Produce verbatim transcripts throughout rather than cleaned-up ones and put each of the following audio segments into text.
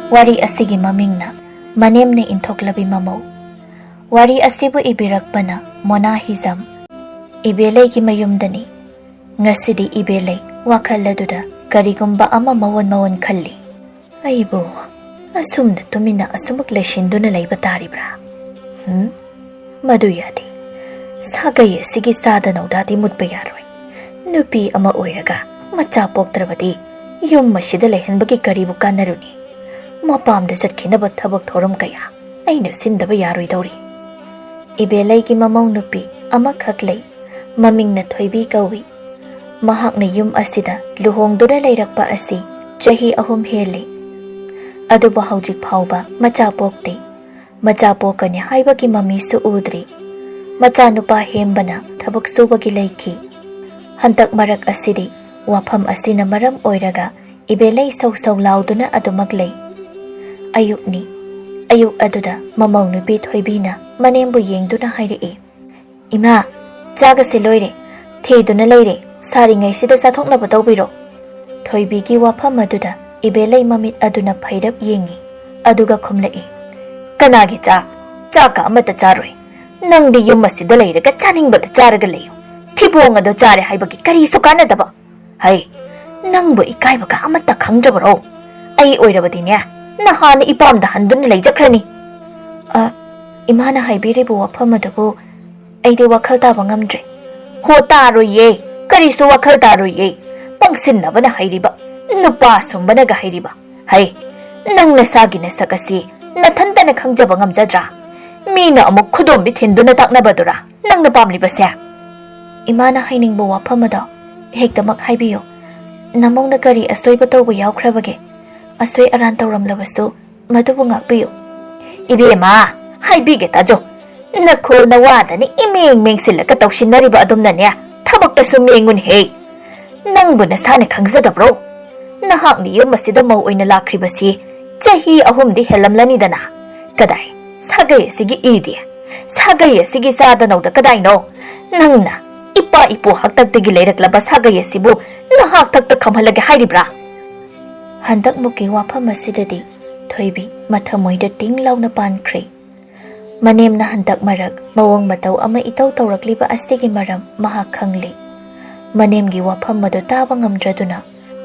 ꯋꯥꯔꯤ ꯑꯁꯤꯒꯤ ꯃꯃꯤꯡꯅ ꯃꯅꯦꯝꯅ ꯏꯟꯊꯣꯛꯂꯕꯤ ꯃꯃꯧ꯫ ꯋꯥꯔꯤ ꯑꯁꯤꯕꯨ ꯏꯕꯤꯔꯛꯄꯅ ꯃꯣꯅꯥ ꯍꯤꯖꯝ꯫ ꯏꯕꯦꯂꯩꯒꯤ ꯃꯌꯨꯝꯗꯅꯤ꯫ ꯉꯁꯤꯗꯤ ꯏꯕꯦꯂꯩ ꯋꯥꯈꯜ ꯑꯗꯨꯗ ꯀꯔꯤꯒꯨꯝꯕ ꯑꯃ ꯃꯋꯣꯟ ꯃꯋꯣꯟ ꯈꯜꯂꯤ꯫ "ꯑꯩꯕꯨ ꯑꯁꯨꯝꯅ ꯇꯨꯃꯤꯟꯅ ꯑꯁꯨꯃꯛ ꯂꯩꯁꯤꯟꯗꯨꯅ ꯂꯩꯕ ꯇꯥꯔꯤꯕ꯭ꯔꯥ? ꯍꯨꯝ? ꯃꯗꯨ ꯌꯥꯗꯦ꯫ ꯁꯥꯒꯩ ꯑꯁꯤꯒꯤ ꯆꯥꯗ ꯅꯧꯗꯥꯗꯤ ꯃꯨꯠꯄ ꯌꯥꯔꯣꯏ꯫ ꯅꯨꯄꯤ ꯑꯃ ꯑꯣꯏꯔꯒ ꯃꯆꯥ ꯄꯣꯛꯇ꯭ꯔꯕꯗꯤ ꯌꯨꯝ ꯑꯁꯤꯗ ꯂꯩꯍꯟꯕꯒꯤ ꯀꯔꯤꯕꯨ ꯀꯥꯟꯅꯔꯨꯅꯤ? ꯃꯄꯥꯝꯗ ꯆꯠꯈꯤꯅꯕ ꯊꯕꯛ ꯊꯧꯔꯝ ꯀꯌꯥ ꯑꯩꯅ ꯁꯤꯟꯗꯕ ꯌꯥꯔꯣꯏꯗꯧꯔꯤ꯫" ꯏꯕꯦꯂꯩꯒꯤ ꯃꯃꯧ ꯅꯨꯄꯤ ꯑꯃꯈꯛ ꯂꯩ꯫ ꯃꯃꯤꯡꯅ ꯊꯣꯏꯕꯤ ꯀꯧꯏ꯫ ꯃꯍꯥꯛꯅ ꯌꯨꯝ ꯑꯁꯤꯗ ꯂꯨꯍꯣꯡꯗꯨꯅ ꯂꯩꯔꯛꯄ ꯑꯁꯤ ꯆꯍꯤ ꯑꯍꯨꯝ ꯍꯦꯜꯂꯤ꯫ ꯑꯗꯨꯕꯨ ꯍꯧꯖꯤꯛ ꯐꯥꯎꯕ ꯃꯆꯥ ꯄꯣꯛꯇꯦ꯫ ꯃꯆꯥ ꯄꯣꯛꯀꯅꯤ ꯍꯥꯏꯕꯒꯤ ꯃꯃꯤꯁꯨ ꯎꯗ꯭ꯔꯤ꯫ ꯃꯆꯥꯅꯨꯄꯥ ꯍꯦꯝꯕꯅ ꯊꯕꯛ ꯁꯨꯕꯒꯤ ꯂꯩꯈꯤ꯫ ꯍꯟꯗꯛ ꯃꯔꯛ ꯑꯁꯤꯗꯤ ꯋꯥꯐꯝ ꯑꯁꯤꯅ ꯃꯔꯝ ꯑꯣꯏꯔꯒ ꯏꯕꯦꯂꯩ ꯁꯧ ꯁꯧ ꯂꯥꯎꯗꯨꯅ ꯑꯗꯨꯃꯛ ꯂꯩ꯫ ꯑꯌꯨꯛꯅꯤ꯫ ꯑꯌꯨꯛ ꯑꯗꯨꯗ ꯃꯃꯧ ꯅꯨꯄꯤ ꯊꯣꯏꯕꯤꯅ ꯃꯅꯦꯝꯕꯨ ꯌꯦꯡꯗꯨꯅ ꯍꯥꯏꯔꯛꯏ, "ꯏꯃꯥ, ꯆꯥꯒꯁꯦ ꯂꯣꯏꯔꯦ, ꯊꯤꯗꯨꯅ ꯂꯩꯔꯦ, ꯁꯥꯔꯤꯉꯩꯁꯤꯗ ꯆꯥꯊꯣꯛꯅꯕ ꯇꯧꯕꯤꯔꯣ꯫" ꯊꯣꯏꯕꯤꯒꯤ ꯋꯥꯐꯝ ꯑꯗꯨꯗ ꯏꯕꯦꯂꯩ ꯃꯃꯤꯠ ꯑꯗꯨꯅ ꯐꯩꯔꯞ ꯌꯦꯡꯉꯤ, ꯑꯗꯨꯒ ꯈꯨꯝꯂꯛꯏ, "ꯀꯅꯥꯒꯤ ꯆꯥꯛ? ꯆꯥꯛꯀ ꯑꯃꯠꯇ ꯆꯥꯔꯣꯏ꯫ ꯅꯪꯗꯤ ꯌꯨꯝ ꯑꯁꯤꯗ ꯂꯩꯔꯒ ꯆꯥꯅꯤꯡꯕꯗ ꯆꯥꯔꯒ ꯂꯩꯌꯨ꯫ ꯊꯤꯕꯣꯡ ꯑꯗꯣ ꯆꯥꯔꯦ ꯍꯥꯏꯕꯒꯤ ꯀꯔꯤꯁꯨ ꯀꯥꯟꯅꯗꯕ꯫ ꯍꯩ, ꯅꯪꯕꯨ ꯏꯀꯥꯏꯕꯒ ꯑꯃꯠꯇ ꯈꯪꯗ꯭ꯔꯕꯔꯣ? ꯑꯩ ꯑꯣꯏꯔꯕꯗꯤꯅꯦ, ꯅꯍꯥꯟꯅ ꯏꯄꯥꯝꯗ ꯍꯟꯗꯨꯅ ꯂꯩꯖꯈ꯭ꯔꯅꯤ꯫" "ꯑ, ꯏꯃꯥꯅ ꯍꯥꯏꯕꯤꯔꯤꯕ ꯋꯥꯐꯝ ꯑꯗꯨꯕꯨ ꯑꯩꯗꯤ ꯋꯥꯈꯜ ꯇꯥꯕ ꯉꯝꯗ꯭ꯔꯦ꯫" "ꯍꯣ, ꯇꯥꯔꯣꯏꯌꯦ, ꯀꯔꯤꯁꯨ ꯋꯥꯈꯜ ꯇꯥꯔꯣꯏꯌꯦ꯫ ꯄꯪꯁꯤꯟꯅꯕꯅ ꯍꯩꯔꯤꯕ, ꯅꯨꯄꯥ ꯁꯨꯝꯕꯅꯒ ꯍꯩꯔꯤꯕ꯫ ꯍꯩ, ꯅꯪ ꯅꯁꯥꯒꯤ ꯅꯁꯛ ꯑꯁꯤ ꯅꯊꯟꯇꯅ ꯈꯪꯖꯕ ꯉꯝꯖꯗ꯭ꯔꯥ? ꯃꯤꯅ ꯑꯃꯨꯛ ꯈꯨꯗꯣꯝꯕꯤ ꯊꯤꯟꯗꯨꯅ ꯇꯥꯛꯅꯕꯗꯨꯔꯥ ꯅꯪꯅ ꯄꯥꯝꯂꯤꯕꯁꯦ?" "ꯏꯃꯥꯅ ꯍꯥꯏꯅꯤꯡꯕ ꯋꯥꯐꯝ ꯑꯗꯣ ꯍꯦꯛꯇꯃꯛ ꯍꯥꯏꯕꯤꯌꯨ꯫ ꯅꯃꯧꯅ ꯀꯔꯤ ꯑꯁꯣꯏꯕ ꯇꯧꯕ ꯌꯥꯎꯈ꯭ꯔꯕꯒꯦ? ꯑꯁꯣꯏ ꯑꯔꯥꯟ ꯇꯧꯔꯝꯂꯕꯁꯨ ꯃꯗꯨꯕꯨ ꯉꯥꯛꯄꯤꯌꯨ꯫" "ꯏꯕꯦꯝꯃ, ꯍꯥꯏꯕꯤꯒꯦ ꯇꯥꯖꯧ꯫ ꯅꯈꯣꯜ ꯅꯋꯥꯗꯅ ꯏꯃꯦꯡ ꯃꯦꯡꯁꯤꯜꯂꯒ ꯇꯧꯁꯤꯟꯅꯔꯤꯕ ꯑꯗꯨꯝꯅꯅꯦ, ꯊꯕꯛꯇꯁꯨ ꯃꯦꯡꯉꯨꯅꯍꯦ꯫ ꯅꯪꯕꯨ ꯅꯁꯥꯅ ꯈꯪꯖꯗꯕ꯭ꯔꯣ? ꯅꯍꯥꯛꯅ ꯌꯨꯝ ꯑꯁꯤꯗ ꯃꯧ ꯑꯣꯏꯅ ꯂꯥꯛꯈ꯭ꯔꯤꯕꯁꯤ ꯆꯍꯤ ꯑꯍꯨꯝꯗꯤ ꯍꯦꯜꯂꯝꯂꯅꯤꯗꯅ꯫ ꯀꯗꯥꯏ, ꯁꯥꯒꯩ ꯑꯁꯤꯒꯤ ꯏꯗꯤ? ꯁꯥꯒꯩ ꯑꯁꯤꯒꯤ ꯆꯥꯗ ꯅꯧꯗ ꯀꯗꯥꯏꯅꯣ? ꯅꯪꯅ ꯏꯄꯥ ꯏꯄꯨ ꯍꯥꯛꯇꯛꯇꯒꯤ ꯂꯩꯔꯛꯂꯕ ꯁꯥꯒꯩ ꯑꯁꯤꯕꯨ ꯅꯍꯥꯛ ꯊꯛꯇ ꯈꯝꯍꯜꯂꯒꯦ ꯍꯥꯏꯔꯤꯕ꯭ꯔꯥ?" ꯍꯟꯗꯛꯃꯨꯛꯀꯤ ꯋꯥꯐꯝ ꯑꯁꯤꯗꯗꯤ ꯊꯣꯏꯕꯤ ꯃꯊꯃꯣꯏꯗ ꯇꯤꯡ ꯂꯥꯎꯅ ꯄꯥꯟꯈ꯭ꯔꯦ꯫ ꯃꯅꯦꯝꯅ ꯍꯟꯗꯛ ꯃꯔꯛ ꯃꯑꯣꯡ ꯃꯇꯧ ꯑꯃ ꯏꯇꯧ ꯇꯧꯔꯛꯂꯤꯕ ꯑꯁꯤꯒꯤ ꯃꯔꯝ ꯃꯍꯥꯛ ꯈꯪꯂꯤ꯫ ꯃꯅꯦꯝꯒꯤ ꯋꯥꯐꯝ ꯑꯗꯨ ꯇꯥꯕ ꯉꯝꯗ꯭ꯔꯗꯨꯅ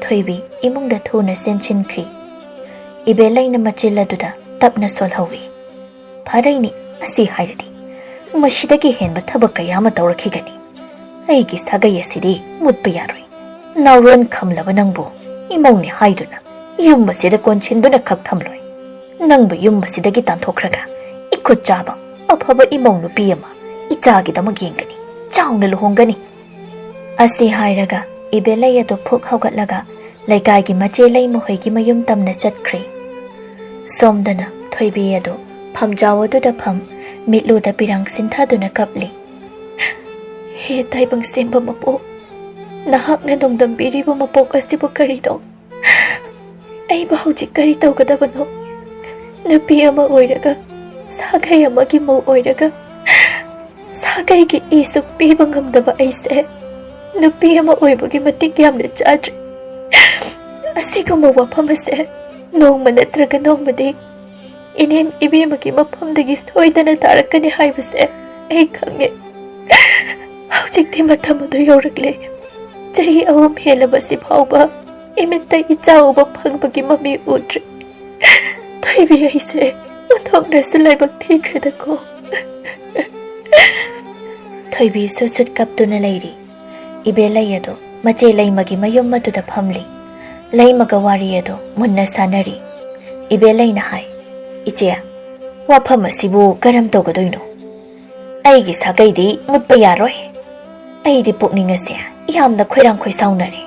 ꯊꯣꯏꯕꯤ ꯏꯃꯨꯡꯗ ꯊꯨꯅ ꯆꯦꯟꯁꯤꯟꯈ꯭ꯔꯤ꯫ ꯏꯕꯦꯂꯩꯅ ꯃꯆꯤꯜ ꯑꯗꯨꯗ ꯇꯞꯅ ꯁꯣꯜꯍꯧꯏ꯫ "ꯐꯔꯩꯅꯤ, ꯑꯁꯤ ꯍꯥꯏꯔꯗꯤ꯫ ꯃꯁꯤꯗꯒꯤ ꯍꯦꯟꯕ ꯊꯕꯛ ꯀꯌꯥ ꯑꯃ ꯇꯧꯔꯛꯈꯤꯒꯅꯤ꯫ ꯑꯩꯒꯤ ꯁꯥꯒꯩ ꯑꯁꯤꯗꯤ ꯃꯨꯠꯄ ꯌꯥꯔꯣꯏ꯫ ꯅꯥꯎꯔꯣꯟ ꯈꯝꯂꯕ ꯅꯪꯕꯨ ꯏꯃꯧꯅꯦ ꯍꯥꯏꯗꯨꯅ ꯌꯨꯝ ꯑꯁꯤꯗ ꯀꯣꯟꯁꯤꯟꯗꯨꯅ ꯈꯛ ꯊꯝꯂꯣꯏ꯫ ꯅꯪꯕꯨ ꯌꯨꯝ ꯑꯁꯤꯗꯒꯤ ꯇꯥꯟꯊꯣꯛꯈ꯭ꯔꯒ ꯏꯈꯨꯠ ꯆꯥꯕ ꯑꯐꯕ ꯏꯃꯧ ꯅꯨꯄꯤ ꯑꯃ ꯏꯆꯥꯒꯤꯗꯃꯛ ꯌꯦꯡꯒꯅꯤ, ꯆꯥꯎꯅ ꯂꯨꯍꯣꯡꯒꯅꯤ"꯫ ꯑꯁꯤ ꯍꯥꯏꯔꯒ ꯏꯕꯦꯂꯩ ꯑꯗꯨ ꯐꯨꯛ ꯍꯧꯒꯠꯂꯒ ꯂꯩꯀꯥꯏꯒꯤ ꯃꯆꯦ ꯂꯩꯃꯍꯣꯏꯒꯤ ꯃꯌꯨꯝ ꯇꯝꯅ ꯆꯠꯈ꯭ꯔꯦ꯫ ꯁꯣꯝꯗꯅ ꯊꯣꯏꯕꯤ ꯑꯗꯨ ꯐꯝꯖꯥꯎ ꯑꯗꯨꯗ ꯐꯝ, ꯃꯤꯠꯂꯨꯗ ꯄꯤꯔꯥꯡ ꯁꯤꯟꯊꯗꯨꯅ ꯀꯞꯂꯤ꯫ "ꯍꯦ ꯇꯥꯏꯕꯪ ꯁꯦꯝꯕ ꯃꯄꯣꯛ, ꯅꯍꯥꯛꯅ ꯅꯣꯡꯗꯝꯕꯤꯔꯤꯕ ꯃꯄꯣꯛ ꯑꯁꯤꯕꯨ ꯀꯔꯤꯅꯣ? ꯑꯩꯕꯨ ꯍꯧꯖꯤꯛ ꯀꯔꯤ ꯇꯧꯒꯗꯕꯅꯣ? ꯅꯨꯄꯤ ꯑꯃ ꯑꯣꯏꯔꯒ, ꯁꯥꯒꯩ ꯑꯃꯒꯤ ꯃꯧ ꯑꯣꯏꯔꯒ, ꯁꯥꯒꯩꯒꯤ ꯏꯁꯨ ꯄꯤꯕ ꯉꯝꯗꯕ ꯑꯩꯁꯦ ꯅꯨꯄꯤ ꯑꯃ ꯑꯣꯏꯕꯒꯤ ꯃꯇꯤꯛ ꯌꯥꯝꯅ ꯆꯥꯗ꯭ꯔꯦ꯫ ꯑꯁꯤꯒꯨꯝꯕ ꯋꯥꯐꯝ ꯑꯁꯦ ꯅꯣꯡꯃ ꯅꯠꯇ꯭ꯔꯒ ꯅꯣꯡꯃꯗꯤ ꯏꯅꯦꯝ ꯏꯕꯦꯝꯃꯒꯤ ꯃꯐꯝꯗꯒꯤ ꯁꯣꯏꯗꯅ ꯇꯥꯔꯛꯀꯅꯤ ꯍꯥꯏꯕꯁꯦ ꯑꯩ ꯈꯪꯉꯦ꯫ ꯍꯧꯖꯤꯛꯇꯤ ꯃꯇꯝ ꯑꯗꯨ ꯌꯧꯔꯛꯂꯦ꯫ ꯆꯍꯤ ꯑꯍꯨꯝ ꯍꯦꯜꯂꯕꯁꯤ ꯐꯥꯎꯕ ꯏꯃꯤꯠꯇ ꯏꯆꯥ ꯎꯕ ꯐꯪꯕꯒꯤ ꯃꯃꯤ ꯎꯗ꯭ꯔꯤ꯫ ꯊꯣꯏꯕꯤ ꯑꯩꯁꯦ ꯑꯣꯟꯊꯣꯛꯅꯁꯨ ꯂꯥꯏꯕꯛ ꯊꯤꯈ꯭ꯔꯦꯗꯀꯣ"꯫ ꯊꯣꯏꯕꯤ ꯁꯨꯠ ꯁꯨꯠ ꯀꯞꯇꯨꯅ ꯂꯩꯔꯤ꯫ ꯏꯕꯦꯂꯩ ꯑꯗꯨ ꯃꯆꯦ ꯂꯩꯃꯒꯤ ꯃꯌꯨꯝ ꯑꯗꯨꯗ ꯐꯝꯂꯤ꯫ ꯂꯩꯃꯒ ꯋꯥꯔꯤ ꯑꯗꯨ ꯃꯨꯟꯅ ꯁꯥꯟꯅꯔꯤ꯫ ꯏꯕꯦꯂꯩꯅ ꯍꯥꯏ, "ꯏꯆꯦ, ꯋꯥꯐꯝ ꯑꯁꯤꯕꯨ ꯀꯔꯝ ꯇꯧꯒꯗꯣꯏꯅꯣ? ꯑꯩꯒꯤ ꯁꯥꯒꯩꯗꯤ ꯃꯨꯠꯄ ꯌꯥꯔꯣꯏ꯫ ꯑꯩꯗꯤ ꯄꯨꯛꯅꯤꯡ ꯑꯁꯦ ꯌꯥꯝꯅ ꯈꯣꯏꯔꯥꯡ ꯈꯣꯏꯁꯥꯎꯅꯔꯦ"꯫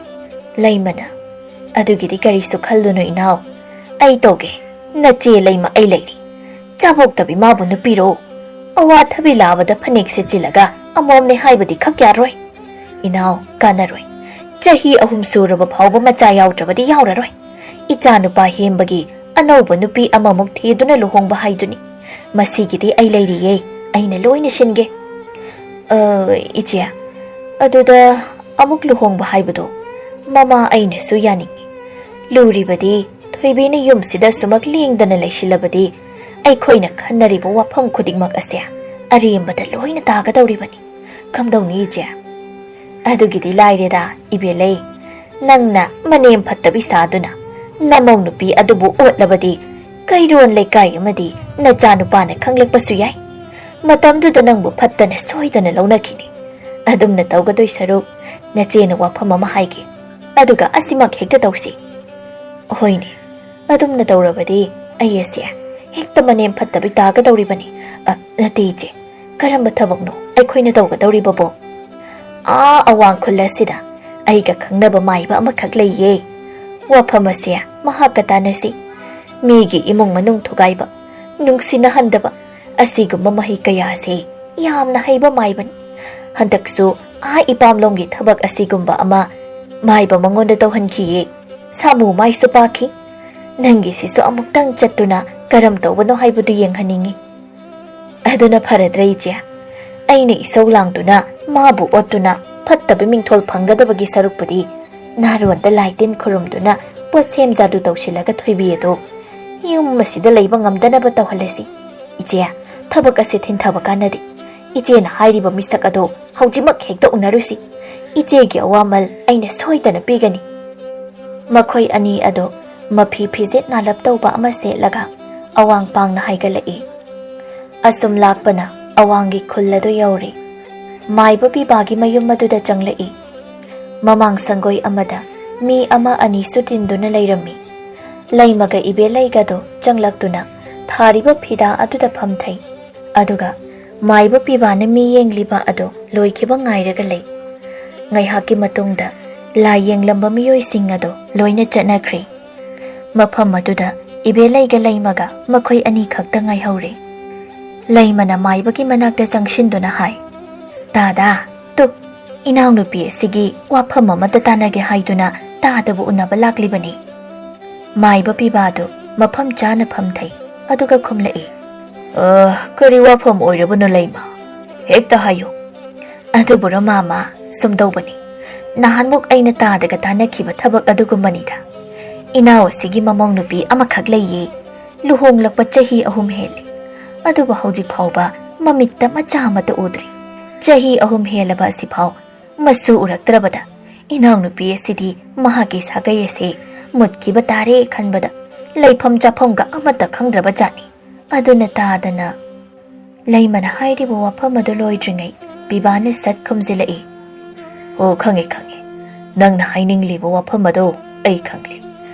ꯂꯩꯃꯅ, "ꯑꯗꯨꯒꯤꯗꯤ ꯀꯔꯤꯁꯨ ꯈꯜꯂꯨꯅꯨ ꯏꯅꯥꯎ, ꯑꯩ ꯇꯧꯒꯦ꯫ ꯅꯆꯦ ꯂꯩꯃ ꯑꯩ ꯂꯩꯔꯤ꯫ ꯆꯥꯕꯣꯛꯇꯕꯤ ꯃꯥꯕꯨ ꯅꯨꯄꯤꯔꯣ? ꯑꯋꯥꯊꯕꯤ ꯂꯥꯕꯗ ꯐꯅꯦꯛ ꯁꯦꯠꯆꯤꯜꯂꯒ ꯑꯃꯣꯝꯅꯦ ꯍꯥꯏꯕꯗꯤ ꯈꯛ ꯌꯥꯔꯣꯏ꯫ ꯏꯅꯥꯎ, ꯀꯥꯟꯅꯔꯣꯏ꯫ ꯆꯍꯤ ꯑꯍꯨꯝ ꯁꯨꯔꯕ ꯐꯥꯎꯕ ꯃꯆꯥ ꯌꯥꯎꯗ꯭ꯔꯕꯗꯤ ꯌꯥꯎꯔꯔꯣꯏ꯫ ꯏꯆꯥ ꯅꯨꯄꯥ ꯍꯦꯝꯕꯒꯤ ꯑꯅꯧꯕ ꯅꯨꯄꯤ ꯑꯃꯃꯨꯛ ꯊꯤꯗꯨꯅ ꯂꯨꯍꯣꯡꯕ ꯍꯥꯏꯗꯨꯅꯤ꯫ ꯃꯁꯤꯒꯤꯗꯤ ꯑꯩ ꯂꯩꯔꯤꯌꯦ, ꯑꯩꯅ ꯂꯣꯏꯅ ꯁꯤꯟꯒꯦ"꯫ "ꯑ, ꯏꯆꯦ, ꯑꯗꯨꯗ ꯑꯃꯨꯛ ꯂꯨꯍꯣꯡꯕ ꯍꯥꯏꯕꯗꯣ ꯃꯃꯥ ꯑꯩꯅꯁꯨ ꯌꯥꯅꯤꯡꯏ꯫ ꯂꯨꯔꯤꯕꯗꯤ ꯊꯣꯏꯕꯤꯅ ꯌꯨꯝꯁꯤꯗ ꯁꯨꯃꯛ ꯂꯦꯡꯗꯅ ꯂꯩꯁꯤꯜꯂꯕꯗꯤ ꯑꯩꯈꯣꯏꯅ ꯈꯟꯅꯔꯤꯕ ꯋꯥꯐꯝ ꯈꯨꯗꯤꯡꯃꯛ ꯑꯁꯦ ꯑꯔꯦꯝꯕꯗ ꯂꯣꯏꯅ ꯇꯥꯒꯗꯧꯔꯤꯕꯅꯤ꯫ ꯀꯝꯗꯧꯅꯤ ꯏꯆꯦ? ꯑꯗꯨꯒꯤꯗꯤ ꯂꯥꯏꯔꯦꯗ, ꯏꯕꯦꯂꯩ꯫ ꯅꯪꯅ ꯃꯅꯦꯝ ꯐꯠꯇꯕꯤ ꯁꯥꯗꯨꯅ ꯅꯃꯧ ꯅꯨꯄꯤ ꯑꯗꯨꯕꯨ ꯑꯣꯠꯂꯕꯗꯤ ꯀꯩꯔꯣꯟ ꯂꯩꯀꯥꯏ ꯑꯃꯗꯤ ꯅꯆꯥꯅꯨꯄꯥꯅ ꯈꯪꯂꯛꯄꯁꯨ ꯌꯥꯏ꯫ ꯃꯇꯝꯗꯨꯗ ꯅꯪꯕꯨ ꯐꯠꯇꯅ ꯁꯣꯏꯗꯅ ꯂꯧꯅꯈꯤꯅꯤ꯫ ꯑꯗꯨꯝꯅ ꯇꯧꯒꯗꯣꯏ ꯁꯔꯨꯛ ꯅꯆꯦꯅ ꯋꯥꯐꯝ ꯑꯃ ꯍꯥꯏꯒꯦ, ꯑꯗꯨꯒ ꯑꯁꯤꯃꯛ ꯍꯦꯛꯇ ꯇꯧꯁꯤ꯫ ꯍꯣꯏꯅꯦ, ꯑꯗꯨꯝꯅ ꯇꯧꯔꯕꯗꯤ ꯑꯩ ꯑꯁꯦ ꯍꯦꯛꯇ ꯃꯅꯦꯝ ꯐꯠꯇꯕꯤ ꯇꯥꯒꯗꯧꯔꯤꯕꯅꯤ꯫ ꯑ, ꯅꯠꯇꯦ ꯏꯆꯦ, ꯀꯔꯝꯕ ꯊꯕꯛꯅꯣ ꯑꯩꯈꯣꯏꯅ ꯇꯧꯒꯗꯧꯔꯤꯕꯕꯣ? ꯑꯥ ꯑꯋꯥꯡ ꯈꯨꯜ ꯑꯁꯤꯗ ꯑꯩꯒ ꯈꯪꯅꯕ ꯃꯥꯏꯕ ꯑꯃꯈꯛ ꯂꯩꯌꯦ꯫ ꯋꯥꯐꯝ ꯑꯁꯦ ꯃꯍꯥꯛꯀ ꯇꯥꯟꯅꯁꯤ꯫ ꯃꯤꯒꯤ ꯏꯃꯨꯡ ꯃꯅꯨꯡ ꯊꯨꯒꯥꯏꯕ, ꯅꯨꯡꯁꯤꯅꯍꯟꯗꯕ, ꯑꯁꯤꯒꯨꯝꯕ ꯃꯍꯩ ꯀꯌꯥꯁꯦ ꯌꯥꯝꯅ ꯍꯩꯕ ꯃꯥꯏꯕꯅꯤ꯫ ꯍꯟꯗꯛꯁꯨ ꯑꯥ ꯏꯄꯥꯝꯂꯣꯝꯒꯤ ꯊꯕꯛ ꯑꯁꯤꯒꯨꯝꯕ ꯑꯃ ꯃꯥꯏꯕ ꯃꯉꯣꯟꯗ ꯇꯧꯍꯟꯈꯤꯌꯦ꯫ ꯁꯥꯃꯨ ꯃꯥꯏꯁꯨ ꯄꯥꯛꯈꯤ꯫ ꯅꯪꯒꯤꯁꯤꯁꯨ ꯑꯃꯨꯛꯇꯪ ꯆꯠꯇꯨꯅ ꯀꯔꯝ ꯇꯧꯕꯅꯣ ꯍꯥꯏꯕꯗꯨ ꯌꯦꯡꯍꯟꯅꯤꯡꯉꯤ꯫ ꯑꯗꯨꯅ ꯐꯔꯗ꯭ꯔꯥ ꯏꯆꯦ? ꯑꯩꯅ ꯏꯁꯧ ꯂꯥꯡꯗꯨꯅ ꯃꯥꯕꯨ ꯑꯣꯠꯇꯨꯅ ꯐꯠꯇꯕ ꯃꯤꯡꯊꯣꯜ ꯐꯪꯒꯗꯕꯒꯤ ꯁꯔꯨꯛꯄꯨꯗꯤ ꯅꯥꯔꯣꯟꯗ ꯂꯥꯏ ꯇꯤꯟ ꯈꯨꯔꯨꯝꯗꯨꯅ ꯄꯣꯠꯁꯦꯝ ꯖꯥꯗꯨ ꯇꯧꯁꯤꯜꯂꯒ ꯊꯣꯏꯕꯤ ꯑꯗꯨ ꯌꯨꯝ ꯑꯁꯤꯗ ꯂꯩꯕ ꯉꯝꯗꯅꯕ ꯇꯧꯍꯜꯂꯁꯤ꯫ ꯏꯆꯦ, ꯊꯕꯛ ꯑꯁꯤ ꯊꯤꯟꯊꯕ ꯀꯥꯟꯅꯗꯦ꯫ ꯏꯆꯦꯅ ꯍꯥꯏꯔꯤꯕ ꯃꯤꯁꯛ ꯑꯗꯣ ꯍꯧꯖꯤꯛꯃꯛ ꯍꯦꯛꯇ ꯎꯅꯔꯨꯁꯤ꯫ ꯏꯆꯦꯒꯤ ꯑꯋꯥꯃꯜ ꯑꯩꯅ ꯁꯣꯏꯗꯅ ꯄꯤꯒꯅꯤ꯫ ꯃꯈꯣꯏ ꯑꯅꯤ ꯑꯗꯣ ꯃꯐꯤ ꯐꯤꯖꯦꯠ ꯅꯥꯂꯞ ꯇꯧꯕ ꯑꯃ ꯁꯦꯠꯂꯒ ꯑꯋꯥꯡ ꯄꯥꯡꯅ ꯍꯥꯏꯒꯠꯂꯛꯏ꯫ ꯑꯁꯨꯝ ꯂꯥꯛꯄꯅ ꯑꯋꯥꯡꯒꯤ ꯈꯨꯜ ꯑꯗꯨ ꯌꯧꯔꯦ꯫ ꯃꯥꯏꯕ ꯄꯤꯕꯥꯒꯤ ꯃꯌꯨꯝ ꯑꯗꯨꯗ ꯆꯪꯂꯛꯏ꯫ ꯃꯃꯥꯡ ꯁꯪꯒꯣꯏ ꯑꯃꯗ ꯃꯤ ꯑꯃ ꯑꯅꯤꯁꯨ ꯇꯤꯟꯗꯨꯅ ꯂꯩꯔꯝꯃꯤ꯫ ꯂꯩꯃꯒ ꯏꯕꯦꯂꯩꯒꯗꯣ ꯆꯪꯂꯛꯇꯨꯅ ꯊꯥꯔꯤꯕ ꯐꯤꯗꯥ ꯑꯗꯨꯗ ꯐꯝꯊꯩ꯫ ꯑꯗꯨꯒ ꯃꯥꯏꯕ ꯄꯤꯕꯥꯅ ꯃꯤ ꯌꯦꯡꯂꯤꯕ ꯑꯗꯨ ꯂꯣꯏꯈꯤꯕ ꯉꯥꯏꯔꯒ ꯂꯩ꯫ ꯉꯥꯏꯍꯥꯛꯀꯤ ꯃꯇꯨꯡꯗ ꯂꯥꯏ ꯌꯦꯡꯂꯝꯕ ꯃꯤꯑꯣꯏꯁꯤꯡ ꯑꯗꯨ ꯂꯣꯏꯅ ꯆꯠꯅꯈ꯭ꯔꯦ꯫ ꯃꯐꯝ ꯑꯗꯨꯗ ꯏꯕꯦꯂꯩꯒ ꯂꯩꯃꯒ ꯃꯈꯣꯏ ꯑꯅꯤꯈꯛꯇ ꯉꯥꯏꯍꯧꯔꯦ꯫ ꯂꯩꯃꯅ ꯃꯥꯏꯕꯒꯤ ꯃꯅꯥꯛꯇ ꯆꯪꯁꯤꯟꯗꯨꯅ ꯍꯥꯏ, "ꯇꯥꯗꯥ, ꯇꯨ, ꯏꯅꯥꯎꯅꯨꯄꯤ ꯑꯁꯤꯒꯤ ꯋꯥꯐꯝ ꯑꯃꯠꯇ ꯇꯥꯟꯅꯒꯦ ꯍꯥꯏꯗꯨꯅ ꯇꯥꯗꯕ ꯎꯅꯕ ꯂꯥꯛꯂꯤꯕꯅꯤ꯫" ꯃꯥꯏꯕ ꯄꯤꯕꯥꯗꯨ ꯃꯐꯝ ꯆꯥꯅ ꯐꯝꯊꯩ, ꯑꯗꯨꯒ ꯈꯨꯝꯂꯛꯏ, "ꯑ, ꯀꯔꯤ ꯋꯥꯐꯝ ꯑꯣꯏꯔꯕꯅꯣ ꯂꯩꯃ? ꯍꯦꯛꯇ ꯍꯥꯏꯌꯨ꯫" "ꯑꯗꯨꯕꯨꯔꯣ ꯃꯥꯃ, ꯁꯨꯝ ꯇꯧꯕꯅꯤ, ꯅꯍꯥꯟꯃꯨꯛ ꯑꯩꯅ ꯇꯥꯗꯒ ꯇꯥꯅꯈꯤꯕ ꯊꯕꯛ ꯑꯗꯨꯒꯨꯝꯕꯅꯤꯗ꯫ ꯏꯅꯥꯎ ꯑꯁꯤꯒꯤ ꯃꯃꯧ ꯅꯨꯄꯤ ꯑꯃꯈꯛ ꯂꯩꯌꯦ꯫ ꯂꯨꯍꯣꯡꯂꯛꯄ ꯆꯍꯤ ꯑꯍꯨꯝ ꯍꯦꯜꯂꯦ꯫ ꯑꯗꯨꯕꯨ ꯍꯧꯖꯤꯛ ꯐꯥꯎꯕ ꯃꯃꯤꯠꯇ ꯃꯆꯥ ꯑꯃꯠꯇ ꯎꯗ꯭ꯔꯤ꯫ ꯆꯍꯤ ꯑꯍꯨꯝ ꯍꯦꯜꯂꯕ ꯑꯁꯤꯐꯥꯎ ꯃꯁꯨ ꯎꯔꯛꯇ꯭ꯔꯕꯗ ꯏꯅꯥꯎꯅꯨꯄꯤ ꯑꯁꯤꯗꯤ ꯃꯍꯥꯛꯀꯤ ꯁꯥꯒꯩ ꯑꯁꯤ ꯃꯨꯠꯈꯤꯕ ꯇꯥꯔꯦ ꯈꯟꯕꯗ ꯂꯩꯐꯝ ꯆꯥꯐꯝꯒ ꯑꯃꯠꯇ ꯈꯪꯗ꯭ꯔꯕ ꯖꯥꯠꯅꯤ꯫ ꯑꯗꯨꯅ ꯇꯥꯗꯅ ꯂꯩꯃꯅ ꯍꯥꯏꯔꯤꯕ ꯋꯥꯐꯝ ꯑꯗꯨ ꯂꯣꯏꯗ꯭ꯔꯤꯉꯩ ꯄꯤꯕꯥꯅ ꯁꯠ ꯈꯨꯝꯖꯤꯜꯂꯛꯏ꯫ "ꯑꯣ, ꯈꯪꯉꯦ, ꯈꯪꯉꯦ꯫ ꯅꯪꯅ ꯍꯥꯏꯅꯤꯡꯂꯤꯕ ꯋꯥꯐꯝ ꯑꯗꯣ ꯑꯩ ꯈꯪꯂꯦ꯫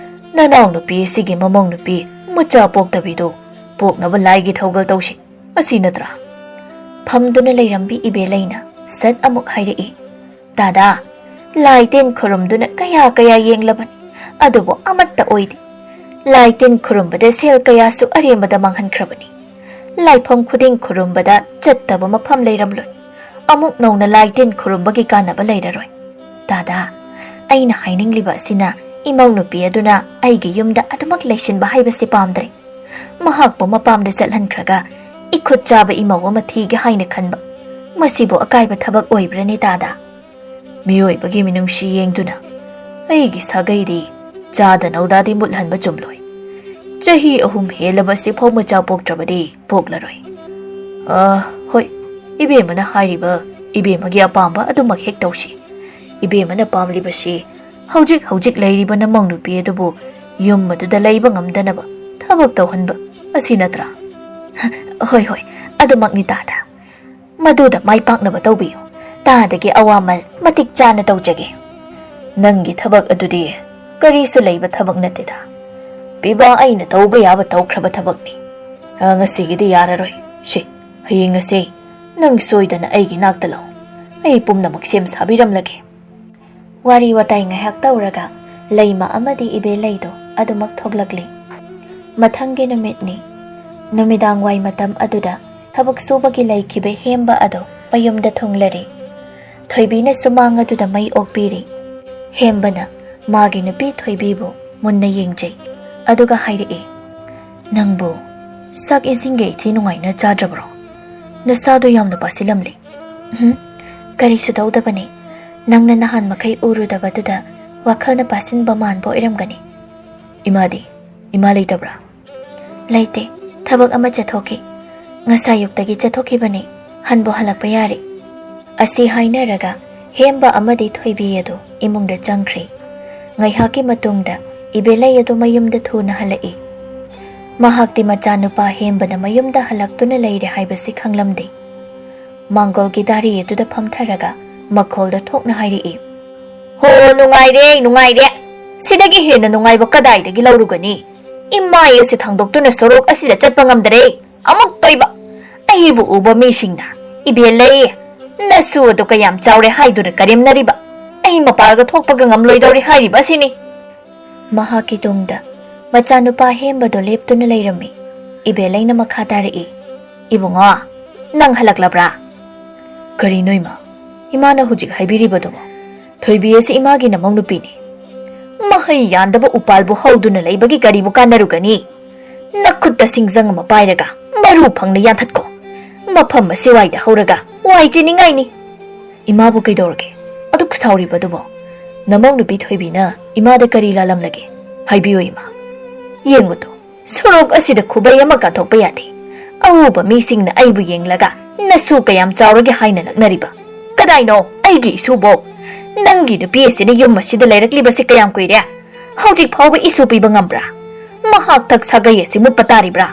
ꯅꯅꯥꯎ ꯅꯨꯄꯤ ꯑꯁꯤꯒꯤ ꯃꯃꯧ ꯅꯨꯄꯤ ꯃꯆꯥ ꯄꯣꯛꯇꯕꯤꯗꯣ ꯄꯣꯛꯅꯕ ꯂꯥꯏꯒꯤ ꯊꯧꯒꯜ ꯇꯧꯁꯤ꯫ ꯑꯁꯤ ꯅꯠꯇ꯭ꯔꯥ?" ꯐꯝꯗꯨꯅ ꯂꯩꯔꯝꯕꯤ ꯏꯕꯦꯂꯩꯅ ꯁꯠ ꯑꯃꯨꯛ ꯍꯥꯏꯔꯛꯏ꯫ "ꯗꯥꯗꯥ, ꯂꯥꯏ ꯇꯤꯟ ꯈꯨꯔꯨꯝꯗꯨꯅ ꯀꯌꯥ ꯀꯌꯥ ꯌꯦꯡꯂꯕꯅꯤ, ꯑꯗꯨꯕꯨ ꯑꯃꯠꯇ ꯑꯣꯏꯗꯦ꯫ ꯂꯥꯏ ꯇꯤꯟ ꯈꯨꯔꯨꯝꯕꯗ ꯁꯦꯜ ꯀꯌꯥꯁꯨ ꯑꯔꯦꯝꯕꯗ ꯃꯥꯡꯍꯟꯈ꯭ꯔꯕꯅꯤ꯫ ꯂꯥꯏꯐꯝ ꯈꯨꯗꯤꯡ ꯈꯨꯔꯨꯝꯕꯗ ꯆꯠꯇꯕ ꯃꯐꯝ ꯂꯩꯔꯝꯂꯣꯏ꯫ ꯑꯃꯨꯛ ꯅꯧꯅ ꯂꯥꯏ ꯇꯤꯟ ꯈꯨꯔꯨꯝꯕꯒꯤ ꯀꯥꯟꯅꯕ ꯂꯩꯔꯔꯣꯏ꯫ ꯗꯥꯗꯥ, ꯑꯩꯅ ꯍꯥꯏꯅꯤꯡꯂꯤꯕ ꯑꯁꯤꯅ ꯏꯃꯧ ꯅꯨꯄꯤ ꯑꯗꯨꯅ ꯑꯩꯒꯤ ꯌꯨꯝꯗ ꯑꯗꯨꯃꯛ ꯂꯩꯁꯤꯟꯕ ꯍꯥꯏꯕꯁꯤ ꯄꯥꯝꯗ꯭ꯔꯦ꯫ ꯃꯍꯥꯛꯄꯨ ꯃꯄꯥꯝꯗ ꯆꯠꯍꯟꯈ꯭ꯔꯒ ꯏꯈꯨꯠ ꯆꯥꯕ ꯏꯃꯧ ꯑꯃ ꯊꯤꯒꯦ ꯍꯥꯏꯅ ꯈꯟꯕ꯫ ꯃꯁꯤꯕꯨ ꯑꯀꯥꯏꯕ ꯊꯕꯛ ꯑꯣꯏꯕ꯭ꯔꯅꯦ, ꯗꯥꯗꯥ?" ꯃꯤꯑꯣꯏꯕꯒꯤ ꯃꯤꯅꯨꯡꯁꯤ ꯌꯦꯡꯗꯨꯅ ꯑꯩꯒꯤ ꯁꯥꯒꯩꯗꯤ ꯆꯥꯗ ꯅꯧꯗꯥꯗꯤ ꯃꯨꯠꯍꯟꯕ ꯆꯨꯝꯂꯣꯏ꯫ ꯆꯍꯤ ꯑꯍꯨꯝ ꯍꯦꯜꯂꯕ ꯑꯁꯤꯐꯥꯎ ꯃꯆꯥ ꯄꯣꯛꯇ꯭ꯔꯕꯗꯤ ꯄꯣꯛꯂꯔꯣꯏ꯫ ꯑ, ꯍꯣꯏ, ꯏꯕꯦꯝꯃꯅ ꯍꯥꯏꯔꯤꯕ ꯏꯕꯦꯝꯃꯒꯤ ꯑꯄꯥꯝꯕ ꯑꯗꯨꯃꯛ ꯍꯦꯛ ꯇꯧꯁꯤ꯫ ꯏꯕꯦꯝꯃꯅ ꯄꯥꯝꯂꯤꯕꯁꯤ ꯍꯧꯖꯤꯛ ꯍꯧꯖꯤꯛ ꯂꯩꯔꯤꯕ ꯅꯃꯧ ꯅꯨꯄꯤ ꯑꯗꯨꯕꯨ ꯌꯨꯝ ꯑꯗꯨꯗ ꯂꯩꯕ ꯉꯝꯗꯅꯕ ꯊꯕꯛ ꯇꯧꯍꯟꯕ ꯑꯁꯤ ꯅꯠꯇ꯭ꯔꯥ? ꯍꯣꯏ, ꯍꯣꯏ, ꯑꯗꯨꯃꯛꯅꯤ ꯇꯥꯗ꯫ ꯃꯗꯨꯗ ꯃꯥꯏ ꯄꯥꯛꯅꯕ ꯇꯧꯕꯤꯌꯨ꯫ ꯇꯥꯗꯒꯤ ꯑꯋꯥꯃꯜ ꯃꯇꯤꯛ ꯆꯥꯅ ꯇꯧꯖꯒꯦ꯫ ꯅꯪꯒꯤ ꯊꯕꯛ ꯑꯗꯨꯗꯤ ꯀꯔꯤꯁꯨ ꯂꯩꯕ ꯊꯕꯛ ꯅꯠꯇꯦꯗ꯫ ꯄꯤꯕꯥ, ꯑꯩꯅ ꯇꯧꯕ ꯌꯥꯕ ꯇꯧꯈ꯭ꯔꯕ ꯊꯕꯛꯅꯤ꯫ ꯑ, ꯉꯁꯤꯒꯤꯗꯤ ꯌꯥꯔꯔꯣꯏ꯫ ꯁꯤ, ꯍꯌꯦꯡ ꯑꯁꯤ ꯅꯪ ꯁꯣꯏꯗꯅ ꯑꯩꯒꯤ ꯅꯥꯛꯇ ꯂꯥꯛꯎ꯫ ꯑꯩ ꯄꯨꯝꯅꯃꯛ ꯁꯦꯝ ꯁꯥꯕꯤꯔꯝꯂꯒꯦ꯫ ꯋꯥꯔꯤ ꯋꯥꯇꯥꯏ ꯉꯥꯏꯍꯥꯛ ꯇꯧꯔꯒ ꯂꯩꯃ ꯑꯃꯗꯤ ꯏꯕꯦꯂꯩꯗꯣ ꯑꯗꯨꯃꯛ ꯊꯣꯛꯂꯛꯂꯤ꯫ ꯃꯊꯪꯒꯤ ꯅꯨꯃꯤꯠꯅꯤ꯫ ꯅꯨꯃꯤꯗꯥꯡ ꯋꯥꯏ ꯃꯇꯝ ꯑꯗꯨꯗ ꯊꯕꯛ ꯁꯨꯕꯒꯤ ꯂꯩꯈꯤꯕ ꯍꯦꯝꯕ ꯑꯗꯣ ꯃꯌꯨꯝꯗ ꯊꯨꯡꯂꯔꯦ꯫ ꯊꯣꯏꯕꯤꯅ ꯁꯨꯃꯥꯡ ꯑꯗꯨꯗ ꯃꯩ ꯑꯣꯛꯄꯤꯔꯤ꯫ ꯍꯦꯝꯕꯅ ꯃꯥꯒꯤ ꯅꯨꯄꯤ ꯊꯣꯏꯕꯤꯕꯨ ꯃꯨꯟꯅ ꯌꯦꯡꯖꯩ꯫ ꯑꯗꯨꯒ ꯍꯥꯏꯔꯛꯏ, "ꯅꯪꯕꯨ ꯆꯥꯛ ꯏꯁꯤꯡꯒ ꯏꯊꯤ ꯅꯨꯡꯉꯥꯏꯅ ꯆꯥꯗ꯭ꯔꯕ꯭ꯔꯣ? ꯅꯁꯥꯗꯣ ꯌꯥꯝꯅ ꯄꯥꯁꯤꯜꯂꯝꯂꯦ꯫" "ꯎꯝ, ꯀꯔꯤꯁꯨ ꯇꯧꯗꯕꯅꯤ꯫ ꯅꯪꯅ ꯅꯍꯥꯟ ꯃꯈꯩ ꯎꯔꯨꯗꯕꯗꯨꯗ ꯋꯥꯈꯜꯅ ꯄꯥꯁꯤꯟꯕ ꯃꯥꯟꯕ ꯑꯣꯏꯔꯝꯒꯅꯤ꯫" ꯏꯃꯥꯗꯤ? ꯏꯃꯥ ꯂꯩꯇꯕ꯭ꯔꯥ? "ꯂꯩꯇꯦ, ꯊꯕꯛ ꯑꯃ ꯆꯠꯊꯣꯛꯈꯤ꯫ ꯉꯁꯥꯏ ꯑꯌꯨꯛꯇꯒꯤ ꯆꯠꯊꯣꯛꯈꯤꯕꯅꯤ, ꯍꯟꯕꯨ ꯍꯜꯂꯛꯄ ꯌꯥꯔꯦ꯫" ꯑꯁꯤ ꯍꯥꯏꯅꯔꯒ ꯍꯦꯝꯕ ꯑꯃꯗꯤ ꯊꯣꯏꯕꯤ ꯑꯗꯨ ꯏꯃꯨꯡꯗ ꯆꯪꯈ꯭ꯔꯦ꯫ ꯉꯥꯏꯍꯥꯛꯀꯤ ꯃꯇꯨꯡꯗ ꯏꯕꯦꯂꯩ ꯑꯗꯨ ꯃꯌꯨꯝꯗ ꯊꯨꯅ ꯍꯜꯂꯛꯏ꯫ ꯃꯍꯥꯛꯇꯤ ꯃꯆꯥꯅꯨꯄꯥ ꯍꯦꯝꯕꯅ ꯃꯌꯨꯝꯗ ꯍꯜꯂꯛꯇꯨꯅ ꯂꯩꯔꯦ ꯍꯥꯏꯕꯁꯤ ꯈꯪꯂꯝꯗꯦ꯫ ꯃꯥꯡꯒꯣꯜꯒꯤ ꯗꯥꯔꯤ ꯑꯗꯨꯗ ꯐꯝꯊꯔꯒ ꯃꯈꯣꯜꯗꯣ ꯊꯣꯛꯅ ꯍꯥꯏꯔꯛꯏ, "ꯍꯣ, ꯅꯨꯡꯉꯥꯏꯔꯦ, ꯅꯨꯡꯉꯥꯏꯔꯦ꯫ ꯁꯤꯗꯒꯤ ꯍꯦꯟꯅ ꯅꯨꯡꯉꯥꯏꯕ ꯀꯗꯥꯏꯗꯒꯤ ꯂꯧꯔꯨꯒꯅꯤ? ꯏꯃꯥꯏ ꯑꯁꯤ ꯊꯥꯡꯗꯣꯛꯇꯨꯅ ꯁꯣꯔꯣꯛ ꯑꯁꯤꯗ ꯆꯠꯄ ꯉꯝꯗꯔꯦ꯫ ꯑꯃꯨꯛꯇꯣꯏꯕ, ꯑꯩꯕꯨ ꯎꯕ ꯃꯤꯁꯤꯡꯅ, 'ꯏꯕꯦꯜꯂꯩ, ꯅꯁꯨ ꯑꯗꯨ ꯀꯌꯥꯝ ꯆꯥꯎꯔꯦ?' ꯍꯥꯏꯗꯨꯅ ꯀꯔꯦꯝꯅꯔꯤꯕ꯫ ꯑꯩ ꯃꯄꯥꯜꯒ ꯊꯣꯛꯄꯒ ꯉꯝꯂꯣꯏꯗꯧꯔꯦ ꯍꯥꯏꯔꯤꯕ ꯑꯁꯤꯅꯤ꯫" ꯃꯍꯥꯛꯀꯤ ꯇꯨꯡꯗ ꯃꯆꯥꯅꯨꯄꯥ ꯍꯦꯝꯕꯗꯣ ꯂꯦꯞꯇꯨꯅ ꯂꯩꯔꯝꯃꯤ꯫ ꯏꯕꯦꯜꯂꯩꯅ ꯃꯈꯥ ꯇꯥꯔꯛꯏ, "ꯏꯕꯨꯡꯉꯣ, ꯅꯪ ꯍꯜꯂꯛꯂꯕ꯭ꯔꯥ?" "ꯀꯔꯤꯅꯣ ꯏꯃꯥ? ꯏꯃꯥꯅ ꯍꯧꯖꯤꯛ ꯍꯥꯏꯕꯤꯔꯤꯕꯗꯨꯕꯣ? ꯊꯣꯏꯕꯤ ꯑꯁꯤ ꯏꯃꯥꯒꯤ ꯅꯃꯧ ꯅꯨꯄꯤꯅꯤ꯫ ꯃꯍꯩ ꯌꯥꯟꯗꯕ ꯎꯄꯥꯜꯕꯨ ꯍꯧꯗꯨꯅ ꯂꯩꯕꯒꯤ ꯀꯔꯤꯕꯨ ꯀꯥꯟꯅꯔꯨꯒꯅꯤ? ꯅꯈꯨꯠꯇ ꯁꯤꯡꯖꯪ ꯑꯃ ꯄꯥꯏꯔꯒ ꯃꯔꯨ ꯐꯪꯅ ꯌꯥꯟꯊꯠꯈꯣ꯫ ꯃꯐꯝ ꯑꯁꯤꯋꯥꯏꯗ ꯍꯧꯔꯒ ꯋꯥꯏ ꯆꯤꯅꯤꯡꯉꯥꯏꯅꯤ꯫" "ꯏꯃꯥꯕꯨ ꯀꯩꯗꯧꯔꯒꯦ? ꯑꯗꯨꯛ ꯁꯥꯎꯔꯤꯕꯗꯨꯕꯣ? ꯅꯃꯧ ꯅꯨꯄꯤ ꯊꯣꯏꯕꯤꯅ ꯏꯃꯥꯗ ꯀꯔꯤ ꯂꯥꯜꯂꯝꯂꯒꯦ? ꯍꯥꯏꯕꯤꯌꯨ ꯏꯃꯥ꯫ ꯌꯦꯡꯉꯨ ꯇꯨ, ꯁꯣꯔꯣꯛ ꯑꯁꯤꯗ ꯈꯨꯕꯩ ꯑꯃ ꯀꯥꯟꯊꯣꯛꯄ ꯌꯥꯗꯦ꯫ ꯑꯎꯕ ꯃꯤꯁꯤꯡꯅ ꯑꯩꯕꯨ ꯌꯦꯡꯂꯒ ꯅꯁꯨ ꯀꯌꯥꯝ ꯆꯥꯎꯔꯒꯦ ꯍꯥꯏꯅ ꯂꯛꯅꯔꯤꯕ꯫ ꯀꯗꯥꯏꯅꯣ ꯑꯩꯒꯤ ꯏꯁꯨꯕꯣ? ꯅꯪꯒꯤ ꯅꯨꯄꯤ ꯑꯁꯤꯅ ꯌꯨꯝ ꯑꯁꯤꯗ ꯂꯩꯔꯛꯂꯤꯕꯁꯤ ꯀꯌꯥꯝ ꯀꯨꯏꯔꯦ? ꯍꯧꯖꯤꯛ ꯐꯥꯎꯕ ꯏꯁꯨ ꯄꯤꯕ ꯉꯝꯕ꯭ꯔꯥ? ꯃꯍꯥꯛ ꯊꯛ ꯁꯥꯒꯩ ꯑꯁꯤ ꯃꯨꯠꯄ ꯇꯥꯔꯤꯕ꯭ꯔꯥ?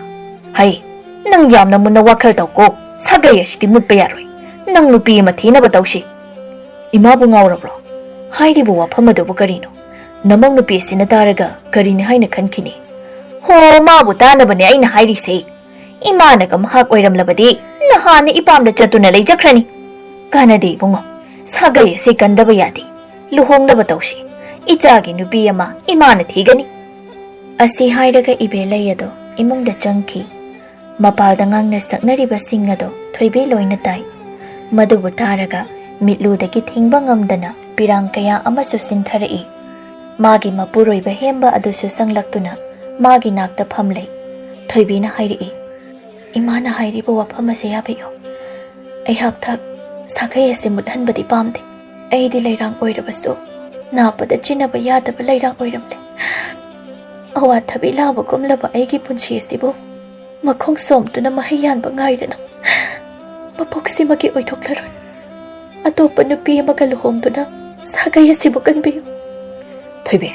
ꯍꯩ, ꯅꯪ ꯌꯥꯝꯅ ꯃꯨꯟꯅ ꯋꯥꯈꯜ ꯇꯧꯀꯣ꯫ ꯁꯥꯒꯩ ꯑꯁꯤꯗꯤ ꯃꯨꯠꯄ ꯌꯥꯔꯣꯏ꯫ ꯅꯪ ꯅꯨꯄꯤ ꯑꯃ ꯊꯤꯅꯕ ꯇꯧꯁꯤ꯫" "ꯏꯃꯥꯕꯨ ꯉꯥꯎꯔꯕ꯭ꯔꯣ? ꯍꯥꯏꯔꯤꯕ ꯋꯥꯐꯝ ꯑꯗꯨꯕꯨ ꯀꯔꯤꯅꯣ? ꯅꯃꯧ ꯅꯨꯄꯤ ꯑꯁꯤꯅ ꯇꯥꯔꯒ ꯀꯔꯤꯅꯤ ꯍꯥꯏꯅ ꯈꯟꯈꯤꯅꯤ?" "ꯍꯣ, ꯃꯥꯕꯨ ꯇꯥꯅꯕꯅꯦ ꯑꯩꯅ ꯍꯥꯏꯔꯤꯁꯦ꯫ ꯏꯃꯥꯅꯒ ꯃꯍꯥꯛ ꯑꯣꯏꯔꯝꯂꯕꯗꯤ ꯅꯍꯥꯟꯅ ꯏꯄꯥꯝꯗ ꯆꯠꯇꯨꯅ ꯂꯩꯖꯈ꯭ꯔꯅꯤ꯫ ꯀꯥꯟꯅꯗꯦ ꯏꯕꯨꯡꯉꯣ, ꯁꯥꯒꯩ ꯑꯁꯤ ꯀꯟꯗꯕ ꯌꯥꯗꯦ꯫ ꯂꯨꯍꯣꯡꯅꯕ ꯇꯧꯁꯤ꯫ ꯏꯆꯥꯒꯤ ꯅꯨꯄꯤ ꯑꯃ ꯏꯃꯥꯅ ꯊꯤꯒꯅꯤ꯫" ꯑꯁꯤ ꯍꯥꯏꯔꯒ ꯏꯕꯦꯂꯩ ꯑꯗꯣ ꯏꯃꯨꯡꯗ ꯆꯪꯈꯤ꯫ ꯃꯄꯥꯜꯗ ꯉꯥꯡꯅ ꯁꯛꯅꯔꯤꯕꯁꯤꯡ ꯑꯗꯣ ꯊꯣꯏꯕꯤ ꯂꯣꯏꯅ ꯇꯥꯏ꯫ ꯃꯗꯨꯕꯨ ꯇꯥꯔꯒ ꯃꯤꯠꯂꯨꯗꯒꯤ ꯊꯤꯡꯕ ꯉꯝꯗꯅ ꯄꯤꯔꯥꯡ ꯀꯌꯥ ꯑꯃꯁꯨ ꯁꯤꯟꯊꯔꯛꯏ꯫ ꯃꯥꯒꯤ ꯃꯄꯨꯔꯣꯏꯕ ꯍꯦꯝꯕ ꯑꯗꯨꯁꯨ ꯆꯪꯂꯛꯇꯨꯅ ꯃꯥꯒꯤ ꯅꯥꯛꯇ ꯐꯝꯂꯩ꯫ ꯊꯣꯏꯕꯤꯅ ꯍꯥꯏꯔꯛꯏ, "ꯏꯃꯥꯅ ꯍꯥꯏꯔꯤꯕ ꯋꯥꯐꯝ ꯑꯁꯦ ꯌꯥꯕꯤꯌꯨ꯫ ꯑꯩꯍꯥꯛ ꯊꯛ ꯁꯥꯒꯩ ꯑꯁꯤ ꯃꯨꯠꯍꯟꯕꯗꯤ ꯄꯥꯝꯗꯦ꯫ ꯑꯩꯗꯤ ꯂꯩꯔꯥꯡ ꯑꯣꯏꯔꯕꯁꯨ ꯅꯥꯕꯗ ꯆꯤꯟꯅꯕ ꯌꯥꯗꯕ ꯂꯩꯔꯥꯡ ꯑꯣꯏꯔꯝꯂꯦ꯫" ꯑꯋꯥꯊꯕꯤ ꯂꯥꯕꯒꯨꯝꯂꯕ ꯑꯩꯒꯤ ꯄꯨꯟꯁꯤ ꯑꯁꯤꯕꯨ ꯃꯈꯣꯡ ꯁꯣꯝꯗꯨꯅ ꯃꯍꯩ ꯌꯥꯟꯕ ꯉꯥꯏꯔꯅꯨ꯫ ꯃꯄꯣꯛꯁꯤꯃꯒꯤ ꯑꯣꯏꯊꯣꯛꯂꯔꯣꯏ꯫ ꯑꯇꯣꯞꯄ ꯅꯨꯄꯤ ꯑꯃꯒ ꯂꯨꯍꯣꯡꯗꯨꯅ ꯁꯥꯒꯩ ꯑꯁꯤꯕꯨ ꯀꯟꯕꯤꯌꯨ꯫ ꯊꯣꯏꯕꯤ,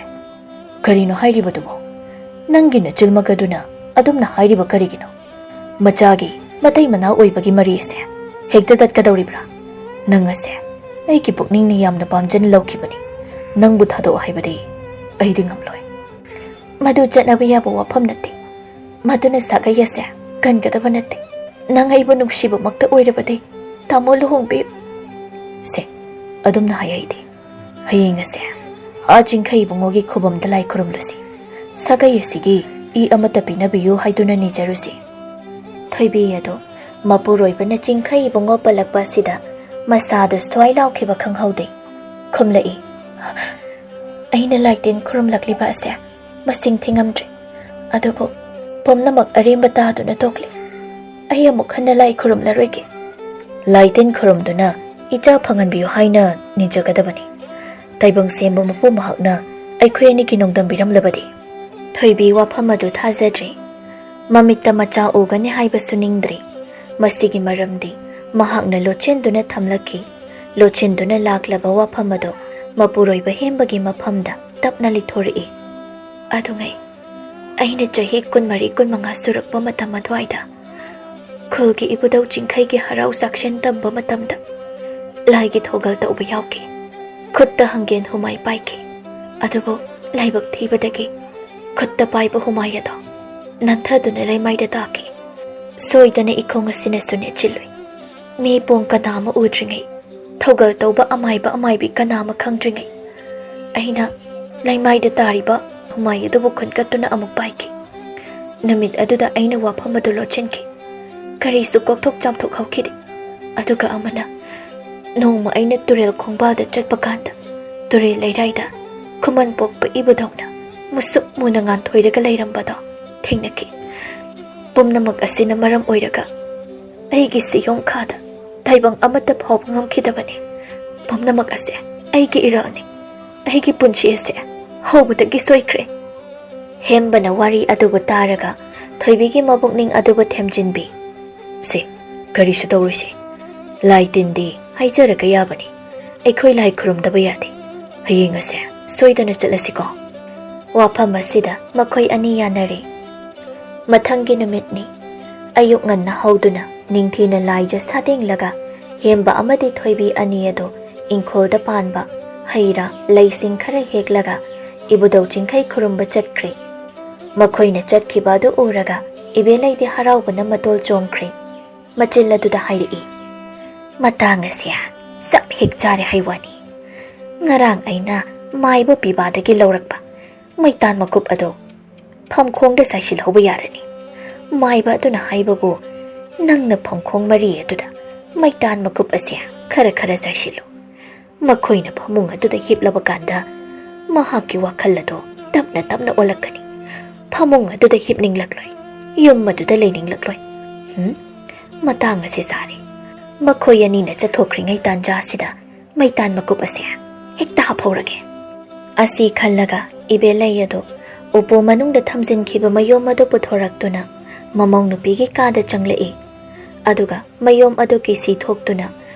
ꯀꯔꯤꯅꯣ ꯍꯥꯏꯔꯤꯕꯗꯨꯕꯣ? ꯅꯪꯒꯤ ꯅꯆꯤꯜꯃꯛ ꯑꯗꯨꯅ ꯑꯗꯨꯝꯅ ꯍꯥꯏꯔꯤꯕ ꯀꯔꯤꯒꯤꯅꯣ? ꯃꯆꯥꯒꯤ ꯃꯇꯩ ꯃꯅꯥꯎ ꯑꯣꯏꯕꯒꯤ ꯃꯔꯤ ꯑꯁꯦ ꯍꯦꯛꯇ ꯇꯠꯀꯗꯧꯔꯤꯕ꯭ꯔꯥ? ꯅꯪ ꯑꯁꯦ ꯑꯩꯒꯤ ꯄꯨꯛꯅꯤꯡꯅ ꯌꯥꯝꯅ ꯄꯥꯝꯖꯅ ꯂꯧꯈꯤꯕꯅꯤ꯫ ꯅꯪꯕꯨ ꯊꯥꯗꯣꯛꯑꯣ ꯍꯥꯏꯕꯗꯤ ꯑꯩꯗꯤ ꯉꯝꯂꯣꯏ꯫ ꯃꯗꯨ ꯆꯠꯅꯕ ꯌꯥꯕ ꯋꯥꯐꯝ ꯅꯠꯇꯦ꯫ ꯃꯗꯨꯅ ꯁꯥꯒꯩ ꯑꯁꯦ ꯀꯟꯒꯗꯕ ꯅꯠꯇꯦ꯫ ꯅꯪ ꯑꯩꯕꯨ ꯅꯨꯡꯁꯤꯕꯃꯛꯇ ꯑꯣꯏꯔꯕꯗꯤ ꯇꯥꯃꯣ ꯂꯨꯍꯣꯡꯕꯤꯌꯨ꯫ ꯁꯦ, ꯑꯗꯨꯝꯅ ꯍꯥꯏ ꯑꯩꯗꯤ꯫ ꯍꯌꯦꯡ ꯑꯁꯦ ꯑꯥ ꯆꯤꯡꯈꯩ ꯏꯕꯨꯡꯉꯣꯒꯤ ꯈꯨꯕꯝꯗ ꯂꯥꯏ ꯈꯨꯔꯨꯝꯂꯨꯁꯤ꯫ ꯁꯥꯒꯩ ꯑꯁꯤꯒꯤ ꯏ ꯑꯃꯠꯇ ꯄꯤꯅꯕꯤꯌꯨ ꯍꯥꯏꯗꯨꯅ ꯅꯤꯖꯔꯨꯁꯤ꯫ ꯊꯣꯏꯕꯤ ꯑꯗꯨ ꯃꯄꯨꯔꯣꯏꯕꯅ ꯆꯤꯡꯈꯩ ꯏꯕꯨꯡꯉꯣ ꯄꯜꯂꯛꯄ ꯑꯁꯤꯗ ꯃꯁꯥꯗꯨ ꯁ꯭ꯋꯥꯏ ꯂꯥꯎꯈꯤꯕ ꯈꯪꯍꯧꯗꯦ꯫ ꯈꯨꯝꯂꯛꯏ, "ꯑꯩꯅ ꯂꯥꯏꯇꯤꯟ ꯈꯨꯔꯨꯝꯂꯛꯂꯤꯕ ꯑꯁꯦ ꯃꯁꯤꯡ ꯊꯤꯉꯝꯗ꯭ꯔꯦ꯫ ꯑꯗꯨꯕꯨ ꯄꯨꯝꯅꯃꯛ ꯑꯔꯦꯝꯕ ꯇꯥꯗꯨꯅ ꯇꯣꯛꯂꯦ꯫ ꯑꯩ ꯑꯃꯨꯛ ꯍꯟꯅ ꯂꯥꯏ ꯈꯨꯔꯨꯝꯂꯔꯣꯏꯒꯦ꯫" ꯂꯥꯏꯇꯤꯟ ꯈꯨꯔꯨꯝꯗꯨꯅ ꯏꯆꯥ ꯐꯪꯍꯟꯕꯤꯌꯨ ꯍꯥꯏꯅ ꯅꯤꯖꯒꯗꯕꯅꯤ꯫ ꯇꯥꯏꯕꯪ ꯁꯦꯝꯕ ꯃꯄꯨ ꯃꯍꯥꯛꯅ ꯑꯩꯈꯣꯏ ꯑꯅꯤꯒꯤ ꯅꯣꯡꯗꯝꯕꯤꯔꯝꯂꯕꯗꯤ꯫ ꯊꯣꯏꯕꯤ ꯋꯥꯐꯝ ꯑꯗꯨ ꯊꯥꯖꯗ꯭ꯔꯦ꯫ ꯃꯃꯤꯠꯇ ꯃꯆꯥ ꯎꯒꯅꯤ ꯍꯥꯏꯕꯁꯨ ꯅꯤꯡꯗ꯭ꯔꯤ꯫ ꯃꯁꯤꯒꯤ ꯃꯔꯝꯗꯤ ꯃꯍꯥꯛꯅ ꯂꯣꯠꯁꯤꯟꯗꯨꯅ ꯊꯝꯂꯛꯈꯤ꯫ ꯂꯣꯠꯁꯤꯟꯗꯨꯅ ꯂꯥꯛꯂꯕ ꯋꯥꯐꯝ ꯑꯗꯨ ꯃꯄꯨꯔꯣꯏꯕ ꯍꯦꯝꯕꯒꯤ ꯃꯐꯝꯗ ꯇꯞꯅ ꯂꯤꯊꯣꯔꯛꯏ꯫ ꯑꯗꯨꯉꯩ ꯑꯩꯅ ꯆꯍꯤ ꯀꯨꯟꯃꯔꯤ ꯀꯨꯟꯃꯉꯥ ꯁꯨꯔꯛꯄ ꯃꯇꯝ ꯑꯗꯨꯋꯥꯏꯗ ꯈꯨꯜꯒꯤ ꯏꯕꯨꯙꯧ ꯆꯤꯡꯈꯩꯒꯤ ꯍꯔꯥꯎ ꯆꯥꯛꯁꯦꯟ ꯇꯝꯕ ꯃꯇꯝꯗ ꯂꯥꯏꯒꯤ ꯊꯧꯒꯜ ꯇꯧꯕ ꯌꯥꯎꯈꯤ꯫ ꯈꯨꯠꯇ ꯍꯪꯒꯦꯟ ꯍꯨꯃꯥꯏ ꯄꯥꯏꯈꯤ꯫ ꯑꯗꯨꯕꯨ ꯂꯥꯏꯕꯛ ꯊꯤꯕꯗꯒꯤ ꯈꯨꯠꯇ ꯄꯥꯏꯕ ꯍꯨꯃꯥꯏ ꯑꯗꯣ ꯅꯟꯊꯗꯨꯅ ꯂꯩꯃꯥꯏꯗ ꯇꯥꯈꯤ꯫ ꯁꯣꯏꯗꯅ ꯏꯈꯣꯡ ꯑꯁꯤꯅꯁꯨ ꯅꯦꯠꯁꯤꯜꯂꯨꯏ꯫ ꯃꯤ ꯄꯣꯡ ꯀꯅꯥ ꯑꯃ ꯎꯗ꯭ꯔꯤꯉꯩ, ꯊꯧꯒꯜ ꯇꯧꯕ ꯑꯃꯥꯏꯕ ꯑꯃꯥꯏꯕꯤ ꯀꯅꯥ ꯑꯃ ꯈꯪꯗ꯭ꯔꯤꯉꯩ, ꯑꯩꯅ ꯂꯩꯃꯥꯏꯗ ꯇꯥꯔꯤꯕ ꯍꯨꯃꯥꯏ ꯑꯗꯨꯕꯨ ꯈꯨꯟꯀꯠꯇꯨꯅ ꯑꯃꯨꯛ ꯄꯥꯏꯈꯤ꯫ ꯅꯨꯃꯤꯠ ꯑꯗꯨꯗ ꯑꯩꯅ ꯋꯥꯐꯝ ꯑꯗꯨ ꯂꯣꯠꯁꯤꯟꯈꯤ꯫ ꯀꯔꯤꯁꯨ ꯀꯣꯛꯊꯣꯛ ꯆꯥꯝꯊꯣꯛ ꯍꯧꯈꯤꯗꯦ꯫ ꯑꯗꯨꯒ ꯑꯃꯅ, ꯅꯣꯡꯃ ꯑꯩꯅ ꯇꯨꯔꯦꯜ ꯈꯣꯡꯕꯥꯜꯗ ꯆꯠꯄ ꯀꯥꯟꯗ, ꯇꯨꯔꯦꯜ ꯂꯩꯔꯥꯏꯗ ꯈꯨꯃꯟ ꯄꯣꯛꯄ ꯏꯕꯨꯙꯧꯅ ꯃꯨꯁꯨꯛ ꯃꯨꯅ ꯉꯥꯟꯊꯣꯏꯔꯒ ꯂꯩꯔꯝꯕꯗꯣ ꯊꯦꯡꯅꯈꯤ꯫ ꯄꯨꯝꯅꯃꯛ ꯑꯁꯤꯅ ꯃꯔꯝ ꯑꯣꯏꯔꯒ ꯑꯩꯒꯤ ꯁꯤꯌꯣꯡ ꯈꯥꯗ ꯇꯥꯏꯕꯪ ꯑꯃꯠꯇ ꯐꯥꯎꯕ ꯉꯝꯈꯤꯗꯕꯅꯤ꯫ ꯄꯨꯝꯅꯃꯛ ꯑꯁꯦ ꯑꯩꯒꯤ ꯏꯔꯥꯜꯅꯤ꯫ ꯑꯩꯒꯤ ꯄꯨꯟꯁꯤ ꯑꯁꯦ ꯍꯧꯕꯗꯒꯤ ꯁꯣꯏꯈ꯭ꯔꯦ꯫ ꯍꯦꯝꯕꯅ ꯋꯥꯔꯤ ꯑꯗꯨꯕꯨ ꯇꯥꯔꯒ ꯊꯣꯏꯕꯤꯒꯤ ꯃꯕꯨꯛꯅꯤꯡ ꯑꯗꯨꯕꯨ ꯊꯦꯝꯖꯤꯟꯕꯤ꯫ "ꯁꯦ, ꯀꯔꯤꯁꯨ ꯇꯧꯔꯣꯏꯁꯦ꯫ ꯂꯥꯏ ꯇꯤꯟꯗꯤ ꯍꯥꯏꯖꯔꯒ ꯌꯥꯕꯅꯤ꯫ ꯑꯩꯈꯣꯏ ꯂꯥꯏ ꯈꯨꯔꯨꯝꯗꯕ ꯌꯥꯗꯦ꯫ ꯍꯌꯦꯡ ꯑꯁꯦ ꯁꯣꯏꯗꯅ ꯆꯠꯂꯁꯤꯀꯣ?" ꯋꯥꯐꯝ ꯑꯁꯤꯗ ꯃꯈꯣꯏ ꯑꯅꯤ ꯌꯥꯅꯔꯦ꯫ ꯃꯊꯪꯒꯤ ꯅꯨꯃꯤꯠꯅꯤ꯫ ꯑꯌꯨꯛ ꯉꯟꯅ ꯍꯧꯗꯨꯅ ꯅꯤꯡꯊꯤꯅ ꯂꯥꯏꯖ ꯁꯥꯗꯦꯡꯂꯒ ꯍꯦꯝꯕ ꯑꯃꯗꯤ ꯊꯣꯏꯕꯤ ꯑꯅꯤ ꯑꯗꯨ ꯏꯪꯈꯣꯜꯗ ꯄꯥꯟꯕ ꯍꯩ ꯔꯥ ꯂꯩꯁꯤꯡ ꯈꯔ ꯍꯦꯛꯂꯒ ꯏꯕꯨꯙꯧ ꯆꯤꯡꯈꯩ ꯈꯨꯔꯨꯝꯕ ꯆꯠꯈ꯭ꯔꯦ꯫ ꯃꯈꯣꯏꯅ ꯆꯠꯈꯤꯕ ꯑꯗꯨ ꯎꯔꯒ ꯏꯕꯦꯂꯩꯗꯤ ꯍꯔꯥꯎꯕꯅ ꯃꯇꯣꯜ ꯆꯣꯡꯈ꯭ꯔꯦ꯫ ꯃꯆꯤꯜ ꯑꯗꯨꯗ ꯍꯥꯏꯔꯛꯏ, "ꯃꯇꯥꯡ ꯑꯁꯦ ꯆꯞ ꯍꯦꯛ ꯆꯥꯔꯦ ꯍꯥꯏ ꯋꯥꯅꯤ꯫ ꯉꯔꯥꯡ ꯑꯩꯅ ꯃꯥꯏꯕ ꯄꯤꯕꯥꯗꯒꯤ ꯂꯧꯔꯛꯄ ꯃꯩꯇꯥꯟ ꯃꯀꯨꯞ ꯑꯗꯣ ꯐꯝꯈꯣꯡꯗ ꯆꯥꯏꯁꯤꯜꯍꯧꯕ ꯌꯥꯔꯅꯤ꯫ ꯃꯥꯏꯕ ꯑꯗꯨꯅ ꯍꯥꯏꯕꯕꯨ ꯅꯪꯅ ꯐꯝꯈꯣꯡ ꯃꯔꯤ ꯑꯗꯨꯗ ꯃꯩꯇꯥꯟ ꯃꯀꯨꯞ ꯑꯁꯦ ꯈꯔ ꯈꯔ ꯆꯥꯏꯁꯤꯜꯂꯨ꯫ ꯃꯈꯣꯏꯅ ꯐꯃꯨꯡ ꯑꯗꯨꯗ ꯍꯤꯞꯂꯕ ꯀꯥꯟꯗ ꯃꯍꯥꯛꯀꯤ ꯋꯥꯈꯜ ꯑꯗꯣ ꯇꯞꯅ ꯇꯞꯅ ꯑꯣꯜꯂꯛꯀꯅꯤ꯫ ꯐꯃꯨꯡ ꯑꯗꯨꯗ ꯍꯤꯞꯅꯤꯡꯂꯛꯂꯣꯏ꯫ ꯌꯨꯝ ꯑꯗꯨꯗ ꯂꯩꯅꯤꯡꯂꯛꯂꯣꯏ꯫ ꯍꯨꯝ? ꯃꯇꯥꯡ ꯑꯁꯤ ꯆꯥꯔꯦ꯫ ꯃꯈꯣꯏ ꯑꯅꯤꯅ ꯆꯠꯊꯣꯛꯈ꯭ꯔꯤꯉꯩ ꯇꯥꯟꯖꯥ ꯑꯁꯤꯗ ꯃꯩꯇꯥꯟ ꯃꯀꯨꯞ ꯑꯁꯦ ꯍꯦꯛꯇ ꯍꯥꯞꯍꯧꯔꯒꯦ꯫" ꯑꯁꯤ ꯈꯜꯂꯒ ꯏꯕꯦꯂꯩ ꯑꯗꯨ ꯎꯄꯨ ꯃꯅꯨꯡꯗ ꯊꯝꯖꯤꯟꯈꯤꯕ ꯃꯌꯣꯝ ꯑꯗꯨ ꯄꯨꯊꯣꯔꯛꯇꯨꯅ ꯃꯃꯧ ꯅꯨꯄꯤꯒꯤ ꯀꯥꯗ ꯆꯪꯂꯛꯏ꯫ ꯑꯗꯨꯒ ꯃꯌꯣꯝ ꯑꯗꯨ ꯀꯤꯁꯤ ꯊꯣꯛꯇꯨꯅ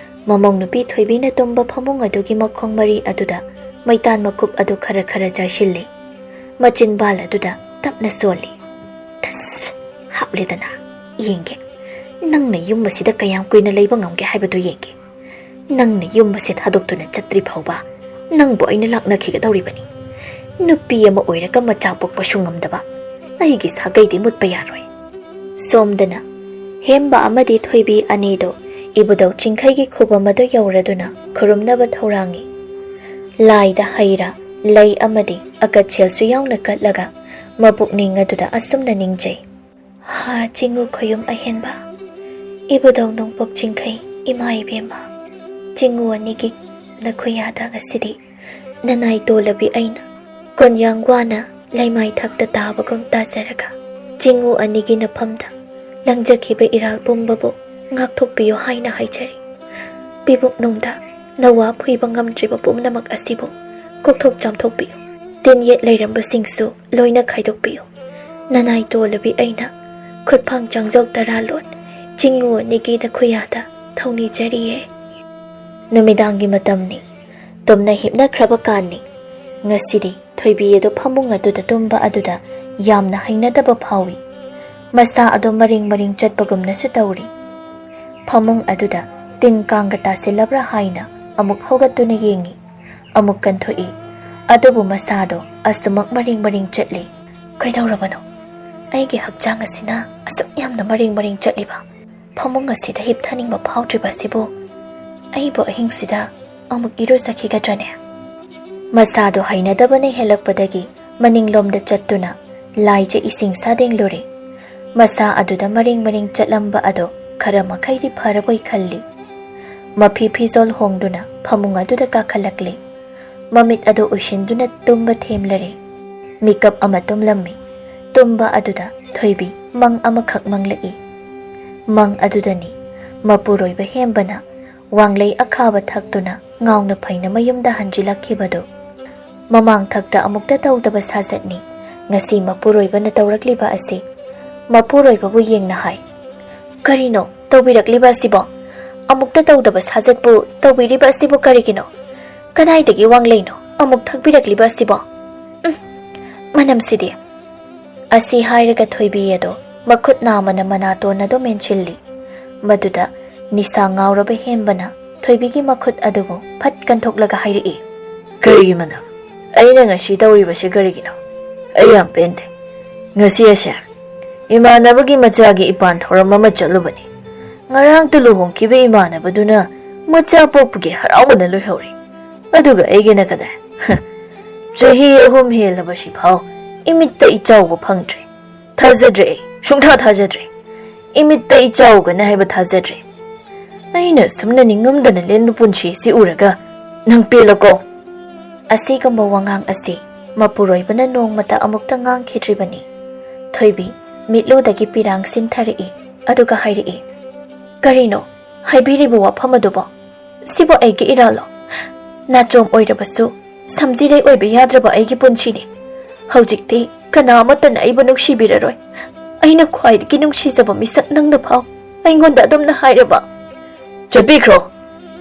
ꯃꯃꯧ ꯅꯨꯄꯤ ꯊꯣꯏꯕꯤꯅ ꯇꯨꯝꯕ ꯐꯃꯨꯡ ꯑꯗꯨꯒꯤ ꯃꯈꯣꯡ ꯃꯔꯤ ꯑꯗꯨꯗ ꯃꯩꯇꯥꯟ ꯃꯀꯨꯞ ꯑꯗꯨ ꯈꯔ ꯈꯔ ꯆꯥꯏꯁꯤꯜꯂꯤ꯫ ꯃꯆꯤꯟꯕꯥꯜ ꯑꯗꯨꯗ ꯇꯞꯅ ꯁꯣꯜꯂꯤ꯫ "ꯇꯁ! ꯍꯥꯞꯂꯦꯗꯅ꯫ ꯌꯦꯡꯒꯦ, ꯅꯪꯅ ꯌꯨꯝ ꯑꯁꯤꯗ ꯀꯌꯥꯝ ꯀꯨꯏꯅ ꯂꯩꯕ ꯉꯝꯒꯦ ꯍꯥꯏꯕꯗꯨ ꯌꯦꯡꯒꯦ꯫ ꯅꯪꯅ ꯌꯨꯝ ꯑꯁꯤ ꯊꯥꯗꯣꯛꯇꯨꯅ ꯆꯠꯇ꯭ꯔꯤ ꯐꯥꯎꯕ ꯅꯪꯕꯨ ꯑꯩꯅ ꯂꯥꯛꯅꯈꯤꯒꯗꯧꯔꯤꯕꯅꯤ꯫ ꯅꯨꯄꯤ ꯑꯃ ꯑꯣꯏꯔꯒ ꯃꯆꯥ ꯄꯣꯛꯄꯁꯨ ꯉꯝꯗꯕ ꯑꯩꯒꯤ ꯁꯥꯒꯩꯗꯤ ꯃꯨꯠꯄ ꯌꯥꯔꯣꯏ꯫" ꯁꯣꯝꯗꯅ ꯍꯦꯝꯕ ꯑꯃꯗꯤ ꯊꯣꯏꯕꯤ ꯑꯅꯤꯗꯨ ꯏꯕꯨꯙꯧ ꯆꯤꯡꯈꯩꯒꯤ ꯈꯨꯕꯝ ꯑꯗꯨ ꯌꯧꯔꯗꯨꯅ ꯈꯨꯔꯨꯝꯅꯕ ꯊꯧꯔꯥꯡꯏ꯫ ꯂꯥꯏꯗ ꯍꯩꯔꯥ, ꯂꯩ ꯑꯃꯗꯤ ꯑꯀꯠꯁꯦꯜꯁꯨ ꯌꯥꯎꯅ ꯀꯠꯂꯒ ꯃꯄꯨꯛꯅꯤꯡ ꯑꯗꯨꯗ ꯑꯁꯨꯝꯅ ꯅꯤꯡꯖꯩ꯫ ꯍꯥ ꯆꯤꯡꯉꯨ ꯈꯣꯌꯨꯝ ꯑꯍꯦꯟꯕ, ꯏꯕꯨꯙꯧ ꯅꯣꯡꯄꯣꯛ ꯆꯤꯡꯈꯩ ꯏꯃꯥ ꯏꯕꯦꯝꯃ, ꯆꯤꯡꯉꯨ ꯑꯅꯤꯒꯤ ꯅꯈꯨꯌꯥꯗ ꯉꯁꯤꯗꯤ ꯅꯅꯥꯏ ꯇꯣꯂꯕꯤ ꯑꯩꯅ ꯀꯣꯟꯌꯥꯡ ꯋꯥꯅ ꯂꯩꯃꯥꯏ ꯊꯛꯇ ꯇꯥꯕꯒꯨꯝ ꯇꯥꯖꯔꯒ, ꯆꯤꯡꯉꯨ ꯑꯅꯤꯒꯤ ꯅꯐꯝꯗ ꯂꯪꯖꯈꯤꯕ ꯏꯔꯥꯜ ꯄꯨꯝꯕꯕꯨ ꯉꯥꯛꯊꯣꯛꯄꯤꯌꯨ ꯍꯥꯏꯅ ꯍꯥꯏꯖꯔꯤ꯫ ꯄꯤꯕꯨꯛꯅꯨꯡꯗ ꯅꯋꯥ ꯐꯨꯏꯕ ꯉꯝꯗ꯭ꯔꯤꯕ ꯄꯨꯝꯅꯃꯛ ꯑꯁꯤꯕꯨ ꯀꯣꯛꯊꯣꯛ ꯆꯥꯝꯊꯣꯛꯄꯤꯌꯨ꯫ ꯇꯤꯟ ꯌꯦꯠ ꯂꯩꯔꯝꯕꯁꯤꯡꯁꯨ ꯂꯣꯏꯅ ꯈꯥꯏꯗꯣꯛꯄꯤꯌꯨ꯫ ꯅꯅꯥꯏ ꯇꯣꯜꯂꯕꯤ ꯑꯩꯅ ꯈꯨꯠꯐꯥꯡ ꯆꯥꯡꯖꯧ ꯇꯔꯥ ꯂꯣꯟ ꯆꯤꯡꯉꯨ ꯅꯤꯒꯤꯗ ꯈꯨꯌꯥꯗ ꯊꯧꯅꯤꯖꯔꯤꯌꯦ꯫ ꯅꯨꯃꯤꯗꯥꯡꯒꯤ ꯃꯇꯝꯅꯤ꯫ ꯇꯨꯝꯅ ꯍꯤꯞꯅꯈ꯭ꯔꯕ ꯀꯥꯟꯅꯤ꯫ ꯉꯁꯤꯗꯤ ꯊꯣꯏꯕꯤ ꯑꯗꯨ ꯐꯃꯨꯡ ꯑꯗꯨꯗ ꯇꯨꯝꯕ ꯑꯗꯨꯗ ꯌꯥꯝꯅ ꯍꯩꯅꯗꯕ ꯐꯥꯎꯏ꯫ ꯃꯁꯥ ꯑꯗꯨ ꯃꯔꯦꯡ ꯃꯔꯦꯡ ꯆꯠꯄꯒꯨꯝꯅꯁꯨ ꯇꯧꯔꯤ꯫ ꯐꯃꯨꯡ ꯑꯗꯨꯗ ꯇꯤꯟ ꯀꯥꯡꯒ ꯇꯥꯁꯤꯜꯂꯕ꯭ꯔꯥ ꯍꯥꯏꯅ ꯑꯃꯨꯛ ꯍꯧꯒꯠꯇꯨꯅ ꯌꯦꯡꯏ꯫ ꯑꯃꯨꯛ ꯀꯟꯊꯣꯛꯏ꯫ ꯑꯗꯨꯕꯨ ꯃꯁꯥꯗꯣ ꯑꯁꯨꯃꯛ ꯃꯔꯦꯡ ꯃꯔꯦꯡ ꯆꯠꯂꯤ꯫ ꯀꯩꯗꯧꯔꯕꯅꯣ? ꯑꯩꯒꯤ ꯍꯛꯆꯥꯡ ꯑꯁꯤꯅ ꯑꯁꯨꯛ ꯌꯥꯝꯅ ꯃꯔꯦꯡ ꯃꯔꯦꯡ ꯆꯠꯂꯤꯕ? ꯐꯃꯨꯡ ꯑꯁꯤꯗ ꯍꯤꯞꯊꯅꯤꯡꯕ ꯐꯥꯎꯗ꯭ꯔꯤꯕ ꯑꯁꯤꯕꯨ ꯑꯩꯕꯨ ꯑꯍꯤꯡꯁꯤꯗ ꯑꯃꯨꯛ ꯏꯔꯨꯖꯈꯤꯒꯗ꯭ꯔꯅꯦ? ꯃꯁꯥꯗꯣ ꯍꯩꯅꯗꯕꯅ ꯍꯦꯜꯂꯛꯄꯗꯒꯤ ꯃꯅꯤꯡꯂꯣꯝꯗ ꯆꯠꯇꯨꯅ ꯂꯥꯏꯖ ꯏꯁꯤꯡ ꯁꯥꯗꯦꯡꯂꯨꯔꯦ꯫ ꯃꯁꯥ ꯑꯗꯨꯗ ꯃꯔꯦꯡ ꯃꯔꯦꯡ ꯆꯠꯂꯝꯕ ꯑꯗꯣ ꯈꯔ ꯃꯈꯩꯗꯤ ꯐꯔꯕꯣꯏ ꯈꯜꯂꯤ꯫ ꯃꯐꯤ ꯐꯤꯖꯣꯜ ꯍꯣꯡꯗꯨꯅ ꯐꯃꯨꯡ ꯑꯗꯨꯗ ꯀꯥꯈꯠꯂꯛꯂꯦ꯫ ꯃꯃꯤꯠ ꯑꯗꯨ ꯎꯏꯁꯤꯟꯗꯨꯅ ꯇꯨꯝꯕ ꯊꯦꯝꯂꯔꯦ꯫ ꯃꯤꯀꯞ ꯑꯃ ꯇꯨꯝꯂꯝꯃꯤ꯫ ꯇꯨꯝꯕ ꯑꯗꯨꯗ ꯊꯣꯏꯕꯤ ꯃꯪ ꯑꯃꯈꯛ ꯃꯪꯂꯛꯏ꯫ ꯃꯪ ꯑꯗꯨꯗꯅꯤ ꯃꯄꯨꯔꯣꯏꯕ ꯍꯦꯝꯕꯅ ꯋꯥꯡꯂꯩ ꯑꯈꯥꯕ ꯊꯛꯇꯨꯅ ꯉꯥꯎꯅ ꯐꯩꯅ ꯃꯌꯨꯝꯗ ꯍꯟꯖꯤꯜꯂꯛꯈꯤꯕꯗꯨ꯫ ꯃꯃꯥꯡ ꯊꯛꯇ ꯑꯃꯨꯛꯇ ꯇꯧꯗꯕ ꯁꯥꯖꯠꯅꯤ ꯉꯁꯤ ꯃꯄꯨꯔꯣꯏꯕꯅ ꯇꯧꯔꯛꯂꯤꯕ ꯑꯁꯤ꯫ ꯃꯄꯨꯔꯣꯏꯕꯕꯨ ꯌꯦꯡꯅ ꯍꯥꯏ, "ꯀꯔꯤꯅꯣ ꯇꯧꯕꯤꯔꯛꯂꯤꯕ ꯑꯁꯤꯕꯣ? ꯑꯃꯨꯛꯇ ꯇꯧꯗꯕ ꯁꯥꯖꯠꯄꯨ ꯇꯧꯕꯤꯔꯤꯕ ꯑꯁꯤꯕꯨ ꯀꯔꯤꯒꯤꯅꯣ? ꯀꯗꯥꯏꯗꯒꯤ ꯋꯥꯡꯂꯩꯅꯣ ꯑꯃꯨꯛ ꯊꯛꯄꯤꯔꯛꯂꯤꯕ ꯑꯁꯤꯕꯣ? ꯎꯝ, ꯃꯅꯝꯁꯤꯗꯤ!" ꯑꯁꯤ ꯍꯥꯏꯔꯒ ꯊꯣꯏꯕꯤ ꯑꯗꯣ ꯃꯈꯨꯠ ꯅꯥꯝꯃꯅ ꯃꯅꯥꯇꯣꯟ ꯑꯗꯨ ꯃꯦꯟꯁꯤꯜꯂꯤ꯫ ꯃꯗꯨꯗ ꯅꯤꯁꯥ ꯉꯥꯎꯔꯕ ꯍꯦꯝꯕꯅ ꯊꯣꯏꯕꯤꯒꯤ ꯃꯈꯨꯠ ꯑꯗꯨꯕꯨ ꯐꯠ ꯀꯟꯊꯣꯛꯂꯒ ꯍꯥꯏꯔꯛꯏ, "ꯀꯔꯤꯒꯤ ꯃꯅꯝ? ꯑꯩꯅ ꯉꯁꯤ ꯇꯧꯔꯤꯕꯁꯤ ꯀꯔꯤꯒꯤꯅꯣ? ꯑꯩ ꯌꯥꯝ ꯄꯦꯟꯗꯦ꯫ ꯉꯁꯤ ꯑꯁꯦ ꯏꯃꯥꯟꯅꯕꯒꯤ ꯃꯆꯥꯒꯤ ꯏꯄꯥꯟ ꯊꯧꯔꯝ ꯑꯃ ꯆꯠꯂꯨꯕꯅꯤ꯫ ꯉꯔꯥꯡꯇ ꯂꯨꯍꯣꯡꯈꯤꯕ ꯏꯃꯥꯟꯅꯕꯗꯨꯅ ꯃꯆꯥ ꯄꯣꯛꯄꯒꯤ ꯍꯔꯥꯎꯕꯅ ꯂꯣꯏꯍꯧꯔꯦ꯫ ꯑꯗꯨꯒ ꯑꯩꯒꯤꯅ ꯀꯗꯥꯏ? ꯍ, ꯆꯍꯤ ꯑꯍꯨꯝ ꯍꯦꯜꯂꯕꯁꯤꯐꯥꯎ ꯏꯃꯤꯠꯇ ꯏꯆꯥ ꯎꯕ ꯐꯪꯗ꯭ꯔꯦ꯫ ꯊꯥꯖꯗ꯭ꯔꯦ ꯑꯩ, ꯁꯨꯡꯊꯥ ꯊꯥꯖꯗ꯭ꯔꯦ꯫ ꯏꯃꯤꯠꯇ ꯏꯆꯥ ꯎꯒꯅꯤ ꯍꯥꯏꯕ ꯊꯥꯖꯗ꯭ꯔꯦ꯫ ꯑꯩꯅ ꯑꯁꯨꯝꯅ ꯅꯤꯡꯉꯝꯗꯅ ꯂꯦꯟꯕ ꯄꯨꯟꯁꯤ ꯑꯁꯤ ꯎꯔꯒ ꯅꯪ ꯄꯦꯜꯂꯀꯣ?" ꯑꯁꯤꯒꯨꯝꯕ ꯋꯥꯉꯥꯡ ꯑꯁꯤ ꯃꯄꯨꯔꯣꯏꯕꯅ ꯅꯣꯡꯃꯇ ꯑꯃꯨꯛꯇ ꯉꯥꯡꯈꯤꯗ꯭ꯔꯤꯕꯅꯤ꯫ ꯊꯣꯏꯕꯤ ꯃꯤꯠꯂꯨꯗꯒꯤ ꯄꯤꯔꯥꯡ ꯁꯤꯟꯊꯔꯛꯏ, ꯑꯗꯨꯒ ꯍꯥꯏꯔꯛꯏ, "ꯀꯔꯤꯅꯣ ꯍꯥꯏꯕꯤꯔꯤꯕ ꯋꯥꯐꯝ ꯑꯗꯨꯕꯣ? ꯁꯤꯕꯨ ꯑꯩꯒꯤ ꯏꯔꯥꯜꯂꯣ? ꯅꯥꯆꯣꯝ ꯑꯣꯏꯔꯕꯁꯨ ꯁꯝꯖꯤꯔꯩ ꯑꯣꯏꯕ ꯌꯥꯗ꯭ꯔꯕ ꯑꯩꯒꯤ ꯄꯨꯟꯁꯤꯅꯤ꯫ ꯍꯧꯖꯤꯛꯇꯤ ꯀꯅꯥ ꯑꯃꯠꯇꯅ ꯑꯩꯕꯨ ꯅꯨꯡꯁꯤꯕꯤꯔꯔꯣꯏ꯫ ꯑꯩꯅ ꯈ꯭ꯋꯥꯏꯗꯒꯤ ꯅꯨꯡꯁꯤꯖꯕ ꯃꯤꯁꯛ ꯅꯪꯅ ꯐꯥꯎ ꯑꯩꯉꯣꯟꯗ ꯑꯗꯨꯝꯅ ꯍꯥꯏꯔꯕ? ꯆꯠꯄꯤꯈ꯭ꯔꯣ,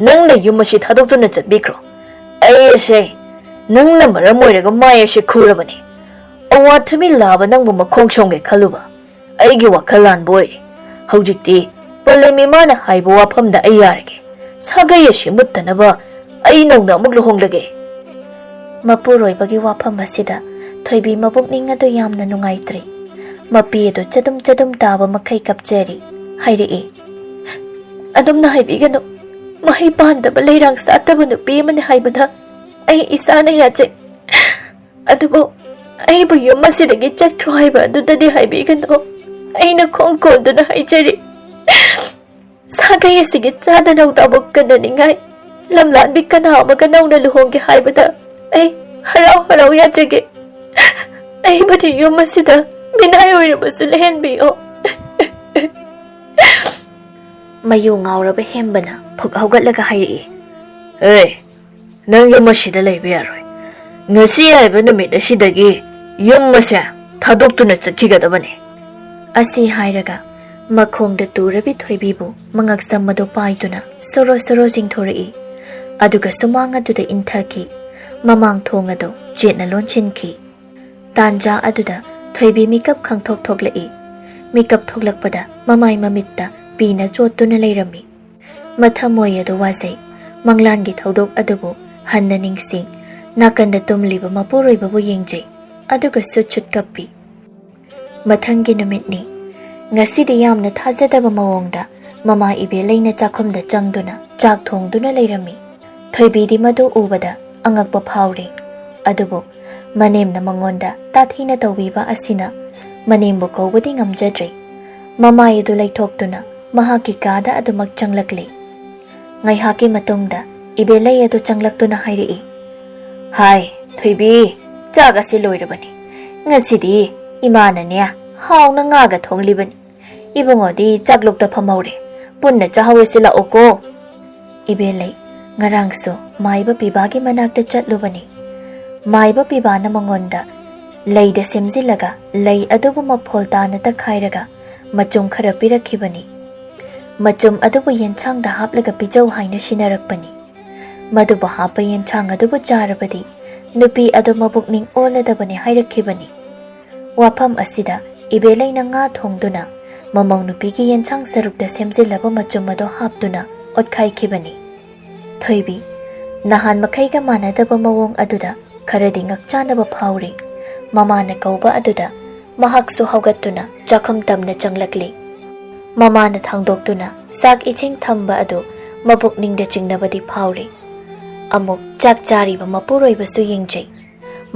ꯅꯪꯅ ꯌꯨꯝ ꯑꯁꯤ ꯊꯥꯗꯣꯛꯇꯨꯅ ꯆꯠꯄꯤꯈ꯭ꯔꯣ꯫ ꯑꯩ ꯑꯁꯦ ꯅꯪꯅ ꯃꯔꯝ ꯑꯣꯏꯔꯒ ꯃꯥꯏ ꯑꯁꯤ ꯈꯨꯔꯕꯅꯤ꯫ ꯑꯋꯥꯊꯕꯤ ꯂꯥꯕ ꯅꯪꯕꯨ ꯃꯈꯣꯡ ꯁꯣꯝꯒꯦ ꯈꯜꯂꯨꯕ ꯑꯩꯒꯤ ꯋꯥꯈꯜ ꯂꯥꯟꯕ ꯑꯣꯏꯔꯦ꯫ ꯍꯧꯖꯤꯛꯇꯤ ꯄꯂꯦꯝ ꯏꯃꯥꯅ ꯍꯥꯏꯕ ꯋꯥꯐꯝꯗ ꯑꯩ ꯌꯥꯔꯒꯦ꯫ ꯁꯥꯒꯩ ꯑꯁꯤ ꯃꯨꯠꯇꯅꯕ ꯑꯩ ꯅꯧꯅ ꯑꯃꯨꯛ ꯂꯨꯍꯣꯡꯂꯒꯦ꯫ ꯃꯄꯨꯔꯣꯏꯕꯒꯤ ꯋꯥꯐꯝ ꯑꯁꯤꯗ ꯊꯣꯏꯕꯤ ꯃꯕꯨꯛꯅꯤꯡ ꯑꯗꯨ ꯌꯥꯝꯅ ꯅꯨꯡꯉꯥꯏꯇ꯭ꯔꯦ꯫ ꯃꯄꯤ ꯑꯗꯨ ꯆꯗꯨꯝ ꯆꯗꯨꯝ ꯇꯥꯕ ꯃꯈꯩ ꯀꯞꯆꯔꯤ꯫ ꯍꯥꯏꯔꯛꯏ, "ꯑꯗꯨꯝꯅ ꯍꯥꯏꯕꯤꯒꯅꯨ꯫ ꯃꯍꯩ ꯄꯥꯟꯗꯕ ꯂꯩꯔꯥꯡ ꯁꯥꯠꯇꯕ ꯅꯨꯄꯤ ꯑꯃꯅꯤ ꯍꯥꯏꯕꯗ ꯑꯩ ꯏꯁꯥꯅ ꯌꯥꯖꯩ꯫ ꯑꯗꯨꯕꯨ ꯑꯩꯕꯨ ꯌꯨꯝ ꯑꯁꯤꯗꯒꯤ ꯆꯠꯈ꯭ꯔꯣ ꯍꯥꯏꯕ ꯑꯗꯨꯗꯗꯤ ꯍꯥꯏꯕꯤꯒꯅꯨ꯫ ꯑꯩꯅ ꯈꯣꯡ ꯀꯣꯟꯗꯨꯅ ꯍꯥꯏꯖꯔꯤ꯫ ꯁꯥꯒꯩ ꯑꯁꯤꯒꯤ ꯆꯥꯗ ꯅꯧꯗ ꯑꯃꯨꯛ ꯀꯟꯅꯅꯤꯡꯉꯥꯏ ꯂꯝꯂꯥꯟꯕꯤ ꯀꯅꯥ ꯑꯃꯒ ꯅꯧꯅ ꯂꯨꯍꯣꯡꯒꯦ ꯍꯥꯏꯕꯗ ꯑꯩ ꯍꯔꯥꯎ ꯍꯔꯥꯎ ꯌꯥꯖꯒꯦ꯫ ꯑꯩꯕꯨꯗꯤ ꯌꯨꯝ ꯑꯁꯤꯗ ꯃꯤꯅꯥꯏ ꯑꯣꯏꯔꯕꯁꯨ ꯂꯩꯍꯟꯕꯤꯌꯣ꯫" ꯃꯌꯨ ꯉꯥꯎꯔꯕ ꯍꯦꯝꯕꯅ ꯐꯨꯛ ꯍꯧꯒꯠꯂꯒ ꯍꯥꯏꯔꯛꯏ, "ꯍꯦ, ꯅꯪ ꯌꯨꯝ ꯑꯁꯤꯗ ꯂꯩꯕ ꯌꯥꯔꯣꯏ꯫ ꯉꯁꯤ ꯍꯥꯏꯕ ꯅꯨꯃꯤꯠ ꯑꯁꯤꯗꯒꯤ ꯌꯨꯝ ꯑꯁꯦ ꯊꯥꯗꯣꯛꯇꯨꯅ ꯆꯠꯈꯤꯒꯗꯕꯅꯤ꯫" ꯑꯁꯤ ꯍꯥꯏꯔꯒ ꯃꯈꯣꯡꯗ ꯇꯨꯔꯕꯤ ꯊꯣꯏꯕꯤꯕꯨ ꯃꯉꯛꯁꯝ ꯑꯗꯨ ꯄꯥꯏꯗꯨꯅ ꯁꯣꯔꯣ ꯁꯣꯔꯣ ꯆꯤꯡꯊꯣꯔꯛꯏ꯫ ꯑꯗꯨꯒ ꯁꯨꯃꯥꯡ ꯑꯗꯨꯗ ꯏꯟꯊꯈꯤ꯫ ꯃꯃꯥꯡ ꯊꯣꯡ ꯑꯗꯨ ꯆꯦꯠꯅ ꯂꯣꯟꯁꯤꯟꯈꯤ꯫ ꯇꯥꯟꯖꯥ ꯑꯗꯨꯗ ꯊꯣꯏꯕꯤ ꯃꯤꯀꯞ ꯈꯪꯊꯣꯛ ꯊꯣꯛꯂꯛꯏ꯫ ꯃꯤꯀꯞ ꯊꯣꯛꯂꯛꯄꯗ ꯃꯃꯥꯏ ꯃꯃꯤꯠꯇ ꯄꯤꯅ ꯆꯣꯠꯇꯨꯅ ꯂꯩꯔꯝꯃꯤ꯫ ꯃꯊꯃꯣꯏ ꯑꯗꯨ ꯋꯥꯖꯩ꯫ ꯃꯪꯂꯥꯟꯒꯤ ꯊꯧꯗꯣꯛ ꯑꯗꯨꯕꯨ ꯍꯟꯅ ꯅꯤꯡꯁꯤꯡ, ꯅꯥꯀꯟꯗ ꯇꯨꯝꯂꯤꯕ ꯃꯄꯨꯔꯣꯏꯕꯕꯨ ꯌꯦꯡꯖꯩ, ꯑꯗꯨꯒ ꯁꯨꯠ ꯁꯨꯠ ꯀꯞꯄꯤ꯫ ꯃꯊꯪꯒꯤ ꯅꯨꯃꯤꯠꯅꯤ꯫ ꯉꯁꯤꯗꯤ ꯌꯥꯝꯅ ꯊꯥꯖꯗꯕ ꯃꯑꯣꯡꯗ ꯃꯃꯥ ꯏꯕꯦꯂꯩꯅ ꯆꯥꯛꯈꯨꯝꯗ ꯆꯪꯗꯨꯅ ꯆꯥꯛ ꯊꯣꯡꯗꯨꯅ ꯂꯩꯔꯝꯃꯤ꯫ ꯊꯣꯏꯕꯤꯗꯤ ꯃꯗꯨ ꯎꯕꯗ ꯑꯉꯛꯄ ꯐꯥꯎꯔꯦ꯫ ꯑꯗꯨꯕꯨ ꯃꯅꯦꯝꯅ ꯃꯉꯣꯟꯗ ꯇꯥꯊꯤꯅ ꯇꯧꯕꯤꯕ ꯑꯁꯤꯅ ꯃꯅꯦꯝꯕꯨ ꯀꯧꯕꯗꯤ ꯉꯝꯖꯗ꯭ꯔꯦ꯫ ꯃꯃꯥꯏ ꯑꯗꯨ ꯂꯩꯊꯣꯛꯇꯨꯅ ꯃꯍꯥꯛꯀꯤ ꯀꯥꯗ ꯑꯗꯨꯃꯛ ꯆꯪꯂꯛꯂꯦ꯫ ꯉꯥꯏꯍꯥꯛꯀꯤ ꯃꯇꯨꯡꯗ ꯏꯕꯦꯂꯩ ꯑꯗꯨ ꯆꯪꯂꯛꯇꯨꯅ ꯍꯥꯏꯔꯛꯏ, "ꯍꯥꯏ, ꯊꯣꯏꯕꯤ, ꯆꯥꯛ ꯑꯁꯤ ꯂꯣꯏꯔꯕꯅꯤ꯫ ꯉꯁꯤꯗꯤ ꯏꯃꯥꯅꯅꯦ ꯍꯥꯎꯅ ꯉꯥꯒ ꯊꯣꯡꯂꯤꯕꯅꯤ꯫ ꯏꯕꯨꯡꯉꯣꯗꯤ ꯆꯥꯛꯂꯨꯛꯇ ꯐꯝꯍꯧꯔꯦ꯫ ꯄꯨꯟꯅ ꯆꯥꯍꯧꯔꯁꯤ ꯂꯥꯛꯑꯣꯀꯣ꯫" ꯏꯕꯦꯂꯩ, ꯉꯔꯥꯡꯁꯨ ꯃꯥꯏꯕ ꯄꯤꯕꯥꯒꯤ ꯃꯅꯥꯛꯇ ꯆꯠꯂꯨꯕꯅꯤ꯫ ꯃꯥꯏꯕ ꯄꯤꯕꯥꯅ ꯃꯉꯣꯟꯗ ꯂꯩꯗ ꯁꯦꯝꯖꯤꯜꯂꯒ ꯂꯩ ꯑꯗꯨꯕꯨ ꯃꯐꯣꯜ ꯇꯥꯅ ꯇꯛꯈꯥꯏꯔꯒ ꯃꯆꯨꯝ ꯈꯔ ꯄꯤꯔꯛꯈꯤꯕꯅꯤ꯫ ꯃꯆꯨꯝ ꯑꯗꯨꯕꯨ ꯌꯦꯟꯁꯥꯡꯗ ꯍꯥꯞꯂꯒ ꯄꯤꯖꯧ ꯍꯥꯏꯅ ꯁꯤꯟꯅꯔꯛꯄꯅꯤ꯫ ꯃꯗꯨꯕꯨ ꯍꯥꯞꯄ ꯌꯦꯟꯁꯥꯡ ꯑꯗꯨꯕꯨ ꯆꯥꯔꯕꯗꯤ ꯅꯨꯄꯤ ꯑꯗꯨ ꯃꯕꯨꯛꯅꯤꯡ ꯑꯣꯜꯂꯗꯕꯅꯤ ꯍꯥꯏꯔꯛꯈꯤꯕꯅꯤ꯫ ꯋꯥꯐꯝ ꯑꯁꯤꯗ ꯏꯕꯦꯂꯩꯅ ꯉꯥ ꯊꯣꯡꯗꯨꯅ ꯃꯃꯧ ꯅꯨꯄꯤꯒꯤ ꯌꯦꯟꯁꯥꯡ ꯁꯔꯨꯛꯇ ꯁꯦꯝꯖꯤꯜꯂꯕ ꯃꯆꯨꯝ ꯑꯗꯨ ꯍꯥꯞꯇꯨꯅ ꯑꯣꯠꯈꯥꯏꯈꯤꯕꯅꯤ꯫ ꯊꯣꯏꯕꯤ, ꯅꯍꯥꯟ ꯃꯈꯩꯒ ꯃꯥꯟꯅꯗꯕ ꯃꯑꯣꯡ ꯑꯗꯨꯗ ꯈꯔꯗꯤ ꯉꯛꯆꯥꯅꯕ ꯐꯥꯎꯔꯤ꯫ ꯃꯃꯥꯅ ꯀꯧꯕ ꯑꯗꯨꯗ ꯃꯍꯥꯛꯁꯨ ꯍꯧꯒꯠꯇꯨꯅ ꯆꯥꯛꯈꯨꯝ ꯇꯝꯅ ꯆꯪꯂꯛꯂꯤ꯫ ꯃꯃꯥꯅ ꯊꯥꯡꯗꯣꯛꯇꯨꯅ ꯆꯥꯛ ꯏꯁꯤꯡ ꯊꯝꯕ ꯑꯗꯨ ꯃꯕꯨꯛꯅꯤꯡꯗ ꯆꯤꯡꯅꯕꯗꯤ ꯐꯥꯎꯔꯤ꯫ ꯑꯃꯨꯛ ꯆꯥꯛ ꯆꯥꯔꯤꯕ ꯃꯄꯨꯔꯣꯏꯕꯁꯨ ꯌꯦꯡꯖꯩ꯫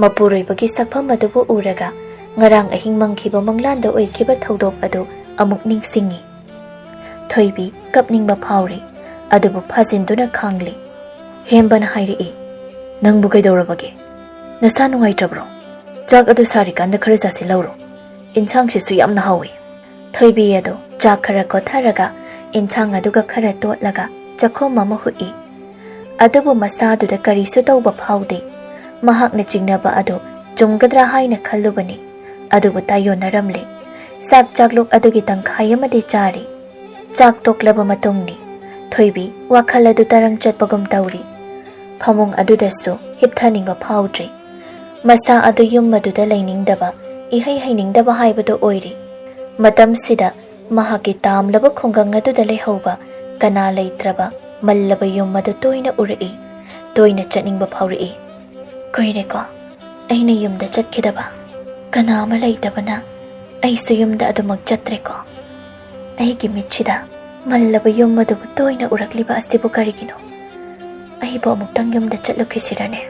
ꯃꯄꯨꯔꯣꯏꯕꯒꯤ ꯁꯛꯐꯝ ꯑꯗꯨꯕꯨ ꯎꯔꯒ ꯉꯔꯥꯡ ꯑꯍꯤꯡ ꯃꯪꯈꯤꯕ ꯃꯪꯂꯥꯟꯗ ꯑꯣꯏꯈꯤꯕ ꯊꯧꯗꯣꯛ ꯑꯗꯨ ꯑꯃꯨꯛ ꯅꯤꯡꯁꯤꯡꯉꯤ꯫ ꯊꯣꯏꯕꯤ ꯀꯞꯅꯤꯡꯕ ꯐꯥꯎꯔꯤ, ꯑꯗꯨꯕꯨ ꯐꯥꯖꯤꯟꯗꯨꯅ ꯈꯥꯡꯂꯤ꯫ ꯍꯦꯝꯕꯅ ꯍꯥꯏꯔꯛꯏ, "ꯅꯪꯕꯨ ꯀꯩꯗꯧꯔꯕꯒꯦ? ꯅꯁꯥ ꯅꯨꯡꯉꯥꯏꯇ꯭ꯔꯕ꯭ꯔꯣ? ꯆꯥꯛ ꯑꯗꯨ ꯁꯥꯔꯤꯀꯥꯟꯗ ꯈꯔ ꯆꯥꯁꯤꯜꯍꯧꯔꯣ꯫ ꯏꯟꯁꯥꯡꯁꯤꯁꯨ ꯌꯥꯝꯅ ꯍꯥꯎꯏ꯫" ꯊꯣꯏꯕꯤ ꯑꯗꯨ ꯆꯥꯛ ꯈꯔ ꯀꯣꯊꯔꯒ ꯏꯟꯁꯥꯡ ꯑꯗꯨꯒ ꯈꯔ ꯇꯣꯠꯂꯒ ꯆꯥꯛꯈꯨꯝ ꯑꯃ ꯍꯨꯠꯏ꯫ ꯑꯗꯨꯕꯨ ꯃꯁꯥꯗꯨꯗ ꯀꯔꯤꯁꯨ ꯇꯧꯕ ꯐꯥꯎꯗꯦ꯫ ꯃꯍꯥꯛꯅ ꯆꯤꯡꯅꯕ ꯑꯗꯨ ꯆꯨꯝꯒꯗ꯭ꯔꯥ ꯍꯥꯏꯅ ꯈꯜꯂꯨꯕꯅꯤ, ꯑꯗꯨꯕꯨ ꯇꯥꯏꯌꯣꯟꯅꯔꯝꯂꯦ꯫ ꯆꯥꯛ ꯆꯥꯛꯂꯨꯛ ꯑꯗꯨꯒꯤ ꯇꯪꯈꯥꯏ ꯑꯃꯗꯤ ꯆꯥꯔꯤ꯫ ꯆꯥꯛ ꯇꯣꯛꯂꯕ ꯃꯇꯨꯡꯅꯤ꯫ ꯊꯣꯏꯕꯤ ꯋꯥꯈꯜ ꯑꯗꯨ ꯇꯔꯪ ꯆꯠꯄꯒꯨꯝ ꯇꯧꯔꯤ꯫ ꯐꯃꯨꯡ ꯑꯗꯨꯗꯁꯨ ꯍꯤꯞꯊꯅꯤꯡꯕ ꯐꯥꯎꯗ꯭ꯔꯤ꯫ ꯃꯁꯥ ꯑꯗꯨ ꯌꯨꯝ ꯑꯗꯨꯗ ꯂꯩꯅꯤꯡꯗꯕ, ꯏꯍꯩ ꯍꯩꯅꯤꯡꯗꯕ ꯍꯥꯏꯕꯗꯨ ꯑꯣꯏꯔꯤ꯫ ꯃꯇꯝꯁꯤꯗ ꯃꯍꯥꯛꯀꯤ ꯇꯥꯝꯂꯕ ꯈꯨꯡꯒꯪ ꯑꯗꯨꯗ ꯂꯩꯍꯧꯕ ꯀꯅꯥ ꯂꯩꯇ꯭ꯔꯕ ꯃꯜꯂꯕ ꯌꯨꯝ ꯑꯗꯨ ꯇꯣꯏꯅ ꯎꯔꯛꯏ, ꯇꯣꯏꯅ ꯆꯠꯅꯤꯡꯕ ꯐꯥꯎꯔꯛꯏ꯫ ꯀꯨꯏꯔꯦꯀꯣ ꯑꯩꯅ ꯌꯨꯝꯗ ꯆꯠꯈꯤꯗꯕ꯫ ꯀꯅꯥ ꯑꯃ ꯂꯩꯇꯕꯅ ꯑꯩꯁꯨ ꯌꯨꯝꯗ ꯑꯗꯨꯃꯛ ꯆꯠꯇ꯭ꯔꯦꯀꯣ꯫ ꯑꯩꯒꯤ ꯃꯤꯠꯁꯤꯗ ꯃꯜꯂꯕ ꯌꯨꯝ ꯑꯗꯨꯕꯨ ꯇꯣꯏꯅ ꯎꯔꯛꯂꯤꯕ ꯑꯁꯤꯕꯨ ꯀꯔꯤꯒꯤꯅꯣ? ꯑꯩꯕꯨ ꯑꯃꯨꯛꯇꯪ ꯌꯨꯝꯗ ꯆꯠꯂꯨꯈꯤꯁꯤꯔꯅꯦ?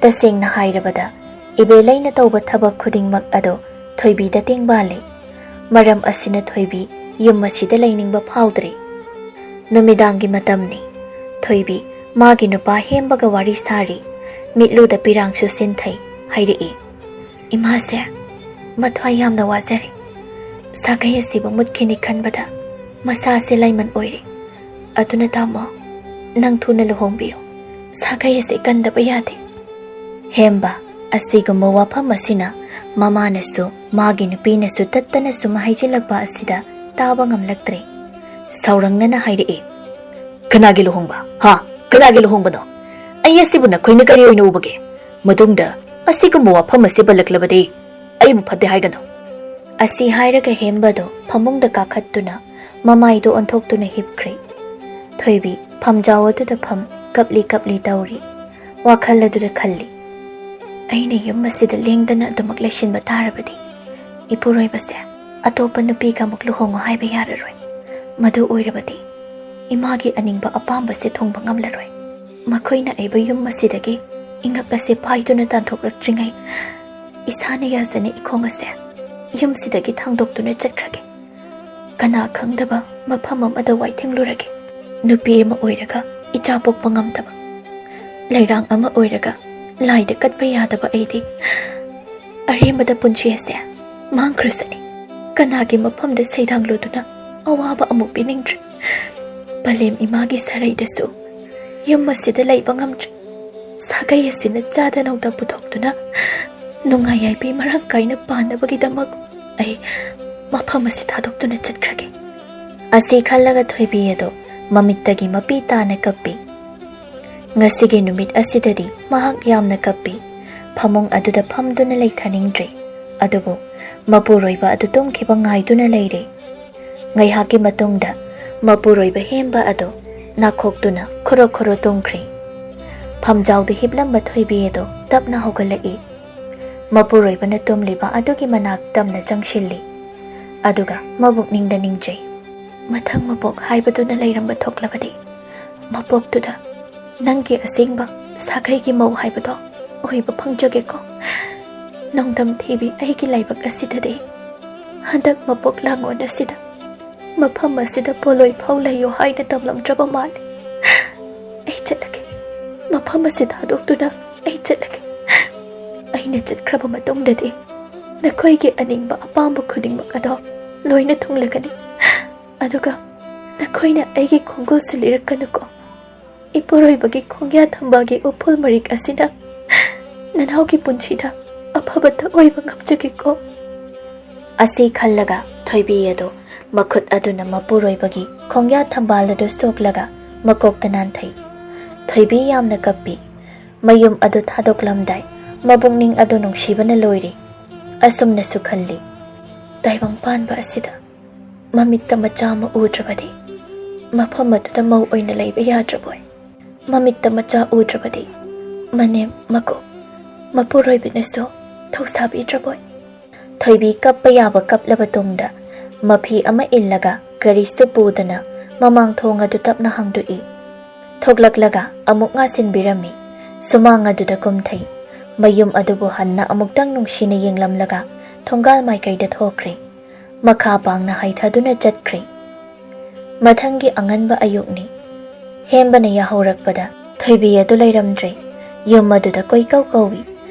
ꯇꯁꯦꯡꯅ ꯍꯥꯏꯔꯕꯗ, ꯏꯕꯦꯂꯩꯅ ꯇꯧꯕ ꯊꯕꯛ ꯈꯨꯗꯤꯡꯃꯛ ꯑꯗꯨ ꯊꯣꯏꯕꯤꯗ ꯇꯦꯡꯕꯥꯜꯂꯤ꯫ ꯃꯔꯝ ꯑꯁꯤꯅ ꯊꯣꯏꯕꯤ ꯌꯨꯝ ꯑꯁꯤꯗ ꯂꯩꯅꯤꯡꯕ ꯐꯥꯎꯗ꯭ꯔꯤ꯫ ꯅꯨꯃꯤꯗꯥꯡꯒꯤ ꯃꯇꯝꯅꯤ꯫ ꯊꯣꯏꯕꯤ ꯃꯥꯒꯤ ꯅꯨꯄꯥ ꯍꯦꯝꯕꯒ ꯋꯥꯔꯤ ꯁꯥꯔꯤ꯫ ꯃꯤꯠꯂꯨꯗ ꯄꯤꯔꯥꯡꯁꯨ ꯁꯤꯟꯊꯩ꯫ ꯍꯥꯏꯔꯛꯏ, "ꯏꯃꯥꯁꯦ ꯃꯊ꯭ꯋꯥꯏ ꯌꯥꯝꯅ ꯋꯥꯖꯔꯦ꯫ ꯁꯥꯒꯩ ꯑꯁꯤꯕꯨ ꯃꯨꯠꯈꯤꯅꯤ ꯈꯟꯕꯗ ꯃꯁꯥꯁꯦ ꯂꯥꯏꯃꯟ ꯑꯣꯏꯔꯦ꯫ ꯑꯗꯨꯅ ꯇꯥꯃꯣ, ꯅꯪ ꯊꯨꯅ ꯂꯨꯍꯣꯡꯕꯤꯌꯨ꯫ ꯁꯥꯒꯩ ꯑꯁꯤ ꯀꯟꯗꯕ ꯌꯥꯗꯦ꯫" ꯍꯦꯝꯕ, ꯑꯁꯤꯒꯨꯝꯕ ꯋꯥꯐꯝ ꯑꯁꯤꯅ ꯃꯃꯥꯅꯁꯨ ꯃꯥꯒꯤ ꯅꯨꯄꯤꯅꯁꯨ ꯇꯠꯇꯅ ꯁꯨꯝ ꯍꯥꯏꯖꯤꯜꯂꯛꯄ ꯑꯁꯤꯗ ꯇꯥꯕ ꯉꯝꯂꯛꯇ꯭ꯔꯦ꯫ ꯁꯥꯎꯔꯪꯅꯅ ꯍꯥꯏꯔꯛꯏ, "ꯀꯅꯥꯒꯤ ꯂꯨꯍꯣꯡꯕ? ꯍꯥ? ꯀꯅꯥꯒꯤ ꯂꯨꯍꯣꯡꯕꯅꯣ? ꯑꯩ ꯑꯁꯤꯕꯨ ꯅꯈꯣꯏꯅ ꯀꯔꯤ ꯑꯣꯏꯅ ꯎꯕꯒꯦ? ꯃꯇꯨꯡꯗ ꯑꯁꯤꯒꯨꯝꯕ ꯋꯥꯐꯝ ꯑꯁꯤ ꯄꯜꯂꯛꯂꯕꯗꯤ ꯑꯩꯕꯨ ꯐꯠꯇꯦ ꯍꯥꯏꯒꯅꯨ"꯫ ꯑꯁꯤ ꯍꯥꯏꯔꯒ ꯍꯦꯝꯕꯗꯣ ꯐꯃꯨꯡꯗ ꯀꯥꯈꯠꯇꯨꯅ ꯃꯃꯥꯏꯗꯣ ꯑꯣꯟꯊꯣꯛꯇꯨꯅ ꯍꯤꯞꯈ꯭ꯔꯦ꯫ ꯊꯣꯏꯕꯤ ꯐꯝꯖꯥꯎ ꯑꯗꯨꯗ ꯐꯝ ꯀꯞꯂꯤ ꯀꯞꯂꯤ ꯇꯧꯔꯤ꯫ ꯋꯥꯈꯜ ꯑꯗꯨꯗ ꯈꯜꯂꯤ, "ꯑꯩꯅ ꯌꯨꯝ ꯑꯁꯤꯗ ꯂꯦꯡꯗꯅ ꯑꯗꯨꯃꯛ ꯂꯩꯁꯤꯟꯕ ꯇꯥꯔꯕꯗꯤ ꯏꯄꯨꯔꯣꯏꯕꯁꯦ ꯑꯇꯣꯞꯄ ꯅꯨꯄꯤꯒ ꯑꯃꯨꯛ ꯂꯨꯍꯣꯡꯉꯣ ꯍꯥꯏꯕ ꯌꯥꯔꯔꯣꯏ꯫ ꯃꯗꯨ ꯑꯣꯏꯔꯕꯗꯤ ꯏꯃꯥꯒꯤ ꯑꯅꯤꯡꯕ ꯑꯄꯥꯝꯕꯁꯦ ꯊꯨꯡꯕ ꯉꯝꯂꯔꯣꯏ꯫ ꯃꯈꯣꯏꯅ ꯑꯩꯕꯨ ꯌꯨꯝ ꯑꯁꯤꯗꯒꯤ ꯏꯉꯛ ꯑꯁꯦ ꯄꯥꯏꯗꯨꯅ ꯇꯥꯟꯊꯣꯛꯂꯛꯇ꯭ꯔꯤꯉꯩ ꯏꯁꯥꯅ ꯌꯥꯖꯅꯤ ꯏꯈꯣꯡ ꯑꯁꯦ ꯌꯨꯝꯁꯤꯗꯒꯤ ꯊꯥꯡꯗꯣꯛꯇꯨꯅ ꯆꯠꯈ꯭ꯔꯒꯦ꯫ ꯀꯅꯥ ꯈꯪꯗꯕ ꯃꯐꯝ ꯑꯃꯗ ꯋꯥꯏꯊꯦꯡꯂꯨꯔꯒꯦ꯫ ꯅꯨꯄꯤ ꯑꯃ ꯑꯣꯏꯔꯒ ꯏꯆꯥ ꯄꯣꯛꯄ ꯉꯝꯗꯕ, ꯂꯩꯔꯥꯡ ꯑꯃ ꯑꯣꯏꯔꯒ ꯂꯥꯏꯗ ꯀꯠꯄ ꯌꯥꯗꯕ ꯑꯩꯗꯤ ꯑꯔꯦꯝꯕꯗ ꯄꯨꯟꯁꯤ ꯑꯁꯦ ꯃꯥꯡꯈ꯭ꯔꯁꯅꯤ꯫ ꯀꯅꯥꯒꯤ ꯃꯐꯝꯗ ꯁꯩꯗꯥꯡꯂꯨꯗꯨꯅ ꯑꯋꯥꯕ ꯑꯃꯨꯛ ꯄꯤꯅꯤꯡꯗ꯭ꯔꯦ꯫ ꯄꯂꯦꯝ ꯏꯃꯥꯒꯤ ꯁꯔꯩꯗꯁꯨ ꯌꯨꯝ ꯑꯁꯤꯗ ꯂꯩꯕ ꯉꯝꯗ꯭ꯔꯦ꯫ ꯁꯥꯒꯩ ꯑꯁꯤꯅ ꯆꯥꯗ ꯅꯧꯗ ꯄꯨꯊꯣꯛꯇꯨꯅ ꯅꯨꯡꯉꯥꯏ ꯌꯥꯏꯕꯤ ꯃꯔꯥꯡ ꯀꯥꯏꯅ ꯄꯥꯟꯅꯕꯒꯤꯗꯃꯛ ꯑꯩ ꯃꯐꯝ ꯑꯁꯤ ꯊꯥꯗꯣꯛꯇꯨꯅ ꯆꯠꯈ꯭ꯔꯒꯦ"꯫ ꯑꯁꯤ ꯈꯜꯂꯒ ꯊꯣꯏꯕꯤ ꯑꯗꯣ ꯃꯃꯤꯠꯇꯒꯤ ꯃꯄꯤ ꯇꯥꯅ ꯀꯞꯄꯤ꯫ ꯉꯁꯤꯒꯤ ꯅꯨꯃꯤꯠ ꯑꯁꯤꯗꯗꯤ ꯃꯍꯥꯛ ꯌꯥꯝꯅ ꯀꯞꯄꯤ꯫ ꯐꯃꯨꯡ ꯑꯗꯨꯗ ꯐꯝꯗꯨꯅ ꯂꯩꯊꯅꯤꯡꯗ꯭ꯔꯦ꯫ ꯑꯗꯨꯕꯨ ꯃꯄꯨꯔꯣꯏꯕ ꯑꯗꯨ ꯇꯨꯝꯈꯤꯕ ꯉꯥꯏꯗꯨꯅ ꯂꯩꯔꯦ꯫ ꯉꯥꯏꯍꯥꯛꯀꯤ ꯃꯇꯨꯡꯗ ꯃꯄꯨꯔꯣꯏꯕ ꯍꯦꯝꯕ ꯑꯗꯨ ꯅꯥꯈꯣꯛꯇꯨꯅ ꯈꯣꯔꯣ ꯈꯣꯔꯣ ꯇꯨꯝꯈ꯭ꯔꯦ꯫ ꯐꯝꯖꯥꯎꯗ ꯍꯤꯞꯂꯝꯕ ꯊꯣꯏꯕꯤ ꯑꯗꯨ ꯇꯞꯅ ꯍꯧꯒꯠꯂꯛꯏ꯫ ꯃꯄꯨꯔꯣꯏꯕꯅ ꯇꯨꯝꯂꯤꯕ ꯑꯗꯨꯒꯤ ꯃꯅꯥꯛ ꯇꯝꯅ ꯆꯪꯁꯤꯜꯂꯤ꯫ ꯑꯗꯨꯒ ꯃꯕꯨꯛꯅꯤꯡꯗ ꯅꯤꯡꯖꯩ, "ꯃꯊꯪ ꯃꯄꯣꯛ ꯍꯥꯏꯕꯗꯨꯅ ꯂꯩꯔꯝꯕ ꯊꯣꯛꯂꯕꯗꯤ ꯃꯄꯣꯛꯇꯨꯗ ꯅꯪꯒꯤ ꯑꯁꯦꯡꯕ ꯁꯥꯒꯩꯒꯤ ꯃꯧ ꯍꯥꯏꯕꯗꯣ ꯑꯣꯏꯕ ꯐꯪꯖꯒꯦꯀꯣ꯫ ꯅꯣꯡꯗꯝ ꯊꯤꯕꯤ ꯑꯩꯒꯤ ꯂꯥꯏꯕꯛ ꯑꯁꯤꯗꯗꯤ ꯍꯟꯗꯛ ꯃꯄꯣꯛ ꯂꯥꯡꯑꯣꯟ ꯑꯁꯤꯗ ꯃꯐꯝ ꯑꯁꯤꯗ ꯄꯣꯂꯣꯏ ꯐꯥꯎ ꯂꯩꯌꯨ ꯍꯥꯏꯅ ꯇꯝꯂꯝꯗ꯭ꯔꯕ ꯃꯥꯜꯂꯦ꯫ ꯑꯩ ꯆꯠꯂꯒꯦ꯫ ꯃꯐꯝ ꯑꯁꯤ ꯊꯥꯗꯣꯛꯇꯨꯅ ꯑꯩ ꯆꯠꯂꯒꯦ꯫ ꯑꯩꯅ ꯆꯠꯈ꯭ꯔꯕ ꯃꯇꯨꯡꯗꯗꯤ ꯅꯈꯣꯏꯒꯤ ꯑꯅꯤꯡꯕ ꯑꯄꯥꯝꯕ ꯈꯨꯗꯤꯡꯃꯛ ꯑꯗꯣ ꯂꯣꯏꯅ ꯊꯨꯡꯂꯒꯅꯤ꯫ ꯑꯗꯨꯒ ꯅꯈꯣꯏꯅ ꯑꯩꯒꯤ ꯈꯣꯡꯒꯨꯜꯁꯨ ꯂꯤꯔꯛꯀꯅꯨꯀꯣ꯫ ꯏꯄꯨꯔꯣꯏꯕꯒꯤ ꯈꯣꯡꯌꯥ ꯊꯝꯕꯥꯜꯒꯤ ꯎꯐꯨꯜ ꯃꯔꯤꯛ ꯑꯁꯤꯅ ꯅꯅꯥꯎꯒꯤ ꯄꯨꯟꯁꯤꯗ ꯑꯐꯕꯇ ꯑꯣꯏꯕ ꯉꯝꯖꯒꯦꯀꯣ꯫ ꯑꯁꯤ ꯈꯜꯂꯒ ꯊꯣꯏꯕꯤ ꯑꯗꯨ ꯃꯈꯨꯠ ꯑꯗꯨꯅ ꯃꯄꯨꯔꯣꯏꯕꯒꯤ ꯈꯣꯡꯌꯥ ꯊꯝꯕꯥꯜ ꯑꯗꯨ ꯁꯣꯛꯂꯒ ꯃꯀꯣꯛꯇ ꯅꯥꯟꯊꯩ꯫ ꯊꯣꯏꯕꯤ ꯌꯥꯝꯅ ꯀꯞꯄꯤ꯫ ꯃꯌꯨꯝ ꯑꯗꯨ ꯊꯥꯗꯣꯛꯂꯝꯗꯥꯏ ꯃꯕꯨꯛꯅꯤꯡ ꯑꯗꯨ ꯅꯨꯡꯁꯤꯕꯅ ꯂꯣꯏꯔꯦ꯫ ꯑꯁꯨꯝꯅꯁꯨ ꯈꯜꯂꯤ, "ꯇꯥꯏꯕꯪ ꯄꯥꯟꯕ ꯑꯁꯤꯗ ꯃꯃꯤꯠꯇ ꯃꯆꯥ ꯑꯃ ꯎꯗ꯭ꯔꯕꯗꯤ ꯃꯐꯝ ꯑꯗꯨꯗ ꯃꯧ ꯑꯣꯏꯅ ꯂꯩꯕ ꯌꯥꯗ꯭ꯔꯕꯣꯏ? ꯃꯃꯤꯠꯇ ꯃꯆꯥ ꯎꯗ꯭ꯔꯕꯗꯤ ꯃꯅꯦꯝ, ꯃꯀꯨꯞ, ꯃꯄꯨꯔꯣꯏꯕꯤꯅꯁꯨ ꯊꯧꯁꯥꯕꯤꯗ꯭ꯔꯕꯣꯏ?" ꯊꯣꯏꯕꯤ ꯀꯞꯄ ꯌꯥꯕ ꯀꯞꯂꯕ ꯇꯨꯡꯗ ꯃꯐꯤ ꯑꯃ ꯏꯜꯂꯒ ꯀꯔꯤꯁꯨ ꯄꯨꯗꯅ ꯃꯃꯥꯡ ꯊꯣꯡ ꯑꯗꯨ ꯇꯞꯅ ꯍꯥꯡꯗꯣꯛꯏ꯫ ꯊꯣꯛꯂꯛꯂꯒ ꯑꯃꯨꯛ ꯉꯥꯁꯤꯟꯕꯤꯔꯝꯃꯤ꯫ ꯁꯨꯃꯥꯡ ꯑꯗꯨꯗ ꯀꯨꯝꯊꯩ꯫ ꯃꯌꯨꯝ ꯑꯗꯨꯕꯨ ꯍꯟꯅ ꯑꯃꯨꯛꯇꯪ ꯅꯨꯡꯁꯤꯅ ꯌꯦꯡꯂꯝꯂꯒ ꯊꯣꯡꯒꯥꯜ ꯃꯥꯏꯀꯩꯗ ꯊꯣꯛꯈ꯭ꯔꯦ꯫ ꯃꯈꯥ ꯄꯥꯡꯅ ꯍꯥꯏꯊꯗꯨꯅ ꯆꯠꯈ꯭ꯔꯦ꯫ ꯃꯊꯪꯒꯤ ꯑꯉꯟꯕ ꯑꯌꯨꯛꯅꯤ꯫ ꯍꯦꯝꯕꯅ ꯌꯥꯍꯧꯔꯛꯄꯗ ꯊꯣꯏꯕꯤ ꯑꯗꯨ ꯂꯩꯔꯝꯗ꯭ꯔꯦ꯫ ꯌꯨꯝ ꯑꯗꯨꯗ ꯀꯣꯏꯀꯧ ꯀꯧꯏ꯫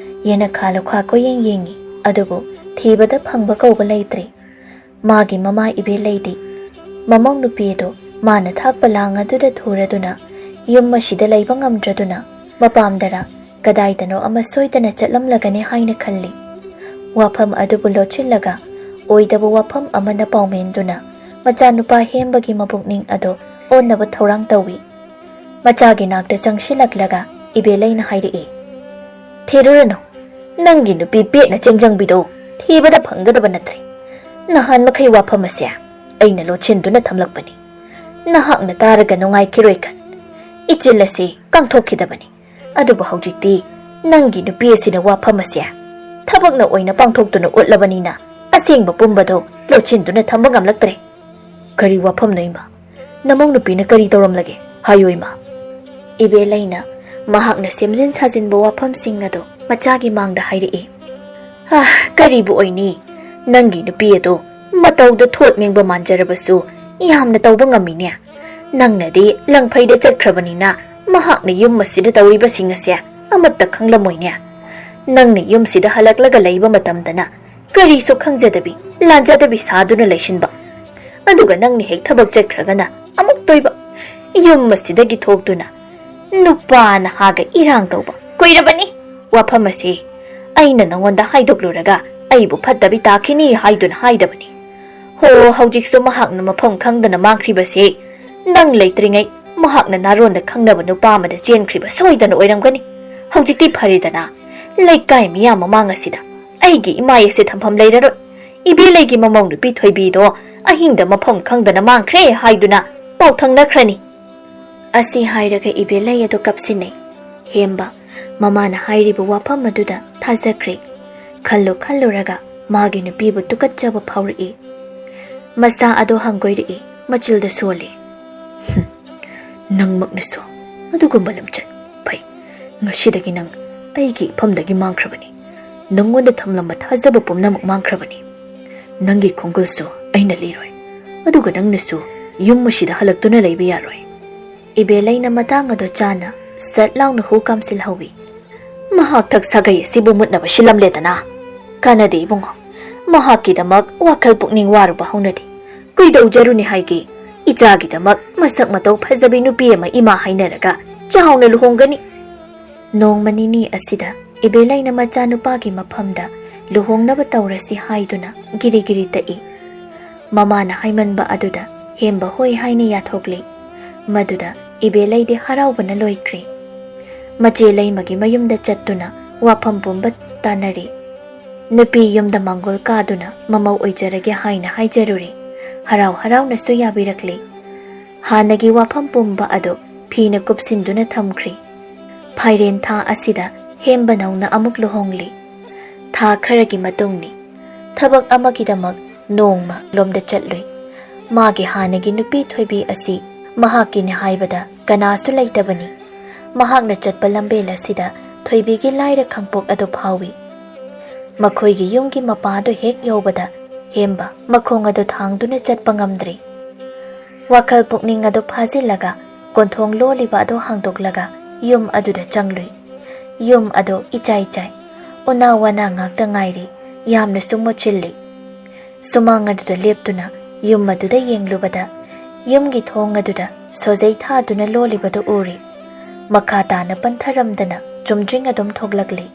ꯌꯦꯅꯈꯥ ꯂꯨꯈꯥ ꯀꯣꯏꯌꯦꯡ ꯌꯦꯡꯉꯤ, ꯑꯗꯨꯕꯨ ꯊꯤꯕꯗ ꯐꯪꯕ ꯀꯧꯕ ꯂꯩꯇ꯭ꯔꯦ꯫ ꯃꯥꯒꯤ ꯃꯃꯥ ꯏꯕꯦ ꯂꯩꯗꯤ꯫ ꯃꯃꯧ ꯅꯨꯄꯤ ꯑꯗꯨ ꯃꯥꯅ ꯊꯥꯛꯄ ꯂꯥꯡ ꯑꯗꯨꯗ ꯊꯨꯔꯗꯨꯅ ꯌꯨꯝ ꯑꯁꯤꯗ ꯂꯩꯕ ꯉꯝꯗ꯭ꯔꯗꯨꯅ ꯃꯄꯥꯝꯗꯔ ꯀꯗꯥꯏꯗꯅꯣ ꯑꯃ ꯁꯣꯏꯗꯅ ꯆꯠꯂꯝꯂꯒꯅꯤ ꯍꯥꯏꯅ ꯈꯜꯂꯤ꯫ ꯋꯥꯐꯝ ꯑꯗꯨꯕꯨ ꯂꯣꯠꯁꯤꯜꯂꯒ ꯑꯣꯏꯗꯕ ꯋꯥꯐꯝ ꯑꯃꯅ ꯄꯥꯎꯃꯦꯟꯗꯨꯅ ꯃꯆꯥꯅꯨꯄꯥ ꯍꯦꯝꯕꯒꯤ ꯃꯕꯨꯛꯅꯤꯡ ꯑꯗꯨ ꯑꯣꯟꯅꯕ ꯊꯧꯔꯥꯡ ꯇꯧꯏ꯫ ꯃꯆꯥꯒꯤ ꯅꯥꯛꯇ ꯆꯪꯁꯤꯜꯂꯛꯂꯒ ꯏꯕꯦꯂꯩꯅ ꯍꯥꯏꯔꯛꯏ, "ꯊꯤꯔꯨꯔꯅꯨ, ꯅꯪꯒꯤ ꯅꯨꯄꯤ ꯄꯦꯠꯅ ꯆꯦꯡꯖꯪꯕꯤꯗꯣ ꯊꯤꯕꯗ ꯐꯪꯒꯗꯕ ꯅꯠꯇ꯭ꯔꯦ꯫ ꯅꯍꯥꯟ ꯃꯈꯩ ꯋꯥꯐꯝ ꯑꯁꯦ ꯑꯩꯅ ꯂꯣꯠꯁꯤꯟꯗꯨꯅ ꯊꯝꯂꯛꯄꯅꯤ꯫ ꯅꯍꯥꯛꯅ ꯇꯥꯔꯒ ꯅꯨꯡꯉꯥꯏꯈꯤꯔꯣꯏ ꯈꯟ ꯏꯆꯤꯜ ꯑꯁꯤ ꯀꯥꯡꯊꯣꯛꯈꯤꯗꯕꯅꯤ꯫ ꯑꯗꯨꯕꯨ ꯍꯧꯖꯤꯛꯇꯤ ꯅꯪꯒꯤ ꯅꯨꯄꯤ ꯑꯁꯤꯅ ꯋꯥꯐꯝ ꯑꯁꯦ ꯊꯕꯛꯅ ꯑꯣꯏꯅ ꯄꯥꯡꯊꯣꯛꯇꯨꯅ ꯎꯠꯂꯕꯅꯤꯅ ꯑꯁꯦꯡꯕ ꯄꯨꯝꯕꯗꯣ ꯂꯣꯠꯁꯤꯟꯗꯨꯅ ꯊꯝꯕ ꯉꯝꯂꯛꯇ꯭ꯔꯦ꯫" "ꯀꯔꯤ ꯋꯥꯐꯝꯅꯣ ꯏꯃꯥ? ꯅꯃꯧ ꯅꯨꯄꯤꯅ ꯀꯔꯤ ꯇꯧꯔꯝꯂꯒꯦ? ꯍꯥꯏꯌꯨ ꯏꯃꯥ꯫" ꯏꯕꯦꯂꯩꯅ ꯃꯍꯥꯛꯅ ꯁꯦꯝꯖꯤꯟ ꯁꯥꯖꯤꯟꯕ ꯋꯥꯐꯝꯁꯤꯡ ꯑꯗꯨ ꯃꯆꯥꯒꯤ ꯃꯥꯡꯗ ꯍꯥꯏꯔꯛꯏ꯫ "ꯑꯥ, ꯀꯔꯤꯕꯨ ꯑꯣꯏꯅꯤ? ꯅꯪꯒꯤ ꯅꯨꯄꯤ ꯑꯗꯨ ꯃꯇꯧꯗ ꯊꯣꯠ ꯃꯦꯡꯕ ꯃꯥꯟꯖꯔꯕꯁꯨ ꯌꯥꯝꯅ ꯇꯧꯕ ꯉꯝꯃꯤꯅꯦ꯫ ꯅꯪꯅꯗꯤ ꯂꯪꯐꯩꯗ ꯆꯠꯈ꯭ꯔꯕꯅꯤꯅ ꯃꯍꯥꯛꯅ ꯌꯨꯝ ꯑꯁꯤꯗ ꯇꯧꯔꯤꯕꯁꯤꯡ ꯑꯁꯦ ꯑꯃꯠꯇ ꯈꯪꯂꯝꯃꯣꯏꯅꯦ꯫ ꯅꯪꯅ ꯌꯨꯝꯁꯤꯗ ꯍꯜꯂꯛꯂꯒ ꯂꯩꯕ ꯃꯇꯝꯗꯅ ꯀꯔꯤꯁꯨ ꯈꯪꯖꯗꯕꯤ, ꯂꯥꯟꯖꯗꯕꯤ ꯁꯥꯗꯨꯅ ꯂꯩꯁꯤꯟꯕ꯫ ꯑꯗꯨꯒ ꯅꯪꯅ ꯍꯦꯛ ꯊꯕꯛ ꯆꯠꯈ꯭ꯔꯒꯅ ꯑꯃꯨꯛ ꯇꯣꯏꯕ꯫ ꯌꯨꯝ ꯑꯁꯤꯗꯒꯤ ꯊꯣꯛꯇꯨꯅ ꯅꯨꯄꯥ ꯅꯍꯥꯒ ꯏꯔꯥꯡ ꯇꯧꯕ ꯀꯨꯏꯔꯕꯅꯤ꯫ ꯋꯥꯐꯝ ꯑꯁꯤ ꯑꯩꯅ ꯅꯉꯣꯟꯗ ꯍꯥꯏꯗꯣꯛꯂꯨꯔꯒ ꯑꯩꯕꯨ ꯐꯠꯇꯕꯤ ꯇꯥꯈꯤꯅꯤ ꯍꯥꯏꯗꯨꯅ ꯍꯥꯏꯗꯕꯅꯤ꯫ ꯍꯣ, ꯍꯧꯖꯤꯛꯁꯨ ꯃꯍꯥꯛꯅ ꯃꯐꯝ ꯈꯪꯗꯅ ꯃꯥꯡꯈ꯭ꯔꯤꯕꯁꯤ ꯅꯪ ꯂꯩꯇ꯭ꯔꯤꯉꯩ ꯃꯍꯥꯛꯅ ꯅꯥꯔꯣꯟꯗ ꯈꯪꯅꯕ ꯅꯨꯄꯥ ꯑꯃꯗ ꯆꯦꯟꯈ꯭ꯔꯤꯕ ꯁꯣꯏꯗꯅ ꯑꯣꯏꯔꯝꯒꯅꯤ꯫ ꯍꯧꯖꯤꯛꯇꯤ ꯐꯔꯦꯗꯅ, ꯂꯩꯀꯥꯏ ꯃꯤꯌꯥꯝ ꯃꯃꯥꯡ ꯑꯁꯤꯗ ꯑꯩꯒꯤ ꯏꯃꯥꯏ ꯑꯁꯦ ꯊꯝꯐꯝ ꯂꯩꯔꯔꯣꯏ꯫ ꯏꯕꯦꯂꯩꯒꯤ ꯃꯃꯧ ꯅꯨꯄꯤ ꯊꯣꯏꯕꯤꯗꯣ ꯑꯍꯤꯡꯗ ꯃꯐꯝ ꯈꯪꯗꯅ ꯃꯥꯡꯈ꯭ꯔꯦ ꯍꯥꯏꯗꯨꯅ ꯄꯥꯎ ꯊꯪꯅꯈ꯭ꯔꯅꯤ꯫ ꯑꯁꯤ ꯍꯥꯏꯔꯒ ꯏꯕꯦꯂꯩ ꯑꯗꯨ ꯀꯞꯁꯤꯟꯅꯩ꯫ ꯍꯦꯝꯕ, ꯃꯃꯥꯅ ꯍꯥꯏꯔꯤꯕ ꯋꯥꯐꯝ ꯑꯗꯨꯗ ꯊꯥꯖꯈ꯭ꯔꯦ꯫ ꯈꯜꯂꯨ ꯈꯜꯂꯨꯔꯒ ꯃꯥꯒꯤ ꯅꯨꯄꯤꯕꯨ ꯇꯨꯀꯠꯆꯕ ꯐꯥꯎꯔꯛꯏ꯫ ꯃꯁꯥ ꯑꯗꯣ ꯍꯪꯒꯣꯏꯔꯛꯏ, ꯃꯆꯤꯜꯗ ꯁꯣꯜꯂꯤ꯫ "ꯍꯨꯝ, ꯅꯪꯃꯛꯅꯁꯨ ꯑꯗꯨꯒꯨꯝꯕ ꯂꯝꯆꯠ꯫ ꯐꯩ, ꯉꯁꯤꯗꯒꯤ ꯅꯪ ꯑꯩꯒꯤ ꯏꯐꯝꯗꯒꯤ ꯃꯥꯡꯈ꯭ꯔꯕꯅꯤ꯫ ꯅꯪꯉꯣꯟꯗ ꯊꯝꯂꯝꯕ ꯊꯥꯖꯕ ꯄꯨꯝꯅꯃꯛ ꯃꯥꯡꯈ꯭ꯔꯕꯅꯤ꯫ ꯅꯪꯒꯤ ꯈꯣꯡꯒꯨꯜꯁꯨ ꯑꯩꯅ ꯂꯤꯔꯣꯏ꯫ ꯑꯗꯨꯒ ꯅꯪꯅꯁꯨ ꯌꯨꯝ ꯑꯁꯤꯗ ꯍꯜꯂꯛꯇꯨꯅ ꯂꯩꯕ ꯌꯥꯔꯣꯏ꯫" ꯏꯕꯦꯂꯩꯅ ꯃꯇꯥꯡ ꯑꯗꯣ ꯆꯥꯅ ꯁꯠ ꯂꯥꯎꯅ ꯍꯨ ꯀꯥꯝꯁꯤꯜꯍꯧꯏ꯫ "ꯃꯍꯥꯛ ꯊꯛ ꯁꯥꯒꯩ ꯑꯁꯤꯕꯨ ꯃꯨꯠꯅꯕ ꯁꯤꯜꯂꯝꯂꯦꯗꯅ꯫ ꯀꯥꯟꯅꯗꯦ ꯏꯕꯨꯡꯉꯣ, ꯃꯍꯥꯛꯀꯤꯗꯃꯛ ꯋꯥꯈꯜ ꯄꯨꯛꯅꯤꯡ ꯋꯥꯔꯨꯕ ꯍꯧꯅꯗꯦ꯫ ꯀꯩꯗꯧꯖꯔꯨꯅꯤ ꯍꯥꯏꯒꯦ? ꯏꯆꯥꯒꯤꯗꯃꯛ ꯃꯁꯛ ꯃꯇꯧ ꯐꯖꯕꯤ ꯅꯨꯄꯤ ꯑꯃ ꯏꯃꯥ ꯍꯥꯏꯅꯔꯒ ꯆꯥꯎꯅ ꯂꯨꯍꯣꯡꯒꯅꯤ꯫" ꯅꯣꯡꯃ ꯅꯤꯅꯤ ꯑꯁꯤꯗ ꯏꯕꯦꯂꯩꯅ ꯃꯆꯥꯅꯨꯄꯥꯒꯤ ꯃꯐꯝꯗ ꯂꯨꯍꯣꯡꯅꯕ ꯇꯧꯔꯁꯤ ꯍꯥꯏꯗꯨꯅ ꯒꯤꯔꯤ ꯒꯤꯔꯤ ꯇꯛꯏ꯫ ꯃꯃꯥꯅ ꯍꯥꯏꯃꯟꯕ ꯑꯗꯨꯗ ꯍꯦꯝꯕ ꯍꯣꯏ ꯍꯥꯏꯅ ꯌꯥꯊꯣꯛꯂꯤ꯫ ꯃꯗꯨꯗ ꯏꯕꯦꯂꯩꯗꯤ ꯍꯔꯥꯎꯕꯅ ꯂꯣꯏꯈ꯭ꯔꯦ꯫ ꯃꯆꯦ ꯂꯩꯃꯒꯤ ꯃꯌꯨꯝꯗ ꯆꯠꯇꯨꯅ ꯋꯥꯐꯝ ꯄꯨꯝꯕ ꯇꯥꯟꯅꯔꯦ꯫ ꯅꯨꯄꯤ ꯌꯨꯝꯗ ꯃꯥꯡꯒꯣꯜ ꯀꯥꯗꯨꯅ ꯃꯃꯧ ꯑꯣꯏꯖꯔꯒꯦ ꯍꯥꯏꯅ ꯍꯥꯏꯖꯔꯨꯔꯦ꯫ ꯍꯔꯥꯎ ꯍꯔꯥꯎꯅꯁꯨ ꯌꯥꯕꯤꯔꯛꯂꯦ꯫ ꯍꯥꯟꯅꯒꯤ ꯋꯥꯐꯝ ꯄꯨꯝꯕ ꯑꯗꯨ ꯐꯤꯅ ꯀꯨꯞꯁꯤꯟꯗꯨꯅ ꯊꯝꯈ꯭ꯔꯦ꯫ ꯐꯥꯏꯔꯦꯟ ꯊꯥ ꯑꯁꯤꯗ ꯍꯦꯝꯕ ꯅꯧꯅ ꯑꯃꯨꯛ ꯂꯨꯍꯣꯡꯂꯤ꯫ ꯊꯥ ꯈꯔꯒꯤ ꯃꯇꯨꯡꯅꯤ꯫ ꯊꯕꯛ ꯑꯃꯒꯤꯗꯃꯛ ꯅꯣꯡꯃ ꯂꯣꯝꯗ ꯆꯠꯂꯨꯏ꯫ ꯃꯥꯒꯤ ꯍꯥꯟꯅꯒꯤ ꯅꯨꯄꯤ ꯊꯣꯏꯕꯤ ꯑꯁꯤ ꯃꯍꯥꯛꯀꯤꯅꯤ ꯍꯥꯏꯕꯗ ꯀꯅꯥꯁꯨ ꯂꯩꯇꯕꯅꯤ꯫ ꯃꯍꯥꯛꯅ ꯆꯠꯄ ꯂꯝꯕꯦꯜ ꯑꯁꯤꯗ ꯊꯣꯏꯕꯤꯒꯤ ꯂꯥꯏꯔ ꯈꯥꯡꯄꯣꯛ ꯑꯗꯨ ꯐꯥꯎꯏ꯫ ꯃꯈꯣꯏꯒꯤ ꯌꯨꯝꯒꯤ ꯃꯄꯥꯗꯨ ꯍꯦꯛ ꯌꯧꯕꯗ ꯍꯦꯝꯕ ꯃꯈꯣꯡ ꯑꯗꯨ ꯊꯥꯡꯗꯨꯅ ꯆꯠꯄ ꯉꯝꯗ꯭ꯔꯦ꯫ ꯋꯥꯈꯜ ꯄꯨꯛꯅꯤꯡ ꯑꯗꯨ ꯐꯥꯖꯤꯜꯂꯒ ꯀꯣꯟꯊꯣꯡ ꯂꯣꯜꯂꯤꯕ ꯑꯗꯨ ꯍꯥꯡꯗꯣꯛꯂꯒ ꯌꯨꯝ ꯑꯗꯨꯗ ꯆꯪꯂꯨꯏ꯫ ꯌꯨꯝ ꯑꯗꯨ ꯏꯆꯥꯏ ꯆꯥꯏ꯫ ꯎꯅꯥ ꯋꯥꯅꯥ ꯉꯥꯛꯇ ꯉꯥꯏꯔꯤ꯫ ꯌꯥꯝꯅꯁꯨ ꯃꯣꯠꯁꯤꯜꯂꯤ꯫ ꯁꯨꯃꯥꯡ ꯑꯗꯨꯗ ꯂꯦꯞꯇꯨꯅ ꯌꯨꯝ ꯑꯗꯨꯗ ꯌꯦꯡꯂꯨꯕꯗ ꯌꯨꯝꯒꯤ ꯊꯣꯡ ꯑꯗꯨꯗ ꯁꯣꯖꯩ ꯊꯥꯗꯨꯅ ꯂꯣꯜꯂꯤꯕꯗꯨ ꯎꯔꯦ꯫ ꯃꯈꯥ ꯇꯥꯅ ꯄꯟꯊꯔꯝꯗꯅ ꯆꯨꯝꯗ꯭ꯔꯤꯡ ꯑꯗꯨꯝ ꯊꯣꯛꯂꯛꯂꯤ꯫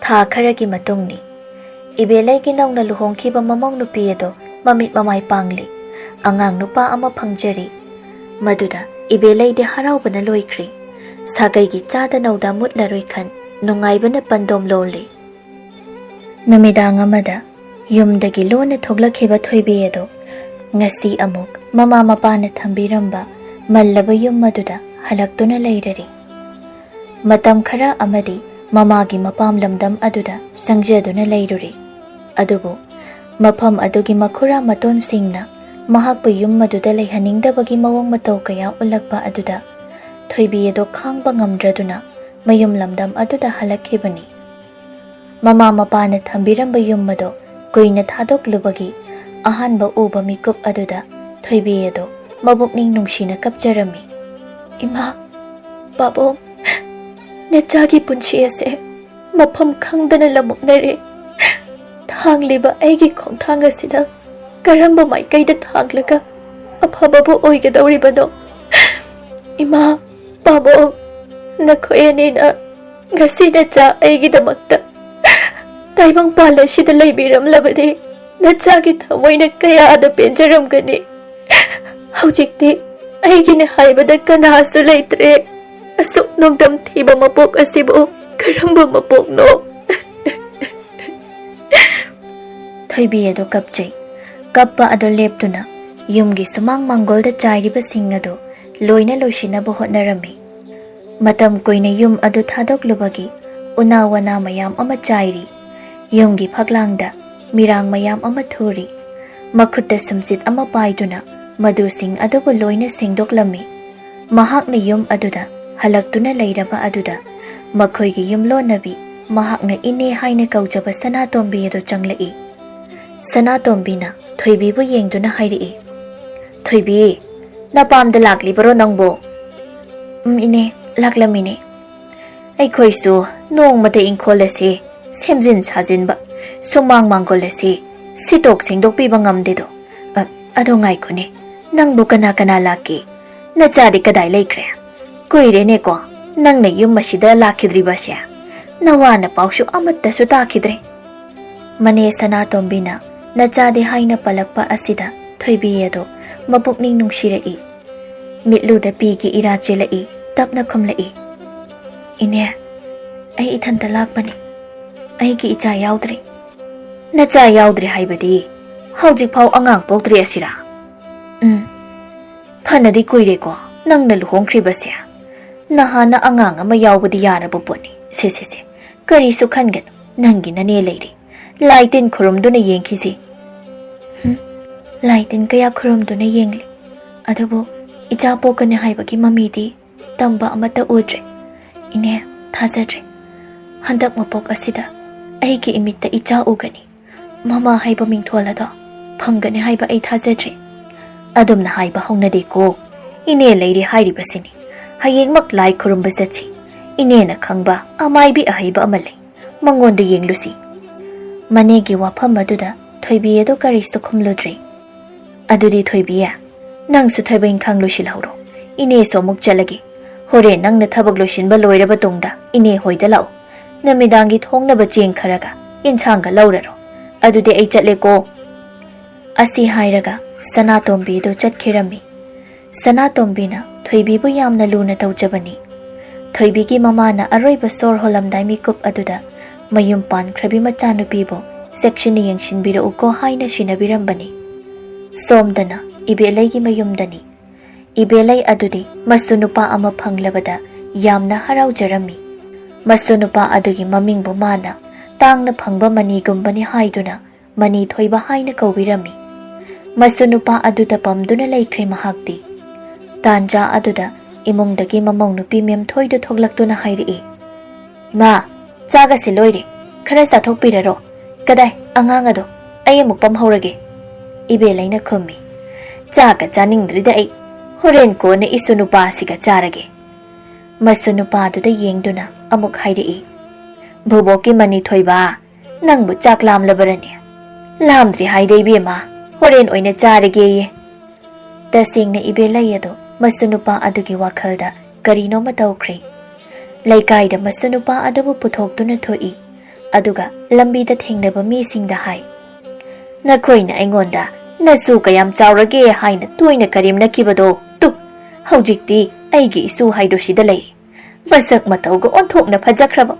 ꯊꯥ ꯈꯔꯒꯤ ꯃꯇꯨꯡꯅꯤ꯫ ꯏꯕꯦꯂꯩꯒꯤ ꯅꯧꯅ ꯂꯨꯍꯣꯡꯈꯤꯕ ꯃꯃꯧ ꯅꯨꯄꯤ ꯑꯗꯣ ꯃꯃꯤꯠ ꯃꯃꯥꯏ ꯄꯥꯡꯂꯤ꯫ ꯑꯉꯥꯡ ꯅꯨꯄꯥ ꯑꯃ ꯐꯪꯖꯔꯤ꯫ ꯃꯗꯨꯗ ꯏꯕꯦꯂꯩꯗꯤ ꯍꯔꯥꯎꯕꯅ ꯂꯣꯏꯈ꯭ꯔꯦ꯫ ꯁꯥꯒꯩꯒꯤ ꯆꯥꯗ ꯅꯧꯗ ꯃꯨꯠꯂꯔꯣꯏ ꯈꯟ ꯅꯨꯡꯉꯥꯏꯕꯅ ꯄꯟꯗꯣꯝ ꯂꯣꯜꯂꯤ꯫ ꯅꯨꯃꯤꯗꯥꯡ ꯑꯃꯗ ꯌꯨꯝꯗꯒꯤ ꯂꯣꯟꯅ ꯊꯣꯛꯂꯛꯈꯤꯕ ꯊꯣꯏꯕꯤ ꯑꯗꯣ ꯉꯁꯤ ꯑꯃꯨꯛ ꯃꯃꯥ ꯃꯄꯥꯅ ꯊꯝꯕꯤꯔꯝꯕ ꯃꯜꯂꯕ ꯌꯨꯝ ꯑꯗꯨꯗ ꯍꯜꯂꯛꯇꯨꯅ ꯂꯩꯔꯔꯤ꯫ ꯃꯇꯝ ꯈꯔ ꯑꯃꯗꯤ ꯃꯃꯥꯒꯤ ꯃꯄꯥꯝ ꯂꯝꯗꯝ ꯑꯗꯨꯗ ꯆꯪꯖꯗꯨꯅ ꯂꯩꯔꯨꯔꯤ꯫ ꯑꯗꯨꯕꯨ ꯃꯐꯝ ꯑꯗꯨꯒꯤ ꯃꯈꯨꯔꯥ ꯃꯇꯣꯟꯁꯤꯡꯅ ꯃꯍꯥꯛꯄꯨ ꯌꯨꯝ ꯑꯗꯨꯗ ꯂꯩꯍꯟꯅꯤꯡꯗꯕꯒꯤ ꯃꯑꯣꯡ ꯃꯇꯧ ꯀꯌꯥ ꯎꯠꯂꯛꯄ ꯑꯗꯨꯗ ꯊꯣꯏꯕꯤ ꯑꯗꯣ ꯈꯥꯡꯕ ꯉꯝꯗ꯭ꯔꯗꯨꯅ ꯃꯌꯨꯝ ꯂꯝꯗꯝ ꯑꯗꯨꯗ ꯍꯜꯂꯛꯈꯤꯕꯅꯤ꯫ ꯃꯃꯥ ꯃꯄꯥꯅ ꯊꯝꯕꯤꯔꯝꯕ ꯌꯨꯝ ꯑꯗꯣ ꯀꯨꯏꯅ ꯊꯥꯗꯣꯛꯂꯨꯕꯒꯤ ꯑꯍꯥꯟꯕ ꯎꯕ ꯃꯤꯀꯨꯞ ꯑꯗꯨꯗ ꯊꯣꯏꯕꯤ ꯑꯗꯣ ꯃꯕꯨꯛꯅꯤꯡ ꯅꯨꯡꯁꯤꯅ ꯀꯞꯆꯔꯝꯃꯤ꯫ "ꯏꯃꯥ, ꯄꯥꯕꯨꯡ, ꯅꯆꯥꯒꯤ ꯄꯨꯟꯁꯤ ꯑꯁꯦ ꯃꯐꯝ ꯈꯪꯗꯅ ꯂꯝꯃꯨꯛꯅꯔꯦ꯫ ꯊꯥꯡꯂꯤꯕ ꯑꯩꯒꯤ ꯈꯣꯡꯊꯥꯡ ꯑꯁꯤꯗ ꯀꯔꯝꯕ ꯃꯥꯏꯀꯩꯗ ꯊꯥꯡꯂꯒ ꯑꯐꯕꯕꯨ ꯑꯣꯏꯒꯗꯧꯔꯤꯕꯅꯣ? ꯏꯃꯥ, ꯄꯥꯕꯨꯡ, ꯅꯈꯣꯏ ꯑꯅꯤꯅ ꯉꯁꯤ ꯅꯆꯥ ꯑꯩꯒꯤꯗꯃꯛꯇ ꯇꯥꯏꯕꯪꯄꯥꯜ ꯑꯁꯤꯗ ꯂꯩꯕꯤꯔꯝꯂꯕꯗꯤ ꯅꯆꯥꯒꯤ ꯊꯃꯣꯏꯅ ꯀꯌꯥꯗ ꯄꯦꯟꯖꯔꯝꯒꯅꯤ꯫ ꯍꯧꯖꯤꯛꯇꯤ ꯑꯩꯒꯤꯅꯦ ꯍꯥꯏꯕꯗ ꯀꯅꯥꯁꯨ ꯂꯩꯇ꯭ꯔꯦ꯫ ꯑꯁꯨꯛ ꯅꯣꯡꯗꯝ ꯊꯤꯕ ꯃꯄꯣꯛ ꯑꯁꯤꯕꯨ ꯀꯔꯝꯕ ꯃꯄꯣꯛꯅꯣ?" ꯊꯣꯏꯕꯤ ꯑꯗꯨ ꯀꯞꯆꯩ꯫ ꯀꯞꯄ ꯑꯗꯨ ꯂꯦꯞꯇꯨꯅ ꯌꯨꯝꯒꯤ ꯁꯨꯃꯥꯡ ꯃꯥꯡꯒꯣꯜꯗ ꯆꯥꯏꯔꯤꯕꯁꯤꯡ ꯑꯗꯨ ꯂꯣꯏꯅ ꯂꯣꯏꯁꯤꯟꯅꯕ ꯍꯣꯠꯅꯔꯝꯃꯤ꯫ ꯃꯇꯝ ꯀꯨꯏꯅ ꯌꯨꯝ ꯑꯗꯨ ꯊꯥꯗꯣꯛꯂꯨꯕꯒꯤ ꯎꯅꯥ ꯋꯥꯅꯥ ꯃꯌꯥꯝ ꯑꯃ ꯆꯥꯏꯔꯤ꯫ ꯌꯨꯝꯒꯤ ꯐꯛꯂꯥꯡꯗ ꯃꯤꯔꯥꯡ ꯃꯌꯥꯝ ꯑꯃ ꯊꯨꯔꯤ꯫ ꯃꯈꯨꯠꯇ ꯁꯨꯝꯆꯤꯠ ꯑꯃ ꯄꯥꯏꯗꯨꯅ ꯃꯗꯨꯁꯤꯡ ꯑꯗꯨꯕꯨ ꯂꯣꯏꯅ ꯁꯦꯡꯗꯣꯛꯂꯝꯃꯤ꯫ ꯃꯍꯥꯛꯅ ꯌꯨꯝ ꯑꯗꯨꯗ ꯍꯜꯂꯛꯇꯨꯅ ꯂꯩꯔꯕ ꯑꯗꯨꯗ ꯃꯈꯣꯏꯒꯤ ꯌꯨꯝꯂꯣꯟꯅꯕꯤ, ꯃꯍꯥꯛꯅ ꯏꯅꯦ ꯍꯥꯏꯅ ꯀꯧꯖꯕ ꯁꯅꯥꯇꯣꯝꯕꯤ ꯑꯗꯨ ꯆꯪꯂꯛꯏ꯫ ꯁꯅꯥꯇꯣꯝꯕꯤꯅ ꯊꯣꯏꯕꯤꯕꯨ ꯌꯦꯡꯗꯨꯅ ꯍꯥꯏꯔꯛꯏ, "ꯊꯣꯏꯕꯤ, ꯅꯄꯥꯝꯗ ꯂꯥꯛꯂꯤꯕꯔꯣ ꯅꯪꯕꯨ?" "ꯎꯝ, ꯏꯅꯦ, ꯂꯥꯛꯂꯝꯃꯤꯅꯦ꯫ ꯑꯩꯈꯣꯏꯁꯨ ꯅꯣꯡꯃꯗ ꯏꯪꯈꯣꯜ ꯑꯁꯤ ꯁꯦꯝꯖꯤꯟ ꯁꯥꯖꯤꯟꯕ, ꯁꯨꯃꯥꯡ ꯃꯥꯡꯒꯣꯜ ꯑꯁꯤ ꯁꯤꯠꯇꯣꯛ ꯁꯦꯡꯗꯣꯛꯄꯤꯕ ꯉꯝꯗꯦꯗꯣ꯫ ꯑ, ꯑꯗꯣ ꯉꯥꯏꯈꯣꯅꯦ, ꯅꯪꯕꯨ ꯀꯅꯥ ꯀꯅꯥ ꯂꯥꯛꯀꯦ? ꯅꯆꯥꯗꯤ ꯀꯗꯥꯏ ꯂꯩꯈ꯭ꯔꯦ? ꯀꯨꯏꯔꯦꯅꯦꯀꯣ ꯅꯪꯅ ꯌꯨꯝ ꯑꯁꯤꯗ ꯂꯥꯛꯈꯤꯗ꯭ꯔꯤꯕꯁꯦ ꯅꯋꯥ ꯅꯄꯥꯎꯁꯨ ꯑꯃꯠꯇꯁꯨ ꯇꯥꯈꯤꯗ꯭ꯔꯦ꯫ ꯃꯅꯦ ꯁꯅꯥꯇꯣꯝꯕꯤꯅ ꯅꯆꯥꯗꯤ ꯍꯥꯏꯅ ꯄꯜꯂꯛꯄ ꯑꯁꯤꯗ ꯊꯣꯏꯕꯤ ꯑꯗꯣ ꯃꯄꯨꯛꯅꯤꯡ ꯅꯨꯡꯁꯤꯔꯛꯏ꯫ ꯃꯤꯠꯂꯨꯗ ꯄꯤꯒꯤ ꯏꯔꯥ ꯆꯦꯜꯂꯛꯏ, ꯇꯞꯅ ꯈꯨꯝꯂꯛꯏ, "ꯏꯅꯦ, ꯑꯩ ꯏꯊꯟꯇ ꯂꯥꯛꯄꯅꯤ꯫ ꯑꯩꯒꯤ ꯏꯆꯥ ꯌꯥꯎꯗ꯭ꯔꯦ꯫" "ꯅꯆꯥ ꯌꯥꯎꯗ꯭ꯔꯦ ꯍꯥꯏꯕꯗꯤ ꯍꯧꯖꯤꯛꯐꯥꯎ ꯑꯉꯥꯡ ꯄꯣꯛꯇ꯭ꯔꯤ ꯑꯁꯤꯔꯥ?" "ꯎꯝ, ꯐꯅꯗꯤ ꯀꯨꯏꯔꯦꯀꯣ ꯅꯪꯅ ꯂꯨꯍꯣꯡꯈ꯭ꯔꯤꯕꯁꯦ꯫ ꯅꯍꯥꯟꯅ ꯑꯉꯥꯡ ꯑꯃ ꯌꯥꯎꯕꯗꯤ ꯌꯥꯔꯕ ꯄꯣꯠꯅꯤ꯫ ꯁꯦ, ꯁꯦ, ꯁꯦ, ꯀꯔꯤꯁꯨ ꯈꯟꯒꯅꯨ, ꯅꯪꯒꯤ ꯅꯅꯦ ꯂꯩꯔꯤ꯫ ꯂꯥꯏ ꯇꯤꯟ ꯈꯨꯔꯨꯝꯗꯨꯅ ꯌꯦꯡꯈꯤꯁꯤ꯫" "ꯍꯨꯝ, ꯂꯥꯏ ꯇꯤꯟ ꯀꯌꯥ ꯈꯨꯔꯨꯝꯗꯨꯅ ꯌꯦꯡꯂꯤ, ꯑꯗꯨꯕꯨ ꯏꯆꯥ ꯄꯣꯛꯀꯅꯤ ꯍꯥꯏꯕꯒꯤ ꯃꯃꯤꯗꯤ ꯇꯝꯕ ꯑꯃꯠꯇ ꯎꯗ꯭ꯔꯦ꯫ ꯏꯅꯦ, ꯊꯥꯖꯗ꯭ꯔꯦ꯫ ꯍꯟꯗꯛ ꯃꯄꯣꯛ ꯑꯁꯤꯗ ꯑꯩꯒꯤ ꯏꯃꯤꯠꯇ ꯏꯆꯥ ꯎꯒꯅꯤ, ꯃꯃꯥ ꯍꯥꯏꯕ ꯃꯤꯡꯊꯣꯜ ꯑꯗꯣ ꯐꯪꯒꯅꯤ ꯍꯥꯏꯕ ꯑꯩ ꯊꯥꯖꯗ꯭ꯔꯦ꯫" "ꯑꯗꯨꯝꯅ ꯍꯥꯏꯕ ꯍꯧꯅꯗꯦꯀꯣ꯫ ꯏꯅꯦ ꯂꯩꯔꯦ ꯍꯥꯏꯔꯤꯕꯁꯤꯅꯤ꯫ ꯍꯌꯦꯡꯃꯛ ꯂꯥꯏ ꯈꯨꯔꯨꯝꯕ ꯆꯠꯁꯤ꯫ ꯏꯅꯦꯅ ꯈꯪꯕ ꯑꯃꯥꯏꯕꯤ ꯑꯍꯩꯕ ꯑꯃ ꯂꯩ꯫ ꯃꯉꯣꯟꯗ ꯌꯦꯡꯂꯨꯁꯤ꯫" ꯃꯅꯦꯒꯤ ꯋꯥꯐꯝ ꯑꯗꯨꯗ ꯊꯣꯏꯕꯤ ꯑꯗꯨ ꯀꯔꯤꯁꯨ ꯈꯨꯝꯂꯨꯗ꯭ꯔꯦ꯫ "ꯑꯗꯨꯗꯤ ꯊꯣꯏꯕꯤ, ꯅꯪꯁꯨ ꯊꯕꯛ ꯏꯪꯈꯥꯡ ꯂꯣꯏꯁꯤꯜꯍꯧꯔꯣ꯫ ꯏꯅꯦꯁꯨ ꯑꯃꯨꯛ ꯆꯠꯂꯒꯦ꯫ ꯍꯣꯔꯦꯟ ꯅꯪꯅ ꯊꯕꯛ ꯂꯣꯏꯁꯤꯟꯕ ꯂꯣꯏꯔꯕ ꯇꯨꯡꯗ ꯏꯅꯦ ꯍꯣꯏꯗ ꯂꯥꯛꯎ꯫ ꯅꯨꯃꯤꯗꯥꯡꯒꯤ ꯊꯣꯡꯅꯕ ꯆꯦꯡ ꯈꯔꯒ ꯏꯟꯁꯥꯡꯒ ꯂꯧꯔꯔꯣ꯫ ꯑꯗꯨꯗꯤ ꯑꯩ ꯆꯠꯂꯦꯀꯣ꯫" ꯑꯁꯤ ꯍꯥꯏꯔꯒ ꯁꯅꯥꯇꯣꯝꯕꯤꯗꯨ ꯆꯠꯈꯤꯔꯝꯃꯤ꯫ ꯁꯅꯥꯇꯣꯝꯕꯤꯅ ꯊꯣꯏꯕꯤꯕꯨ ꯌꯥꯝꯅ ꯂꯨꯅ ꯇꯧꯖꯕꯅꯤ꯫ ꯊꯣꯏꯕꯤꯒꯤ ꯃꯃꯥꯅ ꯑꯔꯣꯏꯕ ꯁꯣꯔ ꯍꯣꯜꯂꯝꯗꯥꯏ ꯃꯤꯀꯨꯞ ꯑꯗꯨꯗ ꯃꯌꯨꯝ ꯄꯥꯟꯈ꯭ꯔꯕꯤ ꯃꯆꯥꯅꯨꯄꯤꯕꯨ ꯆꯦꯛꯁꯤꯟꯅ ꯌꯦꯡꯁꯤꯟꯕꯤꯔꯛꯎꯀꯣ ꯍꯥꯏꯅ ꯁꯤꯟꯅꯕꯤꯔꯝꯕꯅꯤ꯫ ꯁꯣꯝꯗꯅ ꯏꯕꯦꯂꯩꯒꯤ ꯃꯌꯨꯝꯗꯅꯤ꯫ ꯏꯕꯦꯂꯩ ꯑꯗꯨꯗꯤ ꯃꯁꯨ ꯅꯨꯄꯥ ꯑꯃ ꯐꯪꯂꯕꯗ ꯌꯥꯝꯅ ꯍꯔꯥꯎꯖꯔꯝꯃꯤ꯫ ꯃꯁꯨ ꯅꯨꯄꯥ ꯑꯗꯨꯒꯤ ꯃꯃꯤꯡꯕꯨ ꯃꯥꯅ ꯇꯥꯡꯅ ꯐꯪꯕ ꯃꯅꯤꯒꯨꯝꯕꯅꯤ ꯍꯥꯏꯗꯨꯅ ꯃꯅꯤ ꯊꯣꯏꯕ ꯍꯥꯏꯅ ꯀꯧꯕꯤꯔꯝꯃꯤ꯫ ꯃꯁꯨ ꯅꯨꯄꯥ ꯑꯗꯨꯗ ꯄꯝꯗꯨꯅ ꯂꯩꯈ꯭ꯔꯦ ꯃꯍꯥꯛꯇꯤ꯫ ꯇꯥꯟꯖꯥ ꯑꯗꯨꯗ ꯏꯃꯨꯡꯗꯒꯤ ꯃꯃꯧ ꯅꯨꯄꯤ ꯃꯦꯝꯊꯣꯏꯗꯨ ꯊꯣꯛꯂꯛꯇꯨꯅ ꯍꯥꯏꯔꯛꯏ, "ꯏꯃꯥ, ꯆꯥꯒꯁꯦ ꯂꯣꯏꯔꯦ, ꯈꯔ ꯆꯥꯊꯣꯛꯄꯤꯔꯔꯣ꯫ ꯀꯗꯥꯏ, ꯑꯉꯥꯡ ꯑꯗꯣ, ꯑꯩ ꯑꯃꯨꯛ ꯄꯝꯍꯧꯔꯒꯦ꯫" ꯏꯕꯦꯂꯩꯅ ꯈꯨꯝꯃꯤ, "ꯆꯥꯒ ꯆꯥꯅꯤꯡꯗ꯭ꯔꯤꯗ ꯑꯩ, ꯍꯣꯔꯦꯟ ꯀꯣꯟꯅ ꯏꯁꯨ ꯅꯨꯄꯥꯁꯤꯒ ꯆꯥꯔꯒꯦ꯫" ꯃꯁꯨ ꯅꯨꯄꯥꯗꯨꯗ ꯌꯦꯡꯗꯨꯅ ꯑꯃꯨꯛ ꯍꯥꯏꯔꯛꯏ, "ꯚꯨꯕꯣꯛꯀꯤ ꯃꯅꯤ ꯊꯣꯏꯕ, ꯅꯪꯕꯨ ꯆꯥꯛ ꯂꯥꯝꯂꯕꯔꯅꯦ?" "ꯂꯥꯝꯗ꯭ꯔꯤ ꯍꯥꯏꯗ ꯏꯕꯦꯝꯃ, ꯍꯣꯔꯦꯟ ꯑꯣꯏꯅ ꯆꯥꯔꯒꯦꯌꯦ꯫" ꯇꯁꯦꯡꯅ ꯏꯕꯦꯂꯩ ꯑꯗꯨ ꯃꯁꯨ ꯅꯨꯄꯥ ꯑꯗꯨꯒꯤ ꯋꯥꯈꯜꯗ ꯀꯔꯤꯅꯣꯃ ꯇꯧꯈ꯭ꯔꯦ꯫ ꯂꯩꯀꯥꯏꯗ ꯃꯁꯨ ꯅꯨꯄꯥ ꯑꯗꯨꯕꯨ ꯄꯨꯊꯣꯛꯇꯨꯅ ꯊꯣꯛꯏ꯫ ꯑꯗꯨꯒ ꯂꯝꯕꯤꯗ ꯊꯦꯡꯅꯕ ꯃꯤꯁꯤꯡꯗ ꯍꯥꯏ, "ꯅꯈꯣꯏꯅ ꯑꯩꯉꯣꯟꯗ 'ꯅꯁꯨ ꯀꯌꯥꯝ ꯆꯥꯎꯔꯒꯦ?' ꯍꯥꯏꯅ ꯇꯣꯏꯅ ꯀꯔꯦꯝꯅꯈꯤꯕꯗꯣ, ꯇꯨ, ꯍꯧꯖꯤꯛꯇꯤ ꯑꯩꯒꯤ ꯏꯁꯨ ꯍꯥꯏꯗꯣ ꯁꯤꯗ ꯂꯩꯔꯦ꯫ ꯃꯁꯛ ꯃꯇꯧꯒ ꯑꯣꯟꯊꯣꯛꯅ ꯐꯖꯈ꯭ꯔꯕ꯫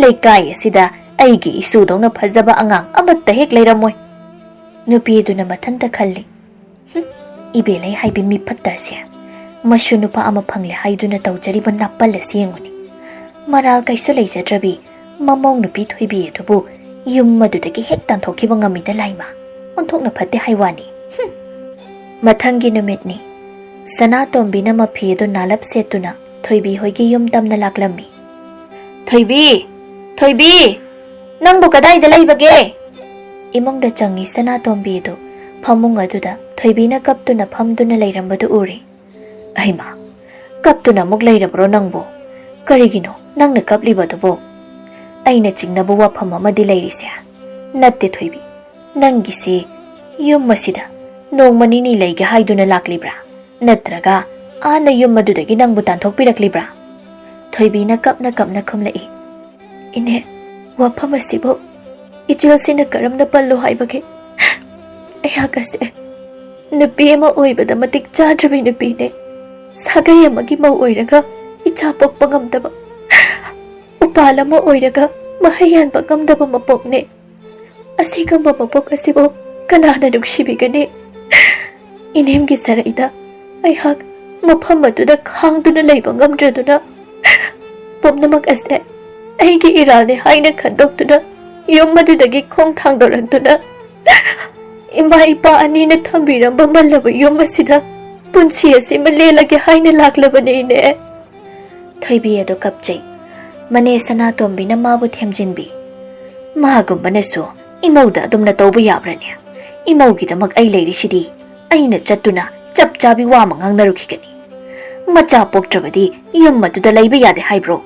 ꯂꯩꯀꯥꯏ ꯑꯁꯤꯗ ꯑꯩꯒꯤ ꯏꯁꯨꯗꯧꯅ ꯐꯖꯕ ꯑꯉꯥꯡ ꯑꯃꯠꯇ ꯍꯦꯛ ꯂꯩꯔꯝꯃꯣꯏ"꯫ ꯅꯨꯄꯤꯗꯨꯅ ꯃꯊꯟꯇ ꯈꯜꯂꯤ, "ꯍꯨꯝ, ꯏꯕꯦꯜꯂꯩ ꯍꯥꯏꯕꯤ ꯃꯤꯐꯠꯇ ꯑꯁꯦ꯫ ꯃꯁꯨ ꯅꯨꯄꯥ ꯑꯃ ꯐꯪꯂꯦ ꯍꯥꯏꯗꯨꯅ ꯇꯧꯖꯔꯤꯕ ꯅꯥꯄꯜ ꯑꯁꯤ ꯌꯦꯡꯉꯨꯅꯦ꯫ ꯃꯔꯥꯜ ꯀꯩꯁꯨ ꯂꯩꯖꯗ꯭ꯔꯕꯤ ꯃꯃꯧ ꯅꯨꯄꯤ ꯊꯣꯏꯕꯤ ꯑꯗꯨꯕꯨ ꯌꯨꯝ ꯑꯗꯨꯗꯒꯤ ꯍꯦꯛ ꯇꯥꯟꯊꯣꯛꯈꯤꯕ ꯉꯝꯃꯤꯗ ꯂꯥꯏꯃ꯫ ꯑꯣꯟꯊꯣꯛꯅ ꯐꯠꯇꯦ ꯍꯥꯏ ꯋꯥꯅꯤ꯫ ꯍꯨꯝ"꯫ ꯃꯊꯪꯒꯤ ꯅꯨꯃꯤꯠꯅꯤ꯫ ꯁꯅꯥꯇꯣꯝꯕꯤꯅ ꯃꯐꯤ ꯑꯗꯨ ꯅꯥꯂꯞ ꯁꯦꯠꯇꯨꯅ ꯊꯣꯏꯕꯤ ꯍꯣꯏꯒꯤ ꯌꯨꯝ ꯇꯝꯅ ꯂꯥꯛꯂꯝꯃꯤ꯫ "ꯊꯣꯏꯕꯤ! ꯊꯣꯏꯕꯤ! ꯅꯪꯕꯨ ꯀꯗꯥꯏꯗ ꯂꯩꯕꯒꯦ?" ꯏꯃꯨꯡꯗ ꯆꯪꯉꯤ ꯁꯅꯥꯇꯣꯝꯕꯤ ꯑꯗꯨ꯫ ꯐꯃꯨꯡ ꯑꯗꯨꯗ ꯊꯣꯏꯕꯤꯅ ꯀꯞꯇꯨꯅ ꯐꯝꯗꯨꯅ ꯂꯩꯔꯝꯕꯗꯨ ꯎꯔꯦ꯫ "ꯑꯩꯃ, ꯀꯞꯇꯨꯅ ꯑꯃꯨꯛ ꯂꯩꯔꯕ꯭ꯔꯣ ꯅꯪꯕꯨ? ꯀꯔꯤꯒꯤꯅꯣ ꯅꯪꯅ ꯀꯞꯂꯤꯕꯗꯨꯕꯨ?" "ꯑꯩꯅ ꯆꯤꯡꯅꯕ ꯋꯥꯐꯝ ꯑꯃꯗꯤ ꯂꯩꯔꯤꯁꯦ꯫ ꯅꯠꯇꯦ ꯊꯣꯏꯕꯤ, ꯅꯪꯒꯤꯁꯤ ꯌꯨꯝ ꯑꯁꯤꯗ ꯅꯣꯡꯃ ꯅꯤꯅꯤ ꯂꯩꯒꯦ ꯍꯥꯏꯗꯨꯅ ꯂꯥꯛꯂꯤꯕ꯭ꯔꯥ? ꯅꯠꯇ꯭ꯔꯒ ꯑꯥꯅ ꯌꯨꯝ ꯑꯗꯨꯗꯒꯤ ꯅꯪꯕꯨ ꯇꯥꯟꯊꯣꯛꯄꯤꯔꯛꯂꯤꯕ꯭ꯔꯥ?" ꯊꯣꯏꯕꯤꯅ ꯀꯞꯅ ꯀꯞꯅ ꯈꯨꯝꯂꯛꯏ꯫ "ꯏꯅꯦ, ꯋꯥꯐꯝ ꯑꯁꯤꯕꯨ ꯏꯆꯦꯜꯁꯤꯅ ꯀꯔꯝꯅ ꯄꯜꯂꯣ ꯍꯥꯏꯕꯒꯦ? ꯑꯩꯍꯥꯛ ꯑꯁꯦ ꯅꯨꯄꯤ ꯑꯃ ꯑꯣꯏꯕꯗ ꯃꯇꯤꯛ ꯆꯥꯗ꯭ꯔꯕꯤ ꯅꯨꯄꯤꯅꯦ꯫ ꯁꯥꯒꯩ ꯑꯃꯒꯤ ꯃꯧ ꯑꯣꯏꯔꯒ ꯏꯆꯥ ꯄꯣꯛꯄ ꯉꯝꯗꯕ, ꯎꯄꯥꯜ ꯑꯃ ꯑꯣꯏꯔꯒ ꯃꯍꯩ ꯌꯥꯟꯕ ꯉꯝꯗꯕ ꯃꯄꯣꯛꯅꯦ꯫ ꯑꯁꯤꯒꯨꯝꯕ ꯃꯄꯣꯛ ꯑꯁꯤꯕꯨ ꯀꯅꯥꯅ ꯅꯨꯡꯁꯤꯕꯤꯒꯅꯤ? ꯏꯅꯦꯝꯒꯤ ꯁꯔꯩꯗ ꯑꯩꯍꯥꯛ ꯃꯐꯝ ꯑꯗꯨꯗ ꯈꯥꯡꯗꯨꯅ ꯂꯩꯕ ꯉꯝꯗ꯭ꯔꯗꯨꯅ, ꯄꯨꯝꯅꯃꯛ ꯑꯁꯦ ꯑꯩꯒꯤ ꯏꯔꯥꯜꯅꯦ ꯍꯥꯏꯅ ꯈꯟꯗꯣꯛꯇꯨꯅ ꯌꯨꯝ ꯑꯗꯨꯗꯒꯤ ꯈꯣꯡ ꯊꯥꯡꯗꯣꯔꯛꯇꯨꯅ ꯏꯃꯥ ꯏꯄꯥ ꯑꯅꯤꯅ ꯊꯝꯕꯤꯔꯝꯕ ꯃꯜꯂꯕ ꯌꯨꯝ ꯑꯁꯤꯗ ꯄꯨꯟꯁꯤ ꯑꯁꯤꯃ ꯂꯦꯜꯂꯒꯦ ꯍꯥꯏꯅ ꯂꯥꯛꯂꯕꯅꯦ, ꯏꯅꯦ"꯫ ꯊꯣꯏꯕꯤ ꯑꯗꯨ ꯀꯞꯆꯩ꯫ ꯃꯅꯦ ꯁꯅꯥꯇꯣꯝꯕꯤꯅ ꯃꯥꯕꯨ ꯊꯦꯝꯖꯤꯟꯕꯤ꯫ "ꯃꯥꯒꯨꯝꯕꯅꯁꯨ ꯏꯃꯧꯗ ꯑꯗꯨꯝꯅ ꯇꯧꯕ ꯌꯥꯕ꯭ꯔꯅꯦ? ꯏꯃꯧꯒꯤꯗꯃꯛ ꯑꯩ ꯂꯩꯔꯤꯁꯤꯗꯤ꯫ ꯑꯩꯅ ꯆꯠꯇꯨꯅ ꯆꯞ ꯆꯥꯕꯤ ꯋꯥ ꯑꯃ ꯉꯥꯡꯅꯔꯨꯈꯤꯒꯅꯤ꯫ ꯃꯆꯥ ꯄꯣꯛꯇ꯭ꯔꯕꯗꯤ ꯌꯨꯝ ꯑꯗꯨꯗ ꯂꯩꯕ ꯌꯥꯗꯦ ꯍꯥꯏꯕ꯭ꯔꯣ?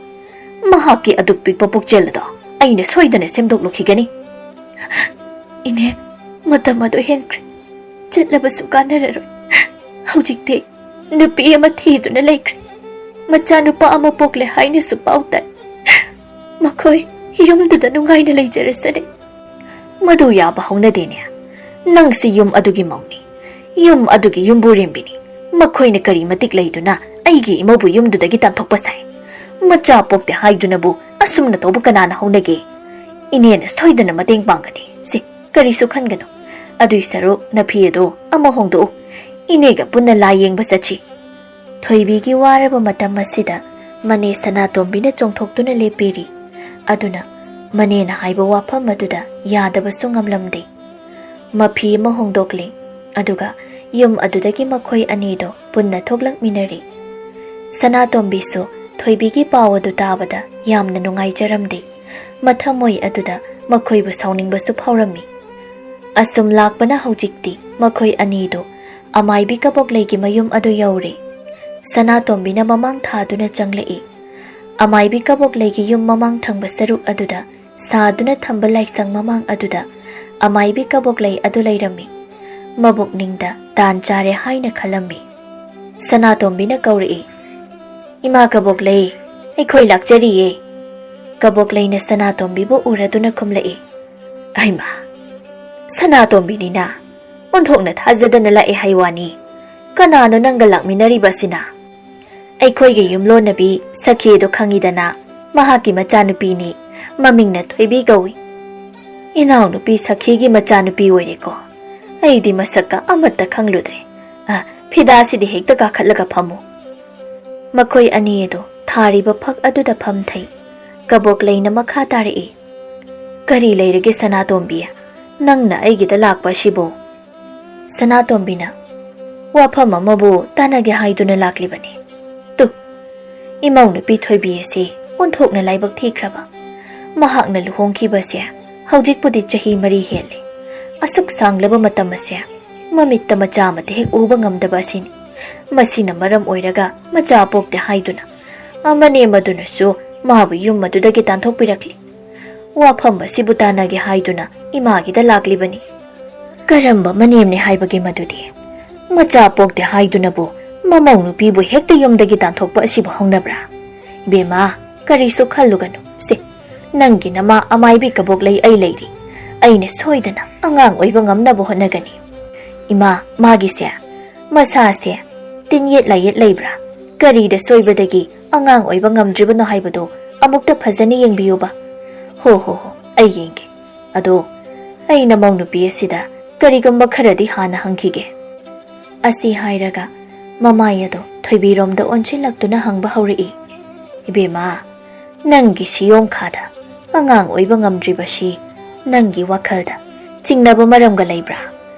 ꯃꯍꯥꯛꯀꯤ ꯑꯗꯨꯛ ꯄꯤꯛꯄ ꯄꯨꯛꯆꯦꯜ ꯑꯗꯣ ꯑꯩꯅ ꯁꯣꯏꯗꯅ ꯁꯦꯝꯗꯣꯛꯂꯨꯈꯤꯒꯅꯤ"꯫ "ꯏꯅꯦ, ꯃꯇꯝ ꯑꯗꯨ ꯍꯦꯟꯈ꯭ꯔꯦ꯫ ꯆꯠꯂꯕꯁꯨ ꯀꯥꯟꯅꯔꯔꯣꯏ꯫ ꯍꯧꯖꯤꯛꯇꯤ ꯅꯨꯄꯤ ꯑꯃ ꯊꯤꯗꯨꯅ ꯂꯩꯈ꯭ꯔꯦ꯫ ꯃꯆꯥꯅꯨꯄꯥ ꯑꯃ ꯄꯣꯛꯂꯦ ꯍꯥꯏꯅꯁꯨ ꯄꯥꯎ ꯇꯥꯏ꯫ ꯃꯈꯣꯏ ꯌꯨꯝꯗꯨꯗ ꯅꯨꯡꯉꯥꯏꯅ ꯂꯩꯖꯔꯁꯅꯤ꯫ ꯃꯗꯨ ꯌꯥꯕ ꯍꯧꯅꯗꯦꯅꯦ꯫ ꯅꯪꯁꯤ ꯌꯨꯝ ꯑꯗꯨꯒꯤ ꯃꯧꯅꯤ, ꯌꯨꯝ ꯑꯗꯨꯒꯤ ꯌꯨꯝꯕꯨꯔꯦꯝꯕꯤꯅꯤ꯫ ꯃꯈꯣꯏꯅ ꯀꯔꯤ ꯃꯇꯤꯛ ꯂꯩꯗꯨꯅ ꯑꯩꯒꯤ ꯏꯃꯧꯕꯨ ꯌꯨꯝꯗꯨꯗꯒꯤ ꯇꯥꯟꯊꯣꯛꯄ ꯁꯥꯏ? ꯃꯆꯥ ꯄꯣꯛꯇꯦ ꯍꯥꯏꯗꯨꯅꯕꯨ ꯑꯁꯨꯝꯅ ꯇꯧꯕ ꯀꯅꯥꯅ ꯍꯧꯅꯒꯦ? ꯏꯅꯦꯅ ꯁꯣꯏꯗꯅ ꯃꯇꯦꯡ ꯄꯥꯡꯒꯅꯤ꯫ ꯁꯤ, ꯀꯔꯤꯁꯨ ꯈꯟꯒꯅꯨ꯫ ꯑꯗꯨꯏ ꯁꯔꯨꯛ ꯅꯐꯤ ꯑꯗꯨ ꯑꯃ ꯍꯣꯡꯗꯣꯛꯎ꯫ ꯏꯅꯦꯒ ꯄꯨꯟꯅ ꯂꯥꯏ ꯌꯦꯡꯕ ꯆꯠꯁꯤ꯫ ꯊꯣꯏꯕꯤꯒꯤ ꯋꯥꯔꯕ ꯃꯇꯝ ꯑꯁꯤꯗ ꯃꯅꯦ ꯁꯅꯥꯇꯣꯝꯕꯤꯅ ꯆꯣꯡꯊꯣꯛꯇꯨꯅ ꯂꯦꯞꯄꯤꯔꯤ꯫ ꯑꯗꯨꯅ ꯃꯅꯦꯅ ꯍꯥꯏꯕ ꯋꯥꯐꯝ ꯑꯗꯨꯗ ꯌꯥꯗꯕꯁꯨ ꯉꯝꯂꯝꯗꯦ꯫ ꯃꯐꯤ ꯑꯃ ꯍꯣꯡꯗꯣꯛꯂꯦ, ꯑꯗꯨꯒ ꯌꯨꯝ ꯑꯗꯨꯗꯒꯤ ꯃꯈꯣꯏ ꯑꯅꯤꯗꯣ ꯄꯨꯟꯅ ꯊꯣꯛꯂꯛꯃꯤꯟꯅꯔꯦ꯫ ꯁꯅꯥꯇꯣꯝꯕꯤꯁꯨ ꯊꯣꯏꯕꯤꯒꯤ ꯄꯥꯎ ꯑꯗꯨ ꯇꯥꯕꯗ ꯌꯥꯝꯅ ꯅꯨꯡꯉꯥꯏꯖꯔꯝꯗꯦ꯫ ꯃꯊꯃꯣꯏ ꯑꯗꯨꯗ ꯃꯈꯣꯏꯕꯨ ꯁꯥꯎꯅꯤꯡꯕꯁꯨ ꯐꯥꯎꯔꯝꯃꯤ꯫ ꯑꯁꯨꯝ ꯂꯥꯛꯄꯅ ꯍꯧꯖꯤꯛꯇꯤ ꯃꯈꯣꯏ ꯑꯅꯤꯗꯨ ꯑꯃꯥꯏꯕꯤ ꯀꯕꯣꯛꯂꯩꯒꯤ ꯃꯌꯨꯝ ꯑꯗꯨ ꯌꯧꯔꯦ꯫ ꯁꯅꯥꯇꯣꯝꯕꯤꯅ ꯃꯃꯥꯡ ꯊꯥꯗꯨꯅ ꯆꯪꯂꯛꯏ꯫ ꯑꯃꯥꯏꯕꯤ ꯀꯕꯣꯛꯂꯩꯒꯤ ꯌꯨꯝ ꯃꯃꯥꯡ ꯊꯪꯕ ꯁꯔꯨꯛ ꯑꯗꯨꯗ ꯁꯥꯗꯨꯅ ꯊꯝꯕ ꯂꯥꯏꯁꯪ ꯃꯃꯥꯡ ꯑꯗꯨꯗ ꯑꯃꯥꯏꯕꯤ ꯀꯕꯣꯛꯂꯩ ꯑꯗꯨ ꯂꯩꯔꯝꯃꯤ꯫ ꯃꯕꯨꯛꯅꯤꯡꯗ ꯇꯥꯟ ꯆꯥꯔꯦ ꯍꯥꯏꯅ ꯈꯜꯂꯝꯃꯤ꯫ ꯁꯅꯥꯇꯣꯝꯕꯤꯅ ꯀꯧꯔꯛꯏ, "ꯏꯃꯥ ꯀꯕꯣꯛꯂꯩ, ꯑꯩꯈꯣꯏ ꯂꯥꯛꯆꯔꯤꯌꯦ꯫" ꯀꯕꯣꯛꯂꯩꯅ ꯁꯅꯥꯇꯣꯝꯕꯤꯕꯨ ꯎꯔꯗꯨꯅ ꯈꯨꯝꯂꯛꯏ, "ꯑꯩꯃꯥ, ꯁꯅꯥꯇꯣꯝꯕꯤꯅꯤꯅ ꯑꯣꯟꯊꯣꯛꯅ ꯊꯥꯖꯗꯅ ꯂꯥꯛꯑꯦ ꯍꯥꯏ ꯋꯥꯅꯤ꯫ ꯀꯅꯥꯅꯣ ꯅꯪꯒ ꯂꯥꯛꯃꯤꯟꯅꯔꯤꯕ ꯑꯁꯤꯅ?" "ꯑꯩꯈꯣꯏꯒꯤ ꯌꯨꯝꯂꯣꯟꯅꯕꯤ ꯁꯈꯤꯗꯣ ꯈꯪꯉꯤꯗꯅ, ꯃꯍꯥꯛꯀꯤ ꯃꯆꯥꯅꯨꯄꯤꯅꯤ꯫ ꯃꯃꯤꯡꯅ ꯊꯣꯏꯕꯤ ꯀꯧꯏ꯫" "ꯏꯅꯥꯎꯅꯨꯄꯤ ꯁꯈꯤꯒꯤ ꯃꯆꯥꯅꯨꯄꯤ ꯑꯣꯏꯔꯦꯀꯣ꯫ ꯑꯩꯗꯤ ꯃꯁꯛꯀ ꯑꯃꯠꯇ ꯈꯪꯂꯨꯗ꯭ꯔꯦ꯫ ꯑ, ꯐꯤꯗꯥꯁꯤꯗꯤ ꯍꯦꯛꯇ ꯀꯥꯈꯠꯂꯒ ꯐꯝꯃꯨ꯫" ꯃꯈꯣꯏ ꯑꯅꯤ ꯑꯗꯨ ꯊꯥꯔꯤꯕ ꯐꯛ ꯑꯗꯨꯗ ꯐꯝꯊꯩ꯫ ꯀꯕꯣꯛꯂꯩꯅ ꯃꯈꯥ ꯇꯥꯔꯛꯏ, "ꯀꯔꯤ ꯂꯩꯔꯒꯦ ꯁꯅꯥꯇꯣꯝꯕꯤ? ꯅꯪꯅ ꯑꯩꯒꯤꯗ ꯂꯥꯛꯄ ꯑꯁꯤꯕꯨ?" ꯁꯅꯥꯇꯣꯝꯕꯤꯅ, "ꯋꯥꯐꯝ ꯑꯃꯕꯨ ꯇꯥꯟꯅꯒꯦ ꯍꯥꯏꯗꯨꯅ ꯂꯥꯛꯂꯤꯕꯅꯤ꯫ ꯇꯨ, ꯏꯃꯧ ꯅꯨꯄꯤ ꯊꯣꯏꯕꯤ ꯑꯁꯤ ꯑꯣꯟꯊꯣꯛꯅ ꯂꯥꯏꯕꯛ ꯊꯤꯈ꯭ꯔꯕ꯫ ꯃꯍꯥꯛꯅ ꯂꯨꯍꯣꯡꯈꯤꯕꯁꯦ ꯍꯧꯖꯤꯛꯄꯨꯗꯤ ꯆꯍꯤ ꯃꯔꯤ ꯍꯦꯜꯂꯦ꯫ ꯑꯁꯨꯛ ꯁꯥꯡꯂꯕ ꯃꯇꯝ ꯑꯁꯦ ꯃꯃꯤꯠꯇ ꯃꯆꯥ ꯑꯃꯠꯇ ꯍꯦꯛ ꯎꯕ ꯉꯝꯗꯕ ꯑꯁꯤꯅꯤ꯫ ꯃꯁꯤꯅ ꯃꯔꯝ ꯑꯣꯏꯔꯒ ꯃꯆꯥ ꯄꯣꯛꯇꯦ ꯍꯥꯏꯗꯨꯅ ꯑꯃꯅꯦ ꯃꯗꯨꯅꯁꯨ ꯃꯥꯕꯨ ꯌꯨꯝ ꯑꯗꯨꯗꯒꯤ ꯇꯥꯟꯊꯣꯛꯄꯤꯔꯛꯂꯤ꯫ ꯋꯥꯐꯝ ꯑꯁꯤꯕꯨ ꯇꯥꯟꯅꯒꯦ ꯍꯥꯏꯗꯨꯅ ꯏꯃꯥꯒꯤꯗ ꯂꯥꯛꯂꯤꯕꯅꯤ꯫" "ꯀꯔꯝꯕ ꯃꯅꯦꯝꯅꯦ ꯍꯥꯏꯕꯒꯦ ꯃꯗꯨꯗꯤ? ꯃꯆꯥ ꯄꯣꯛꯇꯦ ꯍꯥꯏꯗꯨꯅꯕꯨ ꯃꯃꯧ ꯅꯨꯄꯤꯕꯨ ꯍꯦꯛꯇ ꯌꯨꯝꯗꯒꯤ ꯇꯥꯟꯊꯣꯛꯄ ꯑꯁꯤꯕꯨ ꯍꯧꯅꯕ꯭ꯔꯥ? ꯏꯕꯦꯝꯃ, ꯀꯔꯤꯁꯨ ꯈꯜꯂꯨꯒꯅꯨ꯫ ꯁꯦ, ꯅꯪꯒꯤ ꯅꯃꯥ ꯑꯃꯥꯏꯕꯤ ꯀꯕꯣꯛꯂꯩ ꯑꯩ ꯂꯩꯔꯤ꯫ ꯑꯩꯅ ꯁꯣꯏꯗꯅ ꯑꯉꯥꯡ ꯑꯣꯏꯕ ꯉꯝꯅꯕ ꯍꯣꯠꯅꯒꯅꯤ꯫ ꯏꯃꯥ, ꯃꯥꯒꯤꯁꯦ, ꯃꯁꯥꯁꯦ ꯇꯤꯟ ꯌꯦꯠ ꯂꯥꯏꯌꯦꯠ ꯂꯩꯕ꯭ꯔꯥ? ꯀꯔꯤꯗ ꯁꯣꯏꯕꯗꯒꯤ ꯑꯉꯥꯡ ꯑꯣꯏꯕ ꯉꯝꯗ꯭ꯔꯤꯕꯅꯣ ꯍꯥꯏꯕꯗꯨ ꯑꯃꯨꯛꯇ ꯐꯖꯅ ꯌꯦꯡꯕꯤꯌꯨꯕ꯫ ꯍꯣ, ꯍꯣ, ꯍꯣ, ꯑꯩ ꯌꯦꯡꯒꯦ꯫ ꯑꯗꯣ, ꯑꯩ ꯅꯃꯧ ꯅꯨꯄꯤ ꯑꯁꯤꯗ ꯀꯔꯤꯒꯨꯝꯕ ꯈꯔꯗꯤ ꯍꯥꯟꯅ ꯍꯪꯈꯤꯒꯦ꯫ ꯑꯁꯤ ꯍꯥꯏꯔꯒ ꯃꯃꯥꯏ ꯑꯗꯨ ꯊꯣꯏꯕꯤꯔꯣꯝꯗ ꯑꯣꯟꯁꯤꯜꯂꯛꯇꯨꯅ ꯍꯪꯕ ꯍꯧꯔꯛꯏ, "ꯏꯕꯦꯝꯃ, ꯅꯪꯒꯤ ꯁꯤꯌꯣꯡꯈꯥꯗ ꯑꯉꯥꯡ ꯑꯣꯏꯕ ꯉꯝꯗ꯭ꯔꯤꯕꯁꯤ ꯅꯪꯒꯤ ꯋꯥꯈꯜꯗ ꯆꯤꯡꯅꯕ ꯃꯔꯝꯒ ꯂꯩꯕ꯭ꯔꯥ?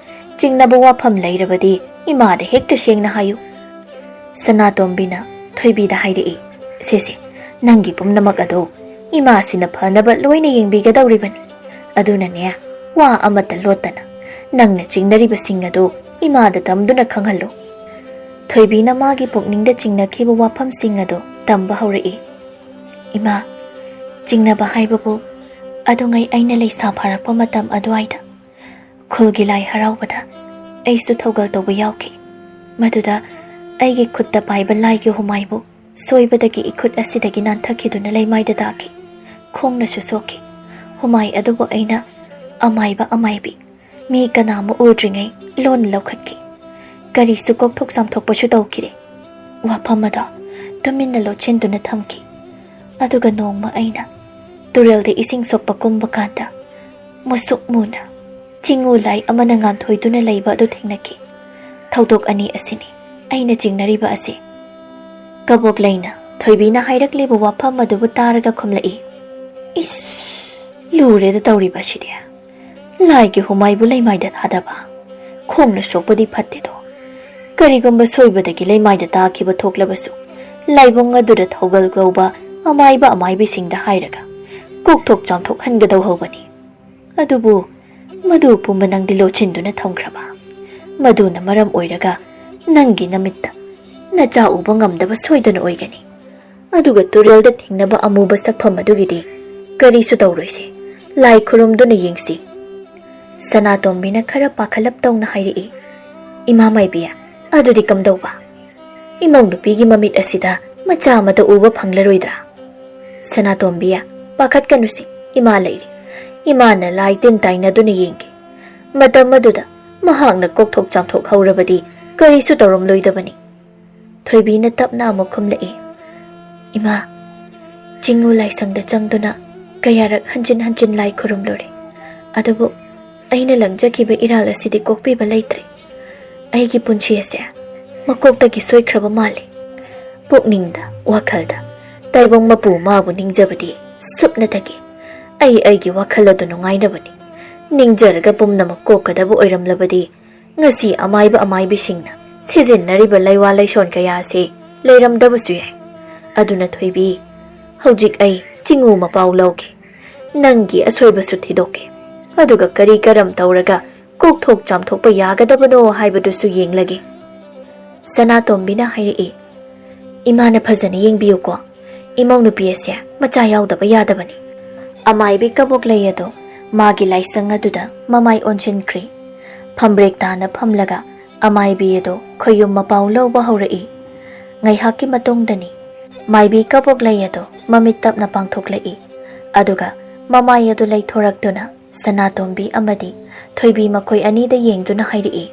ꯆꯤꯡꯅꯕ ꯋꯥꯐꯝ ꯂꯩꯔꯕꯗꯤ ꯏꯃꯥꯗ ꯍꯦꯛꯇ ꯁꯦꯡꯅ ꯍꯥꯏꯌꯨ꯫" ꯁꯅꯥꯇꯣꯝꯕꯤꯅ ꯊꯣꯏꯕꯤꯗ ꯍꯥꯏꯔꯛꯏ, "ꯁꯦ, ꯁꯦ, ꯅꯪꯒꯤ ꯄꯨꯝꯅꯃꯛ ꯑꯗꯨ ꯏꯃꯥꯁꯤꯅ ꯐꯅꯕ ꯂꯣꯏꯅ ꯌꯦꯡꯕꯤꯒꯗꯧꯔꯤꯕꯅꯤ꯫ ꯑꯗꯨꯅꯅꯦ, ꯋꯥ ꯑꯃꯠꯇ ꯂꯣꯠꯇꯅ ꯅꯪꯅ ꯆꯤꯡꯅꯔꯤꯕꯁꯤꯡ ꯑꯗꯨ ꯏꯃꯥꯗ ꯇꯝꯗꯨꯅ ꯈꯪꯍꯜꯂꯨ꯫" ꯊꯣꯏꯕꯤꯅ ꯃꯥꯒꯤ ꯄꯨꯛꯅꯤꯡꯗ ꯆꯤꯡꯅꯈꯤꯕ ꯋꯥꯐꯝꯁꯤꯡ ꯑꯗꯨ ꯇꯝꯕ ꯍꯧꯔꯛꯏ꯫ "ꯏꯃꯥ, ꯆꯤꯡꯅꯕ ꯍꯥꯏꯕꯕꯨ ꯑꯗꯨꯉꯩ ꯑꯩꯅ ꯂꯩꯁꯥ ꯐꯥꯔꯛꯄ ꯃꯇꯝ ꯑꯗꯨꯋꯥꯏꯗ ꯈꯨꯜꯒꯤ ꯂꯥꯏ ꯍꯔꯥꯎꯕꯗ ꯑꯩꯁꯨ ꯊꯧꯒꯜ ꯇꯧꯕ ꯌꯥꯎꯈꯤ꯫ ꯃꯗꯨꯗ ꯑꯩꯒꯤ ꯈꯨꯠꯇ ꯄꯥꯏꯕ ꯂꯥꯏꯒꯤ ꯍꯨꯃꯥꯏꯕꯨ ꯁꯣꯏꯕꯗꯒꯤ ꯏꯈꯨꯠ ꯑꯁꯤꯗꯒꯤ ꯅꯥꯟꯊꯈꯤꯗꯨꯅ ꯂꯩꯃꯥꯏꯗ ꯇꯥꯈꯤ꯫ ꯈꯣꯡꯅꯁꯨ ꯁꯣꯛꯈꯤ꯫ ꯍꯨꯃꯥꯏ ꯑꯗꯨꯕꯨ ꯑꯩꯅ ꯑꯃꯥꯏꯕ ꯑꯃꯥꯏꯕꯤ, ꯃꯤ ꯀꯅꯥ ꯑꯃ ꯎꯗ꯭ꯔꯤꯉꯩ ꯂꯣꯟꯅ ꯂꯧꯈꯠꯈꯤ꯫ ꯀꯔꯤꯁꯨ ꯀꯣꯛꯊꯣꯛ ꯆꯥꯝꯊꯣꯛꯄꯁꯨ ꯇꯧꯈꯤꯗꯦ꯫ ꯋꯥꯐꯝ ꯑꯗꯣ ꯇꯨꯃꯤꯟꯅ ꯂꯣꯠꯁꯤꯟꯗꯨꯅ ꯊꯝꯈꯤ꯫ ꯑꯗꯨꯒ ꯅꯣꯡꯃ ꯑꯩꯅ ꯇꯨꯔꯦꯜꯗ ꯏꯁꯤꯡ ꯁꯣꯛꯄ ꯀꯨꯝꯕ ꯀꯥꯟꯗ ꯃꯨꯁꯨꯛ ꯃꯨꯅ ꯆꯤꯡꯉꯨ ꯂꯥꯏ ꯑꯃꯅ ꯉꯥꯟꯊꯣꯏꯗꯨꯅ ꯂꯩꯕ ꯑꯗꯨ ꯊꯦꯡꯅꯈꯤ꯫ ꯊꯧꯗꯣꯛ ꯑꯅꯤ ꯑꯁꯤꯅꯤ ꯑꯩꯅ ꯆꯤꯡꯅꯔꯤꯕ ꯑꯁꯤ꯫" ꯀꯕꯣꯛꯂꯩꯅ ꯊꯣꯏꯕꯤꯅ ꯍꯥꯏꯔꯛꯂꯤꯕ ꯋꯥꯐꯝ ꯑꯗꯨꯕꯨ ꯇꯥꯔꯒ ꯈꯨꯝꯂꯛꯏ, "ꯏꯁ, ꯂꯨꯔꯦꯗ ꯇꯧꯔꯤꯕ ꯑꯁꯤꯗꯤ꯫ ꯂꯥꯏꯒꯤ ꯍꯨꯃꯥꯏꯕꯨ ꯂꯩꯃꯥꯏꯗ ꯊꯥꯗꯕ, ꯈꯣꯡꯅ ꯁꯣꯛꯄꯗꯤ ꯐꯠꯇꯦꯗꯣ꯫ ꯀꯔꯤꯒꯨꯝꯕ ꯁꯣꯏꯕꯗꯒꯤ ꯂꯩꯃꯥꯏꯗ ꯇꯥꯈꯤꯕ ꯊꯣꯛꯂꯕꯁꯨ, ꯂꯥꯏꯕꯨꯡ ꯑꯗꯨꯗ ꯊꯧꯒꯜ ꯀꯧꯕ ꯑꯃꯥꯏꯕ ꯑꯃꯥꯏꯕꯤꯁꯤꯡꯗ ꯍꯥꯏꯔꯒ ꯀꯣꯛꯊꯣꯛ ꯆꯥꯝꯊꯣꯛꯍꯟꯒꯗꯧꯍꯧꯕꯅꯤ꯫ ꯑꯗꯨꯕꯨ ꯃꯗꯨ ꯄꯨꯝꯕ ꯅꯪꯗꯤ ꯂꯣꯠꯁꯤꯟꯗꯨꯅ ꯊꯝꯈ꯭ꯔꯕ꯫ ꯃꯗꯨꯅ ꯃꯔꯝ ꯑꯣꯏꯔꯒ ꯅꯪꯒꯤ ꯅꯃꯤꯠꯇ ꯅꯆꯥ ꯎꯕ ꯉꯝꯗꯕ ꯁꯣꯏꯗꯅ ꯑꯣꯏꯒꯅꯤ꯫ ꯑꯗꯨꯒ ꯇꯨꯔꯦꯜꯗ ꯊꯦꯡꯅꯕ ꯑꯃꯨꯕ ꯁꯛꯐꯝ ꯑꯗꯨꯒꯤꯗꯤ ꯀꯔꯤꯁꯨ ꯇꯧꯔꯣꯏꯁꯦ꯫ ꯂꯥꯏ ꯈꯨꯔꯨꯝꯗꯨꯅ ꯌꯦꯡꯁꯤ꯫" ꯁꯅꯥꯇꯣꯝꯕꯤꯅ ꯈꯔ ꯄꯥꯈꯠꯂꯞ ꯇꯧꯅ ꯍꯥꯏꯔꯛꯏ, "ꯏꯃꯥ ꯃꯥꯏꯕꯤ, ꯑꯗꯨꯗꯤ ꯀꯝꯗꯧꯕ?" ꯏꯃꯧ ꯅꯨꯄꯤꯒꯤ ꯃꯃꯤꯠ ꯑꯁꯤꯗ ꯃꯆꯥ ꯑꯃꯠꯇ ꯎꯕ ꯐꯪꯂꯔꯣꯏꯗ꯭ꯔꯥ? ꯁꯅꯥꯇꯣꯝꯕꯤ, ꯄꯥꯈꯠꯀꯅꯨꯁꯤ, ꯏꯃꯥ ꯂꯩꯔꯤ꯫ ꯏꯃꯥꯅ ꯂꯥꯏ ꯇꯤꯟ ꯇꯥꯏꯅꯗꯨꯅ ꯌꯦꯡꯒꯦ꯫ ꯃꯇꯝ ꯑꯗꯨꯗ ꯃꯍꯥꯛꯅ ꯀꯣꯛꯊꯣꯛ ꯆꯥꯝꯊꯣꯛ ꯍꯧꯔꯕꯗꯤ ꯀꯔꯤꯁꯨ ꯇꯧꯔꯝꯂꯣꯏꯗꯕꯅꯤ꯫ ꯊꯣꯏꯕꯤꯅ ꯇꯞꯅ ꯑꯃꯨꯛ ꯈꯨꯝꯂꯛꯏ, "ꯏꯃꯥ, ꯆꯤꯡꯉꯨ ꯂꯥꯏꯁꯪꯗ ꯆꯪꯗꯨꯅ ꯀꯌꯥꯔꯛ ꯍꯟꯖꯤꯟ ꯍꯟꯖꯤꯟ ꯂꯥꯏ ꯈꯨꯔꯨꯝꯂꯨꯔꯦ, ꯑꯗꯨꯕꯨ ꯑꯩꯅ ꯂꯪꯖꯈꯤꯕ ꯏꯔꯥꯜ ꯑꯁꯤꯗꯤ ꯀꯣꯛꯄꯤꯕ ꯂꯩꯇ꯭ꯔꯦ꯫ ꯑꯩꯒꯤ ꯄꯨꯟꯁꯤ ꯑꯁꯦ ꯃꯀꯣꯛꯇꯒꯤ ꯁꯣꯏꯈ꯭ꯔꯕ ꯃꯥꯜꯂꯦ꯫ ꯄꯨꯛꯅꯤꯡꯗ, ꯋꯥꯈꯜꯗ ꯇꯥꯏꯕꯪ ꯃꯄꯨ ꯃꯥꯕꯨ ꯅꯤꯡꯖꯕꯗꯤ ꯁꯨꯞꯅꯇꯒꯤ ꯑꯩ ꯑꯩꯒꯤ ꯋꯥꯈꯜ ꯑꯗꯨ ꯅꯨꯡꯉꯥꯏꯅꯕꯅꯤ꯫ ꯅꯤꯡꯖꯔꯒ ꯄꯨꯝꯅꯃꯛ ꯀꯣꯛꯀꯗꯕ ꯑꯣꯏꯔꯝꯂꯕꯗꯤ ꯉꯁꯤ ꯑꯃꯥꯏꯕ ꯑꯃꯥꯏꯕꯤꯁꯤꯡꯅ ꯁꯤꯖꯤꯟꯅꯔꯤꯕ ꯂꯩꯋꯥ ꯂꯩꯁꯣꯟ ꯀꯌꯥ ꯑꯁꯤ ꯂꯩꯔꯝꯗꯕꯁꯨ ꯌꯥꯏ꯫ ꯑꯗꯨꯅ ꯊꯣꯏꯕꯤ, ꯍꯧꯖꯤꯛ ꯑꯩ ꯆꯤꯡꯉꯨ ꯃꯄꯥꯎ ꯂꯧꯒꯦ꯫ ꯅꯪꯒꯤ ꯑꯁꯣꯏꯕꯁꯨ ꯊꯤꯗꯣꯛꯀꯦ꯫ ꯑꯗꯨꯒ ꯀꯔꯤ ꯀꯔꯝ ꯇꯧꯔꯒ ꯀꯣꯛꯊꯣꯛ ꯆꯥꯝꯊꯣꯛꯄ ꯌꯥꯒꯗꯕꯅꯣ ꯍꯥꯏꯕꯗꯨꯁꯨ ꯌꯦꯡꯂꯒꯦ꯫" ꯁꯅꯥꯇꯣꯝꯕꯤꯅ ꯍꯥꯏꯔꯛꯏ, "ꯏꯃꯥꯅ ꯐꯖꯅ ꯌꯦꯡꯕꯤꯌꯨꯀꯣ꯫ ꯏꯃꯧ ꯅꯨꯄꯤ ꯑꯁꯦ ꯃꯆꯥ ꯌꯥꯎꯗꯕ ꯌꯥꯗꯕꯅꯤ꯫" ꯑꯃꯥꯏꯕꯤ ꯀꯕꯣꯛꯂꯩ ꯑꯗꯣ ꯃꯥꯒꯤ ꯂꯥꯏꯁꯪ ꯑꯗꯨꯗ ꯃꯃꯥꯏ ꯑꯣꯟꯁꯤꯟꯈ꯭ꯔꯦ꯫ ꯐꯝꯕ꯭ꯔꯦꯛ ꯇꯥꯅ ꯐꯝꯂꯒ ꯑꯃꯥꯏꯕꯤ ꯑꯗꯣ ꯈꯣꯌꯨꯝ ꯃꯄꯥꯎ ꯂꯧꯕ ꯍꯧꯔꯛꯏ꯫ ꯉꯥꯏꯍꯥꯛꯀꯤ ꯃꯇꯨꯡꯗꯅꯤ ꯃꯥꯏꯕꯤ ꯀꯕꯣꯛꯂꯩ ꯑꯗꯣ ꯃꯃꯤꯠ ꯇꯞꯅ ꯄꯥꯡꯊꯣꯛꯂꯛꯏ꯫ ꯑꯗꯨꯒ ꯃꯃꯥꯏ ꯑꯗꯨ ꯂꯩꯊꯣꯔꯛꯇꯨꯅ ꯁꯅꯥꯇꯣꯝꯕꯤ ꯑꯃꯗꯤ ꯊꯣꯏꯕꯤ ꯃꯈꯣꯏ ꯑꯅꯤꯗ ꯌꯦꯡꯗꯨꯅ ꯍꯥꯏꯔꯛꯏ,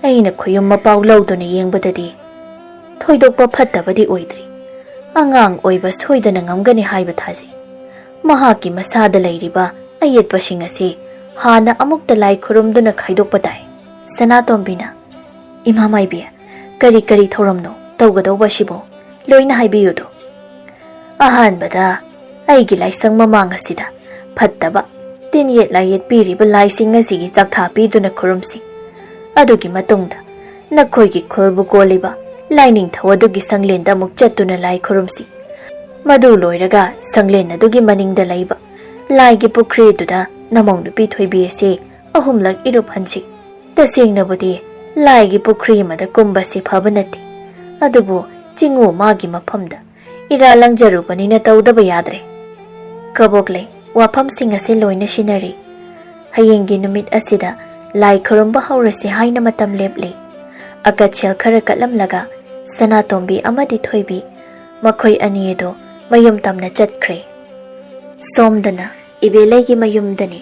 "ꯑꯩꯅ ꯈꯨꯌꯨꯝ ꯃꯄꯥꯎ ꯂꯧꯗꯨꯅ ꯌꯦꯡꯕꯗꯗꯤ ꯊꯣꯏꯗꯣꯛꯄ ꯐꯠꯇꯕꯗꯤ ꯑꯣꯏꯗ꯭ꯔꯤ꯫ ꯑꯉꯥꯡ ꯑꯣꯏꯕ ꯁꯣꯏꯗꯅ ꯉꯝꯒꯅꯤ ꯍꯥꯏꯕ ꯊꯥꯖꯩ꯫ ꯃꯍꯥꯛꯀꯤ ꯃꯁꯥꯗ ꯂꯩꯔꯤꯕ ꯑꯌꯦꯠꯄꯁꯤꯡ ꯑꯁꯤ ꯍꯥꯟꯅ ꯑꯃꯨꯛꯇ ꯂꯥꯏ ꯈꯨꯔꯨꯝꯗꯨꯅ ꯈꯥꯏꯗꯣꯛꯄ ꯇꯥꯏ꯫" ꯁꯅꯥꯇꯣꯝꯕꯤꯅ, "ꯏꯃꯥ ꯃꯥꯏꯕꯤ, ꯀꯔꯤ ꯀꯔꯤ ꯊꯧꯔꯝꯅꯣ ꯇꯧꯒꯗꯧꯕ ꯑꯁꯤꯕꯣ? ꯂꯣꯏꯅ ꯍꯥꯏꯕꯤꯌꯨꯗꯣ꯫" "ꯑꯍꯥꯟꯕꯗ ꯑꯩꯒꯤ ꯂꯥꯏꯁꯪ ꯃꯃꯥꯡ ꯑꯁꯤꯗ ꯐꯠꯇꯕ ꯇꯤꯟ ꯌꯦꯠ ꯂꯥꯏ ꯌꯦꯠꯄꯤꯔꯤꯕ ꯂꯥꯏꯁꯤꯡ ꯑꯁꯤꯒꯤ ꯆꯥꯛꯊꯥ ꯄꯤꯗꯨꯅ ꯈꯨꯔꯨꯝꯁꯤ꯫ ꯑꯗꯨꯒꯤ ꯃꯇꯨꯡꯗ ꯅꯈꯣꯏꯒꯤ ꯈꯨꯜꯕꯨ ꯀꯣꯜꯂꯤꯕ ꯂꯥꯏꯅꯤꯡꯊꯧ ꯑꯗꯨꯒꯤ ꯁꯪꯂꯦꯟꯗ ꯑꯃꯨꯛ ꯆꯠꯇꯨꯅ ꯂꯥꯏ ꯈꯨꯔꯨꯝꯁꯤ꯫ ꯃꯗꯨ ꯂꯣꯏꯔꯒ ꯁꯪꯂꯦꯟ ꯑꯗꯨꯒꯤ ꯃꯅꯤꯡꯗ ꯂꯩꯕ ꯂꯥꯏꯒꯤ ꯄꯨꯈ꯭ꯔꯤ ꯑꯗꯨꯗ ꯅꯃꯧ ꯅꯨꯄꯤ ꯊꯣꯏꯕꯤ ꯑꯁꯤ ꯑꯍꯨꯝꯂꯛ ꯏꯔꯨꯞꯍꯟꯁꯤ꯫ ꯇꯁꯦꯡꯅꯕꯨꯗꯤ ꯂꯥꯏꯒꯤ ꯄꯨꯈ꯭ꯔꯤ ꯑꯃꯗ ꯀꯨꯝꯕꯁꯤ ꯐꯕ ꯅꯠꯇꯦ, ꯑꯗꯨꯕꯨ ꯆꯤꯡꯉꯨ ꯃꯥꯒꯤ ꯃꯐꯝꯗ ꯏꯔꯥ ꯂꯪꯖꯔꯨꯕꯅꯤꯅ ꯇꯧꯗꯕ ꯌꯥꯗ꯭ꯔꯦ꯫" ꯀꯕꯣꯛꯂꯩ ꯋꯥꯐꯝꯁꯤꯡ ꯑꯁꯤ ꯂꯣꯏꯅ ꯁꯤꯟꯅꯔꯤ꯫ ꯍꯌꯦꯡꯒꯤ ꯅꯨꯃꯤꯠ ꯑꯁꯤꯗ ꯂꯥꯏ ꯈꯨꯔꯨꯝꯕ ꯍꯧꯔꯁꯤ ꯍꯥꯏꯅ ꯃꯇꯝ ꯂꯦꯞꯂꯤ꯫ ꯑꯀꯠꯁꯦꯜ ꯈꯔ ꯀꯠꯂꯝꯂꯒ ꯁꯅꯥꯇꯣꯝꯕꯤ ꯑꯃꯗꯤ ꯊꯣꯏꯕꯤ, ꯃꯈꯣꯏ ꯑꯅꯤ ꯑꯗꯨ ꯃꯌꯨꯝ ꯇꯝꯅ ꯆꯠꯈ꯭ꯔꯦ꯫ ꯁꯣꯝꯗꯅ ꯏꯕꯦꯂꯩꯒꯤ ꯃꯌꯨꯝꯗꯅꯤ꯫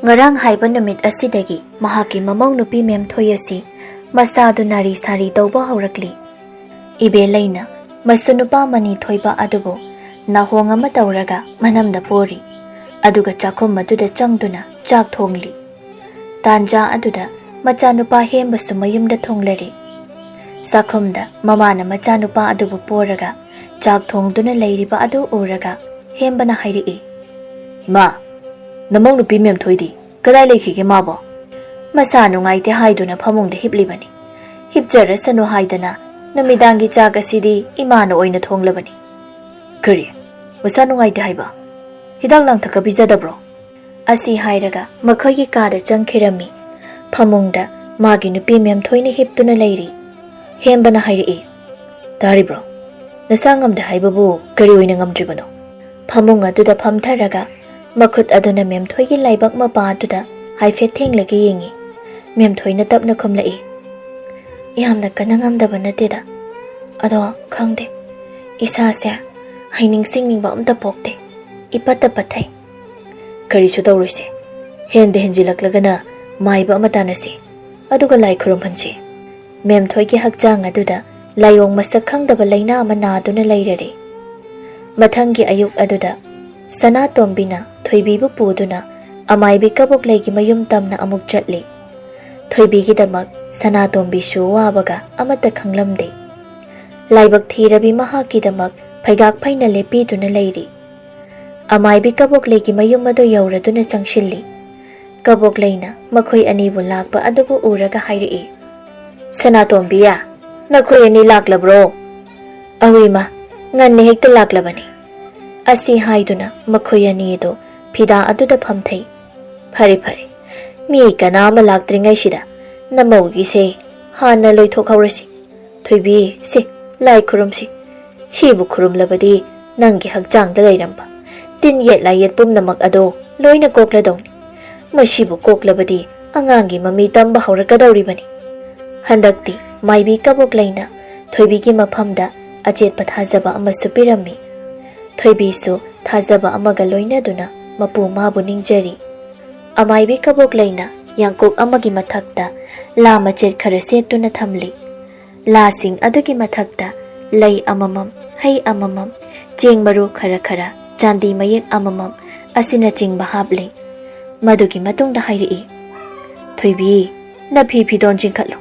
ꯉꯔꯥꯡ ꯍꯥꯏꯕ ꯅꯨꯃꯤꯠ ꯑꯁꯤꯗꯒꯤ ꯃꯍꯥꯛꯀꯤ ꯃꯃꯧ ꯅꯨꯄꯤ ꯃꯦꯝꯊꯣꯏ ꯑꯁꯤ ꯃꯁꯥꯗꯨ ꯅꯥꯔꯤ ꯁꯥꯔꯤ ꯇꯧꯕ ꯍꯧꯔꯛꯂꯤ꯫ ꯏꯕꯦꯂꯩꯅ ꯃꯁꯨ ꯅꯨꯄꯥ ꯃꯅꯤ ꯊꯣꯏꯕ ꯑꯗꯨꯕꯨ ꯅꯥꯍꯣꯡ ꯑꯃ ꯇꯧꯔꯒ ꯃꯅꯝꯗ ꯄꯣꯔꯤ꯫ ꯑꯗꯨꯒ ꯆꯥꯛꯈꯨꯝ ꯑꯗꯨꯗ ꯆꯪꯗꯨꯅ ꯆꯥꯛ ꯊꯣꯡꯂꯤ꯫ ꯇꯥꯟꯖꯥ ꯑꯗꯨꯗ ꯃꯆꯥꯅꯨꯄꯥ ꯍꯦꯝꯕꯁꯨ ꯃꯌꯨꯝꯗ ꯊꯨꯡꯂꯔꯦ꯫ ꯆꯥꯛꯈꯨꯝꯗ ꯃꯃꯥꯅ ꯃꯆꯥꯅꯨꯄꯥ ꯑꯗꯨꯕꯨ ꯄꯣꯔꯒ ꯆꯥꯛ ꯊꯣꯡꯗꯨꯅ ꯂꯩꯔꯤꯕ ꯑꯗꯨ ꯎꯔꯒ ꯍꯦꯝꯕꯅ ꯍꯥꯏꯔꯛꯏ, "ꯏꯃꯥ, ꯅꯃꯧ ꯅꯨꯄꯤ ꯃꯦꯝꯊꯣꯏꯗꯤ ꯀꯗꯥꯏ ꯂꯩꯈꯤꯒꯦ ꯃꯥꯕꯣ?" "ꯃꯁꯥ ꯅꯨꯡꯉꯥꯏꯇꯦ ꯍꯥꯏꯗꯨꯅ ꯐꯃꯨꯡꯗ ꯍꯤꯞꯂꯤꯕꯅꯤ꯫ ꯍꯤꯞꯆꯔꯁꯅꯨ ꯍꯥꯏꯗꯅ ꯅꯨꯃꯤꯗꯥꯡꯒꯤ ꯆꯥꯛ ꯑꯁꯤꯗꯤ ꯏꯃꯥꯅ ꯑꯣꯏꯅ ꯊꯣꯡꯂꯕꯅꯤ꯫" "ꯀꯔꯤ? ꯃꯁꯥ ꯅꯨꯡꯉꯥꯏꯇꯦ ꯍꯥꯏꯕ? ꯍꯤꯗꯥꯛ ꯂꯥꯡꯊꯛꯀ ꯄꯤꯖꯗꯕ꯭ꯔꯣ?" ꯑꯁꯤ ꯍꯥꯏꯔꯒ ꯃꯈꯣꯏꯒꯤ ꯀꯥꯗ ꯆꯪꯈꯤꯔꯝꯃꯤ꯫ ꯐꯃꯨꯡꯗ ꯃꯥꯒꯤ ꯅꯨꯄꯤ ꯃꯦꯝꯊꯣꯏꯅ ꯍꯤꯞꯇꯨꯅ ꯂꯩꯔꯤ꯫ ꯍꯦꯝꯕꯅ ꯍꯥꯏꯔꯛꯏ, "ꯇꯥꯔꯤꯕ꯭ꯔꯣ? ꯅꯁꯥ ꯉꯝꯗꯦ ꯍꯥꯏꯕꯕꯨ ꯀꯔꯤ ꯑꯣꯏꯅ ꯉꯝꯗ꯭ꯔꯤꯕꯅꯣ?" ꯐꯃꯨꯡ ꯑꯗꯨꯗ ꯐꯝꯊꯔꯒ ꯃꯈꯨꯠ ꯑꯗꯨꯅ ꯃꯦꯝꯊꯣꯏꯒꯤ ꯂꯥꯏꯕꯛ ꯃꯄꯥ ꯑꯗꯨꯗ ꯍꯥꯏꯐꯦꯠ ꯊꯦꯡꯂꯒ ꯌꯦꯡꯉꯤ꯫ ꯃꯦꯝꯊꯣꯏꯅ ꯇꯞꯅ ꯈꯨꯝꯂꯛꯏ, "ꯌꯥꯝꯅ ꯀꯟꯅ ꯉꯝꯗꯕ ꯅꯠꯇꯦꯗ꯫ ꯑꯗꯣ ꯈꯪꯗꯦ, ꯏꯁꯥꯁꯦ ꯍꯩꯅꯤꯡ ꯁꯤꯡꯅꯤꯡꯕ ꯑꯝꯇ ꯄꯣꯛꯇꯦ꯫ ꯏꯄꯠꯇ ꯄꯠꯊꯩ꯫" "ꯀꯔꯤꯁꯨ ꯇꯧꯔꯣꯏꯁꯦ꯫ ꯍꯦꯟꯗ ꯍꯦꯟꯖꯤꯜꯂꯛꯂꯒꯅ ꯃꯥꯏꯕ ꯑꯃ ꯇꯥꯟꯅꯁꯤ꯫ ꯑꯗꯨꯒ ꯂꯥꯏ ꯈꯨꯔꯨꯝꯍꯟꯁꯤ꯫" ꯃꯦꯝꯊꯣꯏꯒꯤ ꯍꯛꯆꯥꯡ ꯑꯗꯨꯗ ꯂꯥꯏꯑꯣꯡ ꯃꯁꯛ ꯈꯪꯗꯕ ꯂꯥꯏꯅꯥ ꯑꯃ ꯅꯥꯗꯨꯅ ꯂꯩꯔꯔꯦ꯫ ꯃꯊꯪꯒꯤ ꯑꯌꯨꯛ ꯑꯗꯨꯗ ꯁꯅꯥꯇꯣꯝꯕꯤꯅ ꯊꯣꯏꯕꯤꯕꯨ ꯄꯨꯗꯨꯅ ꯑꯃꯥꯏꯕꯤ ꯀꯕꯣꯛꯂꯩꯒꯤ ꯃꯌꯨꯝ ꯇꯝꯅ ꯑꯃꯨꯛ ꯆꯠꯂꯤ꯫ ꯊꯣꯏꯕꯤꯒꯤꯗꯃꯛ ꯁꯅꯥꯇꯣꯝꯕꯤꯁꯨ ꯋꯥꯕꯒ ꯑꯃꯠꯇ ꯈꯪꯂꯝꯗꯦ꯫ ꯂꯥꯏꯕꯛ ꯊꯤꯔꯕꯤ ꯃꯍꯥꯛꯀꯤꯗꯃꯛ ꯐꯩꯒꯥꯛ ꯐꯩꯅ ꯂꯦꯞꯄꯤꯗꯨꯅ ꯂꯩꯔꯤ꯫ ꯑꯃꯥꯏꯕꯤ ꯀꯕꯣꯛꯂꯩꯒꯤ ꯃꯌꯨꯝ ꯑꯗꯨ ꯌꯧꯔꯗꯨꯅ ꯆꯪꯁꯤꯜꯂꯤ꯫ ꯀꯕꯣꯛꯂꯩꯅ ꯃꯈꯣꯏ ꯑꯅꯤꯕꯨ ꯂꯥꯛꯄ ꯑꯗꯨꯕꯨ ꯎꯔꯒ ꯍꯥꯏꯔꯛꯏ, "ꯁꯅꯥꯇꯣꯝꯕꯤꯌꯥ, ꯅꯈꯣꯏ ꯑꯅꯤ ꯂꯥꯛꯂꯕ꯭ꯔꯣ?" "ꯑꯍꯣꯏ ꯏꯃꯥ, ꯉꯟꯅ ꯍꯦꯛꯇ ꯂꯥꯛꯂꯕꯅꯤ꯫" ꯑꯁꯤ ꯍꯥꯏꯗꯨꯅ ꯃꯈꯣꯏ ꯑꯅꯤ ꯑꯗꯨ ꯐꯤꯗꯥ ꯑꯗꯨꯗ ꯐꯝꯊꯩ꯫ "ꯐꯔꯦ ꯐꯔꯦ, ꯃꯤ ꯀꯅꯥ ꯑꯃ ꯂꯥꯛꯇ꯭ꯔꯤꯉꯩꯁꯤꯗ ꯅꯃꯧꯒꯤꯁꯦ ꯍꯥꯟꯅ ꯂꯣꯏꯊꯣꯛꯍꯧꯔꯁꯤ꯫ ꯊꯣꯏꯕꯤ, ꯁꯤ ꯂꯥꯏ ꯈꯨꯔꯨꯝꯁꯤ꯫ ꯁꯤꯕꯨ ꯈꯨꯔꯨꯝꯂꯕꯗꯤ ꯅꯪꯒꯤ ꯍꯛꯆꯥꯡꯗ ꯂꯩꯔꯝꯕ ꯇꯤꯟ ꯌꯦꯠ ꯂꯥꯏ ꯌꯦꯠ ꯄꯨꯝꯅꯃꯛ ꯑꯗꯣ ꯂꯣꯏꯅ ꯀꯣꯛꯂꯗꯧꯅꯤ꯫ ꯃꯁꯤꯕꯨ ꯀꯣꯛꯂꯕꯗꯤ ꯑꯉꯥꯡꯒꯤ ꯃꯃꯤ ꯇꯝꯕ ꯍꯧꯔꯛꯀꯗꯧꯔꯤꯕꯅꯤ꯫" ꯍꯟꯗꯛꯇꯤ ꯃꯥꯏꯕꯤ ꯀꯕꯣꯛꯂꯩꯅ ꯊꯣꯏꯕꯤꯒꯤ ꯃꯐꯝꯗ ꯑꯆꯦꯠꯄ ꯊꯥꯖꯕ ꯑꯃꯁꯨ ꯄꯤꯔꯝꯃꯤ꯫ ꯊꯣꯏꯕꯤꯁꯨ ꯊꯥꯖꯕ ꯑꯃꯒ ꯂꯣꯏꯅꯗꯨꯅ ꯃꯄꯨ ꯃꯥꯕꯨ ꯅꯤꯡꯖꯔꯤ꯫ ꯑꯃꯥꯏꯕꯤ ꯀꯕꯣꯛ ꯂꯩꯅ ꯌꯥꯡꯀꯣꯛ ꯑꯃꯒꯤ ꯃꯊꯛꯇ ꯂꯥ ꯃꯆꯦꯠ ꯈꯔ ꯁꯦꯠꯇꯨꯅ ꯊꯝꯂꯤ꯫ ꯂꯥꯁꯤꯡ ꯑꯗꯨꯒꯤ ꯃꯊꯛꯇ ꯂꯩ ꯑꯃꯃꯝ, ꯍꯩ ꯑꯃꯃꯝ, ꯆꯦꯡ ꯃꯔꯨ ꯈꯔ ꯈꯔ, ꯆꯥꯟꯗꯤ ꯃꯌꯦꯛ ꯑꯃꯃꯝ ꯑꯁꯤꯅꯆꯤꯡꯕ ꯍꯥꯞꯂꯤ꯫ ꯃꯗꯨꯒꯤ ꯃꯇꯨꯡꯗ ꯍꯥꯏꯔꯛꯏ, "ꯊꯣꯏꯕꯤ, ꯅꯐꯤ ꯐꯤꯗꯣꯟ ꯆꯤꯡꯈꯠꯂꯨ,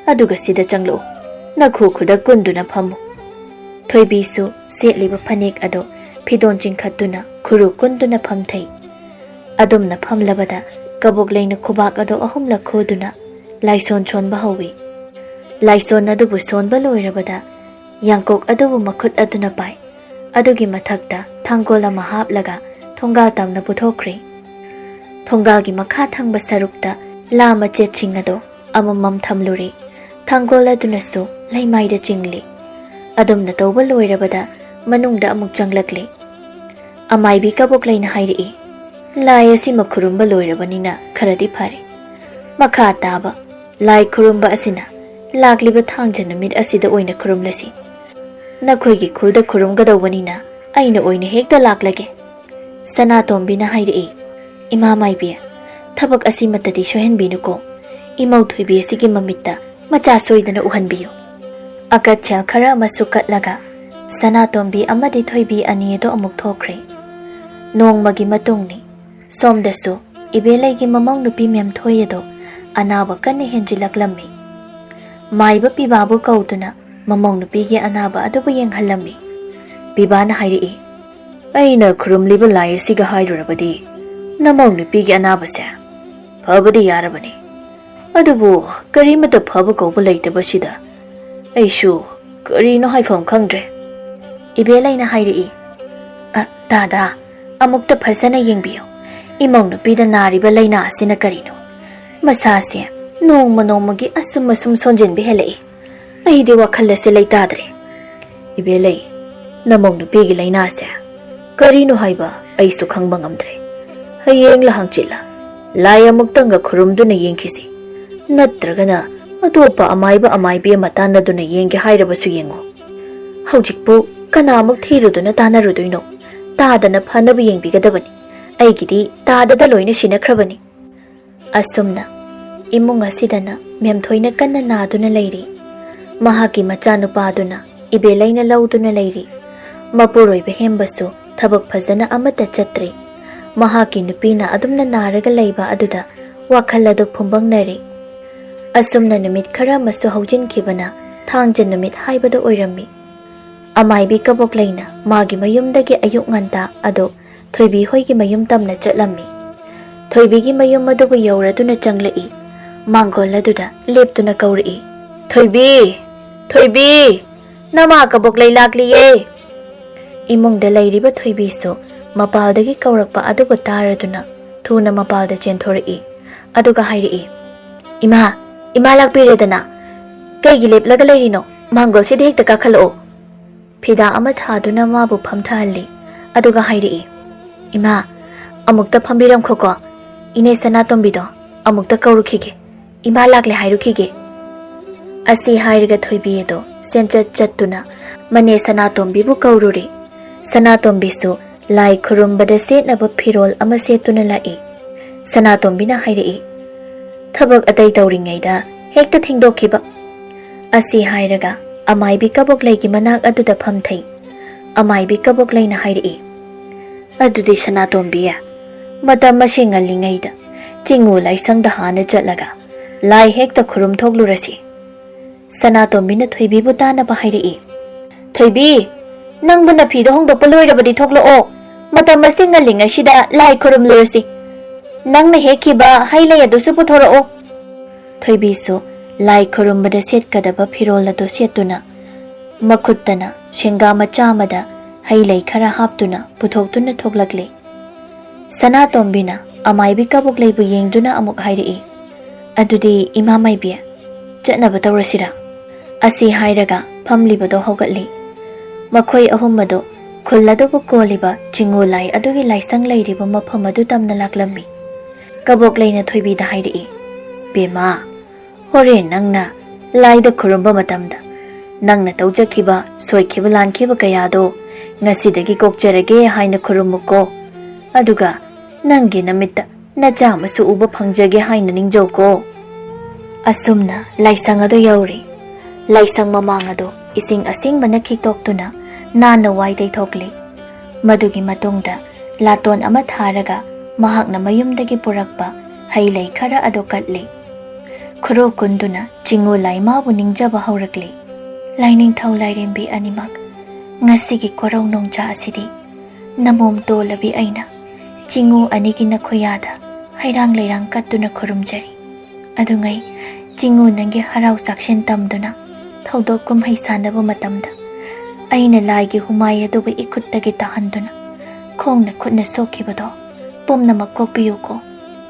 ꯑꯗꯨꯒ ꯁꯤꯗ ꯆꯪꯂꯛꯎ꯫ ꯅꯈꯨ ꯈꯨꯗ ꯀꯨꯟꯗꯨꯅ ꯐꯝꯃꯨ꯫" ꯊꯣꯏꯕꯤꯁꯨ ꯁꯦꯠꯂꯤꯕ ꯐꯅꯦꯛ ꯑꯗꯨ ꯐꯤꯗꯣꯟ ꯆꯤꯡꯈꯠꯇꯨꯅ ꯈꯨꯔꯨ ꯀꯨꯟꯗꯨꯅ ꯐꯝꯊꯩ꯫ ꯑꯗꯨꯝꯅ ꯐꯝꯂꯕꯗ ꯀꯕꯣꯛ ꯂꯩꯅ ꯈꯨꯕꯥꯛ ꯑꯗꯨ ꯑꯍꯨꯝꯂꯛ ꯈꯨꯗꯨꯅ ꯂꯥꯏꯁꯣꯟ ꯁꯣꯟꯕ ꯍꯧꯏ꯫ ꯂꯥꯏꯁꯣꯟ ꯑꯗꯨꯕꯨ ꯁꯣꯟꯕ ꯂꯣꯏꯔꯕꯗ ꯌꯥꯡꯀꯣꯛ ꯑꯗꯨꯕꯨ ꯃꯈꯨꯠ ꯑꯗꯨꯅ ꯄꯥꯏ꯫ ꯑꯗꯨꯒꯤ ꯃꯊꯛꯇ ꯊꯥꯡꯒꯣꯜ ꯑꯃ ꯍꯥꯞꯂꯒ ꯊꯣꯡꯒꯥꯜ ꯇꯝꯅ ꯄꯨꯊꯣꯛꯈ꯭ꯔꯦ꯫ ꯊꯣꯡꯒꯥꯜꯒꯤ ꯃꯈꯥ ꯊꯪꯕ ꯁꯔꯨꯛꯇ ꯂꯥ ꯃꯆꯦꯠꯁꯤꯡ ꯑꯗꯨ ꯑꯃꯃꯝ ꯊꯝꯂꯨꯔꯦ꯫ ꯊꯥꯡꯒꯣꯜ ꯑꯗꯨꯅꯁꯨ ꯂꯩꯃꯥꯏꯗ ꯆꯤꯡꯂꯤ꯫ ꯑꯗꯨꯝꯅ ꯇꯧꯕ ꯂꯣꯏꯔꯕꯗ ꯃꯅꯨꯡꯗ ꯑꯃꯨꯛ ꯆꯪꯂꯛꯂꯤ꯫ ꯑꯃꯥꯏꯕꯤ ꯀꯕꯣꯛ ꯂꯩꯅ ꯍꯥꯏꯔꯛꯏ, "ꯂꯥꯏ ꯑꯁꯤꯃ ꯈꯨꯔꯨꯝꯕ ꯂꯣꯏꯔꯕꯅꯤꯅ ꯈꯔꯗꯤ ꯐꯔꯦ꯫ ꯃꯈꯥ ꯇꯥꯕ ꯂꯥꯏ ꯈꯨꯔꯨꯝꯕ ꯑꯁꯤꯅ ꯂꯥꯛꯂꯤꯕ ꯊꯥꯡꯖ ꯅꯨꯃꯤꯠ ꯑꯁꯤꯗ ꯑꯣꯏꯅ ꯈꯨꯔꯨꯝꯂꯁꯤ꯫ ꯅꯈꯣꯏꯒꯤ ꯈꯨꯜꯗ ꯈꯨꯔꯨꯝꯒꯗꯧꯕꯅꯤꯅ ꯑꯩꯅ ꯑꯣꯏꯅ ꯍꯦꯛꯇ ꯂꯥꯛꯂꯒꯦ꯫" ꯁꯅꯥꯇꯣꯝꯕꯤꯅ ꯍꯥꯏꯔꯛꯏ, "ꯏꯃꯥ ꯃꯥꯏꯕꯤ, ꯊꯕꯛ ꯑꯁꯤꯃꯠꯇꯗꯤ ꯁꯣꯏꯍꯟꯕꯤꯅꯨꯀꯣ꯫ ꯏꯃꯧ ꯊꯣꯏꯕꯤ ꯑꯁꯤꯒꯤ ꯃꯃꯤꯠꯇ ꯃꯆꯥ ꯁꯣꯏꯗꯅ ꯎꯍꯟꯕꯤꯌꯨ꯫" ꯑꯀꯠ ꯈꯔ ꯑꯃꯁꯨ ꯀꯠꯂꯒ ꯁꯅꯥꯇꯣꯝꯕꯤ ꯑꯃꯗꯤ ꯊꯣꯏꯕꯤ ꯑꯅꯤ ꯑꯗꯨ ꯑꯃꯨꯛ ꯊꯣꯛꯈ꯭ꯔꯦ꯫ ꯅꯣꯡꯃꯒꯤ ꯃꯇꯨꯡꯅꯤ꯫ ꯁꯣꯝꯗꯁꯨ ꯏꯕꯦꯂꯩꯒꯤ ꯃꯃꯧ ꯅꯨꯄꯤ ꯃꯦꯝꯊꯣꯏ ꯑꯗꯨ ꯑꯅꯥꯕ ꯀꯟꯅ ꯍꯦꯟꯖꯤꯜꯂꯛꯂꯝꯃꯤ꯫ ꯃꯥꯏꯕ ꯄꯤꯕꯥꯕꯨ ꯀꯧꯗꯨꯅ ꯃꯃꯧ ꯅꯨꯄꯤꯒꯤ ꯑꯅꯥꯕ ꯑꯗꯨꯕꯨ ꯌꯦꯡꯍꯜꯂꯝꯃꯤ꯫ ꯄꯤꯕꯥꯅ ꯍꯥꯏꯔꯛꯏ, "ꯑꯩꯅ ꯈꯨꯔꯨꯝꯂꯤꯕ ꯂꯥꯏ ꯑꯁꯤꯒ ꯍꯥꯏꯔꯨꯔꯕꯗꯤ ꯅꯃꯧ ꯅꯨꯄꯤꯒꯤ ꯑꯅꯥꯕꯁꯦ ꯐꯕꯗꯤ ꯌꯥꯔꯕꯅꯤ꯫ ꯑꯗꯨꯕꯨ ꯀꯔꯤꯃꯠꯇ ꯐꯕ ꯀꯧꯕ ꯂꯩꯇꯕꯁꯤꯗ ꯑꯩꯁꯨ ꯀꯔꯤꯅꯣ ꯍꯥꯏꯐꯝ ꯈꯪꯗ꯭ꯔꯦ꯫" ꯏꯕꯦꯂꯩꯅ ꯍꯥꯏꯔꯛꯏ, "ꯑ, ꯗꯥꯗꯥ, ꯑꯃꯨꯛꯇ ꯐꯖꯅ ꯌꯦꯡꯕꯤꯌꯨ꯫ ꯏꯃꯧ ꯅꯨꯄꯤꯗ ꯅꯥꯔꯤꯕ ꯂꯥꯏꯅꯥ ꯑꯁꯤꯅ ꯀꯔꯤꯅꯣ? ꯃꯁꯥꯁꯦ ꯅꯣꯡꯃ ꯅꯣꯡꯃꯒꯤ ꯑꯁꯨꯝ ꯑꯁꯨꯝ ꯁꯣꯟꯖꯤꯟꯕ ꯍꯦꯜꯂꯛꯏ꯫ ꯑꯩꯗꯤ ꯋꯥꯈꯜ ꯑꯁꯦ ꯂꯩꯇꯥꯗ꯭ꯔꯦ꯫" "ꯏꯕꯦꯂꯩ, ꯅꯃꯧ ꯅꯨꯄꯤꯒꯤ ꯂꯥꯏꯅꯥꯁꯦ ꯀꯔꯤꯅꯣ ꯍꯥꯏꯕ ꯑꯩꯁꯨ ꯈꯪꯕ ꯉꯝꯗ꯭ꯔꯦ꯫ ꯍꯌꯦꯡꯂ ꯍꯪꯆꯤꯠꯂ ꯂꯥꯏ ꯑꯃꯨꯛꯇꯪꯒ ꯈꯨꯔꯨꯝꯗꯨꯅ ꯌꯦꯡꯈꯤꯁꯤ꯫ ꯅꯠꯇ꯭ꯔꯒꯅ ꯑꯇꯣꯞꯄ ꯑꯃꯥꯏꯕ ꯑꯃꯥꯏꯕꯤ ꯑꯃ ꯇꯥꯟꯅꯗꯨꯅ ꯌꯦꯡꯒꯦ ꯍꯥꯏꯔꯕꯁꯨ ꯌꯦꯡꯉꯣ꯫ ꯍꯧꯖꯤꯛꯄꯨ ꯀꯅꯥꯃꯨꯛ ꯊꯤꯔꯨꯗꯨꯅ ꯇꯥꯟꯅꯔꯨꯗꯣꯏꯅꯣ? ꯇꯥꯗꯅ ꯐꯅꯕ ꯌꯦꯡꯕꯤꯒꯗꯕꯅꯤ꯫ ꯑꯩꯒꯤꯗꯤ ꯇꯥꯗꯗ ꯂꯣꯏꯅ ꯁꯤꯟꯅꯈ꯭ꯔꯕꯅꯤ꯫ ꯑꯁꯨꯝꯅ ꯏꯃꯨꯡ ꯑꯁꯤꯗꯅ ꯃꯦꯝꯊꯣꯏꯅ ꯀꯟꯅ ꯅꯥꯗꯨꯅ ꯂꯩꯔꯤ꯫ ꯃꯍꯥꯛꯀꯤ ꯃꯆꯥꯅꯨꯄꯥꯗꯨꯅ ꯏꯕꯦꯂꯩꯅ ꯂꯧꯗꯨꯅ ꯂꯩꯔꯤ꯫ ꯃꯄꯨꯔꯣꯏꯕ ꯍꯦꯝꯕꯁꯨ ꯊꯕꯛ ꯐꯖꯅ ꯑꯃꯠꯇ ꯆꯠꯇ꯭ꯔꯤ꯫ ꯃꯍꯥꯛꯀꯤ ꯅꯨꯄꯤꯅ ꯑꯗꯨꯝꯅ ꯅꯥꯔꯒ ꯂꯩꯕ ꯑꯗꯨꯗ ꯋꯥꯈꯜ ꯑꯗꯨ ꯐꯨꯝꯕꯪꯅꯔꯤ꯫ ꯑꯁꯨꯝꯅ ꯅꯨꯃꯤꯠ ꯈꯔ ꯑꯃꯁꯨ ꯍꯧꯖꯤꯟꯈꯤꯕꯅ ꯊꯥꯡꯖ ꯅꯨꯃꯤꯠ ꯍꯥꯏꯕꯗꯨ ꯑꯣꯏꯔꯝꯃꯤ꯫ ꯑꯃꯥꯏꯕꯤ ꯀꯕꯣꯛꯂꯩꯅ ꯃꯥꯒꯤ ꯃꯌꯨꯝꯗꯒꯤ ꯑꯌꯨꯛ ꯉꯟꯇꯥ ꯑꯗꯨ ꯊꯣꯏꯕꯤ ꯍꯣꯏꯒꯤ ꯃꯌꯨꯝ ꯇꯝꯅ ꯆꯠꯂꯝꯃꯤ꯫ ꯊꯣꯏꯕꯤꯒꯤ ꯃꯌꯨꯝ ꯑꯗꯨꯕꯨ ꯌꯧꯔꯗꯨꯅ ꯆꯪꯂꯛꯏ꯫ ꯃꯥꯡꯒꯣꯜ ꯑꯗꯨꯗ ꯂꯦꯞꯇꯨꯅ ꯀꯧꯔꯛꯏ, "ꯊꯣꯏꯕꯤ! ꯊꯣꯏꯕꯤ! ꯅꯃꯥ ꯀꯕꯣꯛꯂꯩ ꯂꯥꯛꯂꯤꯌꯦ!" ꯏꯃꯨꯡꯗ ꯂꯩꯔꯤꯕ ꯊꯣꯏꯕꯤꯁꯨ ꯃꯄꯥꯜꯗꯒꯤ ꯀꯧꯔꯛꯄ ꯑꯗꯨꯕꯨ ꯇꯥꯔꯗꯨꯅ ꯊꯨꯅ ꯃꯄꯥꯜꯗ ꯆꯦꯟꯊꯣꯔꯛꯏ꯫ ꯑꯗꯨꯒ ꯍꯥꯏꯔꯛꯏ, "ꯏꯃꯥ, ꯏꯃꯥ ꯂꯥꯛꯄꯤꯔꯦꯗꯅ꯫ ꯀꯩꯒꯤ ꯂꯦꯞꯂꯒ ꯂꯩꯔꯤꯅꯣ? ꯃꯥꯡꯒꯣꯜꯁꯤꯗ ꯍꯦꯛꯇ ꯀꯥꯈꯠꯂꯛꯑꯣ꯫" ꯐꯤꯗꯥ ꯑꯃ ꯊꯥꯗꯨꯅ ꯃꯥꯕꯨ ꯐꯝꯊꯍꯜꯂꯤ꯫ ꯑꯗꯨꯒ ꯍꯥꯏꯔꯛꯏ, "ꯏꯃꯥ, ꯑꯃꯨꯛꯇ ꯐꯝꯕꯤꯔꯝꯈꯣꯀꯣ꯫ ꯏꯅꯦ ꯁꯅꯥꯇꯣꯝꯕꯤꯗꯣ ꯑꯃꯨꯛꯇ ꯀꯧꯔꯨꯈꯤꯒꯦ꯫ ꯏꯃꯥ ꯂꯥꯛꯂꯦ ꯍꯥꯏꯔꯨꯈꯤꯒꯦ꯫" ꯑꯁꯤ ꯍꯥꯏꯔꯒ ꯊꯣꯏꯕꯤ ꯑꯗꯣ ꯁꯦꯟꯆꯠ ꯆꯠꯇꯨꯅ ꯃꯅꯦ ꯁꯅꯥꯇꯣꯝꯕꯤꯕꯨ ꯀꯧꯔꯨꯔꯦ꯫ ꯁꯅꯥꯇꯣꯝꯕꯤꯁꯨ ꯂꯥꯏ ꯈꯨꯔꯨꯝꯕꯗ ꯁꯦꯠꯅꯕ ꯐꯤꯔꯣꯜ ꯑꯃ ꯁꯦꯠꯇꯨꯅ ꯂꯥꯛꯏ꯫ ꯁꯅꯥꯇꯣꯝꯕꯤꯅ ꯍꯥꯏꯔꯛꯏ, "ꯊꯕꯛ ꯑꯇꯩ ꯇꯧꯔꯤꯉꯩꯗ ꯍꯦꯛꯇ ꯊꯦꯡꯗꯣꯛꯈꯤꯕ꯫" ꯑꯁꯤ ꯍꯥꯏꯔꯒ ꯑꯃꯥꯏꯕꯤ ꯀꯕꯣꯛꯂꯩꯒꯤ ꯃꯅꯥꯛ ꯑꯗꯨꯗ ꯐꯝꯊꯩ꯫ ꯑꯃꯥꯏꯕꯤ ꯀꯕꯣꯛꯂꯩꯅ ꯍꯥꯏꯔꯛꯏ, "ꯑꯗꯨꯗꯤ ꯁꯅꯥꯇꯣꯝꯕꯤ, ꯃꯇꯝ ꯑꯁꯤ ꯉꯜꯂꯤꯉꯩꯗ ꯆꯤꯡꯉꯨ ꯂꯥꯏꯁꯪꯗ ꯍꯥꯟꯅ ꯆꯠꯂꯒ ꯂꯥꯏ ꯍꯦꯛꯇ ꯈꯨꯔꯨꯝ ꯊꯣꯛꯂꯨꯔꯁꯤ꯫" ꯁꯅꯥꯇꯣꯝꯕꯤꯅ ꯊꯣꯏꯕꯤꯕꯨ ꯇꯥꯅꯕ ꯍꯥꯏꯔꯛꯏ, "ꯊꯣꯏꯕꯤ, ꯅꯪꯕꯨ ꯅꯐꯤꯗꯣ ꯍꯣꯡꯗꯣꯛꯄ ꯂꯣꯏꯔꯕꯗꯤ ꯊꯣꯛꯂꯛꯑꯣ꯫ ꯃꯇꯝ ꯑꯁꯤ ꯉꯜꯂꯤꯉꯩꯁꯤꯗ ꯂꯥꯏ ꯈꯨꯔꯨꯝꯂꯨꯔꯁꯤ꯫ ꯅꯪꯅ ꯍꯦꯛꯈꯤꯕ ꯍꯩ ꯂꯩ ꯑꯗꯨꯁꯨ ꯄꯨꯊꯣꯔꯛꯑꯣ꯫" ꯊꯣꯏꯕꯤꯁꯨ ꯂꯥꯏ ꯈꯨꯔꯨꯝꯕꯗ ꯁꯦꯠꯀꯗꯕ ꯐꯤꯔꯣꯜ ꯑꯗꯨ ꯁꯦꯠꯇꯨꯅ, ꯃꯈꯨꯠꯇꯅ ꯁꯦꯡꯒꯥ ꯃꯆꯥ ꯑꯃꯗ ꯍꯩ ꯂꯩ ꯈꯔ ꯍꯥꯞꯇꯨꯅ ꯄꯨꯊꯣꯛꯇꯨꯅ ꯊꯣꯛꯂꯛꯂꯤ꯫ ꯁꯅꯥꯇꯣꯝꯕꯤꯅ ꯑꯃꯥꯏꯕꯤ ꯀꯕꯣꯛꯂꯩꯕꯨ ꯌꯦꯡꯗꯨꯅ ꯑꯃꯨꯛ ꯍꯥꯏꯔꯛꯏ, "ꯑꯗꯨꯗꯤ ꯏꯃꯥ ꯃꯥꯏꯕꯤ, ꯆꯠꯅꯕ ꯇꯧꯔꯁꯤꯔꯥ?" ꯑꯁꯤ ꯍꯥꯏꯔꯒ ꯐꯝꯂꯤꯕꯗꯣ ꯍꯧꯒꯠꯂꯤ꯫ ꯃꯈꯣꯏ ꯑꯍꯨꯝ ꯑꯗꯨ ꯈꯨꯜ ꯑꯗꯨꯕꯨ ꯀꯣꯜꯂꯤꯕ ꯆꯤꯡꯉꯨ ꯂꯥꯏ ꯑꯗꯨꯒꯤ ꯂꯥꯏꯁꯪ ꯂꯩꯔꯤꯕ ꯃꯐꯝ ꯑꯗꯨ ꯇꯝꯅ ꯂꯥꯛꯂꯝꯃꯤ꯫ ꯀꯕꯣꯛꯂꯩꯅ ꯊꯣꯏꯕꯤꯗ ꯍꯥꯏꯔꯛꯏ, "ꯕꯦꯝꯃ, ꯍꯣꯔꯦꯟ ꯅꯪꯅ ꯂꯥꯏꯗ ꯈꯨꯔꯨꯝꯕ ꯃꯇꯝꯗ ꯅꯪꯅ ꯇꯧꯖꯈꯤꯕ ꯁꯣꯏꯈꯤꯕ ꯂꯥꯟꯈꯤꯕ ꯀꯌꯥꯗꯣ ꯉꯁꯤꯗꯒꯤ ꯀꯣꯛꯆꯔꯒꯦ ꯍꯥꯏꯅ ꯈꯨꯔꯨꯝꯃꯨꯀꯣ꯫ ꯑꯗꯨꯒ ꯅꯪꯒꯤ ꯅꯃꯤꯠꯇ ꯅꯆꯥ ꯃꯁꯨ ꯎꯕ ꯐꯪꯖꯒꯦ ꯍꯥꯏꯅ ꯅꯤꯡꯖꯧꯀꯣ꯫ ꯑꯁꯨꯝꯅ ꯂꯥꯏꯁꯪ ꯑꯗꯨ ꯌꯧꯔꯦ꯫ ꯂꯥꯏꯁꯪ ꯃꯃꯥꯡ ꯑꯗꯨ ꯏꯁꯤꯡ ꯑꯁꯦꯡꯕꯅ ꯈꯤꯛꯇꯣꯛꯇꯨꯅ ꯅꯥꯟꯅ ꯋꯥꯏ ꯇꯩꯊꯣꯛꯂꯦ꯫ ꯃꯗꯨꯒꯤ ꯃꯇꯨꯡꯗ ꯂꯥꯇꯣꯟ ꯑꯃ ꯊꯥꯔꯒ ꯃꯍꯥꯛꯅ ꯃꯌꯨꯝꯗꯒꯤ ꯄꯨꯔꯛꯄ ꯍꯩ ꯂꯩ ꯈꯔ ꯑꯗꯨ ꯀꯠꯂꯦ꯫ ꯈꯨꯔꯨ ꯀꯨꯟꯗꯨꯅ ꯆꯤꯡꯉꯨ ꯂꯥꯏꯃꯥꯕꯨ ꯅꯤꯡꯖꯕ ꯍꯧꯔꯛꯂꯦ꯫ ꯂꯥꯏꯅꯤꯡꯊꯧ ꯂꯥꯏꯔꯦꯝꯕꯤ ꯑꯅꯤꯃꯛ, ꯉꯁꯤꯒꯤ ꯀꯣꯔꯧ ꯅꯣꯡꯖꯥ ꯑꯁꯤꯗꯤ ꯅꯃꯣꯝ ꯇꯣꯜꯂꯕꯤ ꯑꯩꯅ ꯆꯤꯡꯉꯨ ꯑꯅꯤꯒꯤ ꯅꯈꯣꯏꯌꯥꯗ ꯍꯩꯔꯥꯡ ꯂꯩꯔꯥꯡ ꯀꯠꯇꯨꯅ ꯈꯨꯔꯨꯝꯖꯔꯤ꯫ ꯑꯗꯨꯉꯩ ꯆꯤꯡꯉꯨ ꯅꯪꯒꯤ ꯍꯔꯥꯎ ꯆꯥꯛꯁꯦꯟ ꯇꯝꯗꯨꯅ ꯊꯧꯗꯣꯛ ꯀꯨꯝꯍꯩ ꯁꯥꯟꯅꯕ ꯃꯇꯝꯗ ꯑꯩꯅ ꯂꯥꯏꯒꯤ ꯍꯨꯃꯥꯏ ꯑꯗꯨꯕꯨ ꯏꯈꯨꯠꯇꯒꯤ ꯇꯥꯍꯟꯗꯨꯅ ꯈꯣꯡꯅ ꯈꯨꯠꯅ ꯁꯣꯛꯈꯤꯕꯗꯣ ꯄꯨꯝꯅꯃꯛ ꯀꯣꯛꯄꯤꯌꯨꯀꯣ꯫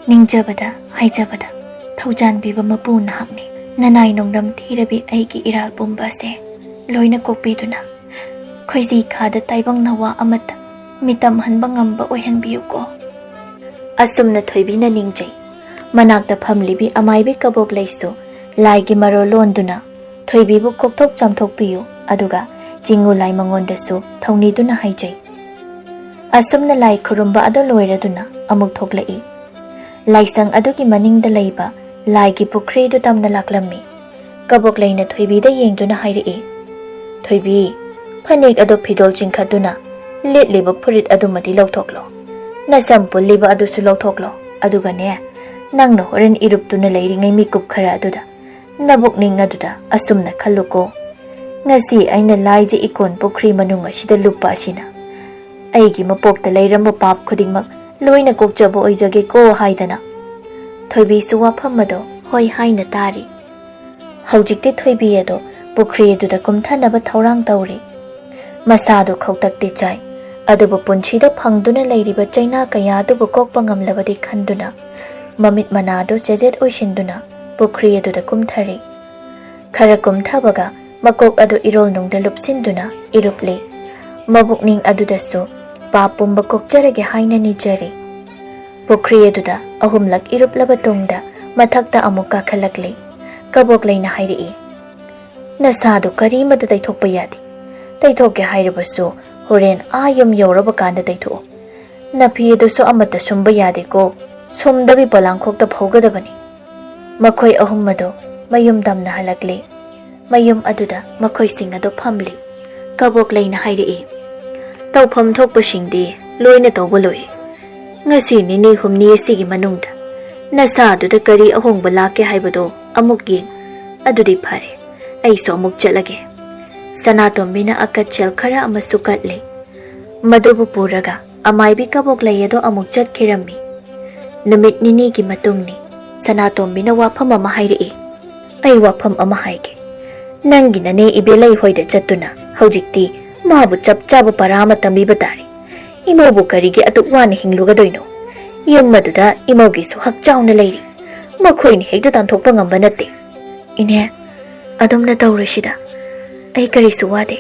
ꯅꯤꯡꯖꯕꯗ ꯍꯥꯏꯖꯕꯗ ꯊꯧꯖꯥꯟꯕꯤꯕ ꯃꯄꯨ ꯅꯍꯥꯛꯅꯤ꯫ ꯅꯅꯥꯏ ꯅꯣꯡꯗꯝ ꯊꯤꯔꯕꯤ ꯑꯩꯒꯤ ꯏꯔꯥꯜ ꯄꯨꯝꯕ ꯑꯁꯦ ꯂꯣꯏꯅ ꯀꯣꯛꯄꯤꯗꯨꯅ ꯈꯣꯏꯖꯤ ꯈꯥꯗ ꯇꯥꯏꯕꯪ ꯅꯋꯥ ꯑꯃꯠꯇ ꯃꯤꯇꯝ ꯍꯟꯕ ꯉꯝꯕ ꯑꯣꯏꯍꯟꯕꯤꯌꯨꯀꯣ꯫ ꯑꯁꯨꯝꯅ ꯊꯣꯏꯕꯤꯅ ꯅꯤꯡꯖꯩ꯫ ꯃꯅꯥꯛꯇ ꯐꯝꯂꯤꯕꯤ ꯑꯃꯥꯏꯕꯤ ꯀꯕꯣꯛꯂꯩꯁꯨ ꯂꯥꯏꯒꯤ ꯃꯔꯣꯜ ꯂꯣꯟꯗꯨꯅ ꯊꯣꯏꯕꯤꯕꯨ ꯀꯣꯛꯊꯣꯛ ꯆꯥꯝꯊꯣꯛꯄꯤꯌꯨ, ꯑꯗꯨꯒ ꯆꯤꯡꯉꯨ ꯂꯥꯏ ꯃꯉꯣꯟꯗꯁꯨ ꯊꯧꯅꯤꯗꯨꯅ ꯍꯥꯏꯖꯩ꯫ ꯑꯁꯨꯝꯅ ꯂꯥꯏ ꯈꯨꯔꯨꯝꯕ ꯑꯗꯨ ꯂꯣꯏꯔꯗꯨꯅ ꯑꯃꯨꯛ ꯊꯣꯛꯂꯛꯏ꯫ ꯂꯥꯏꯁꯪ ꯑꯗꯨꯒꯤ ꯃꯅꯤꯡꯗ ꯂꯩꯕ ꯂꯥꯏꯒꯤ ꯄꯨꯈ꯭ꯔꯤꯗꯨ ꯇꯝꯅ ꯂꯥꯛꯂꯝꯃꯤ꯫ ꯀꯕꯣꯛꯂꯩꯅ ꯊꯣꯏꯕꯤꯗ ꯌꯦꯡꯗꯨꯅ ꯍꯥꯏꯔꯛꯏ, "ꯊꯣꯏꯕꯤ, ꯐꯅꯦꯛ ꯑꯗꯨ ꯐꯤꯗꯣꯜ ꯆꯤꯡꯈꯠꯇꯨꯅ ꯂꯤꯠꯂꯤꯕ ꯐꯨꯔꯤꯠ ꯑꯗꯨꯃꯗꯤ ꯂꯧꯊꯣꯛꯂꯣ꯫ ꯅꯁꯝ ꯄꯨꯜꯂꯤꯕ ꯑꯗꯨꯁꯨ ꯂꯧꯊꯣꯛꯂꯣ꯫ ꯑꯗꯨꯒꯅꯦ, ꯅꯪꯅ ꯍꯣꯔꯦꯟ ꯏꯔꯨꯞꯇꯨꯅ ꯂꯩꯔꯤꯉꯩ ꯃꯤꯀꯨꯞ ꯈꯔ ꯑꯗꯨꯗ ꯅꯕꯨꯛꯅꯤꯡ ꯑꯗꯨꯗ ꯑꯁꯨꯝꯅ ꯈꯜꯂꯨꯀꯣ, 'ꯉꯁꯤ ꯑꯩꯅ ꯂꯥꯏꯖ ꯏꯀꯣꯟ ꯄꯨꯈ꯭ꯔꯤ ꯃꯅꯨꯡ ꯑꯁꯤꯗ ꯂꯨꯞꯄ ꯑꯁꯤꯅ ꯑꯩꯒꯤ ꯃꯄꯣꯛꯇ ꯂꯩꯔꯝꯕ ꯄꯥꯞ ꯈꯨꯗꯤꯡꯃꯛ ꯂꯣꯏꯅ ꯀꯣꯛꯆꯕ ꯑꯣꯏꯖꯒꯦꯀꯣ' ꯍꯥꯏꯗꯅ꯫ ꯊꯣꯏꯕꯤꯁꯨ ꯋꯥꯐꯝ ꯑꯗꯣ ꯍꯣꯏ ꯍꯥꯏꯅ ꯇꯥꯔꯤ꯫ ꯍꯧꯖꯤꯛꯇꯤ ꯊꯣꯏꯕꯤ ꯑꯗꯣ ꯄꯨꯈ꯭ꯔꯤ ꯑꯗꯨꯗ ꯀꯨꯝꯊꯅꯕ ꯊꯧꯔꯥꯡ ꯇꯧꯔꯤ꯫ ꯃꯁꯥꯗꯨ ꯈꯧꯇꯛꯇꯤ ꯆꯥꯏ, ꯑꯗꯨꯕꯨ ꯄꯨꯟꯁꯤꯗ ꯐꯪꯗꯨꯅ ꯂꯩꯔꯤꯕ ꯆꯩꯅꯥ ꯀꯌꯥ ꯑꯗꯨꯕꯨ ꯀꯣꯛꯄ ꯉꯝꯂꯕꯗꯤ ꯈꯟꯗꯨꯅ ꯃꯃꯤꯠ ꯃꯅꯥꯗꯨ ꯆꯦꯖꯦꯠ ꯑꯣꯏꯁꯤꯟꯗꯨꯅ ꯄꯨꯈ꯭ꯔꯤ ꯑꯗꯨꯗ ꯀꯨꯝꯊꯔꯤ꯫ ꯈꯔ ꯀꯨꯝꯊꯕꯒ ꯃꯀꯣꯛ ꯑꯗꯨ ꯏꯔꯣꯜꯅꯨꯡꯗ ꯂꯨꯞꯁꯤꯟꯗꯨꯅ ꯏꯔꯨꯞꯂꯤ꯫ ꯃꯕꯨꯛꯅꯤꯡ ꯑꯗꯨꯗꯁꯨ ꯄꯥꯞ ꯄꯨꯝꯕ ꯀꯣꯛꯆꯔꯒꯦ ꯍꯥꯏꯅ ꯅꯤꯖꯔꯤ꯫ ꯄꯨꯈ꯭ꯔꯤ ꯑꯗꯨꯗ ꯑꯍꯨꯝꯂꯛ ꯏꯔꯨꯞꯂꯕ ꯇꯨꯡꯗ ꯃꯊꯛꯇ ꯑꯃꯨꯛ ꯀꯥꯈꯠꯂꯛꯂꯤ꯫ ꯀꯕꯣꯛꯂꯩꯅ ꯍꯥꯏꯔꯛꯏ, "ꯅꯁꯥꯗꯨ ꯀꯔꯤꯃꯇ ꯇꯩꯊꯣꯛꯄ ꯌꯥꯗꯦ꯫ ꯇꯩꯊꯣꯛꯀꯦ ꯍꯥꯏꯔꯕꯁꯨ ꯍꯣꯔꯦꯟ ꯑꯥ ꯌꯨꯝ ꯌꯧꯔꯕ ꯀꯥꯟꯗ ꯇꯩꯊꯣꯛꯎ꯫ ꯅꯐꯤ ꯑꯗꯨꯁꯨ ꯑꯃꯠꯇ ꯁꯨꯝꯕ ꯌꯥꯗꯦꯀꯣ꯫ ꯁꯨꯝꯗꯕꯤ ꯄꯣꯂꯥꯡꯈꯣꯛꯇ ꯐꯧꯒꯗꯕꯅꯤ꯫" ꯃꯈꯣꯏ ꯑꯍꯨꯝ ꯑꯗꯨ ꯃꯌꯨꯝ ꯇꯝꯅ ꯍꯜꯂꯛꯂꯤ꯫ ꯃꯌꯨꯝ ꯑꯗꯨꯗ ꯃꯈꯣꯏꯁꯤꯡ ꯑꯗꯨ ꯐꯝꯂꯤ꯫ ꯀꯕꯣꯛꯂꯩꯅ ꯍꯥꯏꯔꯛꯏ, "ꯇꯧꯐꯝ ꯊꯣꯛꯄꯁꯤꯡꯗꯤ ꯂꯣꯏꯅ ꯇꯧꯕ ꯂꯣꯏꯔꯦ꯫ ꯉꯁꯤ ꯅꯤꯅꯤ ꯍꯨꯝꯅꯤ ꯑꯁꯤꯒꯤ ꯃꯅꯨꯡꯗ ꯅꯁꯥꯗꯨꯗ ꯀꯔꯤ ꯑꯍꯣꯡꯕ ꯂꯥꯛꯀꯦ ꯍꯥꯏꯕꯗꯨ ꯑꯃꯨꯛ ꯌꯦꯡ꯫ ꯑꯗꯨꯗꯤ ꯐꯔꯦ, ꯑꯩꯁꯨ ꯑꯃꯨꯛ ꯆꯠꯂꯒꯦ꯫" ꯁꯅꯥꯇꯣꯝꯕꯤꯅ ꯑꯀꯠꯆꯦꯜ ꯈꯔ ꯑꯃꯁꯨ ꯀꯠꯂꯤ꯫ ꯃꯗꯨꯕꯨ ꯄꯨꯔꯒ ꯑꯃꯥꯏꯕꯤ ꯀꯕꯣꯛꯂꯩ ꯑꯗꯨ ꯑꯃꯨꯛ ꯆꯠꯈꯤꯔꯝꯃꯤ꯫ ꯅꯨꯃꯤꯠ ꯅꯤꯅꯤꯒꯤ ꯃꯇꯨꯡꯅꯤ꯫ ꯁꯅꯥꯇꯣꯝꯕꯤꯅ ꯋꯥꯐꯝ ꯑꯃ ꯍꯥꯏꯔꯛꯏ꯫ "ꯑꯩ ꯋꯥꯐꯝ ꯑꯃ ꯍꯥꯏꯒꯦ꯫ ꯅꯪꯒꯤ ꯅꯅꯦ ꯏꯕꯦꯂꯩ ꯍꯣꯏꯗ ꯆꯠꯇꯨꯅ ꯍꯧꯖꯤꯛꯇꯤ ꯃꯥꯕꯨ ꯆꯞ ꯆꯥꯕ ꯄꯔꯥ ꯑꯃ ꯇꯝꯕꯤꯕ ꯇꯥꯔꯦ꯫ ꯏꯃꯧꯕꯨ ꯀꯔꯤꯒꯤ ꯑꯗꯨꯛ ꯋꯥꯅ ꯍꯤꯡꯂꯨꯒꯗꯣꯏꯅꯣ? ꯌꯨꯝ ꯑꯗꯨꯗ ꯏꯃꯧꯒꯤꯁꯨ ꯍꯛꯆꯥꯎꯅ ꯂꯩꯔꯤ꯫ ꯃꯈꯣꯏꯅ ꯍꯦꯛꯇ ꯇꯥꯟꯊꯣꯛꯄ ꯉꯝꯕ ꯅꯠꯇꯦ꯫" "ꯏꯅꯦ, ꯑꯗꯨꯝꯅ ꯇꯧꯔꯁꯤꯗ꯫ ꯑꯩ ꯀꯔꯤꯁꯨ ꯋꯥꯗꯦ꯫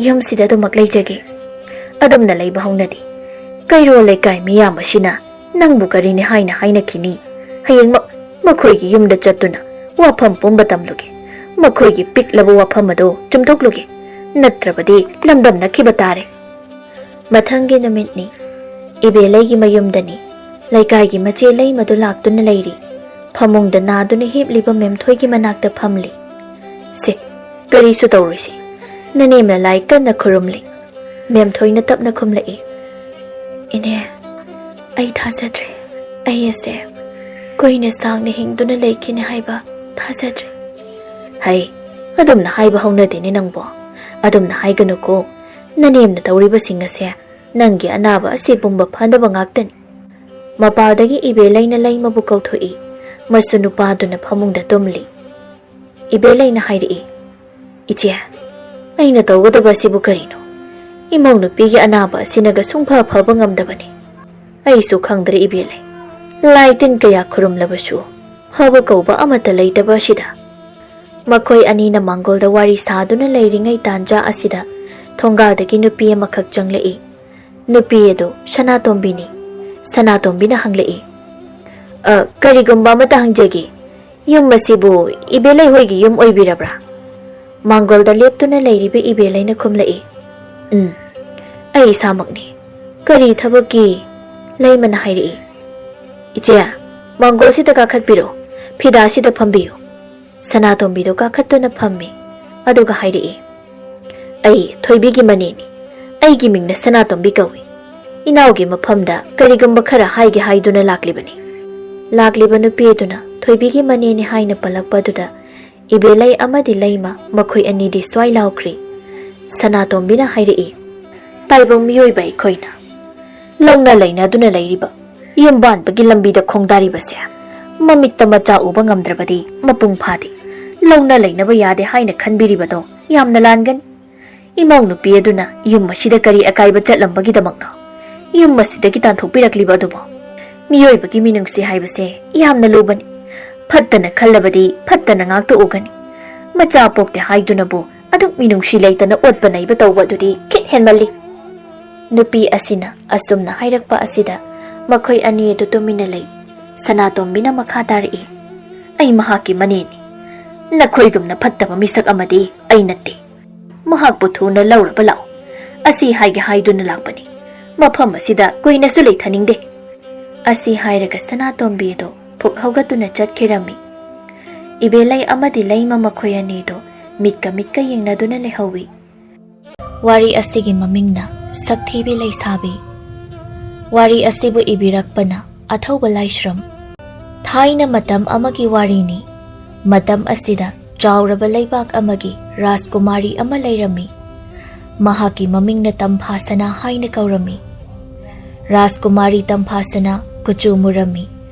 ꯌꯨꯝꯁꯤꯗ ꯑꯗꯨꯃꯛ ꯂꯩꯖꯒꯦ꯫ ꯑꯗꯨꯝꯅ ꯂꯩꯕ ꯍꯧꯅꯗꯦ꯫ ꯀꯩꯔꯣꯜ ꯂꯩꯀꯥꯏ ꯃꯤꯌꯥꯝ ꯑꯁꯤꯅ ꯅꯪꯕꯨ ꯀꯔꯤꯅꯤ ꯍꯥꯏꯅ ꯍꯥꯏꯅꯈꯤꯅꯤ? ꯍꯌꯦꯡꯃꯛ ꯃꯈꯣꯏꯒꯤ ꯌꯨꯝꯗ ꯆꯠꯇꯨꯅ ꯋꯥꯐꯝ ꯄꯨꯝꯕ ꯇꯝꯂꯨꯒꯦ꯫ ꯃꯈꯣꯏꯒꯤ ꯄꯤꯛꯂꯕ ꯋꯥꯐꯝ ꯑꯗꯨ ꯆꯨꯝꯊꯣꯛꯂꯨꯒꯦ꯫ ꯅꯠꯇ꯭ꯔꯕꯗꯤ ꯂꯝꯗꯝ ꯅꯛꯈꯤꯕ ꯇꯥꯔꯦ꯫" ꯃꯊꯪꯒꯤ ꯅꯨꯃꯤꯠꯅꯤ꯫ ꯏꯕꯦꯂꯩꯒꯤ ꯃꯌꯨꯝꯗꯅꯤ꯫ ꯂꯩꯀꯥꯏꯒꯤ ꯃꯆꯦ ꯂꯩꯃꯗꯨ ꯂꯥꯛꯇꯨꯅ ꯂꯩꯔꯤ꯫ ꯐꯃꯨꯡꯗ ꯅꯥꯗꯨꯅ ꯍꯤꯞꯂꯤꯕ ꯃꯦꯝꯊꯣꯏꯒꯤ ꯃꯅꯥꯛꯇ ꯐꯝꯂꯤ꯫ "ꯁꯦ, ꯀꯔꯤꯁꯨ ꯇꯧꯔꯣꯏꯁꯤ꯫ ꯅꯅꯦꯝꯅ ꯂꯥꯏ ꯀꯟꯅ ꯈꯨꯔꯨꯝꯂꯤ꯫" ꯃꯦꯝꯊꯣꯏꯅ ꯇꯞꯅ ꯈꯨꯝꯂꯛꯏ꯫ "ꯏꯅꯦ, ꯑꯩ ꯊꯥꯖꯗ꯭ꯔꯦ꯫ ꯑꯩ ꯑꯁꯦ ꯀꯨꯏꯅ ꯁꯥꯡꯅ ꯍꯤꯡꯗꯨꯅ ꯂꯩꯈꯤꯅꯤ ꯍꯥꯏꯕ ꯊꯥꯖꯗ꯭ꯔꯦ꯫" "ꯍꯩ, ꯑꯗꯨꯝꯅ ꯍꯥꯏꯕ ꯍꯧꯅꯗꯦꯅꯦ ꯅꯪꯕꯣ꯫ ꯑꯗꯨꯝꯅ ꯍꯥꯏꯒꯅꯨꯀꯣ꯫ ꯅꯅꯦꯝꯅ ꯇꯧꯔꯤꯕꯁꯤꯡ ꯑꯁꯦ ꯅꯪꯒꯤ ꯑꯅꯥꯕ ꯑꯁꯤ ꯄꯨꯝꯕ ꯐꯅꯕ ꯉꯥꯛꯇꯅꯤ꯫" ꯃꯄꯥꯜꯗꯒꯤ ꯏꯕꯦꯂꯩꯅ ꯂꯩꯃꯕꯨ ꯀꯧꯊꯣꯛꯏ꯫ ꯃꯁꯨ ꯅꯨꯄꯥꯗꯨꯅ ꯐꯃꯨꯡꯗ ꯇꯨꯝꯂꯤ꯫ ꯏꯕꯦꯂꯩꯅ ꯍꯥꯏꯔꯛꯏ, "ꯏꯆꯦ, ꯑꯩꯅ ꯇꯧꯒꯗꯕ ꯑꯁꯤꯕꯨ ꯀꯔꯤꯅꯣ? ꯏꯃꯧ ꯅꯨꯄꯤꯒꯤ ꯑꯅꯥꯕ ꯑꯁꯤꯅꯒ ꯁꯨꯡꯐ ꯐꯕ ꯉꯝꯗꯕꯅꯤ꯫ ꯑꯩꯁꯨ ꯈꯪꯗ꯭ꯔꯦ ꯏꯕꯦꯂꯩ꯫ ꯂꯥꯏ ꯇꯤꯟ ꯀꯌꯥ ꯈꯨꯔꯨꯝꯂꯕꯁꯨ ꯐꯕ ꯀꯧꯕ ꯑꯃꯠꯇ ꯂꯩꯇꯕ ꯑꯁꯤꯗ꯫" ꯃꯈꯣꯏ ꯑꯅꯤꯅ ꯃꯥꯡꯒꯣꯜꯗ ꯋꯥꯔꯤ ꯁꯥꯗꯨꯅ ꯂꯩꯔꯤꯉꯩ ꯇꯥꯟꯖꯥ ꯑꯁꯤꯗ ꯊꯣꯡꯒꯥꯜꯗꯒꯤ ꯅꯨꯄꯤ ꯑꯃꯈꯛ ꯆꯪꯂꯛꯏ꯫ ꯅꯨꯄꯤ ꯑꯗꯨ ꯁꯅꯥꯇꯣꯝꯕꯤꯅꯤ꯫ ꯁꯅꯥꯇꯣꯝꯕꯤꯅ ꯍꯪꯂꯛꯏ, "ꯑ, ꯀꯔꯤꯒꯨꯝꯕ ꯑꯃꯇ ꯍꯪꯖꯒꯦ꯫ "ꯌꯨꯝ ꯑꯁꯤꯕꯨ ꯏꯕꯦꯂꯩ ꯍꯣꯏꯒꯤ ꯌꯨꯝ ꯑꯣꯏꯕꯤꯔꯕ꯭ꯔꯥ?" ꯃꯥꯡꯒꯣꯜꯗ ꯂꯦꯞꯇꯨꯅ ꯂꯩꯔꯤꯕ ꯏꯕꯦꯂꯩꯅ ꯈꯨꯝꯂꯛꯏ꯫ "ꯎꯝ, ꯑꯩ ꯏꯁꯥꯃꯛꯅꯤ꯫ ꯀꯔꯤ ꯊꯕꯛꯀꯤ?" ꯂꯩꯃꯅ ꯍꯥꯏꯔꯛꯏ꯫ "ꯏꯆꯦ, ꯃꯥꯡꯒꯣꯜꯁꯤꯗ ꯀꯥꯈꯠꯄꯤꯔꯣ, ꯐꯤꯗꯥꯁꯤꯗ ꯐꯝꯕꯤꯌꯨ꯫" ꯁꯅꯥꯇꯣꯝꯕꯤꯗꯣ ꯀꯥꯈꯠꯇꯨꯅ ꯐꯝꯃꯤ, ꯑꯗꯨꯒ ꯍꯥꯏꯔꯛꯏ, "ꯑꯩ ꯊꯣꯏꯕꯤꯒꯤ ꯃꯅꯦꯅꯤ꯫ ꯑꯩꯒꯤ ꯃꯤꯡꯅ ꯁꯅꯥꯇꯣꯝꯕꯤ ꯀꯧꯏ꯫ ꯏꯅꯥꯎꯒꯤ ꯃꯐꯝꯗ ꯀꯔꯤꯒꯨꯝꯕ ꯈꯔ ꯍꯥꯏꯒꯦ ꯍꯥꯏꯗꯨꯅ ꯂꯥꯛꯂꯤꯕꯅꯤ꯫" ꯂꯥꯛꯂꯤꯕ ꯅꯨꯄꯤ ꯑꯗꯨꯅ ꯊꯣꯏꯕꯤꯒꯤ ꯃꯅꯦꯅꯤ ꯍꯥꯏꯅ ꯄꯜꯂꯛꯄ ꯑꯗꯨꯗ ꯏꯕꯦꯂꯩ ꯑꯃꯗꯤ ꯂꯩꯃ ꯃꯈꯣꯏ ꯑꯅꯤꯗꯤ ꯁ꯭ꯋꯥꯏ ꯂꯥꯎꯈ꯭ꯔꯤ꯫ ꯁꯅꯥꯇꯣꯝꯕꯤꯅ ꯍꯥꯏꯔꯛꯏ, "ꯇꯥꯏꯕꯪ ꯃꯤꯑꯣꯏꯕ ꯑꯩꯈꯣꯏꯅ ꯂꯧꯅ ꯂꯩꯅꯗꯨꯅ ꯂꯩꯔꯤꯕ, ꯌꯨꯝ ꯄꯥꯟꯕꯒꯤ ꯂꯝꯕꯤꯗ ꯈꯣꯡꯗꯥꯔꯤꯕꯁꯦ, ꯃꯃꯤꯠꯇ ꯃꯆꯥ ꯎꯕ ꯉꯝꯗ꯭ꯔꯕꯗꯤ ꯃꯄꯨꯡ ꯐꯥꯗꯦ꯫ ꯂꯧꯅ ꯂꯩꯅꯕ ꯌꯥꯗꯦ ꯍꯥꯏꯅ ꯈꯟꯕꯤꯔꯤꯕꯗꯣ ꯌꯥꯝꯅ ꯂꯥꯟꯒꯅꯤ꯫ ꯏꯃꯧ ꯅꯨꯄꯤ ꯑꯗꯨꯅ ꯌꯨꯝ ꯑꯁꯤꯗ ꯀꯔꯤ ꯑꯀꯥꯏꯕ ꯆꯠꯂꯝꯕꯒꯤꯗꯃꯛꯅꯣ ꯌꯨꯝ ꯑꯁꯤꯗꯒꯤ ꯇꯥꯟꯊꯣꯛꯄꯤꯔꯛꯂꯤꯕ ꯑꯗꯨꯕꯣ? ꯃꯤꯑꯣꯏꯕꯒꯤ ꯃꯤꯅꯨꯡꯁꯤ ꯍꯥꯏꯕꯁꯦ ꯌꯥꯝꯅ ꯂꯨꯕꯅꯤ꯫ ꯐꯠꯇꯅ ꯈꯜꯂꯕꯗꯤ ꯐꯠꯇꯅ ꯉꯥꯛꯇ ꯎꯒꯅꯤ꯫ ꯃꯆꯥ ꯄꯣꯛꯇꯦ ꯍꯥꯏꯗꯨꯅꯕꯨ ꯑꯗꯨꯛ ꯃꯤꯅꯨꯡꯁꯤ ꯂꯩꯇꯅ ꯑꯣꯠꯄ ꯅꯩꯕ ꯇꯧꯕ ꯑꯗꯨꯗꯤ ꯈꯤꯠ ꯍꯦꯟꯃꯜꯂꯤ꯫" ꯅꯨꯄꯤ ꯑꯁꯤꯅ ꯑꯁꯨꯝꯅ ꯍꯥꯏꯔꯛꯄ ꯑꯁꯤꯗ ꯃꯈꯣꯏ ꯑꯅꯤ ꯑꯗꯨ ꯇꯨꯃꯤꯟꯅ ꯂꯩ꯫ ꯁꯅꯥꯇꯣꯝꯕꯤꯅ ꯃꯈꯥ ꯇꯥꯔꯛꯏ, "ꯑꯩ ꯃꯍꯥꯛꯀꯤ ꯃꯅꯦꯅꯤ꯫ ꯅꯈꯣꯏꯒꯨꯝꯅ ꯐꯠꯇꯕ ꯃꯤꯁꯛ ꯑꯃꯗꯤ ꯑꯩ ꯅꯠꯇꯦ꯫ ꯃꯍꯥꯛꯄꯨ ꯊꯨꯅ ꯂꯧꯔꯕ ꯂꯥꯛꯎ꯫ ꯑꯁꯤ ꯍꯥꯏꯒꯦ ꯍꯥꯏꯗꯨꯅ ꯂꯥꯛꯄꯅꯤ꯫ ꯃꯐꯝ ꯑꯁꯤꯗ ꯀꯨꯏꯅꯁꯨ ꯂꯩꯊꯅꯤꯡꯗꯦ꯫" ꯑꯁꯤ ꯍꯥꯏꯔꯒ ꯁꯅꯥꯇꯣꯝꯕꯤ ꯑꯗꯨ ꯐꯨꯛ ꯍꯧꯒꯠꯇꯨꯅ ꯆꯠꯈꯤꯔꯝꯃꯤ꯫ ꯏꯕꯦꯂꯩ ꯑꯃꯗꯤ ꯂꯩꯃ ꯃꯈꯣꯏ ꯑꯅꯤꯗꯨ ꯃꯤꯠꯀ ꯃꯤꯠꯀ ꯌꯦꯡꯅꯗꯨꯅ ꯂꯩꯍꯧꯏ꯫ ꯋꯥꯔꯤ ꯑꯁꯤꯒꯤ ꯃꯃꯤꯡꯅ ꯁꯛꯊꯤꯕꯤ ꯂꯩꯁꯥꯕꯤ꯫ ꯋꯥꯔꯤ ꯑꯁꯤꯕꯨ ꯏꯕꯤꯔꯛꯄꯅ ꯑꯊꯧꯕ ꯂꯥꯏꯁ꯭ꯔꯝ꯫ ꯊꯥꯏꯅ ꯃꯇꯝ ꯑꯃꯒꯤ ꯋꯥꯔꯤꯅꯤ꯫ ꯃꯇꯝ ꯑꯁꯤꯗ ꯆꯥꯎꯔꯕ ꯂꯩꯕꯥꯛ ꯑꯃꯒꯤ ꯔꯥꯖꯀꯨꯃꯥꯔꯤ ꯑꯃ ꯂꯩꯔꯝꯃꯤ꯫ ꯃꯍꯥꯛꯀꯤ ꯃꯃꯤꯡꯅ ꯇꯝꯐꯥꯁꯅꯥ ꯍꯥꯏꯅ ꯀꯧꯔꯝꯃꯤ꯫ ꯔꯥꯖꯀꯨꯃꯥꯔꯤ ꯇꯝꯐꯥꯁꯅꯥ ꯀꯨꯆꯨ ꯃꯨꯔꯝꯃꯤ,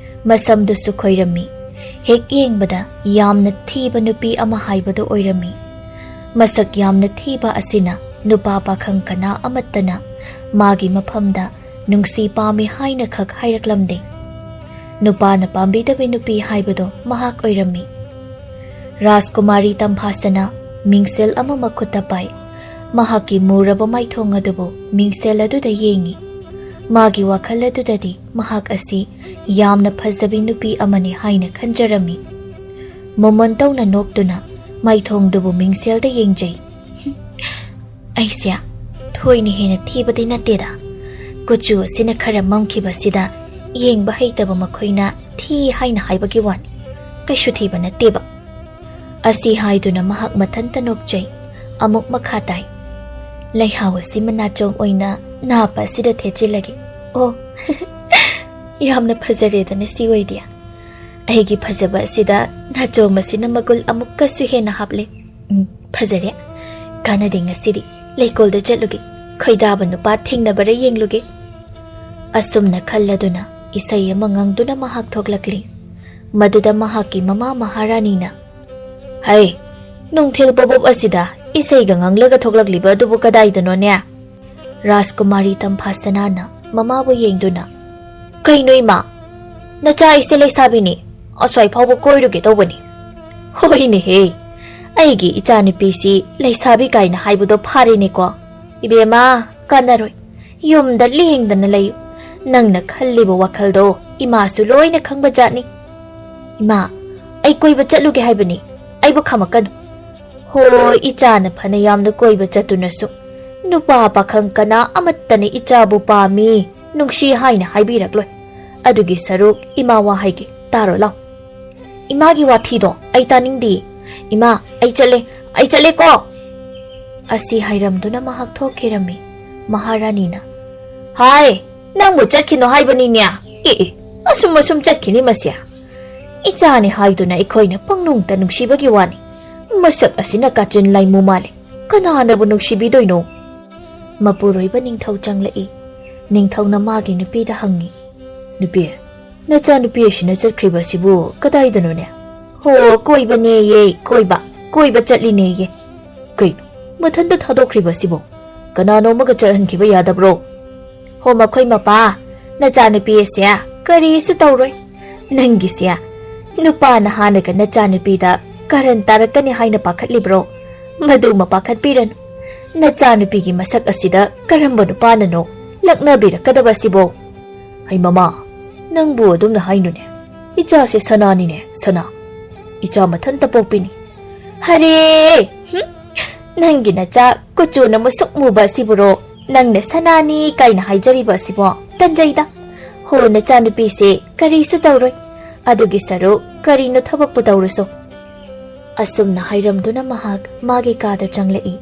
ꯃꯁꯝꯗꯨꯁꯨ ꯈꯣꯏꯔꯝꯃꯤ꯫ ꯍꯦꯛ ꯌꯦꯡꯕꯗ ꯌꯥꯝꯅ ꯊꯤꯕ ꯅꯨꯄꯤ ꯑꯃ ꯍꯥꯏꯕꯗꯨ ꯑꯣꯏꯔꯝꯃꯤ꯫ ꯃꯁꯛ ꯌꯥꯝꯅ ꯊꯤꯕ ꯑꯁꯤꯅ ꯅꯨꯄꯥ ꯄꯥꯈꯪ ꯀꯅꯥ ꯑꯃꯠꯇꯅ ꯃꯥꯒꯤ ꯃꯐꯝꯗ ꯅꯨꯡꯁꯤ ꯄꯥꯝꯃꯤ ꯍꯥꯏꯅ ꯈꯛ ꯍꯥꯏꯔꯛꯂꯝꯗꯦ꯫ ꯅꯨꯄꯥꯅ ꯄꯥꯝꯕꯤꯗꯕ ꯅꯨꯄꯤ ꯍꯥꯏꯕꯗꯨ ꯃꯍꯥꯛ ꯑꯣꯏꯔꯝꯃꯤ꯫ ꯔꯥꯖꯀꯨꯃꯥꯔꯤ ꯇꯝꯐꯥꯁꯅꯥ ꯃꯤꯡꯁꯦꯜ ꯑꯃ ꯃꯈꯨꯠꯇ ꯄꯥꯏ꯫ ꯃꯍꯥꯛꯀꯤ ꯃꯨꯔꯕ ꯃꯥꯏꯊꯣꯡ ꯑꯗꯨꯕꯨ ꯃꯤꯡꯁꯦꯜ ꯑꯗꯨꯗ ꯌꯦꯡꯉꯤ꯫ ꯃꯥꯒꯤ ꯋꯥꯈꯜ ꯑꯗꯨꯗꯗꯤ ꯃꯍꯥꯛ ꯑꯁꯤ ꯌꯥꯝꯅ ꯐꯖꯕꯤ ꯅꯨꯄꯤ ꯑꯃꯅꯤ ꯍꯥꯏꯅ ꯈꯟꯖꯔꯝꯃꯤ꯫ ꯃꯣꯃꯣꯟꯇꯧꯅ ꯅꯣꯛꯇꯨꯅ ꯃꯥꯏꯊꯣꯡꯗꯨꯕꯨ ꯃꯤꯡꯁꯦꯜꯗ ꯌꯦꯡꯖꯩ꯫ ꯑꯩꯁꯦ ꯊꯣꯏꯅ ꯍꯦꯟꯅ ꯊꯤꯕꯗꯤ ꯅꯠꯇꯦꯗ꯫ ꯀꯨꯆꯨ ꯑꯁꯤꯅ ꯈꯔ ꯃꯝꯈꯤꯕꯁꯤꯗ ꯌꯦꯡꯕ ꯍꯩꯇꯕ ꯃꯈꯣꯏꯅ ꯊꯤ ꯍꯥꯏꯅ ꯍꯥꯏꯕꯒꯤ ꯋꯥꯅꯤ꯫ ꯀꯩꯁꯨ ꯊꯤꯕ ꯅꯠꯇꯦꯕ꯫ ꯑꯁꯤ ꯍꯥꯏꯗꯨꯅ ꯃꯍꯥꯛ ꯃꯊꯟꯇ ꯅꯣꯛꯆꯩ꯫ ꯑꯃꯨꯛ ꯃꯈꯥ ꯇꯥꯏ꯫ ꯂꯩꯍꯥꯎ ꯑꯁꯤ ꯃꯅꯥꯆꯣꯝ ꯑꯣꯏꯅ ꯅꯥꯞ ꯑꯁꯤꯗ ꯊꯦꯠꯆꯤꯜꯂꯒꯦ꯫ ꯑꯣ, ꯌꯥꯝꯅ ꯐꯖꯔꯦꯗꯅ ꯁꯤ ꯑꯣꯏꯗꯤ꯫ ꯑꯩꯒꯤ ꯐꯖꯕ ꯑꯁꯤꯗ ꯅꯥꯆꯣꯝ ꯑꯁꯤꯅ ꯃꯒꯨꯜ ꯑꯃꯨꯛꯀꯁꯨ ꯍꯦꯟꯅ ꯍꯥꯞꯂꯦ꯫ ꯎꯝ, ꯐꯖꯔꯦ꯫ ꯀꯥꯟꯅꯗꯦ ꯉꯁꯤꯗꯤ꯫ ꯂꯩꯀꯣꯜꯗ ꯆꯠꯂꯨꯒꯦ꯫ ꯈꯣꯏꯗꯥꯕ ꯅꯨꯄꯥ ꯊꯦꯡꯅꯕꯔ ꯌꯦꯡꯂꯨꯒꯦ꯫ ꯑꯁꯨꯝꯅ ꯈꯜꯂꯗꯨꯅ ꯏꯁꯩ ꯑꯃ ꯉꯪꯗꯨꯅ ꯃꯍꯥꯛ ꯊꯣꯛꯂꯛꯂꯤ꯫ ꯃꯗꯨꯗ ꯃꯍꯥꯛꯀꯤ ꯃꯃꯥ ꯃꯍꯥꯔꯥꯅꯤꯅ, "ꯍꯩ, ꯅꯨꯡꯊꯤꯜ ꯄꯣꯕꯣꯞ ꯑꯁꯤꯗ ꯏꯁꯩꯒ ꯉꯪꯂꯒ ꯊꯣꯛꯂꯛꯂꯤꯕ ꯑꯗꯨꯕꯨ ꯀꯗꯥꯏꯗꯅꯣꯅꯦ?" ꯔꯥꯖꯀꯨꯃꯥꯔꯤ ꯇꯝꯐꯥꯁꯅꯥꯅ ꯃꯃꯥꯕꯨ ꯌꯦꯡꯗꯨꯅ, "ꯀꯩꯅꯣ ꯏꯃꯥ? ꯅꯆꯥ ꯑꯩꯁꯦ ꯂꯩꯁꯥꯕꯤꯅꯤ, ꯑꯁ꯭ꯋꯥꯏ ꯐꯥꯎꯕ ꯀꯣꯏꯔꯨꯒꯦ ꯇꯧꯕꯅꯤ꯫" "ꯍꯣꯏꯅꯦꯍꯦ, ꯑꯩꯒꯤ ꯏꯆꯥꯅꯨꯄꯤꯁꯤ ꯂꯩꯁꯥꯕꯤ ꯀꯥꯏꯅ ꯍꯥꯏꯕꯗꯣ ꯐꯥꯔꯦꯅꯦꯀꯣ꯫ ꯏꯕꯦꯝꯃ, ꯀꯥꯟꯅꯔꯣꯏ꯫ ꯌꯨꯝꯗ ꯂꯦꯡꯗꯅ ꯂꯩꯌꯨ꯫ ꯅꯪꯅ ꯈꯜꯂꯤꯕ ꯋꯥꯈꯜꯗꯣ ꯏꯃꯥꯁꯨ ꯂꯣꯏꯅ ꯈꯪꯕ ꯖꯥꯠꯅꯤ꯫ ꯏꯃꯥ, ꯑꯩ ꯀꯣꯏꯕ ꯆꯠꯂꯨꯒꯦ ꯍꯥꯏꯕꯅꯤ꯫ ꯑꯩꯕꯨ ꯈꯥꯝꯃꯛꯀꯅꯨ꯫" "ꯍꯣꯏ, ꯏꯆꯥꯅ ꯐꯅ ꯌꯥꯝꯅ ꯀꯣꯏꯕ ꯆꯠꯇꯨꯅꯁꯨ ꯅꯨꯄꯥ ꯄꯥꯈꯪ ꯀꯅꯥ ꯑꯃꯠꯇꯅ ꯏꯆꯥꯕꯨ ꯄꯥꯝꯃꯤ, ꯅꯨꯡꯁꯤ ꯍꯥꯏꯅ ꯍꯥꯏꯕꯤꯔꯛꯂꯣꯏ꯫ ꯑꯗꯨꯒꯤ ꯁꯔꯨꯛ ꯏꯃꯥ ꯋꯥ ꯍꯥꯏꯒꯦ, ꯇꯥꯔꯣ ꯂꯥꯎ꯫" "ꯏꯃꯥꯒꯤ ꯋꯥꯊꯤꯗꯣ ꯑꯩ ꯇꯥꯅꯤꯡꯗꯦ꯫ ꯏꯃꯥ, ꯑꯩ ꯆꯠꯂꯦ, ꯑꯩ ꯆꯠꯂꯦꯀꯣ!" ꯑꯁꯤ ꯍꯥꯏꯔꯝꯗꯨꯅ ꯃꯍꯥꯛ ꯊꯣꯛꯈꯤꯔꯝꯃꯤ꯫ ꯃꯍꯥꯔꯥꯅꯤꯅ, "ꯍꯥꯏ, ꯅꯪꯕꯨ ꯆꯠꯈꯤꯅꯣ ꯍꯥꯏꯕꯅꯤꯅꯦ꯫ ꯑꯦ, ꯑꯦ, ꯑꯁꯨꯝ ꯑꯁꯨꯝ ꯆꯠꯈꯤꯅꯤ ꯃꯁꯤ꯫ ꯏꯆꯥꯅꯤ ꯍꯥꯏꯗꯨꯅ ꯑꯩꯈꯣꯏꯅ ꯄꯪꯅꯨꯡꯇ ꯅꯨꯡꯁꯤꯕꯒꯤ ꯋꯥꯅꯤ꯫ ꯃꯁꯛ ꯑꯁꯤꯅ ꯀꯥꯆꯤꯟ ꯂꯥꯏꯃꯨ ꯃꯥꯜꯂꯤ꯫ ꯀꯅꯥꯅꯕꯨ ꯅꯨꯡꯁꯤꯕꯤꯗꯣꯏꯅꯣ?" ꯃꯄꯨꯔꯣꯏꯕ ꯅꯤꯡꯊꯧ ꯆꯪꯂꯛꯏ꯫ ꯅꯤꯡꯊꯧꯅ ꯃꯥꯒꯤ ꯅꯨꯄꯤꯗ ꯍꯪꯉꯤ, "ꯅꯨꯄꯤ, ꯅꯆꯥꯅꯨꯄꯤ ꯑꯁꯤꯅ ꯆꯠꯈ꯭ꯔꯤꯕ ꯑꯁꯤꯕꯨ ꯀꯗꯥꯏꯗꯅꯣꯅꯦ?" "ꯍꯣ, ꯀꯣꯏꯕꯅꯦꯌꯦ, ꯀꯣꯏꯕ, ꯀꯣꯏꯕ ꯆꯠꯂꯤꯅꯦꯌꯦ꯫" "ꯀꯩꯅꯣ, ꯃꯊꯟꯇ ꯊꯥꯗꯣꯛꯈ꯭ꯔꯤꯕ ꯑꯁꯤꯕꯣ? ꯀꯅꯥꯅꯣ ꯑꯃꯒ ꯆꯠꯍꯟꯈꯤꯕ ꯌꯥꯗꯕ꯭ꯔꯣ?" "ꯍꯣ, ꯃꯈꯣꯏ ꯃꯄꯥ, ꯅꯆꯥꯅꯨꯄꯤ ꯑꯁꯦ ꯀꯔꯤꯁꯨ ꯇꯧꯔꯣꯏ꯫ ꯅꯪꯒꯤꯁꯦ ꯅꯨꯄꯥꯅ ꯍꯥꯟꯅꯒ ꯅꯆꯥꯅꯨꯄꯤꯗ ꯀꯔꯟ ꯇꯥꯔꯛꯀꯅꯤ ꯍꯥꯏꯅ ꯄꯥꯈꯠꯂꯤꯕ꯭ꯔꯣ? ꯃꯗꯨꯃ ꯄꯥꯈꯠꯄꯤꯔꯅꯨ꯫ ꯅꯆꯥꯅꯨꯄꯤꯒꯤ ꯃꯁꯛ ꯑꯁꯤꯗ ꯀꯔꯝꯕ ꯅꯨꯄꯥꯅꯅꯣ ꯂꯛꯅꯕꯤꯔꯛꯀꯗꯕ ꯑꯁꯤꯕꯣ?" "ꯍꯩ ꯃꯃꯥ, ꯅꯪꯕꯨ ꯑꯗꯨꯝꯅ ꯍꯥꯏꯅꯨꯅꯦ꯫ ꯏꯆꯥꯁꯦ ꯁꯅꯥꯅꯤꯅꯦ, ꯁꯅꯥ꯫" ꯏꯆꯥ ꯃꯊꯟꯇ ꯄꯣꯛꯄꯤꯅꯤ꯫ ꯍꯔꯦ! ꯍꯨꯝ! ꯅꯪꯒꯤ ꯅꯆꯥ ꯀꯨꯆꯨꯅ ꯃꯨꯁꯨꯛ ꯃꯨꯕ ꯑꯁꯤꯕꯨꯔꯣ ꯅꯪꯅ ꯁꯅꯥꯅꯤ ꯀꯥꯏꯅ ꯍꯥꯏꯖꯔꯤꯕ ꯑꯁꯤꯕꯣ? ꯇꯟꯖꯩꯗ꯫ ꯍꯣ, ꯅꯆꯥꯅꯨꯄꯤꯁꯦ ꯀꯔꯤꯁꯨ ꯇꯧꯔꯣꯏ꯫ ꯑꯗꯨꯒꯤ ꯁꯔꯨꯛ ꯀꯔꯤꯅꯣ ꯊꯕꯛꯄꯨ ꯇꯧꯔꯨꯁꯣ꯫ ꯑꯁꯨꯝꯅ ꯍꯥꯏꯔꯝꯗꯨꯅ ꯃꯍꯥꯛ ꯃꯥꯒꯤ ꯀꯥꯗ ꯆꯪꯂꯛꯏ꯫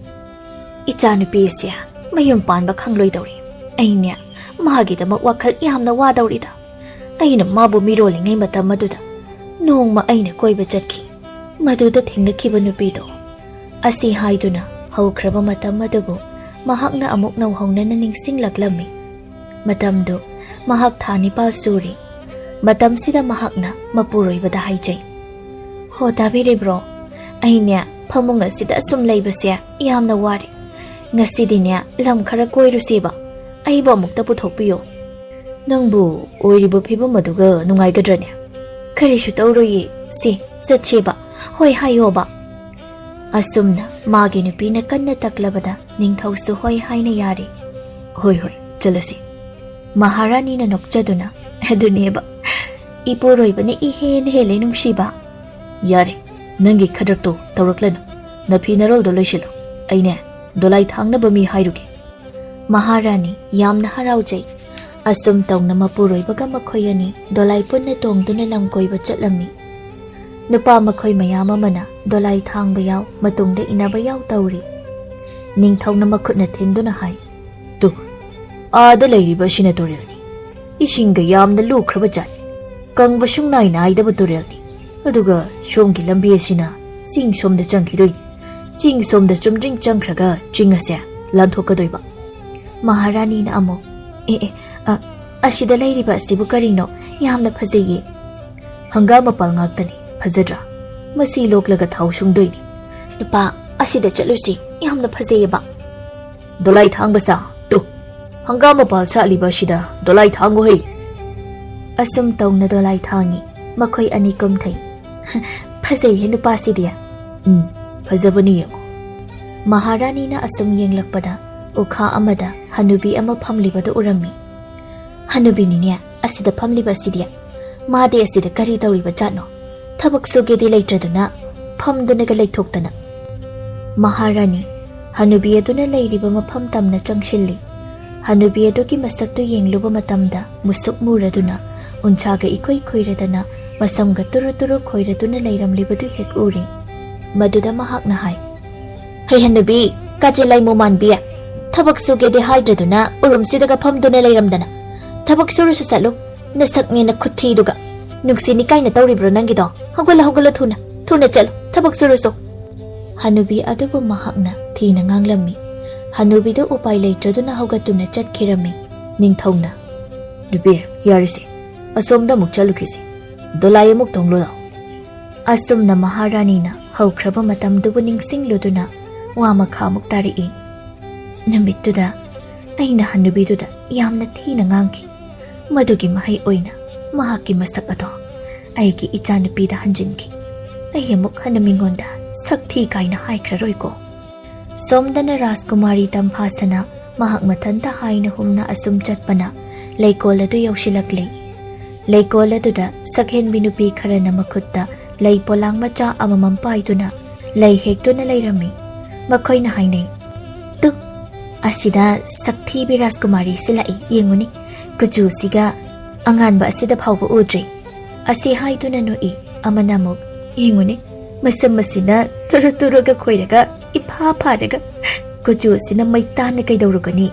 ꯏꯆꯥꯅꯨꯄꯤ ꯑꯁꯦ ꯃꯌꯨꯝ ꯄꯥꯟꯕ ꯈꯪꯂꯣꯏꯗꯧꯔꯤ꯫ ꯑꯩꯅꯦ ꯃꯥꯒꯤꯗꯃꯛ ꯋꯥꯈꯜ ꯌꯥꯝꯅ ꯋꯥꯗꯧꯔꯤꯗ꯫ ꯑꯩꯅ ꯃꯥꯕꯨ ꯃꯤꯔꯣꯜꯂꯤꯉꯩ ꯃꯇꯝ ꯑꯗꯨꯗ ꯅꯣꯡꯃ ꯑꯩꯅ ꯀꯣꯏꯕ ꯆꯠꯈꯤ꯫ ꯃꯗꯨꯗ ꯊꯦꯡꯅꯈꯤꯕ ꯅꯨꯄꯤꯗꯣ꯫ ꯑꯁꯤ ꯍꯥꯏꯗꯨꯅ ꯍꯧꯈ꯭ꯔꯕ ꯃꯇꯝ ꯑꯗꯨꯕꯨ ꯃꯍꯥꯛꯅ ꯑꯃꯨꯛ ꯅꯧꯍꯧꯅꯅ ꯅꯤꯡꯁꯤꯡꯂꯛꯂꯝꯃꯤ꯫ ꯃꯇꯝꯗꯨ ꯃꯍꯥꯛ ꯊꯥ ꯅꯤꯄꯥꯜ ꯁꯨꯔꯤ꯫ ꯃꯇꯝꯁꯤꯗ ꯃꯍꯥꯛꯅ ꯃꯄꯨꯔꯣꯏꯕꯗ ꯍꯥꯏꯖꯩ, "ꯍꯣ, ꯇꯥꯕꯤꯔꯤꯕ꯭ꯔꯣ? ꯑꯩꯅꯦ ꯐꯃꯨꯡ ꯑꯁꯤꯗ ꯑꯁꯨꯝ ꯂꯩꯕꯁꯦ ꯌꯥꯝꯅ ꯋꯥꯔꯦ꯫ ꯉꯁꯤꯗꯤꯅꯦ ꯂꯝ ꯈꯔ ꯀꯣꯏꯔꯨꯁꯦꯕ꯫ ꯑꯩꯕꯨ ꯑꯃꯨꯛꯇ ꯄꯨꯊꯣꯛꯄꯤꯌꯣ꯫" "ꯅꯪꯕꯨ ꯑꯣꯏꯔꯤꯕ ꯐꯤꯕꯝ ꯑꯗꯨꯒ ꯅꯨꯡꯉꯥꯏꯒꯗ꯭ꯔꯅꯦ?" "ꯀꯔꯤꯁꯨ ꯇꯧꯔꯣꯏꯌꯦ꯫ ꯁꯦ, ꯆꯠꯁꯦꯕ꯫ ꯍꯣꯏ ꯍꯥꯏꯌꯣꯕ꯫" ꯑꯁꯨꯝꯅ ꯃꯥꯒꯤ ꯅꯨꯄꯤꯅ ꯀꯟꯅ ꯇꯛꯂꯕꯗ ꯅꯤꯡꯊꯧꯁꯨ ꯍꯣꯏ ꯍꯥꯏꯅ ꯌꯥꯔꯦ꯫ "ꯍꯣꯏ, ꯍꯣꯏ, ꯆꯠꯂꯁꯤ꯫" ꯃꯍꯥꯔꯥꯅꯤꯅ ꯅꯣꯛꯆꯗꯨꯅ, "ꯑꯗꯨꯅꯦꯕ, ꯏꯄꯨꯔꯣꯏꯕꯅ ꯏꯍꯦꯟ ꯍꯦꯜꯂꯦ ꯅꯨꯡꯁꯤꯕ꯫" "ꯌꯥꯔꯦ, ꯅꯪꯒꯤ ꯈꯗ꯭ꯔꯛꯇꯣ ꯇꯧꯔꯛꯂꯅꯨ꯫ ꯅꯐꯤ ꯅꯔꯣꯜꯗꯣ ꯂꯣꯏꯁꯤꯜꯂꯣ꯫ ꯑꯩꯅꯦ ꯗꯣꯂꯥꯏ ꯊꯥꯡꯅꯕ ꯃꯤ ꯍꯥꯏꯔꯨꯒꯦ꯫" ꯃꯍꯥꯔꯥꯅꯤ ꯌꯥꯝꯅ ꯍꯔꯥꯎꯖꯩ꯫ ꯑꯁꯨꯝ ꯇꯧꯅ ꯃꯄꯨꯔꯣꯏꯕꯒ ꯃꯈꯣꯏ ꯑꯅꯤ ꯗꯣꯂꯥꯏ ꯄꯨꯟꯅ ꯇꯣꯡꯗꯨꯅ ꯂꯝ ꯀꯣꯏꯕ ꯆꯠꯂꯝꯃꯤ꯫ ꯅꯨꯄꯥ ꯃꯈꯣꯏ ꯃꯌꯥꯝ ꯑꯃꯅ ꯗꯣꯂꯥꯏ ꯊꯥꯡꯕ ꯌꯥꯎ, ꯃꯇꯨꯡꯗ ꯏꯟꯅꯕ ꯌꯥꯎ ꯇꯧꯔꯤ꯫ ꯅꯤꯡꯊꯧꯅ ꯃꯈꯨꯠꯅ ꯊꯤꯟꯗꯨꯅ ꯍꯥꯏ, "ꯇꯨ, ꯑꯥꯗ ꯂꯩꯔꯤꯕ ꯑꯁꯤꯅ ꯇꯨꯔꯦꯜꯅꯤ꯫ ꯏꯁꯤꯡꯒ ꯌꯥꯝꯅ ꯂꯨꯈ꯭ꯔꯕ ꯖꯥꯠꯅꯤ꯫ ꯀꯪꯕ ꯁꯨꯡꯅꯥꯏ ꯅꯥꯏꯗꯕ ꯇꯨꯔꯦꯜꯅꯤ꯫ ꯑꯗꯨꯒ ꯁꯣꯝꯒꯤ ꯂꯝꯕꯤ ꯑꯁꯤꯅ ꯆꯤꯡ ꯁꯣꯝꯗ ꯆꯪꯈꯤꯗꯣꯏꯅꯤ꯫ ꯆꯤꯡ ꯁꯣꯝꯗ ꯆꯨꯝꯗ꯭ꯔꯤꯡ ꯆꯪꯈ꯭ꯔꯒ ꯆꯤꯡ ꯑꯁꯦ ꯂꯥꯟꯊꯣꯛꯀꯗꯣꯏꯕ꯫" ꯃꯍꯥꯔꯥꯅꯤꯅ ꯑꯃꯨꯛ, "ꯑꯦ, ꯑꯦ, ꯑ, ꯑꯁꯤꯗ ꯂꯩꯔꯤꯕ ꯑꯁꯤꯕꯨ ꯀꯔꯤꯅꯣ? ꯌꯥꯝꯅ ꯐꯖꯩꯌꯦ꯫" "ꯍꯪꯒꯥꯝ ꯃꯄꯥꯜ ꯉꯥꯛꯇꯅꯤ, ꯐꯖꯗ꯭ꯔꯥ? ꯃꯁꯤ ꯂꯣꯛꯂꯒ ꯊꯥꯎ ꯁꯨꯡꯗꯣꯏꯅꯤ꯫" "ꯅꯨꯄꯥ, ꯑꯁꯤꯗ ꯆꯠꯂꯨꯁꯤ, ꯌꯥꯝꯅ ꯐꯖꯩꯌꯦꯕ꯫" "ꯗꯣꯂꯥꯏ ꯊꯥꯡꯕ ꯁꯥ, ꯇꯨ, ꯍꯪꯒꯥꯝ ꯃꯄꯥꯜ ꯁꯥꯠꯂꯤꯕ ꯑꯁꯤꯗ ꯗꯣꯂꯥꯏ ꯊꯥꯡꯉꯨ ꯍꯩ꯫" ꯑꯁꯨꯝ ꯇꯧꯅ ꯗꯣꯂꯥꯏ ꯊꯥꯡꯉꯤ꯫ ꯃꯈꯣꯏ ꯑꯅꯤ ꯀꯨꯝꯊꯩ꯫ "ꯐꯖꯩꯍꯦ ꯅꯨꯄꯥꯁꯤꯗꯤ꯫" "ꯎꯝ, ꯐꯖꯕꯅꯤ, ꯌꯦꯡꯉꯣ꯫" ꯃꯍꯥꯔꯥꯅꯤꯅ ꯑꯁꯨꯝ ꯌꯦꯡꯂꯛꯄꯗ ꯎꯈꯥ ꯑꯃꯗ ꯍꯅꯨꯕꯤ ꯑꯃ ꯐꯝꯂꯤꯕꯗꯨ ꯎꯔꯝꯃꯤ꯫ "ꯍꯅꯨꯕꯤꯅꯤꯅꯦ ꯑꯁꯤꯗ ꯐꯝꯂꯤꯕ ꯑꯁꯤꯗꯤ꯫ ꯃꯥꯗꯤ ꯑꯁꯤꯗ ꯀꯔꯤ ꯇꯧꯔꯤꯕ ꯖꯥꯠꯅꯣ? ꯊꯕꯛ ꯁꯨꯒꯦꯗꯤ ꯂꯩꯇ꯭ꯔꯗꯨꯅ ꯐꯝꯗꯨꯅꯒ ꯂꯩꯊꯣꯛꯇꯅ꯫ ꯃꯍꯥꯔꯥꯅꯤ ꯍꯅꯨꯕꯤ ꯑꯗꯨꯅ ꯂꯩꯔꯤꯕ ꯃꯐꯝ ꯇꯝꯅ ꯆꯪꯁꯤꯜꯂꯤ꯫ ꯍꯅꯨꯕꯤ ꯑꯗꯨꯒꯤ ꯃꯁꯛꯇꯨ ꯌꯦꯡꯂꯨꯕ ꯃꯇꯝꯗ ꯃꯨꯁꯨꯛ ꯃꯨꯔꯗꯨꯅ, ꯎꯟꯁꯥꯒ ꯏꯈꯨꯏ ꯈꯨꯏꯔꯗꯅ, ꯃꯁꯝꯒ ꯇꯨꯔꯨ ꯇꯨꯔꯨ ꯈꯣꯏꯔꯗꯨꯅ ꯂꯩꯔꯝꯂꯤꯕꯗꯨ ꯍꯦꯛ ꯎꯔꯦ꯫ ꯃꯗꯨꯗ ꯃꯍꯥꯛꯅ ꯍꯥꯏ, "ꯍꯩ ꯍꯅꯨꯕꯤ, ꯀꯥꯆꯤꯜ ꯂꯩꯃꯨ ꯃꯥꯟꯕꯤ, ꯊꯕꯛ ꯁꯨꯒꯦꯗꯤ ꯍꯥꯏꯗ꯭ꯔꯗꯨꯅ ꯎꯔꯨꯝꯁꯤꯗꯒ ꯐꯝꯗꯨꯅ ꯂꯩꯔꯝꯗꯅ꯫ ꯊꯕꯛ ꯁꯨꯔꯁꯨ ꯆꯠꯂꯨ, ꯅꯁꯛꯅꯦꯅ ꯈꯨꯠꯊꯤꯗꯨꯒ꯫ ꯅꯨꯡꯁꯤ ꯅꯤꯀꯥꯏꯅ ꯇꯧꯔꯤꯕ꯭ꯔꯣ ꯅꯪꯒꯤꯗꯣ? ꯍꯧꯒꯠꯂꯣ, ꯍꯧꯒꯠꯂꯣ, ꯊꯨꯅ, ꯊꯨꯅ ꯆꯠꯂꯨ, ꯊꯕꯛ ꯁꯨꯔꯨꯁꯨ꯫" ꯍꯅꯨꯕꯤ ꯑꯗꯨꯕꯨ ꯃꯍꯥꯛꯅ ꯊꯤꯅ ꯉꯥꯡꯂꯝꯃꯤ꯫ ꯍꯅꯨꯕꯤꯗꯨ ꯎꯄꯥꯏ ꯂꯩꯇ꯭ꯔꯗꯨꯅ ꯍꯧꯒꯠꯇꯨꯅ ꯆꯠꯈꯤꯔꯝꯃꯤ꯫ ꯅꯤꯡꯊꯧꯅ, "ꯅꯨꯄꯤ, ꯌꯥꯔꯤꯁꯦ, ꯑꯁꯣꯝꯗ ꯑꯃꯨꯛ ꯆꯠꯂꯨꯈꯤꯁꯤ, ꯗꯣꯂꯥꯏ ꯑꯃꯨꯛ ꯇꯣꯡꯂꯨ ꯂꯥꯎ꯫" ꯑꯁꯨꯝꯅ ꯃꯍꯥꯔꯥꯅꯤꯅ ꯍꯧꯈ꯭ꯔꯕ ꯃꯇꯝꯗꯨꯕꯨ ꯅꯤꯡꯁꯤꯡꯂꯨꯗꯨꯅ ꯋꯥ ꯃꯈꯥ ꯑꯃꯨꯛ ꯇꯥꯔꯛꯏ꯫ ꯅꯨꯃꯤꯠꯇꯨꯗ ꯑꯩꯅ ꯍꯅꯨꯕꯤꯗꯨꯗ ꯌꯥꯝꯅ ꯊꯤꯅ ꯉꯥꯡꯈꯤ꯫ ꯃꯗꯨꯒꯤ ꯃꯍꯩ ꯑꯣꯏꯅ ꯃꯍꯥꯛꯀꯤ ꯃꯁꯛ ꯑꯗꯣ ꯑꯩꯒꯤ ꯏꯆꯥꯅꯨꯄꯤꯗ ꯍꯟꯖꯤꯟꯈꯤ꯫ ꯑꯩ ꯑꯃꯨꯛ ꯍꯟꯅ ꯃꯤꯉꯣꯟꯗ ꯁꯛ ꯊꯤ ꯀꯥꯏꯅ ꯍꯥꯏꯈ꯭ꯔꯔꯣꯏꯀꯣ꯫ ꯁꯣꯝꯗꯅ ꯔꯥꯖꯀꯨꯃꯥꯔꯤ ꯇꯝꯐꯥꯁꯅ ꯃꯍꯥꯛ ꯃꯊꯟꯇ ꯍꯥꯏꯅ ꯍꯨꯝꯅ ꯑꯁꯨꯝ ꯆꯠꯄꯅ ꯂꯩꯀꯣꯜ ꯑꯗꯨ ꯌꯧꯁꯤꯜꯂꯛꯂꯦ꯫ ꯂꯩꯀꯣꯜ ꯑꯗꯨꯗ ꯁꯛꯍꯦꯟꯕꯤ ꯅꯨꯄꯤ ꯈꯔꯅ ꯃꯈꯨꯠꯇ ꯂꯩ ꯄꯣꯂꯥꯡ ꯃꯆꯥ ꯑꯃꯃꯝ ꯄꯥꯏꯗꯨꯅ ꯂꯩ ꯍꯦꯛꯇꯨꯅ ꯂꯩꯔꯝꯃꯤ꯫ ꯃꯈꯣꯏꯅ ꯍꯥꯏꯅꯩ, "ꯇꯨ, ꯑꯁꯤꯗ ꯁꯛꯊꯤꯕꯤ ꯔꯥꯖꯀꯨꯃꯥꯔꯤꯁꯤ ꯂꯥꯛꯏ, ꯌꯦꯡꯉꯨꯅꯦ, ꯀꯨꯆꯨꯁꯤꯒ ꯑꯉꯥꯟꯕ ꯑꯁꯤꯗ ꯐꯥꯎꯕ ꯎꯗ꯭ꯔꯤ꯫" ꯑꯁꯤ ꯍꯥꯏꯗꯨꯅ ꯅꯣꯛꯏ꯫ ꯑꯃꯅ ꯑꯃꯨꯛ, "ꯌꯦꯡꯉꯨꯅꯦ, ꯃꯁꯝ ꯑꯁꯤꯅ ꯇꯨꯔꯨ ꯇꯨꯔꯨꯒ ꯈꯣꯏꯔꯒ ꯏꯐꯥ ꯐꯥꯔꯒ, ꯀꯨꯆꯨ ꯑꯁꯤꯅ ꯃꯩꯇꯥꯟꯅ ꯀꯩꯗꯧꯔꯨꯒꯅꯤ?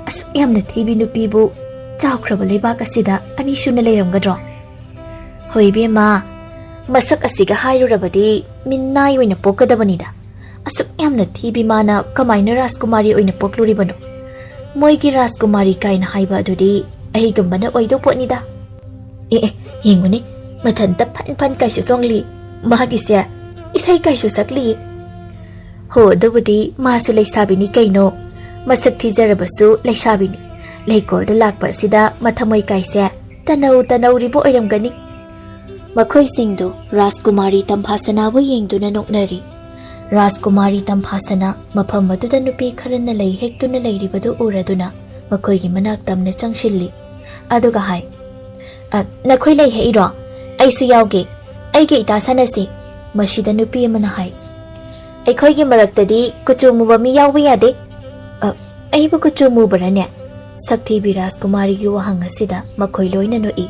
ꯑꯁꯨꯛ ꯌꯥꯝꯅ ꯊꯤꯕꯤ ꯅꯨꯄꯤꯕꯨ ꯆꯥꯎꯈ꯭ꯔꯕ ꯂꯩꯕꯥꯛ ꯑꯁꯤꯗ ꯑꯅꯤꯁꯨꯅ ꯂꯩꯔꯝꯒꯗ꯭ꯔꯣ?" "ꯍꯣꯏ ꯏꯕꯦꯝꯃ, ꯃꯁꯛ ꯑꯁꯤꯒ ꯍꯥꯏꯔꯨꯔꯕꯗꯤ ꯃꯤꯅꯥꯏ ꯑꯣꯏꯅ ꯄꯣꯛꯀꯗꯕꯅꯤꯗ꯫ ꯑꯁꯨꯛ ꯌꯥꯝꯅ ꯊꯤꯕꯤ ꯃꯥꯅ ꯀꯃꯥꯏꯅ ꯔꯥꯖꯀꯨꯃꯥꯔꯤ ꯑꯣꯏꯅ ꯄꯣꯛꯂꯨꯔꯤꯕꯅꯣ? ꯃꯣꯏꯒꯤ ꯔꯥꯖꯀꯨꯃꯥꯔꯤ ꯀꯥꯏꯅ ꯍꯥꯏꯕ ꯑꯗꯨꯗꯤ ꯑꯩꯒꯨꯝꯕꯅ ꯑꯣꯏꯗꯧ ꯄꯣꯠꯅꯤꯗ꯫ ꯑꯦ, ꯑꯦ, ꯌꯦꯡꯉꯨꯅꯦ, ꯃꯊꯟꯇ ꯐꯟ ꯐꯟ ꯀꯥꯏꯁꯨ ꯆꯣꯡꯂꯤ꯫ ꯃꯥꯒꯤꯁꯦ ꯏꯁꯩ ꯀꯥꯏꯁꯨ ꯁꯛꯂꯤ꯫ ꯍꯣ, ꯑꯗꯨꯕꯨꯗꯤ ꯃꯥꯁꯨ ꯂꯩꯁꯥꯕꯤꯅꯤ ꯀꯩꯅꯣ꯫ ꯃꯁꯛ ꯊꯤꯖꯔꯕꯁꯨ ꯂꯩꯁꯥꯕꯤꯅꯤ꯫ ꯂꯩꯀꯣꯜꯗ ꯂꯥꯛꯄ ꯑꯁꯤꯗ ꯃꯊꯃꯣꯏ ꯀꯥꯏꯁꯦ ꯇꯅꯧ ꯇꯅꯧꯔꯤꯕ ꯑꯣꯏꯔꯝꯒꯅꯤ꯫" ꯃꯈꯣꯏꯁꯤꯡꯗꯨ ꯔꯥꯖꯀꯨꯃꯥꯔꯤ ꯇꯝꯐꯥꯁꯅꯥꯕꯨ ꯌꯦꯡꯗꯨꯅ ꯅꯣꯛꯅꯔꯤ꯫ ꯔꯥꯖꯀꯨꯃꯥꯔꯤ ꯇꯝꯐꯥꯁꯅꯥ ꯃꯐꯝ ꯑꯗꯨꯗ ꯅꯨꯄꯤ ꯈꯔꯅ ꯂꯩ ꯍꯦꯛꯇꯨꯅ ꯂꯩꯔꯤꯕꯗꯨ ꯎꯔꯗꯨꯅ ꯃꯈꯣꯏꯒꯤ ꯃꯅꯥꯛ ꯇꯝꯅ ꯆꯪꯁꯤꯜꯂꯤ꯫ ꯑꯗꯨꯒ ꯍꯥꯏ, "ꯑ, ꯅꯈꯣꯏ ꯂꯩ ꯍꯦꯛꯏꯔꯣ? ꯑꯩꯁꯨ ꯌꯥꯎꯒꯦ꯫ "ꯑꯩꯒ ꯏꯇꯥ ꯁꯥꯟꯅꯁꯤ," ꯃꯁꯤꯗ ꯅꯨꯄꯤ ꯑꯃꯅ ꯍꯥꯏ꯫ "ꯑꯩꯈꯣꯏꯒꯤ ꯃꯔꯛꯇꯗꯤ ꯀꯨꯆꯨ ꯃꯨꯕ ꯃꯤ ꯌꯥꯎꯕ ꯌꯥꯗꯦ꯫" "ꯑ, ꯑꯩꯕꯨ ꯀꯨꯆꯨ ꯃꯨꯕ꯭ꯔꯥꯅꯦ?" ꯁꯛꯊꯤꯕꯤ ꯔꯥꯖꯀꯨꯃꯥꯔꯤꯒꯤ ꯋꯥꯍꯪ ꯑꯁꯤꯗ ꯃꯈꯣꯏ ꯂꯣꯏꯅ ꯅꯣꯛꯏ꯫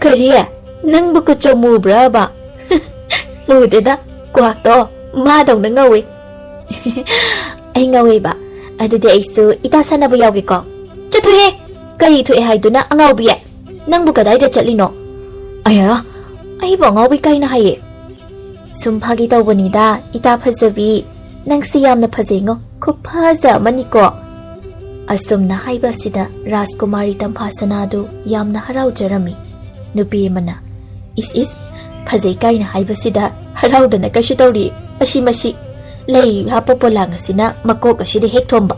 "ꯀꯔꯤ? ꯅꯪꯕꯨ ꯀꯨꯆꯨ ꯃꯨꯕ꯭ꯔꯕ?" "ꯃꯨꯗꯦꯗ, ꯀ꯭ꯋꯥꯛꯇꯣ ꯃꯥꯗꯧꯅ ꯉꯧꯏ꯫" "ꯑꯩ ꯉꯧꯋꯦꯕ? ꯑꯗꯨꯗꯤ ꯑꯩꯁꯨ ꯏꯇꯥ ꯁꯥꯟꯅꯕ ꯌꯥꯎꯒꯦꯀꯣ꯫" "ꯆꯠꯊꯣꯛꯑꯦ! ꯀꯔꯤ ꯊꯣꯛꯑꯦ ꯍꯥꯏꯗꯨꯅ, ꯑꯉꯥꯎꯕꯤ? ꯅꯪꯕꯨ ꯀꯗꯥꯏꯗ ꯆꯠꯂꯤꯅꯣ?" "ꯑꯌꯥ, ꯑꯩꯕꯨ ꯑꯉꯥꯎꯕꯤ ꯀꯥꯏꯅ ꯍꯥꯏꯌꯦ?" "ꯁꯨꯝ ꯐꯥꯒꯤ ꯇꯧꯕꯅꯤꯗ, ꯏꯇꯥ ꯐꯖꯕꯤ꯫ ꯅꯪꯁꯤ ꯌꯥꯝꯅ ꯐꯖꯩꯉꯣ, ꯈꯨꯐꯖ ꯑꯃꯅꯤꯀꯣ꯫" ꯑꯁꯨꯝꯅ ꯍꯥꯏꯕ ꯑꯁꯤꯗ ꯔꯥꯖꯀꯨꯃꯥꯔꯤ ꯇꯝꯐꯥꯁꯅꯥꯗꯨ ꯌꯥꯝꯅ ꯍꯔꯥꯎꯖꯔꯝꯃꯤ꯫ ꯅꯨꯄꯤ ꯑꯃꯅ, "ꯏꯁ ꯏꯁ, ꯐꯖꯩ ꯀꯥꯏꯅ ꯍꯥꯏꯕꯁꯤꯗ ꯍꯔꯥꯎꯗꯅ ꯀꯩꯁꯨ ꯇꯧꯔꯤ꯫ ꯑꯁꯤ ꯃꯁꯤ, ꯂꯩ ꯍꯥꯞꯄ ꯄꯣꯂꯥꯡ ꯑꯁꯤꯅ ꯃꯀꯣꯛ ꯑꯁꯤꯗ ꯍꯦꯛ ꯊꯣꯝꯕ꯫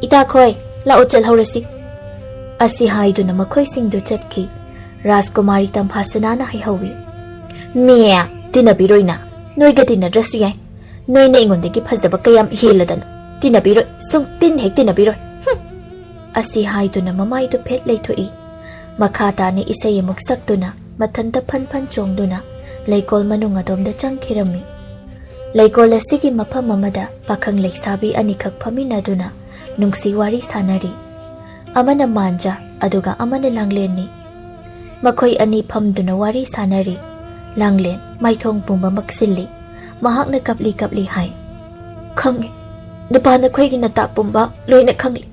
ꯏꯇꯥꯈꯣꯏ, ꯂꯥꯛꯑꯣ ꯆꯠꯍꯧꯔꯁꯤ꯫" ꯑꯁꯤ ꯍꯥꯏꯗꯨꯅ ꯃꯈꯣꯏꯁꯤꯡꯗꯨ ꯆꯠꯈꯤ꯫ ꯔꯥꯖꯀꯨꯃꯥꯔꯤ ꯇꯝꯐꯥꯁꯅꯥꯅ ꯍꯥꯏꯍꯧꯋꯤ, "ꯃꯦ, ꯇꯤꯟꯅꯕꯤꯔꯣꯏꯅ꯫ ꯅꯣꯏꯒ ꯇꯤꯟꯅꯗ꯭ꯔꯁꯨ ꯌꯥꯏ꯫ ꯅꯣꯏꯅ ꯑꯩꯉꯣꯟꯗꯒꯤ ꯐꯖꯕ ꯀꯌꯥꯝ ꯍꯦꯜꯂꯗꯅ꯫ ꯇꯤꯟꯅꯕꯤꯔꯣꯏ, ꯁꯨꯡꯇꯤꯟ ꯍꯦꯛ ꯇꯤꯟꯅꯕꯤꯔꯣꯏ꯫ ꯍꯨꯝ!" ꯑꯁꯤ ꯍꯥꯏꯗꯨꯅ ꯃꯃꯥꯏꯗꯨ ꯐꯦꯠ ꯂꯩꯊꯣꯛꯏ꯫ ꯃꯈꯥ ꯇꯥꯅ ꯏꯁꯩ ꯑꯃꯨꯛ ꯁꯛꯇꯨꯅ ꯃꯊꯟꯇ ꯐꯟ ꯐꯟ ꯆꯣꯡꯗꯨꯅ ꯂꯩꯀꯣꯜ ꯃꯅꯨꯡ ꯑꯗꯣꯝꯗ ꯆꯪꯈꯤꯔꯝꯃꯤ꯫ ꯂꯩꯀꯣꯜ ꯑꯁꯤꯒꯤ ꯃꯐꯝ ꯑꯃꯗ ꯄꯥꯈꯪ ꯂꯩꯁꯥꯕꯤ ꯑꯅꯤꯈꯛ ꯐꯝꯃꯤꯟꯅꯗꯨꯅ ꯅꯨꯡꯁꯤ ꯋꯥꯔꯤ ꯁꯥꯅꯔꯤ꯫ ꯑꯃꯅ ꯃꯥꯟꯖ, ꯑꯗꯨꯒ ꯑꯃꯅ ꯂꯥꯡꯂꯦꯟꯅꯤ꯫ ꯃꯈꯣꯏ ꯑꯅꯤ ꯐꯝꯗꯨꯅ ꯋꯥꯔꯤ ꯁꯥꯅꯔꯤ꯫ ꯂꯥꯡꯂꯦꯟ ꯃꯥꯏꯊꯣꯡ ꯄꯨꯝꯕ ꯃꯛꯁꯤꯜꯂꯤ꯫ ꯃꯍꯥꯛꯅ ꯀꯞꯂꯤ ꯀꯞꯂꯤ ꯍꯥꯏ, "ꯈꯪꯉꯦ, ꯅꯨꯄꯥ ꯅꯈꯣꯏꯒꯤ ꯅꯇꯥ ꯄꯨꯝꯕ ꯂꯣꯏꯅ ꯈꯪꯂꯦ꯫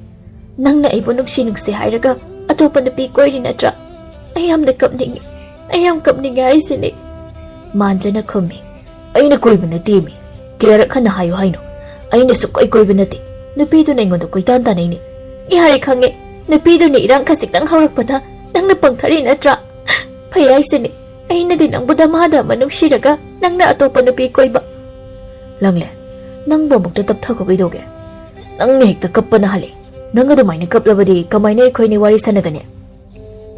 ꯅꯪꯅ ꯑꯩꯕꯨ ꯅꯨꯡꯁꯤ ꯅꯨꯡꯁꯤ ꯍꯥꯏꯔꯒ ꯑꯇꯣꯞꯄ ꯅꯨꯄꯤ ꯀꯣꯏꯔꯤ ꯅꯠꯇ꯭ꯔꯥ? ꯑꯩ ꯌꯥꯝꯅ ꯀꯞꯅꯤꯡꯉꯤ, ꯑꯩ ꯌꯥꯝ ꯀꯞꯅꯤꯡꯉꯦ ꯍꯥꯏꯁꯤꯅꯤ꯫" ꯃꯥꯟꯖꯅ ꯈꯨꯝꯃꯤ, "ꯑꯩꯅ ꯀꯣꯏꯕ ꯅꯠꯇꯦꯃꯤ꯫ ꯀꯌꯥꯔꯛ ꯍꯟꯅ ꯍꯥꯏꯌꯨ ꯍꯥꯏꯅꯣ? ꯑꯩꯅ ꯁꯨꯛꯀꯣꯏ ꯀꯣꯏꯕ ꯅꯠꯇꯦ꯫ ꯅꯨꯄꯤꯗꯨꯅ ꯑꯩꯉꯣꯟꯗ ꯀꯣꯏꯇꯥꯟ ꯇꯥꯟꯅꯩꯅꯦ꯫" "ꯌꯥꯔꯦ, ꯈꯪꯉꯦ꯫ ꯅꯨꯄꯤꯗꯨꯅ ꯏꯔꯥꯡ ꯈꯖꯤꯛꯇꯪ ꯍꯧꯔꯛꯄꯗ ꯅꯪꯅ ꯄꯪꯊꯔꯤ ꯅꯠꯇ꯭ꯔꯥ? ꯐꯩ ꯍꯥꯏꯁꯤꯅꯤ꯫ ꯑꯩꯅꯗꯤ ꯅꯪꯕꯨ ꯗꯃꯥꯗ ꯑꯃ ꯅꯨꯡꯁꯤꯔꯒ ꯅꯪꯅ ꯑꯇꯣꯞꯄ ꯅꯨꯄꯤ ꯀꯣꯏꯕ꯫" "ꯂꯥꯡꯂꯦꯟ, ꯅꯪꯕꯨ ꯑꯃꯨꯛꯇ ꯇꯞꯊꯈꯣ ꯀꯩꯗꯧꯒꯦ? ꯅꯪꯅ ꯍꯦꯛꯇ ꯀꯞꯄꯅ ꯍꯜꯂꯦ꯫ ꯅꯪ ꯑꯗꯨꯃꯥꯏꯅ ꯀꯞꯂꯕꯗꯤ ꯀꯃꯥꯏꯅ ꯑꯩꯈꯣꯏꯅꯤ ꯋꯥꯔꯤ ꯁꯥꯟꯅꯒꯅꯤ?"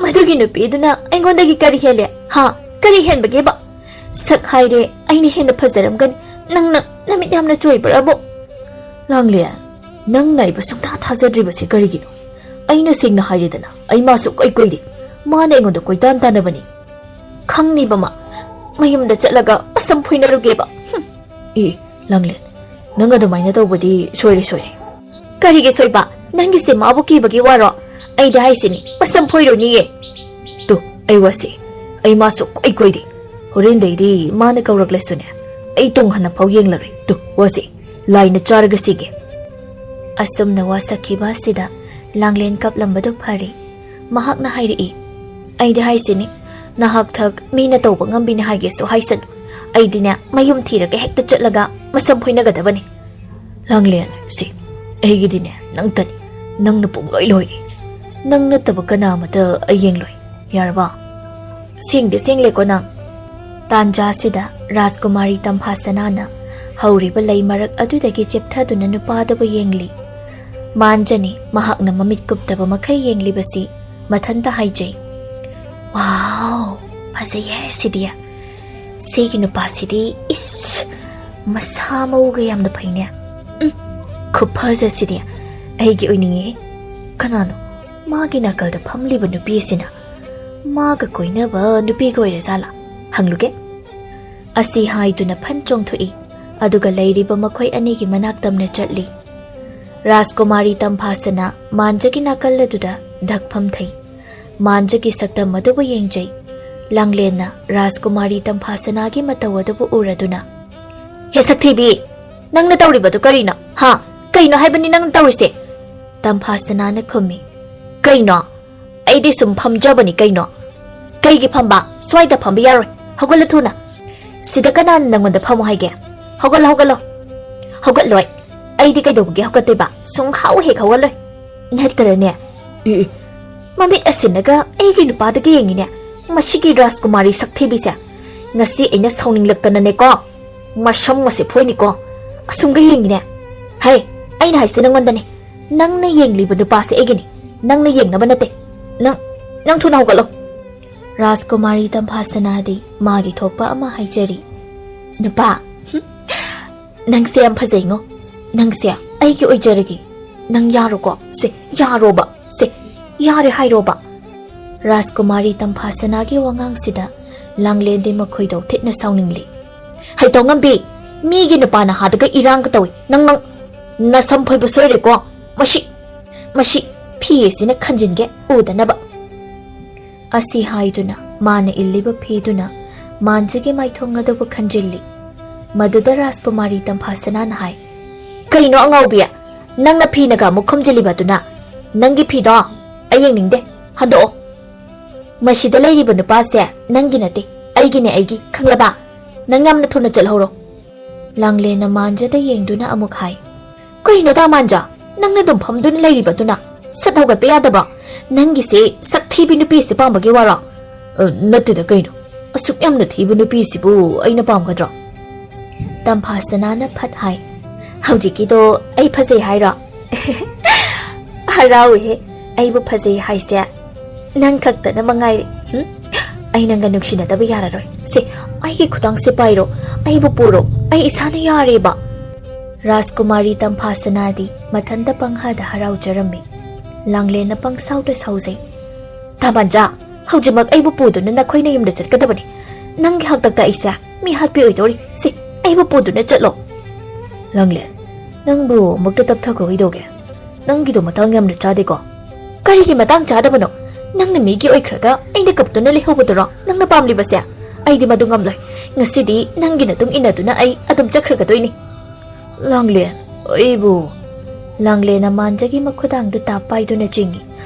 "ꯃꯗꯨꯒꯤ ꯅꯨꯄꯤꯗꯨꯅ ꯑꯩꯉꯣꯟꯗꯒꯤ ꯀꯔꯤ ꯍꯦꯜꯂꯦ? ꯍꯥ? ꯀꯔꯤ ꯍꯦꯟꯕꯒꯦꯕ? ꯁꯛ ꯍꯥꯏꯔꯦ, ꯑꯩꯅ ꯍꯦꯟꯅ ꯐꯖꯔꯝꯒꯅꯤ꯫ ꯅꯪꯅ ꯅꯃꯤꯠ ꯌꯥꯝꯅ ꯆꯣꯏꯕ꯭ꯔꯕꯣ?" "ꯂꯥꯡꯂꯦꯟ, ꯅꯪꯅ ꯑꯩꯕꯨ ꯁꯨꯡꯊꯥ ꯊꯥꯖꯗ꯭ꯔꯤꯕꯁꯦ ꯀꯔꯤꯒꯤꯅꯣ? ꯑꯩꯅ ꯁꯦꯡꯅ ꯍꯥꯏꯔꯦꯗꯅ, ꯑꯩ ꯃꯥ ꯁꯨꯛꯀꯣꯏ ꯀꯣꯏꯗꯦ꯫ ꯃꯥꯅ ꯑꯩꯉꯣꯟꯗ ꯀꯣꯏꯇꯥꯟ ꯇꯥꯟꯅꯕꯅꯤ꯫" "ꯈꯪꯅꯤꯕ ꯃꯥ, ꯃꯌꯨꯝꯗ ꯆꯠꯂꯒ ꯃꯁꯝ ꯐꯣꯏꯅꯔꯨꯒꯦꯕ꯫ ꯍꯨꯝ꯫ ꯏ, ꯂꯥꯡꯂꯦꯟ, ꯅꯪ ꯑꯗꯨꯃꯥꯏꯅ ꯇꯧꯕꯗꯤ ꯁꯣꯏꯔꯦ, ꯁꯣꯏꯔꯦ꯫ ꯀꯔꯤꯒꯤ ꯁꯣꯏꯕ? ꯅꯪꯒꯤꯁꯦ ꯃꯥꯕꯨ ꯀꯤꯕꯒꯤ ꯋꯥꯔꯣ? ꯑꯩꯗꯤ ꯍꯥꯏꯁꯤꯅꯤ, ꯃꯁꯝ ꯐꯣꯏꯔꯨꯅꯤꯌꯦ꯫ ꯇꯨ, ꯑꯩ ꯋꯥꯁꯤ, ꯑꯩ ꯃꯥ ꯁꯨꯛꯀꯣꯏ ꯀꯣꯏꯗꯦ꯫ ꯍꯣꯔꯦꯟꯗꯩꯗꯤ ꯃꯥꯅ ꯀꯧꯔꯛꯂꯁꯨꯅꯦ, ꯑꯩ ꯇꯨꯡ ꯍꯟꯅ ꯐꯥꯎ ꯌꯦꯡꯂꯔꯣꯏ꯫ ꯇꯨ, ꯋꯥꯁꯤ, ꯂꯥꯏꯅ ꯆꯥꯔꯒ ꯁꯤꯒꯦ꯫ ꯑꯁꯨꯝꯅ ꯋꯥꯁꯛꯈꯤꯕ ꯑꯁꯤꯗ ꯂꯥꯡꯂꯦꯟ ꯀꯞꯂꯝꯕꯗꯨ ꯐꯔꯦ꯫ ꯃꯍꯥꯛꯅ ꯍꯥꯏꯔꯛꯏ, ꯑꯩꯗꯤ ꯍꯥꯏꯁꯤꯅꯤ, ꯅꯍꯥꯛ ꯊꯛ ꯃꯤꯅ ꯇꯧꯕ ꯉꯝꯕꯤꯅꯤ ꯍꯥꯏꯒꯦꯁꯨ ꯍꯥꯏꯁꯅꯨ꯫ ꯑꯩꯗꯤꯅꯦ, ꯃꯌꯨꯝ ꯊꯤꯔꯒ ꯍꯦꯛꯇ ꯆꯠꯂꯒ ꯃꯁꯝ ꯐꯣꯏꯅꯒꯗꯕꯅꯤ꯫ ꯂꯥꯡꯂꯦꯟ, ꯁꯤ, ꯑꯩꯒꯤꯗꯤꯅꯦ, ꯅꯪꯇꯅꯤ꯫ ꯅꯪꯅ ꯄꯨꯡꯂꯣꯏ ꯂꯣꯏꯔꯦ꯫ ꯅꯪ ꯅꯠꯇꯕ ꯀꯅꯥ ꯑꯃꯇ ꯑꯩ ꯌꯦꯡꯂꯣꯏ꯫ ꯌꯥꯔꯕ? ꯁꯦꯡꯗꯤ ꯁꯦꯡꯂꯦꯀꯣ ꯅꯪ? ꯇꯥꯟꯖꯥꯁꯤꯗ ꯔꯥꯖꯀꯨꯃꯥꯔꯤ ꯇꯝꯐꯥꯁꯅꯥꯅ ꯍꯧꯔꯤꯕ ꯂꯩ ꯃꯔꯛ ꯑꯗꯨꯗꯒꯤ ꯆꯦꯞꯊꯗꯨꯅ ꯅꯨꯄꯥꯗꯨꯕꯨ ꯌꯦꯡꯂꯤ꯫ ꯃꯥꯟꯖꯅꯤ ꯃꯍꯥꯛꯅ ꯃꯃꯤꯠ ꯀꯨꯞꯇꯕ ꯃꯈꯩ ꯌꯦꯡꯂꯤꯕꯁꯤ꯫ ꯃꯊꯟꯇ ꯍꯥꯏꯖꯩ, "ꯋꯥꯎ, ꯐꯖꯩꯍꯦ ꯁꯤꯗꯤ꯫ ꯁꯤꯒꯤ ꯅꯨꯄꯥꯁꯤꯗꯤ, ꯏꯁ, ꯃꯁꯥ ꯃꯎꯒ ꯌꯥꯝꯅ ꯐꯩꯅꯦ꯫ ꯎꯝ, ꯈꯨꯐꯖꯁꯤꯗꯤ꯫ ꯑꯩꯒꯤ ꯑꯣꯏꯅꯤꯡꯉꯤ꯫ ꯀꯅꯥꯅꯣ ꯃꯥꯒꯤ ꯅꯥꯀꯜꯗ ꯐꯝꯂꯤꯕ ꯅꯨꯄꯤ ꯑꯁꯤꯅ? ꯃꯥꯒ ꯀꯣꯏꯅꯕ ꯅꯨꯄꯤꯒ ꯑꯣꯏꯔꯖꯥꯠꯂꯥ? ꯍꯪꯂꯨꯒꯦ꯫" ꯑꯁꯤ ꯍꯥꯏꯗꯨꯅ ꯐꯟ ꯆꯣꯡꯊꯣꯛꯏ꯫ ꯑꯗꯨꯒ ꯂꯩꯔꯤꯕ ꯃꯈꯣꯏ ꯑꯅꯤꯒꯤ ꯃꯅꯥꯛ ꯇꯝꯅ ꯆꯠꯂꯤ꯫ ꯔꯥꯖꯀꯨꯃꯥꯔꯤ ꯇꯝꯐꯥꯁꯅꯥ ꯃꯥꯟꯖꯒꯤ ꯅꯥꯀꯜ ꯑꯗꯨꯗ ꯙꯛ ꯐꯝꯊꯩ꯫ ꯃꯥꯟꯖꯒꯤ ꯁꯛꯇꯝ ꯑꯗꯨꯕꯨ ꯌꯦꯡꯖꯩ꯫ ꯂꯥꯡꯂꯦꯟꯅ ꯔꯥꯖꯀꯨꯃꯥꯔꯤ ꯇꯝꯐꯥꯁꯅꯥꯒꯤ ꯃꯇꯧ ꯑꯗꯨꯕꯨ ꯎꯔꯗꯨꯅ, "ꯍꯦ ꯁꯛꯊꯤꯕꯤ, ꯅꯪꯅ ꯇꯧꯔꯤꯕꯗꯨ ꯀꯔꯤꯅꯣ? ꯍꯥ? ꯀꯩꯅꯣ ꯍꯥꯏꯕꯅꯤ ꯅꯪꯅ ꯇꯧꯔꯤꯁꯦ?" ꯇꯝꯐꯥꯁꯅꯥꯅ ꯈꯨꯝꯃꯤ, "ꯀꯩꯅꯣ? ꯑꯩꯗꯤ ꯁꯨꯝ ꯐꯝꯖꯕꯅꯤ ꯀꯩꯅꯣ꯫ ꯀꯩꯒꯤ ꯐꯝꯕ? ꯁ꯭ꯋꯥꯏꯗ ꯐꯝꯕ ꯌꯥꯔꯣꯏ꯫ ꯍꯧꯒꯠꯂꯨ ꯊꯨꯅ꯫ ꯁꯤꯗ ꯀꯅꯥꯅ ꯅꯪꯉꯣꯟꯗ ꯐꯝꯃꯣ ꯍꯥꯏꯒꯦ? ꯍꯧꯒꯠꯂꯣ, ꯍꯧꯒꯠꯂꯣ꯫" "ꯍꯧꯒꯠꯂꯣꯏ꯫ ꯑꯩꯗꯤ ꯀꯩꯗꯧꯕꯒꯤ ꯍꯧꯒꯠꯇꯣꯏꯕ? ꯁꯨꯡꯍꯧ ꯍꯦꯛ ꯍꯧꯒꯠꯂꯣꯏ꯫ ꯅꯠꯇ꯭ꯔꯅꯦ?" "E, E. ꯃꯃꯤꯠ ꯑꯁꯤꯅꯒ ꯑꯩꯒꯤ ꯅꯨꯄꯥꯗꯒ ꯌꯦꯡꯉꯤꯅꯦ꯫ ꯃꯁꯤꯒꯤ ꯔꯥꯖꯀꯨꯃꯥꯔꯤ ꯁꯛꯊꯤꯕꯤꯁꯦ꯫ ꯉꯁꯤ ꯑꯩꯅ ꯁꯥꯎꯅꯤꯡꯂꯛꯇꯅꯅꯦꯀꯣ, ꯃꯁꯝ ꯑꯁꯦ ꯐꯣꯏꯅꯤꯀꯣ꯫ ꯑꯁꯨꯝꯒ ꯌꯦꯡꯉꯤꯅꯦ꯫ ꯍꯩ, ꯑꯩꯅ ꯍꯥꯏꯁꯦ ꯅꯪꯉꯣꯟꯗꯅꯦ꯫ ꯅꯪꯅ ꯌꯦꯡꯂꯤꯕ ꯅꯨꯄꯥꯁꯦ ꯑꯩꯒꯤꯅꯤ꯫ ꯅꯪꯅ ꯌꯦꯡꯅꯕ ꯅꯠꯇꯦ꯫ ꯅꯪ, ꯅꯪ ꯊꯨꯅ ꯍꯧꯒꯠꯂꯣ꯫" ꯔꯥꯖꯀꯨꯃꯥꯔꯤ ꯇꯝꯐꯥꯁꯅꯥꯗꯤ ꯃꯥꯒꯤ ꯊꯣꯛꯄ ꯑꯃ ꯍꯥꯏꯖꯔꯤ꯫ "ꯅꯨꯄꯥ, ꯍꯨꯝ, ꯅꯪꯁꯦ ꯌꯥꯝ ꯐꯖꯩꯉꯣ꯫ ꯅꯪꯁꯦ ꯑꯩꯒꯤ ꯑꯣꯏꯖꯔꯒꯦ꯫ ꯅꯪ ꯌꯥꯔꯣꯀꯣ? ꯁꯦ, ꯌꯥꯔꯣꯕ꯫ ꯁꯦ, ꯌꯥꯔꯦ ꯍꯥꯏꯔꯣꯕ꯫" ꯔꯥꯖꯀꯨꯃꯥꯔꯤ ꯇꯝꯐꯥꯁꯅꯥꯒꯤ ꯋꯥꯉꯥꯡꯁꯤꯗ ꯂꯥꯡꯂꯦꯟꯗꯤ ꯃꯈꯣꯏꯗꯣ ꯊꯤꯅ ꯁꯥꯎꯅꯤꯡꯂꯤ꯫ "ꯍꯩꯇꯧꯉꯝꯕꯤ, ꯃꯤꯒꯤ ꯅꯨꯄꯥꯅ ꯍꯥꯗꯒ ꯏꯔꯥꯡꯒ ꯇꯧꯏ꯫ ꯅꯪ, ꯅꯪ ꯅꯁꯝ ꯐꯣꯏꯕ ꯁꯣꯏꯔꯦꯀꯣ꯫ ꯃꯁꯤ, ꯃꯁꯤ ꯐꯤ ꯑꯁꯤꯅ ꯈꯟꯖꯤꯟꯒꯦ ꯎꯗꯅꯕ"꯫ ꯑꯁꯤ ꯍꯥꯏꯗꯨꯅ ꯃꯥꯅ ꯏꯜꯂꯤꯕ ꯐꯤꯗꯨꯅ ꯃꯥꯟꯖꯒꯤ ꯃꯥꯏꯊꯣꯡ ꯑꯗꯨꯕꯨ ꯈꯟꯖꯤꯜꯂꯤ꯫ ꯃꯗꯨꯗ ꯔꯥꯖꯀꯨꯃꯥꯔꯤ ꯇꯝꯐꯥꯁꯅꯥꯅ ꯍꯥꯏ, "ꯀꯩꯅꯣ ꯑꯉꯥꯎꯕꯤ? ꯅꯪꯅ ꯐꯤꯅꯒ ꯑꯃꯨꯛ ꯈꯨꯝꯖꯤꯜꯂꯤꯕꯗꯨꯅ? ꯅꯪꯒꯤ ꯐꯤꯗꯣ ꯑꯩ ꯌꯦꯡꯅꯤꯡꯗꯦ꯫ ꯍꯟꯗꯣꯛꯑꯣ꯫ ꯃꯁꯤꯗ ꯂꯩꯔꯤꯕ ꯅꯨꯄꯥꯁꯦ ꯅꯪꯒꯤ ꯅꯠꯇꯦ, ꯑꯩꯒꯤꯅꯦ, ꯑꯩꯒꯤ, ꯈꯪꯂꯕ? ꯅꯪ ꯌꯥꯝꯅ ꯊꯨꯅ ꯆꯠꯍꯧꯔꯣ"꯫ ꯂꯥꯡꯂꯦꯟꯅ ꯃꯥꯟꯖꯗ ꯌꯦꯡꯗꯨꯅ ꯑꯃꯨꯛ ꯍꯥꯏ, "ꯀꯩꯅꯣꯗ ꯃꯥꯟꯖ? ꯅꯪꯅ ꯑꯗꯨꯝ ꯐꯝꯗꯨꯅ ꯂꯩꯔꯤꯕꯗꯨꯅ? ꯁꯠ ꯍꯧꯒꯠꯄ ꯌꯥꯗꯕ꯭ꯔꯣ? ꯅꯪꯒꯤꯁꯦ ꯁꯛ ꯊꯤꯕꯤ ꯅꯨꯄꯤꯁꯦ ꯄꯥꯝꯕꯒꯤ ꯋꯥꯔꯣ?" "ꯑ, ꯅꯠꯇꯦꯗ ꯀꯩꯅꯣ꯫ ꯑꯁꯨꯛ ꯌꯥꯝꯅ ꯊꯤꯕ ꯅꯨꯄꯤꯁꯤꯕꯨ ꯑꯩꯅ ꯄꯥꯝꯒꯗ꯭ꯔꯣ?" ꯇꯝꯐꯥꯁꯅꯥꯅ ꯐꯠ ꯍꯥꯏ, "ꯍꯧꯖꯤꯛꯀꯤꯗꯣ ꯑꯩ ꯐꯖꯩ ꯍꯥꯏꯔꯣ?" "ꯍꯔꯥꯎꯏꯍꯦ, ꯑꯩꯕꯨ ꯐꯖꯩ ꯍꯥꯏꯁꯦ ꯅꯪ ꯈꯛꯇꯅ ꯃꯉꯥꯏꯔꯦ꯫ ꯍꯨꯝ? ꯑꯩ ꯅꯪꯒ ꯅꯨꯡꯁꯤꯅꯗꯕ ꯌꯥꯔꯔꯣꯏ꯫ ꯁꯦ, ꯑꯩꯒꯤ ꯈꯨꯗꯥꯡꯁꯦ ꯄꯥꯏꯔꯣ, ꯑꯩꯕꯨ ꯄꯨꯔꯣ, ꯑꯩ ꯏꯁꯥꯅ ꯌꯥꯔꯦꯕ"꯫ ꯔꯥꯖꯀꯨꯃꯥꯔꯤ ꯇꯝꯐꯥꯁꯅꯥꯗꯤ ꯃꯊꯟꯇ ꯄꯪꯍꯥꯗ ꯍꯔꯥꯎꯖꯔꯝꯃꯤ꯫ ꯂꯥꯡꯂꯦꯟꯅ ꯄꯪꯁꯥꯎꯗ ꯁꯥꯎꯖꯩ꯫ "ꯇꯥꯃꯟꯖꯥ, ꯍꯧꯖꯤꯛꯃꯛ ꯑꯩꯕꯨ ꯄꯨꯗꯨꯅ ꯅꯈꯣꯏ ꯅꯌꯨꯝꯗ ꯆꯠꯀꯗꯕꯅꯤ꯫ ꯅꯪꯒꯤ ꯍꯥꯛꯇꯛꯇ ꯑꯩꯁꯦ ꯃꯤ ꯍꯥꯠꯄꯤ ꯑꯣꯏꯗꯧꯔꯤ꯫ ꯁꯤ, ꯑꯩꯕꯨ ꯄꯨꯗꯨꯅ ꯆꯠꯂꯣ"꯫ "ꯂꯥꯡꯂꯦꯟ, ꯅꯪꯕꯨ ꯑꯃꯨꯛꯇ ꯇꯞꯊꯈꯣ ꯀꯩꯗꯧꯒꯦ? ꯅꯪꯒꯤꯗꯣ ꯃꯇꯥꯡ ꯌꯥꯝꯅ ꯆꯥꯗꯦꯀꯣ"꯫ "ꯀꯔꯤꯒꯤ ꯃꯇꯥꯡ ꯆꯥꯗꯕꯅꯣ? ꯅꯪꯅ ꯃꯤꯒꯤ ꯑꯣꯏꯈ꯭ꯔꯒ ꯑꯩꯅ ꯀꯞꯇꯨꯅ ꯂꯩꯍꯧꯕꯗꯨꯔꯣ ꯅꯪꯅ ꯄꯥꯝꯂꯤꯕꯁꯦ? ꯑꯩꯗꯤ ꯃꯗꯨ ꯉꯝꯂꯣꯏ꯫ ꯉꯁꯤꯗꯤ ꯅꯪꯒꯤ ꯃꯇꯨꯡ ꯏꯟꯅꯗꯨꯅ ꯑꯩ ꯑꯗꯨꯝ ꯆꯠꯈ꯭ꯔꯒꯗꯣꯏꯅꯤ"꯫ "ꯂꯥꯡꯂꯦꯟ, ꯑꯩꯕꯨ"꯫ ꯂꯥꯡꯂꯦꯟꯅ ꯃꯥꯟꯖꯒꯤ ꯃꯈꯨꯗꯥꯡꯗꯨ ꯇꯥꯞ ꯄꯥꯏꯗꯨꯅ ꯆꯤꯡꯏ꯫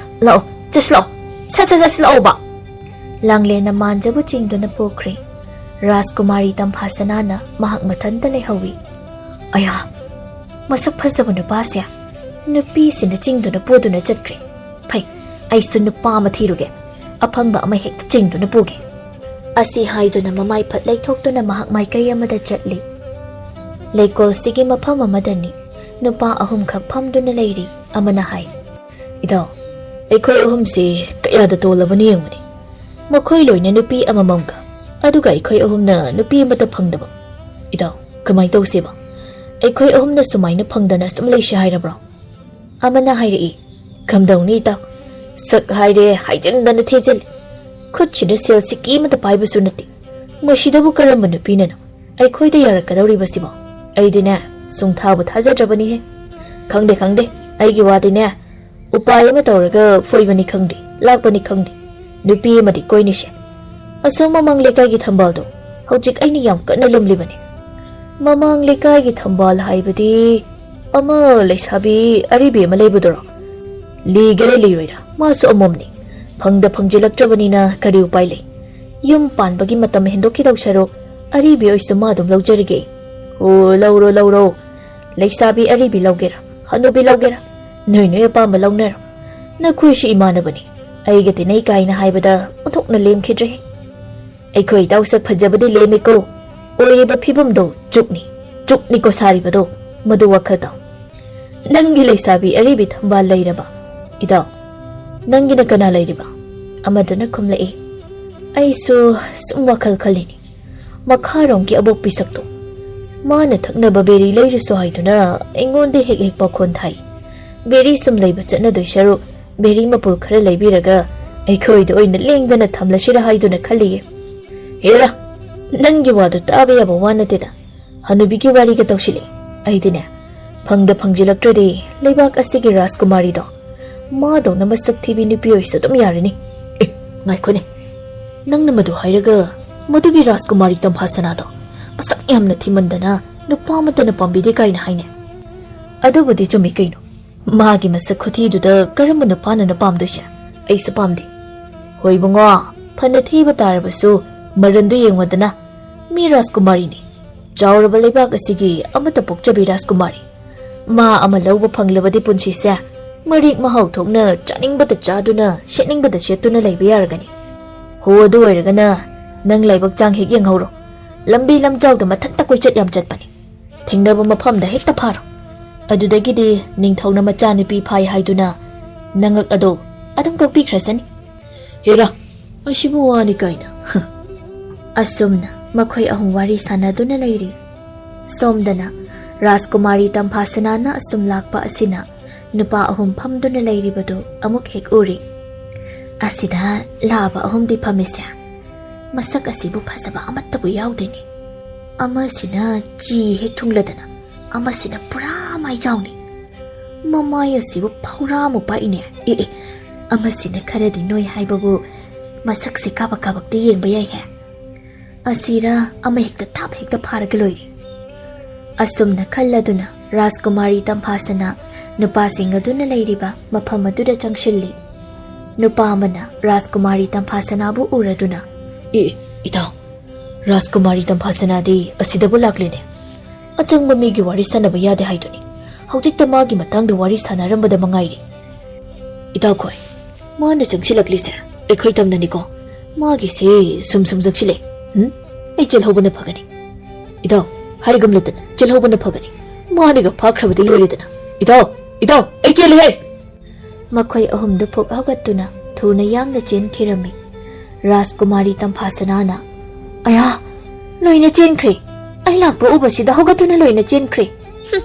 "ꯂꯥꯛꯑꯣ, ꯆꯠꯁꯤꯜꯂꯛꯑꯣ꯫ ꯁꯠ ꯁꯠ ꯆꯠꯁꯤꯜꯂꯛꯑꯣꯕ"꯫ ꯂꯥꯡꯂꯦꯟꯅ ꯃꯥꯟꯖꯕꯨ ꯆꯤꯡꯗꯨꯅ ꯄꯨꯈ꯭ꯔꯦ꯫ ꯔꯥꯖꯀꯨꯃꯥꯔꯤ ꯇꯝꯐꯥꯁꯅꯥꯅ ꯃꯍꯥꯛ ꯃꯊꯟꯇ ꯂꯩꯍꯧꯏ꯫ "ꯑꯌꯥ, ꯃꯁꯛ ꯐꯖꯕ ꯅꯨꯄꯥꯁꯦ ꯅꯨꯄꯤꯁꯤꯅ ꯆꯤꯡꯗꯨꯅ ꯄꯨꯗꯨꯅ ꯆꯠꯈ꯭ꯔꯦ꯫ ꯐꯩ, ꯑꯩꯁꯨ ꯅꯨꯄꯥ ꯑꯃ ꯊꯤꯔꯨꯒꯦ꯫ ꯑꯐꯪꯕ ꯑꯃ ꯍꯦꯛꯇ ꯆꯤꯡꯗꯨꯅ ꯄꯨꯒꯦ"꯫ ꯑꯁꯤ ꯍꯥꯏꯗꯨꯅ ꯃꯃꯥꯏ ꯐꯠ ꯂꯩꯊꯣꯛꯇꯨꯅ ꯃꯍꯥꯛ ꯃꯥꯏꯀꯩ ꯑꯃꯗ ꯆꯠꯂꯤ꯫ ꯂꯩꯀꯣꯜꯁꯤꯒꯤ ꯃꯐꯝ ꯑꯃꯗꯅꯤ꯫ ꯅꯨꯄꯥ ꯑꯍꯨꯝꯈꯛ ꯐꯝꯗꯨꯅ ꯂꯩꯔꯤ꯫ ꯑꯃꯅ ꯍꯥꯏ, "ꯏꯇꯥꯎ, ꯑꯩꯈꯣꯏ ꯑꯍꯨꯝꯁꯤ ꯀꯌꯥꯗ ꯇꯣꯜꯂꯕꯅꯣ ꯌꯦꯡꯉꯨꯅꯦ꯫ ꯃꯈꯣꯏ ꯂꯣꯏꯅ ꯅꯨꯄꯤ ꯑꯃꯃꯝꯒ, ꯑꯗꯨꯒ ꯑꯩꯈꯣꯏ ꯑꯍꯨꯝꯅ ꯅꯨꯄꯤ ꯑꯃꯠꯇ ꯐꯪꯗꯕ꯫ ꯏꯇꯥꯎ, ꯀꯃꯥꯏꯅ ꯇꯧꯁꯦꯕ? ꯑꯩꯈꯣꯏ ꯑꯍꯨꯝꯅ ꯁꯨꯃꯥꯏꯅ ꯐꯪꯗꯅ ꯁꯨꯝ ꯂꯩꯁꯤ ꯍꯥꯏꯔꯕ꯭ꯔꯣ?" ꯑꯃꯅ ꯍꯥꯏꯔꯛꯏ, "ꯀꯝꯗꯧꯅꯤ ꯏꯇꯥꯎ? ꯁꯛ ꯍꯥꯏꯔꯦ ꯍꯥꯏꯖꯤꯟꯗꯅ ꯊꯤꯖꯤꯜꯂꯤ꯫ ꯈꯨꯠꯁꯤꯗ ꯁꯦꯜ ꯁꯤꯀꯤ ꯑꯃꯠꯇ ꯄꯥꯏꯕꯁꯨ ꯅꯠꯇꯦ꯫ ꯃꯁꯤꯗꯕꯨ ꯀꯔꯝꯕ ꯅꯨꯄꯤꯅꯅꯣ ꯑꯩꯈꯣꯏꯗ ꯌꯥꯔꯛꯀꯗꯧꯔꯤꯕꯁꯤꯕꯣ? ꯑꯩꯗꯤꯅꯦ, ꯁꯨꯡꯊꯥꯕꯨ ꯊꯥꯖꯗ꯭ꯔꯕꯅꯤꯍꯦ꯫ ꯈꯪꯗꯦ, ꯈꯪꯗꯦ, ꯑꯩꯒꯤ ꯋꯥꯗꯤꯅꯦ, ꯎꯄꯥꯏ ꯑꯃ ꯇꯧꯔꯒ ꯐꯣꯏꯕꯅꯤ ꯈꯪꯗꯦ, ꯂꯥꯛꯄꯅꯤ ꯈꯪꯗꯦ, ꯅꯨꯄꯤ ꯑꯃꯗꯤ ꯀꯣꯏꯅꯤꯁꯦ꯫ ꯑꯁꯣꯝ ꯃꯃꯥꯡ ꯂꯩꯀꯥꯏꯒꯤ ꯊꯝꯕꯥꯜꯗꯣ ꯍꯧꯖꯤꯛ ꯑꯩꯅ ꯌꯥꯝ ꯀꯟꯅ ꯂꯨꯝꯂꯤꯕꯅꯤ꯫ ꯃꯃꯥꯡ ꯂꯩꯀꯥꯏꯒꯤ ꯊꯝꯕꯥꯜ ꯍꯥꯏꯕꯗꯤ ꯑꯃ ꯂꯩꯁꯥꯕꯤ ꯑꯔꯤꯕꯤ ꯑꯃ ꯂꯩꯕꯗꯨꯔꯣ? ꯂꯤꯒꯦꯔꯥ ꯂꯤꯔꯣꯏꯔꯥ, ꯃꯥꯁꯨ ꯑꯃꯣꯝꯅꯤ꯫ ꯐꯪꯗ ꯐꯪꯖꯤꯜꯂꯛꯇ꯭ꯔꯕꯅꯤꯅ ꯀꯔꯤ ꯎꯄꯥꯏ ꯂꯩ? ꯌꯨꯝ ꯄꯥꯟꯕꯒꯤ ꯃꯇꯝ ꯍꯦꯟꯗꯣꯛꯈꯤꯗꯧ ꯁꯔꯨꯛ ꯑꯔꯤꯕꯤ ꯑꯣꯏꯁꯨ ꯃꯥ ꯑꯗꯨꯝ ꯂꯧꯖꯔꯒꯦ꯫ ꯑꯣ, ꯂꯧꯔꯣ, ꯂꯧꯔꯣ꯫ ꯂꯩꯁꯥꯕꯤ ꯑꯔꯤꯕꯤ ꯂꯧꯒꯦꯔꯥ, ꯍꯅꯨꯕꯤ ꯂꯧꯒꯦꯔꯥ, ꯅꯣꯏ ꯅꯣꯏ ꯑꯄꯥꯝꯕ ꯂꯧꯅꯔꯣ꯫ ꯅꯈꯣꯏꯁꯨ ꯏꯃꯥꯟꯅꯕꯅꯤ, ꯑꯩꯒ ꯇꯤꯟꯅꯩ ꯀꯥꯏꯅ ꯍꯥꯏꯕꯗ ꯑꯣꯟꯊꯣꯛꯅ ꯂꯦꯝꯈꯤꯗ꯭ꯔꯦ꯫ ꯑꯩꯈꯣꯏ ꯏꯇꯥꯎ ꯁꯛ ꯐꯖꯕꯗꯤ ꯂꯦꯝꯃꯤꯀꯣ, ꯑꯣꯏꯔꯤꯕ ꯐꯤꯕꯝꯗꯣ ꯆꯨꯛꯅꯤ, ꯆꯨꯛꯅꯤꯀꯣ ꯁꯥꯔꯤꯕꯗꯣ, ꯃꯗꯨ ꯋꯥꯈꯜ ꯇꯥꯎ꯫ ꯅꯪꯒꯤ ꯂꯩꯁꯥꯕꯤ ꯑꯔꯤꯕꯤ ꯊꯝꯕꯥꯜ ꯂꯩꯔꯕ? ꯏꯇꯥꯎ, ꯅꯪꯒꯤꯅ ꯀꯅꯥ ꯂꯩꯔꯤꯕ? ꯑꯃꯗꯨꯅ ꯈꯨꯝꯂꯛꯏ꯫ ꯑꯩꯁꯨ ꯁꯨꯝ ꯋꯥꯈꯜ ꯈꯜꯂꯤꯅꯤ, ꯃꯈꯥꯔꯣꯝꯒꯤ ꯑꯕꯣꯛꯄꯤ ꯁꯛꯇꯣ꯫ ꯃꯥꯅ ꯊꯛꯅꯕ ꯕꯦꯔꯤ ꯂꯩꯔꯨꯁꯨ ꯍꯥꯏꯗꯨꯅ ꯑꯩꯉꯣꯟꯗ ꯍꯦꯛ ꯍꯦꯛ ꯄꯥꯈꯣꯟ ꯊꯥꯏ꯫ ꯕꯦꯔꯤ ꯁꯨꯝ ꯂꯩꯕ ꯆꯠꯅꯗꯣꯏ ꯁꯔꯨꯛ ꯕꯦꯔꯤ ꯃꯄꯨꯜ ꯈꯔ ꯂꯩꯕꯤꯔꯒ ꯑꯩꯈꯣꯏꯗ ꯑꯣꯏꯅ ꯂꯦꯡꯗꯅ ꯊꯝꯂꯁꯤꯔ ꯍꯥꯏꯗꯨꯅ ꯈꯜꯂꯤꯌꯦ꯫ ꯍꯦꯔꯥ, ꯅꯪꯒꯤ ꯋꯥꯗꯨ ꯇꯥꯕ ꯌꯥꯕ ꯋꯥ ꯅꯠꯇꯦꯗ꯫ ꯍꯅꯨꯕꯤꯒꯤ ꯋꯥꯔꯤꯒ ꯇꯧꯁꯤꯜꯂꯤ꯫ ꯑꯩꯗꯤꯅꯦ, ꯐꯪꯗ ꯐꯪꯖꯤꯜꯂꯛꯇ꯭ꯔꯗꯤ ꯂꯩꯕꯥꯛ ꯑꯁꯤꯒꯤ ꯔꯥꯖꯀꯨꯃꯥꯔꯤꯗꯣ ꯃꯥꯗꯧꯅ ꯃꯁꯛ ꯊꯤꯕꯤ ꯅꯨꯄꯤ ꯑꯣꯏꯁꯨ ꯑꯗꯨꯝ ꯌꯥꯔꯅꯤ꯫ ꯑꯦ, ꯉꯥꯏꯈꯣꯅꯦ, ꯅꯪꯅ ꯃꯗꯨ ꯍꯥꯏꯔꯒ ꯃꯗꯨꯒꯤ ꯔꯥꯖꯀꯨꯃꯥꯔꯤ ꯇꯝꯐꯥ ꯁꯅꯥꯗꯣ ꯃꯁꯛ ꯌꯥꯝꯅ ꯊꯤꯃꯟꯗꯅ ꯅꯨꯄꯥ ꯑꯃꯠꯇꯅ ꯄꯥꯝꯕꯤꯗꯦ ꯀꯥꯏꯅ ꯍꯥꯏꯅꯦ꯫ ꯑꯗꯨꯕꯨꯗꯤ ꯆꯨꯝꯃꯤ ꯀꯩꯅꯣ, ꯃꯥꯒꯤ ꯃꯁꯛ ꯈꯨꯊꯤꯗꯨꯗ ꯀꯔꯝꯕ ꯅꯨꯄꯥꯅꯅꯣ ꯄꯥꯝꯗꯣꯏꯁꯦ? ꯑꯩꯁꯨ ꯄꯥꯝꯗꯦ꯫ ꯍꯣꯏ ꯏꯕꯨꯡꯉꯣ, ꯐꯅ ꯊꯤꯕ ꯇꯥꯔꯕꯁꯨ ꯃꯔꯟꯗꯨ ꯌꯦꯡꯉꯨꯗꯅ꯫ ꯃꯤ ꯔꯥꯖꯀꯨꯃꯥꯔꯤꯅꯤ, ꯆꯥꯎꯔꯕ ꯂꯩꯕꯥꯛ ꯑꯁꯤꯒꯤ ꯑꯃꯠꯇ ꯄꯣꯛꯆꯕꯤ ꯔꯥꯖꯀꯨꯃꯥꯔꯤ꯫ ꯃꯥ ꯑꯃ ꯂꯧꯕ ꯐꯪꯂꯕꯗꯤ ꯄꯨꯟꯁꯤꯁꯦ ꯃꯔꯤꯛ ꯃꯍꯥꯎ ꯊꯣꯛꯅ ꯆꯥꯅꯤꯡꯕꯗ ꯆꯥꯗꯨꯅ ꯁꯦꯠꯅꯤꯡꯕꯗ ꯁꯦꯠꯇꯨꯅ ꯂꯩꯕ ꯌꯥꯔꯒꯅꯤ꯫ ꯍꯣ, ꯑꯗꯨ ꯑꯣꯏꯔꯒꯅ ꯅꯪ ꯂꯥꯏꯕꯛ ꯆꯥꯡ ꯍꯦꯛ ꯌꯦꯡꯍꯧꯔꯣ꯫ ꯂꯝꯕꯤ ꯂꯝꯖꯥꯎꯗ ꯃꯊꯟꯇ ꯀꯣꯏꯆꯠ ꯌꯥꯝ ꯆꯠꯄꯅꯤ꯫ ꯊꯦꯡꯅꯕ ꯃꯐꯝꯗ ꯍꯦꯛꯇ ꯐꯥꯔꯣ꯫ ꯑꯗꯨꯗꯒꯤꯗꯤ ꯅꯤꯡꯊꯧꯅ ꯃꯆꯥꯅꯨꯄꯤ ꯐꯥꯏ ꯍꯥꯏꯗꯨꯅ ꯅꯉꯛ ꯑꯗꯣ ꯑꯗꯨꯝ ꯀꯛꯄꯤꯈ꯭ꯔꯁꯅꯤ꯫ ꯍꯦꯔꯥ, ꯃꯁꯤꯕꯨ ꯋꯥꯅꯤ ꯀꯥꯏꯅ꯫ ꯑꯁꯨꯝꯅ ꯃꯈꯣꯏ ꯑꯍꯨꯝ ꯋꯥꯔꯤ ꯁꯥꯟꯅꯗꯨꯅ ꯂꯩꯔꯤ꯫ ꯁꯣꯝꯗꯅ ꯔꯥꯖꯀꯨꯃꯥꯔꯤ ꯇꯝꯐꯥꯁꯅꯥꯅ ꯑꯁꯨꯝ ꯂꯥꯛꯄ ꯑꯁꯤꯅ ꯅꯨꯄꯥ ꯑꯍꯨꯝ ꯐꯝꯗꯨꯅ ꯂꯩꯔꯤꯕꯗꯨ ꯑꯃꯨꯛ ꯍꯦꯛ ꯎꯔꯤ꯫ ꯑꯁꯤꯗ ꯂꯥꯛꯑꯕ ꯑꯍꯨꯝꯗꯤ ꯐꯝꯃꯤꯁꯦ, ꯃꯁꯛ ꯑꯁꯤꯕꯨ ꯐꯖꯕ ꯑꯃꯠꯇꯕꯨ ꯌꯥꯎꯗꯦꯅꯦ꯫ ꯑꯃꯁꯤꯅ ꯆꯤ ꯍꯦꯛ ꯊꯨꯡꯂꯗꯅ, ꯑꯃꯁꯤꯅ ꯄꯨꯔꯥ ꯃꯥꯏꯖꯥꯎꯅꯤ꯫ ꯃꯃꯥꯏ ꯑꯁꯤꯕꯨ ꯐꯧꯔꯥꯃꯨꯛ ꯄꯥꯛꯏꯅꯦ꯫ ꯑꯦ ꯑꯦ, ꯑꯃꯁꯤꯅ ꯈꯔꯗꯤ ꯅꯣꯏ ꯍꯥꯏꯕꯕꯨ ꯃꯁꯛꯁꯦ ꯀꯥꯕꯛ ꯀꯥꯕꯛꯇꯤ ꯌꯦꯡꯕ ꯌꯥꯏꯍꯦ꯫ ꯑꯁꯤꯔ ꯑꯃ ꯍꯦꯛꯇ ꯊꯥꯞ ꯍꯦꯛꯇ ꯐꯥꯔꯒ ꯂꯣꯏꯔꯦ꯫ ꯑꯁꯨꯝꯅ ꯈꯜꯂꯗꯨꯅ ꯔꯥꯖꯀꯨꯃꯥꯔꯤ ꯇꯝꯐꯥꯁꯅꯥ ꯅꯨꯄꯥꯁꯤꯡ ꯑꯗꯨꯅ ꯂꯩꯔꯤꯕ ꯃꯐꯝ ꯑꯗꯨꯗ ꯆꯪꯁꯤꯜꯂꯤ꯫ ꯅꯨꯄꯥ ꯑꯃꯅ ꯔꯥꯖꯀꯨꯃꯥꯔꯤ ꯇꯝꯐꯥꯁꯅꯥꯕꯨ ꯎꯔꯗꯨꯅ, "ꯑꯦ, ꯏꯇꯥꯎ, ꯔꯥꯖꯀꯨꯃꯥꯔꯤ ꯇꯝꯐꯥꯁꯅꯥꯗꯤ ꯑꯁꯤꯗꯕꯨ ꯂꯥꯛꯂꯦꯅꯦ꯫ ꯑꯆꯪꯕ ꯃꯤꯒꯤ ꯋꯥꯔꯤ ꯁꯥꯟꯅꯕ ꯌꯥꯗꯦ ꯍꯥꯏꯗꯨꯅꯤ꯫ ꯍꯧꯖꯤꯛꯇ ꯃꯥꯒꯤ ꯃꯇꯥꯡꯗ ꯋꯥꯔꯤ ꯁꯥꯟꯅꯔꯝꯕꯗ ꯃꯉꯥꯏꯔꯦ꯫ ꯏꯇꯥꯎꯈꯣꯏ, ꯃꯥꯅ ꯆꯪꯁꯤꯜꯂꯛꯂꯤꯁꯦ ꯑꯩꯈꯣꯏ ꯇꯝꯅꯅꯤꯀꯣ꯫ ꯃꯥꯒꯤꯁꯦ ꯁꯨꯝ ꯁꯨꯝ ꯆꯪꯁꯤꯜꯂꯦ꯫ ꯍꯨꯝ? ꯑꯩ ꯆꯦꯜꯍꯧꯕꯅ ꯐꯒꯅꯤ꯫ ꯏꯇꯥꯎ, ꯍꯥꯏꯒꯨꯝꯂꯗꯅ ꯆꯦꯜꯍꯧꯕꯅ ꯐꯒꯅꯤ꯫ ꯃꯥꯅꯒ ꯐꯥꯈ꯭ꯔꯕꯗꯤ ꯂꯣꯏꯔꯦꯗꯅ꯫ ꯏꯇꯥꯎ, ꯏꯇꯥꯎ, ꯑꯩ ꯆꯦꯜꯂꯤꯍꯦ!" ꯃꯈꯣꯏ ꯑꯍꯨꯝꯗꯨ ꯐꯨꯛ ꯍꯧꯒꯠꯇꯨꯅ ꯊꯨꯅ ꯌꯥꯡꯅ ꯆꯦꯟꯈꯤꯔꯝꯃꯤ꯫ ꯔꯥꯖꯀꯨꯃꯥꯔꯤ ꯇꯝꯐꯥꯁꯅꯥꯅ, "ꯑꯌꯥ, ꯂꯣꯏꯅ ꯆꯦꯟꯈ꯭ꯔꯦ! ꯑꯩ ꯂꯥꯛꯄ ꯎꯕꯁꯤꯗ ꯍꯧꯒꯠꯇꯨꯅ ꯂꯣꯏꯅ ꯆꯦꯟꯈ꯭ꯔꯦ꯫ ꯍꯨꯝ,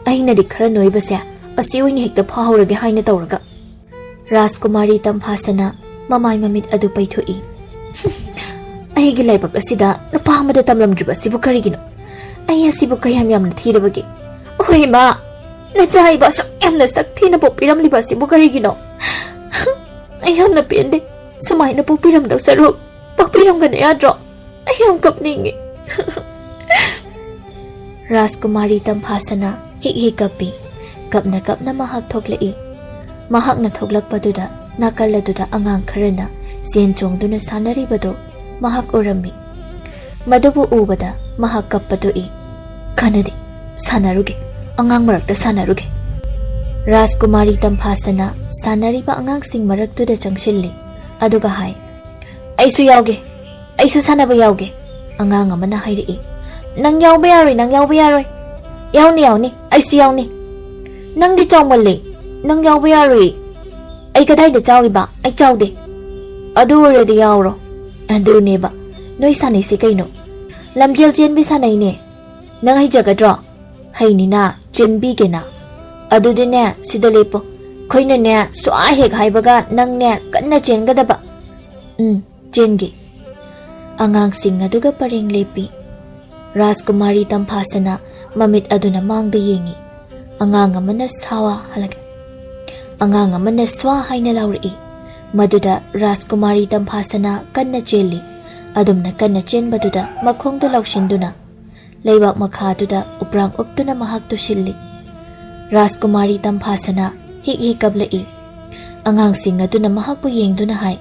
ꯑꯩꯅꯗꯤ ꯈꯔ ꯅꯣꯏꯕꯁꯦ ꯑꯁꯤ ꯑꯣꯏꯅ ꯍꯦꯛꯇ ꯐꯥꯍꯧꯔꯒꯦ ꯍꯥꯏꯅ ꯇꯧꯔꯒ꯫" ꯔꯥꯖꯀꯨꯃꯥꯔꯤ ꯇꯝꯐꯥꯁꯅꯥ ꯃꯃꯥꯏ ꯃꯃꯤꯠ ꯑꯗꯨ ꯄꯩꯊꯣꯛꯏ꯫ "ꯍꯨꯝ, ꯑꯩꯒꯤ ꯂꯥꯏꯕꯛ ꯑꯁꯤꯗ ꯅꯨꯄꯥ ꯑꯃꯗ ꯇꯝꯂꯝꯗ꯭ꯔꯤꯕ ꯑꯁꯤꯕꯨ ꯀꯔꯤꯒꯤꯅꯣ? ꯑꯩ ꯑꯁꯤꯕꯨ ꯀꯌꯥꯝ ꯌꯥꯝꯅ ꯊꯤꯔꯕꯒꯦ? ꯑꯣ ꯏꯃꯥ, ꯅꯆꯥ ꯍꯥꯏꯕ ꯑꯁꯨꯛ ꯌꯥꯝꯅ ꯁꯛ ꯊꯤꯅ ꯄꯣꯛꯄꯤꯔꯝꯂꯤꯕ ꯑꯁꯤꯕꯨ ꯀꯔꯤꯒꯤꯅꯣ? ꯑꯩ ꯌꯥꯝꯅ ꯄꯦꯟꯗꯦ꯫ ꯁꯨꯃꯥꯏꯅ ꯄꯣꯛꯄꯤꯔꯝꯗꯧ ꯁꯔꯨꯛ ꯄꯣꯛꯄꯤꯔꯝꯒꯅꯨ ꯌꯥꯗ꯭ꯔꯣ? ꯑꯩ ꯌꯥꯝ ꯀꯞꯅꯤꯡꯉꯤ꯫" ꯔꯥꯖꯀꯨꯃꯥꯔꯤ ꯇꯝꯐꯥꯁꯅꯥ ꯍꯤꯛ ꯍꯤꯛ ꯀꯞꯄꯤ꯫ ꯀꯞꯅ ꯀꯞꯅ ꯃꯍꯥꯛ ꯊꯣꯛꯂꯛꯏ꯫ ꯃꯍꯥꯛꯅ ꯊꯣꯛꯂꯛꯄꯗꯨꯗ ꯅꯥꯀꯜ ꯑꯗꯨꯗ ꯑꯉꯥꯡ ꯈꯔꯅ ꯆꯦꯟ ꯆꯣꯡꯗꯨꯅ ꯁꯥꯟꯅꯔꯤꯕꯗꯨ ꯃꯍꯥꯛ ꯎꯔꯝꯃꯤ꯫ ꯃꯗꯨꯕꯨ ꯎꯕꯗ ꯃꯍꯥꯛ ꯀꯞꯄ ꯇꯣꯛꯏ꯫ "ꯀꯥꯟꯅꯗꯦ, ꯁꯥꯟꯅꯔꯨꯒꯦ, ꯑꯉꯥꯡ ꯃꯔꯛꯇ ꯁꯥꯟꯅꯔꯨꯒꯦ꯫" ꯔꯥꯖꯀꯨꯃꯥꯔꯤ ꯇꯝꯐꯥꯁꯅꯥ ꯁꯥꯟꯅꯔꯤꯕ ꯑꯉꯥꯡꯁꯤꯡ ꯃꯔꯛꯇꯨꯗ ꯆꯪꯁꯤꯜꯂꯤ꯫ ꯑꯗꯨꯒ ꯍꯥꯏ, "ꯑꯩꯁꯨ ꯌꯥꯎꯒꯦ, ꯑꯩꯁꯨ ꯁꯥꯟꯅꯕ ꯌꯥꯎꯒꯦ꯫" ꯑꯉꯥꯡ ꯑꯃꯅ ꯍꯥꯏꯔꯛꯏ, "ꯅꯪ ꯌꯥꯎꯕ ꯌꯥꯔꯣꯏ, ꯅꯪ ꯌꯥꯎꯕ ꯌꯥꯔꯣꯏ꯫" "ꯌꯥꯎꯅꯤ, ꯌꯥꯎꯅꯤ, ꯑꯩꯁꯨ ꯌꯥꯎꯅꯤ꯫" "ꯅꯪꯗꯤ ꯆꯥꯎꯃꯜꯂꯦ, ꯅꯪ ꯌꯥꯎꯕ ꯌꯥꯔꯣꯏ꯫" "ꯑꯩ ꯀꯗꯥꯏꯗ ꯆꯥꯎꯔꯤꯕ? ꯑꯩ ꯆꯥꯎꯗꯦ꯫" "ꯑꯗꯨ ꯑꯣꯏꯔꯗꯤ ꯌꯥꯎꯔꯣ꯫" "ꯑꯗꯨꯅꯦꯕ, ꯅꯣꯏ ꯁꯥꯟꯅꯩꯁꯦ ꯀꯩꯅꯣ? ꯂꯝꯖꯦꯜ ꯆꯦꯟꯕꯤ ꯁꯥꯟꯅꯩꯅꯦ꯫ ꯅꯪ ꯍꯩꯖꯒꯗ꯭ꯔꯣ?" "ꯍꯩꯅꯤꯅ, ꯆꯦꯟꯕꯤꯒꯦꯅ꯫" "ꯑꯗꯨꯗꯤꯅꯦ, ꯁꯤꯗ ꯂꯦꯞꯄꯣ꯫ ꯑꯩꯈꯣꯏꯅꯅꯦ ꯁ꯭ꯋꯥ ꯍꯦꯛ ꯍꯥꯏꯕꯒ ꯅꯪꯅꯦ ꯀꯟꯅ ꯆꯦꯟꯒꯗꯕ꯫ ꯎꯝ, ꯆꯦꯟꯒꯦ꯫ ꯑꯉꯥꯡꯁꯤꯡ ꯑꯗꯨꯒ ꯄꯔꯦꯡ ꯂꯦꯞꯄꯤ꯫ ꯔꯥꯖꯀꯨꯃꯥꯔꯤ ꯇꯝꯐꯥꯁꯅꯥ ꯃꯃꯤꯠ ꯑꯗꯨꯅ ꯃꯥꯡꯗ ꯌꯦꯡꯉꯤ꯫ ꯑꯉꯥꯡ ꯑꯃꯅ ꯁ꯭ꯋꯥ ꯍꯜꯂꯛ-, ꯑꯉꯥꯡ ꯑꯃꯅ ꯁ꯭ꯋꯥ ꯍꯥꯏꯅ ꯂꯥꯎꯔꯛꯏ꯫ ꯃꯗꯨꯗ ꯔꯥꯖꯀꯨꯃꯥꯔꯤ ꯇꯝꯐꯥꯁꯅꯥ ꯀꯟꯅ ꯆꯦꯜꯂꯤ꯫ ꯑꯗꯨꯝꯅ ꯀꯟꯅ ꯆꯦꯟꯕꯗꯨꯗ ꯃꯈꯣꯡꯗꯨ ꯂꯧꯁꯤꯟꯗꯨꯅ ꯂꯩꯕꯥꯛ ꯃꯈꯥꯗꯨꯗ ꯎꯄ꯭ꯔꯥꯡ ꯎꯞꯇꯨꯅ ꯃꯍꯥꯛ ꯇꯨꯁꯤꯜꯂꯤ꯫ ꯔꯥꯖꯀꯨꯃꯥꯔꯤ ꯇꯝꯐꯥꯁꯅꯥ ꯍꯤꯛ ꯍꯤꯛ ꯀꯞꯂꯛꯏ꯫ ꯑꯉꯥꯡꯁꯤꯡ ꯑꯗꯨꯅ ꯃꯍꯥꯛꯄꯨ ꯌꯦꯡꯗꯨꯅ ꯍꯥꯏ,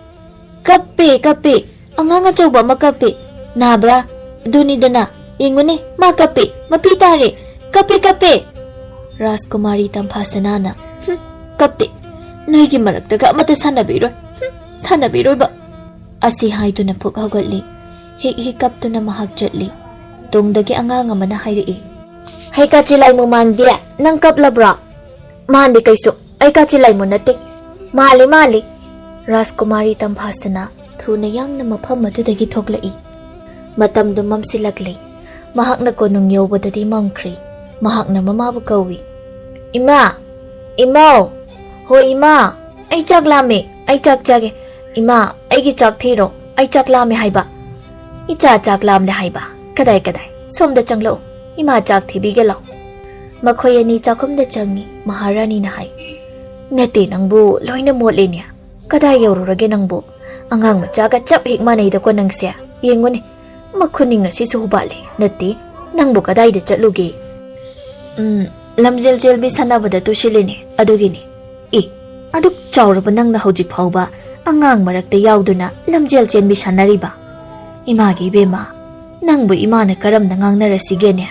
"ꯀꯞꯄꯦ, ꯀꯞꯄꯦ, ꯑꯉꯥꯡ ꯑꯆꯧꯕ ꯑꯃ ꯀꯞꯄꯦ꯫ ꯅꯥꯕ꯭ꯔꯥ? ꯑꯗꯨꯅꯤꯗꯅ, ꯌꯦꯡꯉꯨꯅꯦ, ꯃꯥ ꯀꯞꯄꯦ, ꯃꯄꯤ ꯇꯥꯔꯦ, ꯀꯞꯄꯦ, ꯀꯞꯄꯦ!" ꯔꯥꯖꯀꯨꯃꯥꯔꯤ ꯇꯝꯐꯥꯁꯅꯥꯅ, "ꯍꯨꯝ, ꯀꯞꯇꯦ, ꯅꯣꯏꯒꯤ ꯃꯔꯛꯇꯒ ꯑꯃꯠꯇ ꯁꯥꯟꯅꯕꯤꯔꯣꯏ, ꯍꯨꯝ, ꯁꯥꯟꯅꯕꯤꯔꯣꯏꯕ!" ꯑꯁꯤ ꯍꯥꯏꯗꯨꯅ ꯐꯨꯛ ꯍꯧꯒꯠꯂꯤ꯫ ꯍꯤꯛ ꯍꯤꯛ ꯀꯞꯇꯨꯅ ꯃꯍꯥꯛ ꯆꯠꯂꯤ꯫ ꯇꯨꯡꯗꯒꯤ ꯑꯉꯥꯡ ꯑꯃꯅ ꯍꯥꯏꯔꯛꯏ, "ꯍꯩ ꯀꯥꯆꯤꯂꯥꯏ ꯃꯨꯃꯥꯟꯕꯤ, ꯅꯪ ꯀꯞꯂꯕ꯭ꯔꯣ?" "ꯃꯥꯟꯗꯦ ꯀꯩꯁꯨ, ꯑꯩ ꯀꯥꯆꯤꯂꯥꯏꯃꯨ ꯅꯠꯇꯦ꯫" "ꯃꯥꯜꯂꯤ, ꯃꯥꯜꯂꯤ꯫" ꯔꯥꯖꯀꯨꯃꯥꯔꯤ ꯇꯝꯐꯥꯁꯅꯥ ꯊꯨꯅ ꯌꯥꯡꯅ ꯃꯐꯝ ꯑꯗꯨꯗꯒꯤ ꯊꯣꯛꯂꯛꯏ꯫ ꯃꯇꯝꯗꯨ ꯃꯝꯁꯤꯜꯂꯛꯂꯤ꯫ ꯃꯍꯥꯛꯅ ꯀꯣꯅꯨꯡ ꯌꯧꯕꯗꯗꯤ ꯃꯝꯈ꯭ꯔꯦ꯫ ꯃꯍꯥꯛꯅ ꯃꯃꯥꯕꯨ ꯀꯧꯏ, "ꯏꯃꯥ! ꯏꯃꯧ! ꯍꯣꯏ ꯏꯃꯥ! ꯑꯩ ꯆꯥꯛ ꯂꯥꯝꯃꯦ, ꯑꯩ ꯆꯥꯛ ꯆꯥꯒꯦ꯫ ꯏꯃꯥ, ꯑꯩꯒꯤ ꯆꯥꯛ ꯊꯤꯔꯣ, ꯑꯩ ꯆꯥꯛ ꯂꯥꯝꯃꯦ ꯍꯥꯏꯕ꯫" "ꯏꯆꯥ ꯆꯥꯛ ꯂꯥꯝꯂꯦ ꯍꯥꯏꯕ? ꯀꯗꯥꯏ, ꯀꯗꯥꯏ? ꯁꯣꯝꯗ ꯆꯪꯂꯛꯎ, ꯏꯃꯥ ꯆꯥꯛ ꯊꯤꯕꯤꯒꯦ ꯂꯥꯎ꯫" ꯃꯈꯣꯏ ꯑꯅꯤ ꯆꯥꯛꯈꯨꯝꯗ ꯆꯪꯉꯤ꯫ ꯃꯍꯥꯔꯥꯅꯤꯅ ꯍꯥꯏ, "ꯅꯠꯇꯦ, ꯅꯪꯕꯨ ꯂꯣꯏꯅ ꯃꯣꯠꯂꯦꯅꯦ꯫ ꯀꯗꯥꯏ ꯌꯧꯔꯨꯔꯒꯦ ꯅꯪꯕꯨ? ꯑꯉꯥꯡ ꯃꯆꯥꯒ ꯆꯞ ꯍꯦꯛ ꯃꯥꯟꯅꯩꯗꯀꯣ ꯅꯪꯁꯦ꯫ ꯌꯦꯡꯉꯨꯅꯦ, ꯃꯈꯨꯅꯤꯡ ꯑꯁꯤꯁꯨ ꯍꯨꯕꯥꯠꯂꯦ꯫ ꯅꯠꯇꯦ, ꯅꯪꯕꯨ ꯀꯗꯥꯏꯗ ꯆꯠꯂꯨꯒꯦ?" "ꯎꯝ, ꯂꯝꯖꯦꯜ ꯆꯦꯟꯕꯤ ꯁꯥꯟꯅꯕꯗ ꯇꯨꯁꯤꯜꯂꯤꯅꯦ, ꯑꯗꯨꯒꯤꯅꯤ꯫" "ꯑꯦ, ꯑꯗꯨꯛ ꯆꯥꯎꯔꯕ ꯅꯪꯅ ꯍꯧꯖꯤꯛ ꯐꯥꯎꯕ ꯑꯉꯥꯡ ꯃꯔꯛꯇ ꯌꯥꯎꯗꯨꯅ ꯂꯝꯖꯦꯜ ꯆꯦꯟꯕꯤ ꯁꯥꯟꯅꯔꯤꯕ? ꯏꯃꯥꯒꯤ ꯏꯕꯦꯝꯃ, ꯅꯪꯕꯨ ꯏꯃꯥꯅ ꯀꯔꯝꯅ ꯉꯥꯡꯅꯔꯁꯤꯒꯦꯅꯦ?"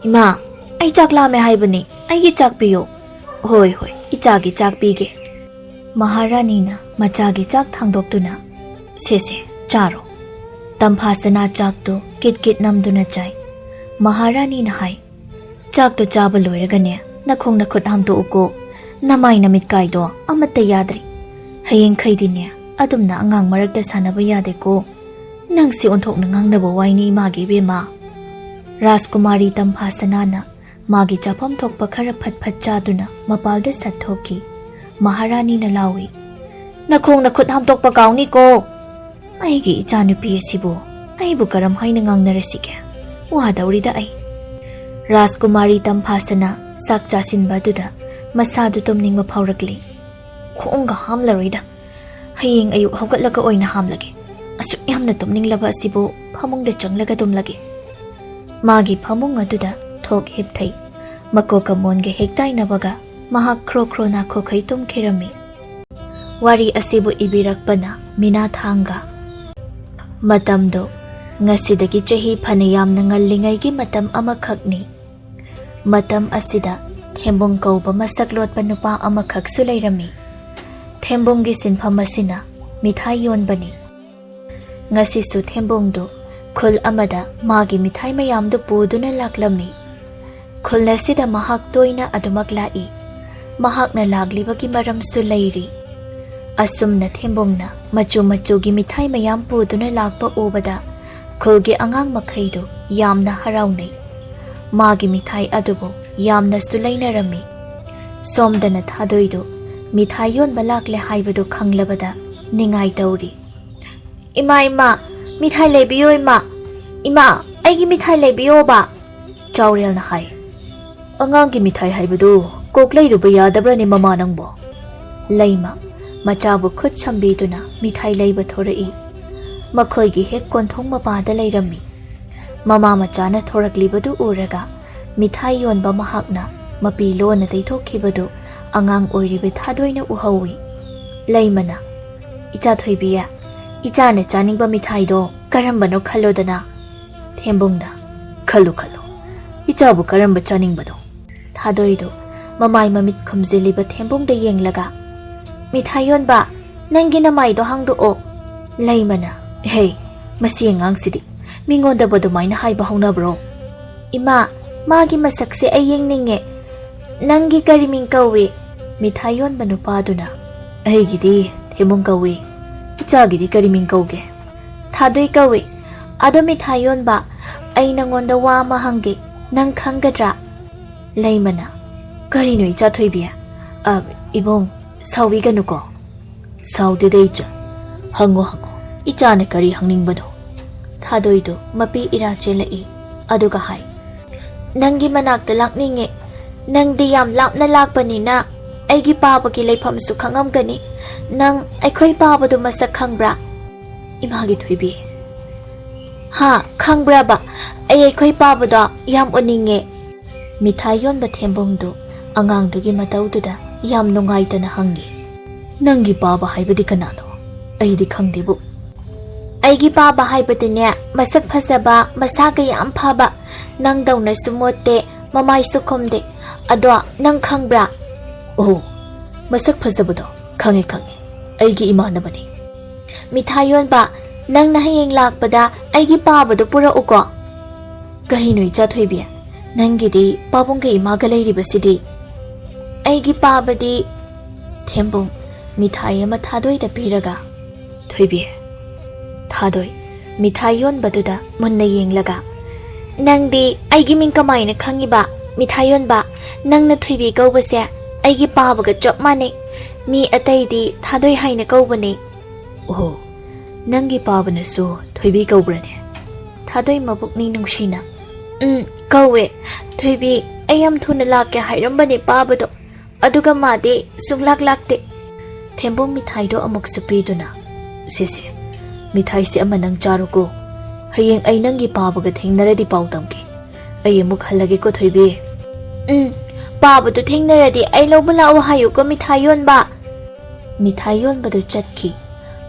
"ꯏꯃꯥ, ꯑꯩ ꯆꯥꯛ ꯂꯥꯝꯃꯦ ꯍꯥꯏꯕꯅꯤ, ꯑꯩꯒꯤ ꯆꯥꯛ ꯄꯤꯌꯨ꯫" "ꯍꯣꯏ, ꯍꯣꯏ, ꯏꯆꯥꯒꯤ ꯆꯥꯛ ꯄꯤꯒꯦ꯫" ꯃꯍꯥꯔꯥꯅꯤꯅ ꯃꯆꯥꯒꯤ ꯆꯥꯛ ꯊꯥꯡꯗꯣꯛꯇꯨꯅ, "ꯁꯦ, ꯁꯦ, ꯆꯥꯔꯣ꯫" ꯇꯝꯐꯥꯁꯅꯥ ꯆꯥꯛꯇꯨ ꯀꯤꯠ ꯀꯤꯠ ꯅꯝꯗꯨꯅ ꯆꯥꯏ꯫ ꯃꯍꯥꯔꯥꯅꯤꯅ ꯍꯥꯏ, "ꯆꯥꯛꯇꯣ ꯆꯥꯕ ꯂꯣꯏꯔꯒꯅꯦ, ꯅꯈꯣꯡ ꯅꯈꯨꯠ ꯍꯥꯝꯗꯣꯛꯎꯀꯣ꯫ ꯅꯃꯥꯏ ꯅꯃꯤꯠꯀꯥꯏꯗꯣ ꯑꯃꯠꯇ ꯌꯥꯗ꯭ꯔꯦ꯫ ꯍꯌꯦꯡꯈꯩꯗꯤꯅꯦ, ꯑꯗꯨꯝꯅ ꯑꯉꯥꯡ ꯃꯔꯛꯇ ꯁꯥꯟꯅꯕ ꯌꯥꯗꯦꯀꯣ꯫ ꯅꯪꯁꯦ ꯑꯣꯟꯊꯣꯛꯅ ꯉꯥꯡꯅꯕ ꯋꯥꯏꯅꯦ ꯏꯃꯥꯒꯤ ꯏꯕꯦꯝꯃ꯫" ꯔꯥꯖꯀꯨꯃꯥꯔꯤ ꯇꯝꯐꯥꯁꯅꯥꯅ ꯃꯥꯒꯤ ꯆꯥꯐꯝ ꯊꯣꯛꯄ ꯈꯔ ꯐꯠ ꯐꯠ ꯆꯥꯗꯨꯅ ꯃꯄꯥꯜꯗ ꯁꯠ ꯊꯣꯛꯈꯤ꯫ ꯃꯍꯥꯔꯥꯅꯤꯅ ꯂꯥꯎꯏ, "ꯅꯈꯣꯡ ꯅꯈꯨꯠ ꯍꯥꯝꯗꯣꯛꯄ ꯀꯥꯎꯅꯤꯀꯣ! ꯑꯩꯒꯤ ꯏꯆꯥꯅꯨꯄꯤ ꯑꯁꯤꯕꯨ ꯑꯩꯕꯨ ꯀꯔꯝ ꯍꯥꯏꯅ ꯉꯥꯡꯅꯔꯁꯤꯒꯦ? ꯋꯥꯗꯧꯔꯤꯗ ꯑꯩ!" ꯔꯥꯖꯀꯨꯃꯥꯔꯤ ꯇꯝꯐꯥꯁꯅ ꯆꯥꯛ ꯆꯥꯁꯤꯟꯕ ꯑꯗꯨꯗ ꯃꯁꯥꯗꯨ ꯇꯨꯝꯅꯤꯡꯕ ꯐꯥꯎꯔꯛꯂꯤ꯫ "ꯈꯣꯡꯒ ꯍꯥꯝꯂꯔꯣꯏꯗ, ꯍꯌꯦꯡ ꯑꯌꯨꯛ ꯍꯧꯒꯠꯂꯒ ꯑꯣꯏꯅ ꯍꯥꯝꯂꯒꯦ꯫ ꯑꯁꯨꯛ ꯌꯥꯝꯅ ꯇꯨꯝꯅꯤꯡꯂꯕ ꯑꯁꯤꯕꯨ ꯐꯃꯨꯡꯗ ꯆꯪꯂꯒ ꯇꯨꯝꯂꯒꯦ꯫" ꯃꯥꯒꯤ ꯐꯃꯨꯡ ꯑꯗꯨꯗ ꯊꯣꯛ ꯍꯤꯞꯊꯩ꯫ ꯃꯀꯣꯛꯀ ꯃꯣꯟꯒ ꯍꯦꯛ ꯇꯥꯏꯅꯕꯒ ꯃꯍꯥꯛ ꯈ꯭ꯔꯣ ꯈ꯭ꯔꯣ ꯅꯥꯈꯣꯛꯈꯩ ꯇꯨꯝꯈꯤꯔꯝꯃꯤ꯫ ꯋꯥꯔꯤ ꯑꯁꯤꯕꯨ ꯏꯕꯤꯔꯛꯄꯅ ꯃꯤꯅꯥ ꯊꯥꯡꯒ꯫ ꯃꯇꯝꯗꯣ ꯉꯁꯤꯗꯒꯤ ꯆꯍꯤ ꯐꯅ ꯌꯥꯝꯅ ꯉꯜꯂꯤꯉꯩꯒꯤ ꯃꯇꯝ ꯑꯃꯈꯛꯅꯤ꯫ ꯃꯇꯝ ꯑꯁꯤꯗ ꯊꯦꯝꯕꯨꯡ ꯀꯧꯕ ꯃꯁꯛ ꯂꯣꯠꯄ ꯅꯨꯄꯥ ꯑꯃꯈꯛꯁꯨ ꯂꯩꯔꯝꯃꯤ꯫ ꯊꯦꯝꯕꯨꯡꯒꯤ ꯁꯤꯟꯐꯝ ꯑꯁꯤꯅ ꯃꯤꯊꯥꯏ ꯌꯣꯟꯕꯅꯤ꯫ ꯉꯁꯤꯁꯨ ꯊꯦꯝꯕꯨꯡꯗꯨ ꯈꯨꯜ ꯑꯃꯗ ꯃꯥꯒꯤ ꯃꯤꯊꯥꯏ ꯃꯌꯥꯝꯗꯨ ꯄꯨꯗꯨꯅ ꯂꯥꯛꯂꯝꯃꯤ꯫ ꯈꯨꯜ ꯑꯁꯤꯗ ꯃꯍꯥꯛ ꯇꯣꯏꯅ ꯑꯗꯨꯃꯛ ꯂꯥꯛꯏ꯫ ꯃꯍꯥꯛꯅ ꯂꯥꯛꯂꯤꯕꯒꯤ ꯃꯔꯝꯁꯨ ꯂꯩꯔꯤ꯫ ꯑꯁꯨꯝꯅ ꯊꯦꯝꯕꯨꯡꯅ ꯃꯆꯨ ꯃꯆꯨꯒꯤ ꯃꯤꯊꯥꯏ ꯃꯌꯥꯝ ꯄꯨꯗꯨꯅ ꯂꯥꯛꯄ ꯎꯕꯗ ꯈꯨꯜꯒꯤ ꯑꯉꯥꯡ ꯃꯈꯩꯗꯨ ꯌꯥꯝꯅ ꯍꯔꯥꯎꯅꯩ꯫ ꯃꯥꯒꯤ ꯃꯤꯊꯥꯏ ꯑꯗꯨꯕꯨ ꯌꯥꯝꯅꯁꯨ ꯂꯩꯅꯔꯝꯃꯤ꯫ ꯁꯣꯝꯗꯅ ꯊꯥꯗꯣꯏꯗꯨ ꯃꯤꯊꯥꯏ ꯌꯣꯟꯕ ꯂꯥꯛꯂꯦ ꯍꯥꯏꯕꯗꯨ ꯈꯪꯂꯕꯗ ꯅꯤꯡꯉꯥꯏ ꯇꯧꯔꯤ꯫ "ꯏꯃꯥ, ꯏꯃꯥ, ꯃꯤꯊꯥꯏ ꯂꯩꯕꯤꯌꯣ, ꯏꯃꯥ! ꯏꯃꯥ, ꯑꯩꯒꯤ ꯃꯤꯊꯥꯏ ꯂꯩꯕꯤꯌꯣꯕ!" ꯆꯥꯎꯔꯦꯜꯅ ꯍꯥꯏ꯫ "ꯑꯉꯥꯡꯒꯤ ꯃꯤꯊꯥꯏ ꯍꯥꯏꯕꯗꯨ ꯀꯣꯛ ꯂꯩꯔꯨꯕ ꯌꯥꯗꯕ꯭ꯔꯅꯦ, ꯃꯃꯥ ꯅꯪꯕꯣ?" ꯂꯩꯃ ꯃꯆꯥꯕꯨ ꯈꯨꯠ ꯁꯝꯕꯤꯗꯨꯅ ꯃꯤꯊꯥꯏ ꯂꯩꯕ ꯊꯣꯔꯛꯏ꯫ ꯃꯈꯣꯏꯒꯤ ꯍꯦꯛ ꯀꯣꯟꯊꯣꯡ ꯃꯄꯥꯗ ꯂꯩꯔꯝꯃꯤ꯫ ꯃꯃꯥ ꯃꯆꯥꯅ ꯊꯣꯔꯛꯂꯤꯕꯗꯨ ꯎꯔꯒ ꯃꯤꯊꯥꯏ ꯌꯣꯟꯕ ꯃꯍꯥꯛꯅ ꯃꯄꯤ ꯂꯣꯟꯅ ꯇꯩꯊꯣꯛꯈꯤꯕꯗꯨ ꯑꯉꯥꯡ ꯑꯣꯏꯔꯤꯕ ꯊꯥꯗꯣꯏꯅ ꯎꯍꯧꯏ꯫ ꯂꯩꯃꯅ, "ꯏꯆꯥ ꯊꯣꯏꯕꯤ, ꯏꯆꯥꯅ ꯆꯥꯅꯤꯡꯕ ꯃꯤꯊꯥꯏꯗꯣ ꯀꯔꯝꯕꯅꯣ ꯈꯜꯂꯣꯗꯅ꯫" ꯊꯦꯝꯕꯨꯡꯅ, "ꯈꯜꯂꯨ, ꯈꯜꯂꯨ, ꯏꯆꯥꯕꯨ ꯀꯔꯝꯕ ꯆꯥꯅꯤꯡꯕꯅꯣ?" ꯊꯥꯗꯣꯏꯗꯨ ꯃꯃꯥꯏ ꯃꯃꯤꯠ ꯈꯨꯝꯖꯤꯜꯂꯤꯕ ꯊꯦꯝꯕꯨꯡꯗ ꯌꯦꯡꯂꯒ, "ꯃꯤꯊꯥꯏ ꯌꯣꯟꯕ, ꯅꯪꯒꯤ ꯅꯃꯥꯏꯗꯣ ꯍꯥꯡꯗꯣꯛꯑꯣ!" ꯂꯩꯃꯅ, "ꯍꯦ, ꯃꯁꯤ ꯑꯉꯥꯡꯁꯤꯗꯤ ꯃꯤꯉꯣꯟꯗꯕꯨ ꯑꯗꯨꯃꯥꯏꯅ ꯍꯥꯏꯕ ꯍꯧꯅꯕ꯭ꯔꯣ?" "ꯏꯃꯥ, ꯃꯥꯒꯤ ꯃꯁꯛꯁꯦ ꯑꯩ ꯌꯦꯡꯅꯤꯡꯉꯦ꯫ ꯅꯪꯒꯤ ꯀꯔꯤ ꯃꯤꯡ ꯀꯧꯏ?" ꯃꯤꯊꯥꯏ ꯌꯣꯟꯕ ꯅꯨꯄꯥꯗꯨꯅ, "ꯑꯩꯒꯤꯗꯤ ꯊꯦꯝꯕꯨꯡ ꯀꯧꯏ꯫ ꯏꯆꯥꯒꯤꯗꯤ ꯀꯔꯤ ꯃꯤꯡ ꯀꯧꯒꯦ?" "ꯊꯥꯗꯣꯏ ꯀꯧꯏ꯫ ꯑꯗꯣ ꯃꯤꯊꯥꯏ ꯌꯣꯟꯕ, ꯑꯩ ꯅꯪꯉꯣꯟꯗ ꯋꯥ ꯑꯃ ꯍꯪꯒꯦ, ꯅꯪ ꯈꯪꯒꯗ꯭ꯔꯥ?" ꯂꯩꯃꯅ, "ꯀꯔꯤꯅꯣ ꯏꯆꯥ ꯊꯣꯏꯕꯤ?" "ꯑ, ꯏꯕꯨꯡ, ꯁꯥꯎꯕꯤꯒꯅꯨꯀꯣ꯫ ꯁꯥꯎꯗꯦꯗ ꯏꯆꯥ꯫ ꯍꯪꯉꯣ ꯍꯪꯉꯣ, ꯏꯆꯥꯅ ꯀꯔꯤ ꯍꯪꯅꯤꯡꯕꯅꯣ? ꯊꯥꯗꯣꯏꯗꯨ ꯃꯄꯤ ꯏꯔꯥ ꯆꯦꯜꯂꯛꯏ꯫ ꯑꯗꯨꯒ ꯍꯥꯏ, "ꯅꯪꯒꯤ ꯃꯅꯥꯛꯇ ꯂꯥꯛꯅꯤꯡꯉꯦ꯫ ꯅꯪꯗꯤ ꯌꯥꯝ ꯂꯥꯞꯅ ꯂꯥꯛꯄꯅꯤꯅ ꯑꯩꯒꯤ ꯄꯥꯕꯒꯤ ꯂꯩꯐꯝꯁꯨ ꯈꯪꯉꯝꯒꯅꯤ꯫ ꯅꯪ ꯑꯩꯈꯣꯏ ꯄꯥꯕꯗꯨ ꯃꯁꯛ ꯈꯪꯕ꯭ꯔꯥ?" "ꯏꯃꯥꯒꯤ ꯊꯣꯏꯕꯤ, ꯍꯥ, ꯈꯪꯕ꯭ꯔꯕ? ꯑꯩ ꯑꯩꯈꯣꯏ ꯄꯥꯕꯗꯣ ꯌꯥꯝ ꯎꯅꯤꯡꯉꯦ꯫" ꯃꯤꯊꯥꯏ ꯌꯣꯟꯕ ꯊꯦꯝꯕꯨꯡꯗꯨ ꯑꯉꯥꯡꯗꯨꯒꯤ ꯃꯇꯧꯗꯨꯗ ꯌꯥꯝ ꯅꯨꯡꯉꯥꯏꯇꯅ ꯍꯪꯉꯤ꯫ "ꯅꯪꯒꯤ ꯄꯥꯕ ꯍꯥꯏꯕꯗꯤ ꯀꯅꯥꯅꯣ? ꯑꯩꯗꯤ ꯈꯪꯗꯦꯕꯨ꯫" "ꯑꯩꯒꯤ ꯄꯥꯕ ꯍꯥꯏꯕꯗꯤꯅꯦ, ꯃꯁꯛ ꯐꯖꯕ, ꯃꯁꯥꯒ ꯌꯥꯝ ꯐꯕ, ꯅꯪꯗꯧꯅꯁꯨ ꯃꯣꯠꯇꯦ, ꯃꯃꯥꯏꯁꯨ ꯈꯨꯝꯗꯦ꯫ ꯑꯗꯣ ꯅꯪ ꯈꯪꯕ꯭ꯔꯥ?" "ꯑꯣ, ꯃꯁꯛ ꯐꯖꯕꯗꯣ? ꯈꯪꯉꯦ, ꯈꯪꯉꯦ꯫ ꯑꯩꯒꯤ ꯏꯃꯥꯟꯅꯕꯅꯤ꯫" "ꯃꯤꯊꯥꯏ ꯌꯣꯟꯕ, ꯅꯪꯅ ꯍꯌꯦꯡ ꯂꯥꯛꯄꯗ ꯑꯩꯒꯤ ꯄꯥꯕꯗꯣ ꯄꯨꯔꯛꯎꯀꯣ꯫" "ꯀꯔꯤꯅꯣ ꯏꯆꯥ ꯊꯣꯏꯕꯤ? ꯅꯪꯒꯤꯗꯤ ꯄꯥꯕꯨꯡꯒ ꯏꯃꯥꯒ ꯂꯩꯔꯤꯕꯁꯤꯗꯤ?" "ꯑꯩꯒꯤ ꯄꯥꯕꯗꯤ꯫" ꯊꯦꯝꯕꯨꯡ ꯃꯤꯊꯥꯏ ꯑꯃ ꯊꯥꯗꯣꯏꯗ ꯄꯤꯔꯒ, "ꯊꯣꯏꯕꯤ꯫" ꯊꯥꯗꯣꯏ ꯃꯤꯊꯥꯏ ꯌꯣꯟꯕꯗꯨꯗ ꯃꯨꯟꯅ ꯌꯦꯡꯂꯒ, "ꯅꯪꯗꯤ ꯑꯩꯒꯤ ꯃꯤꯡ ꯀꯃꯥꯏꯅ ꯈꯪꯉꯤꯕ, ꯃꯤꯊꯥꯏ ꯌꯣꯟꯕ? ꯅꯪꯅ ꯊꯣꯏꯕꯤ ꯀꯧꯕꯁꯦ ꯑꯩꯒꯤ ꯄꯥꯕꯒ ꯆꯞ ꯃꯥꯟꯅꯩ꯫ ꯃꯤ ꯑꯇꯩꯗꯤ ꯊꯥꯗꯣꯏ ꯍꯥꯏꯅ ꯀꯧꯕꯅꯦ꯫" "ꯑꯣꯍꯣ, ꯅꯪꯒꯤ ꯄꯥꯕꯅꯁꯨ ꯊꯣꯏꯕꯤ ꯀꯧꯕ꯭ꯔꯅꯦ?" ꯊꯥꯗꯣꯏ ꯃꯕꯨꯛꯅꯤꯡ ꯅꯨꯡꯁꯤꯅ, "ꯎꯝ, ꯀꯧꯋꯦ꯫ ꯊꯣꯏꯕꯤ, ꯑꯩ ꯌꯥꯝ ꯊꯨꯅ ꯂꯥꯛꯀꯦ ꯍꯥꯏꯔꯝꯕꯅꯦ ꯄꯥꯕꯗꯣ, ꯑꯗꯨꯒ ꯃꯥꯗꯤ ꯁꯨꯡꯂꯥꯛ ꯂꯥꯛꯇꯦ꯫" ꯊꯦꯝꯕꯨꯡ ꯃꯤꯊꯥꯏꯗꯣ ꯑꯃꯨꯛꯁꯨ ꯄꯤꯗꯨꯅ, "ꯁꯦ ꯁꯦ, ꯃꯤꯊꯥꯏꯁꯦ ꯑꯃ ꯅꯪ ꯆꯥꯔꯣꯀꯣ꯫ ꯍꯌꯦꯡ ꯑꯩ ꯅꯪꯒꯤ ꯄꯥꯕꯒ ꯊꯦꯡꯅꯔꯗꯤ ꯄꯥꯎ ꯇꯝꯒꯦ꯫ ꯑꯩ ꯑꯃꯨꯛ ꯍꯜꯂꯒꯦꯀꯣ ꯊꯣꯏꯕꯤ꯫" "ꯎꯝ, ꯄꯥꯕꯗꯨ ꯊꯦꯡꯅꯔꯗꯤ ꯑꯩ ꯂꯧꯕ ꯂꯥꯛꯑꯣ ꯍꯥꯏꯌꯨꯀꯣ ꯃꯤꯊꯥꯏ ꯌꯣꯟꯕ꯫" ꯃꯤꯊꯥꯏ ꯌꯣꯟꯕꯗꯨ ꯆꯠꯈꯤ꯫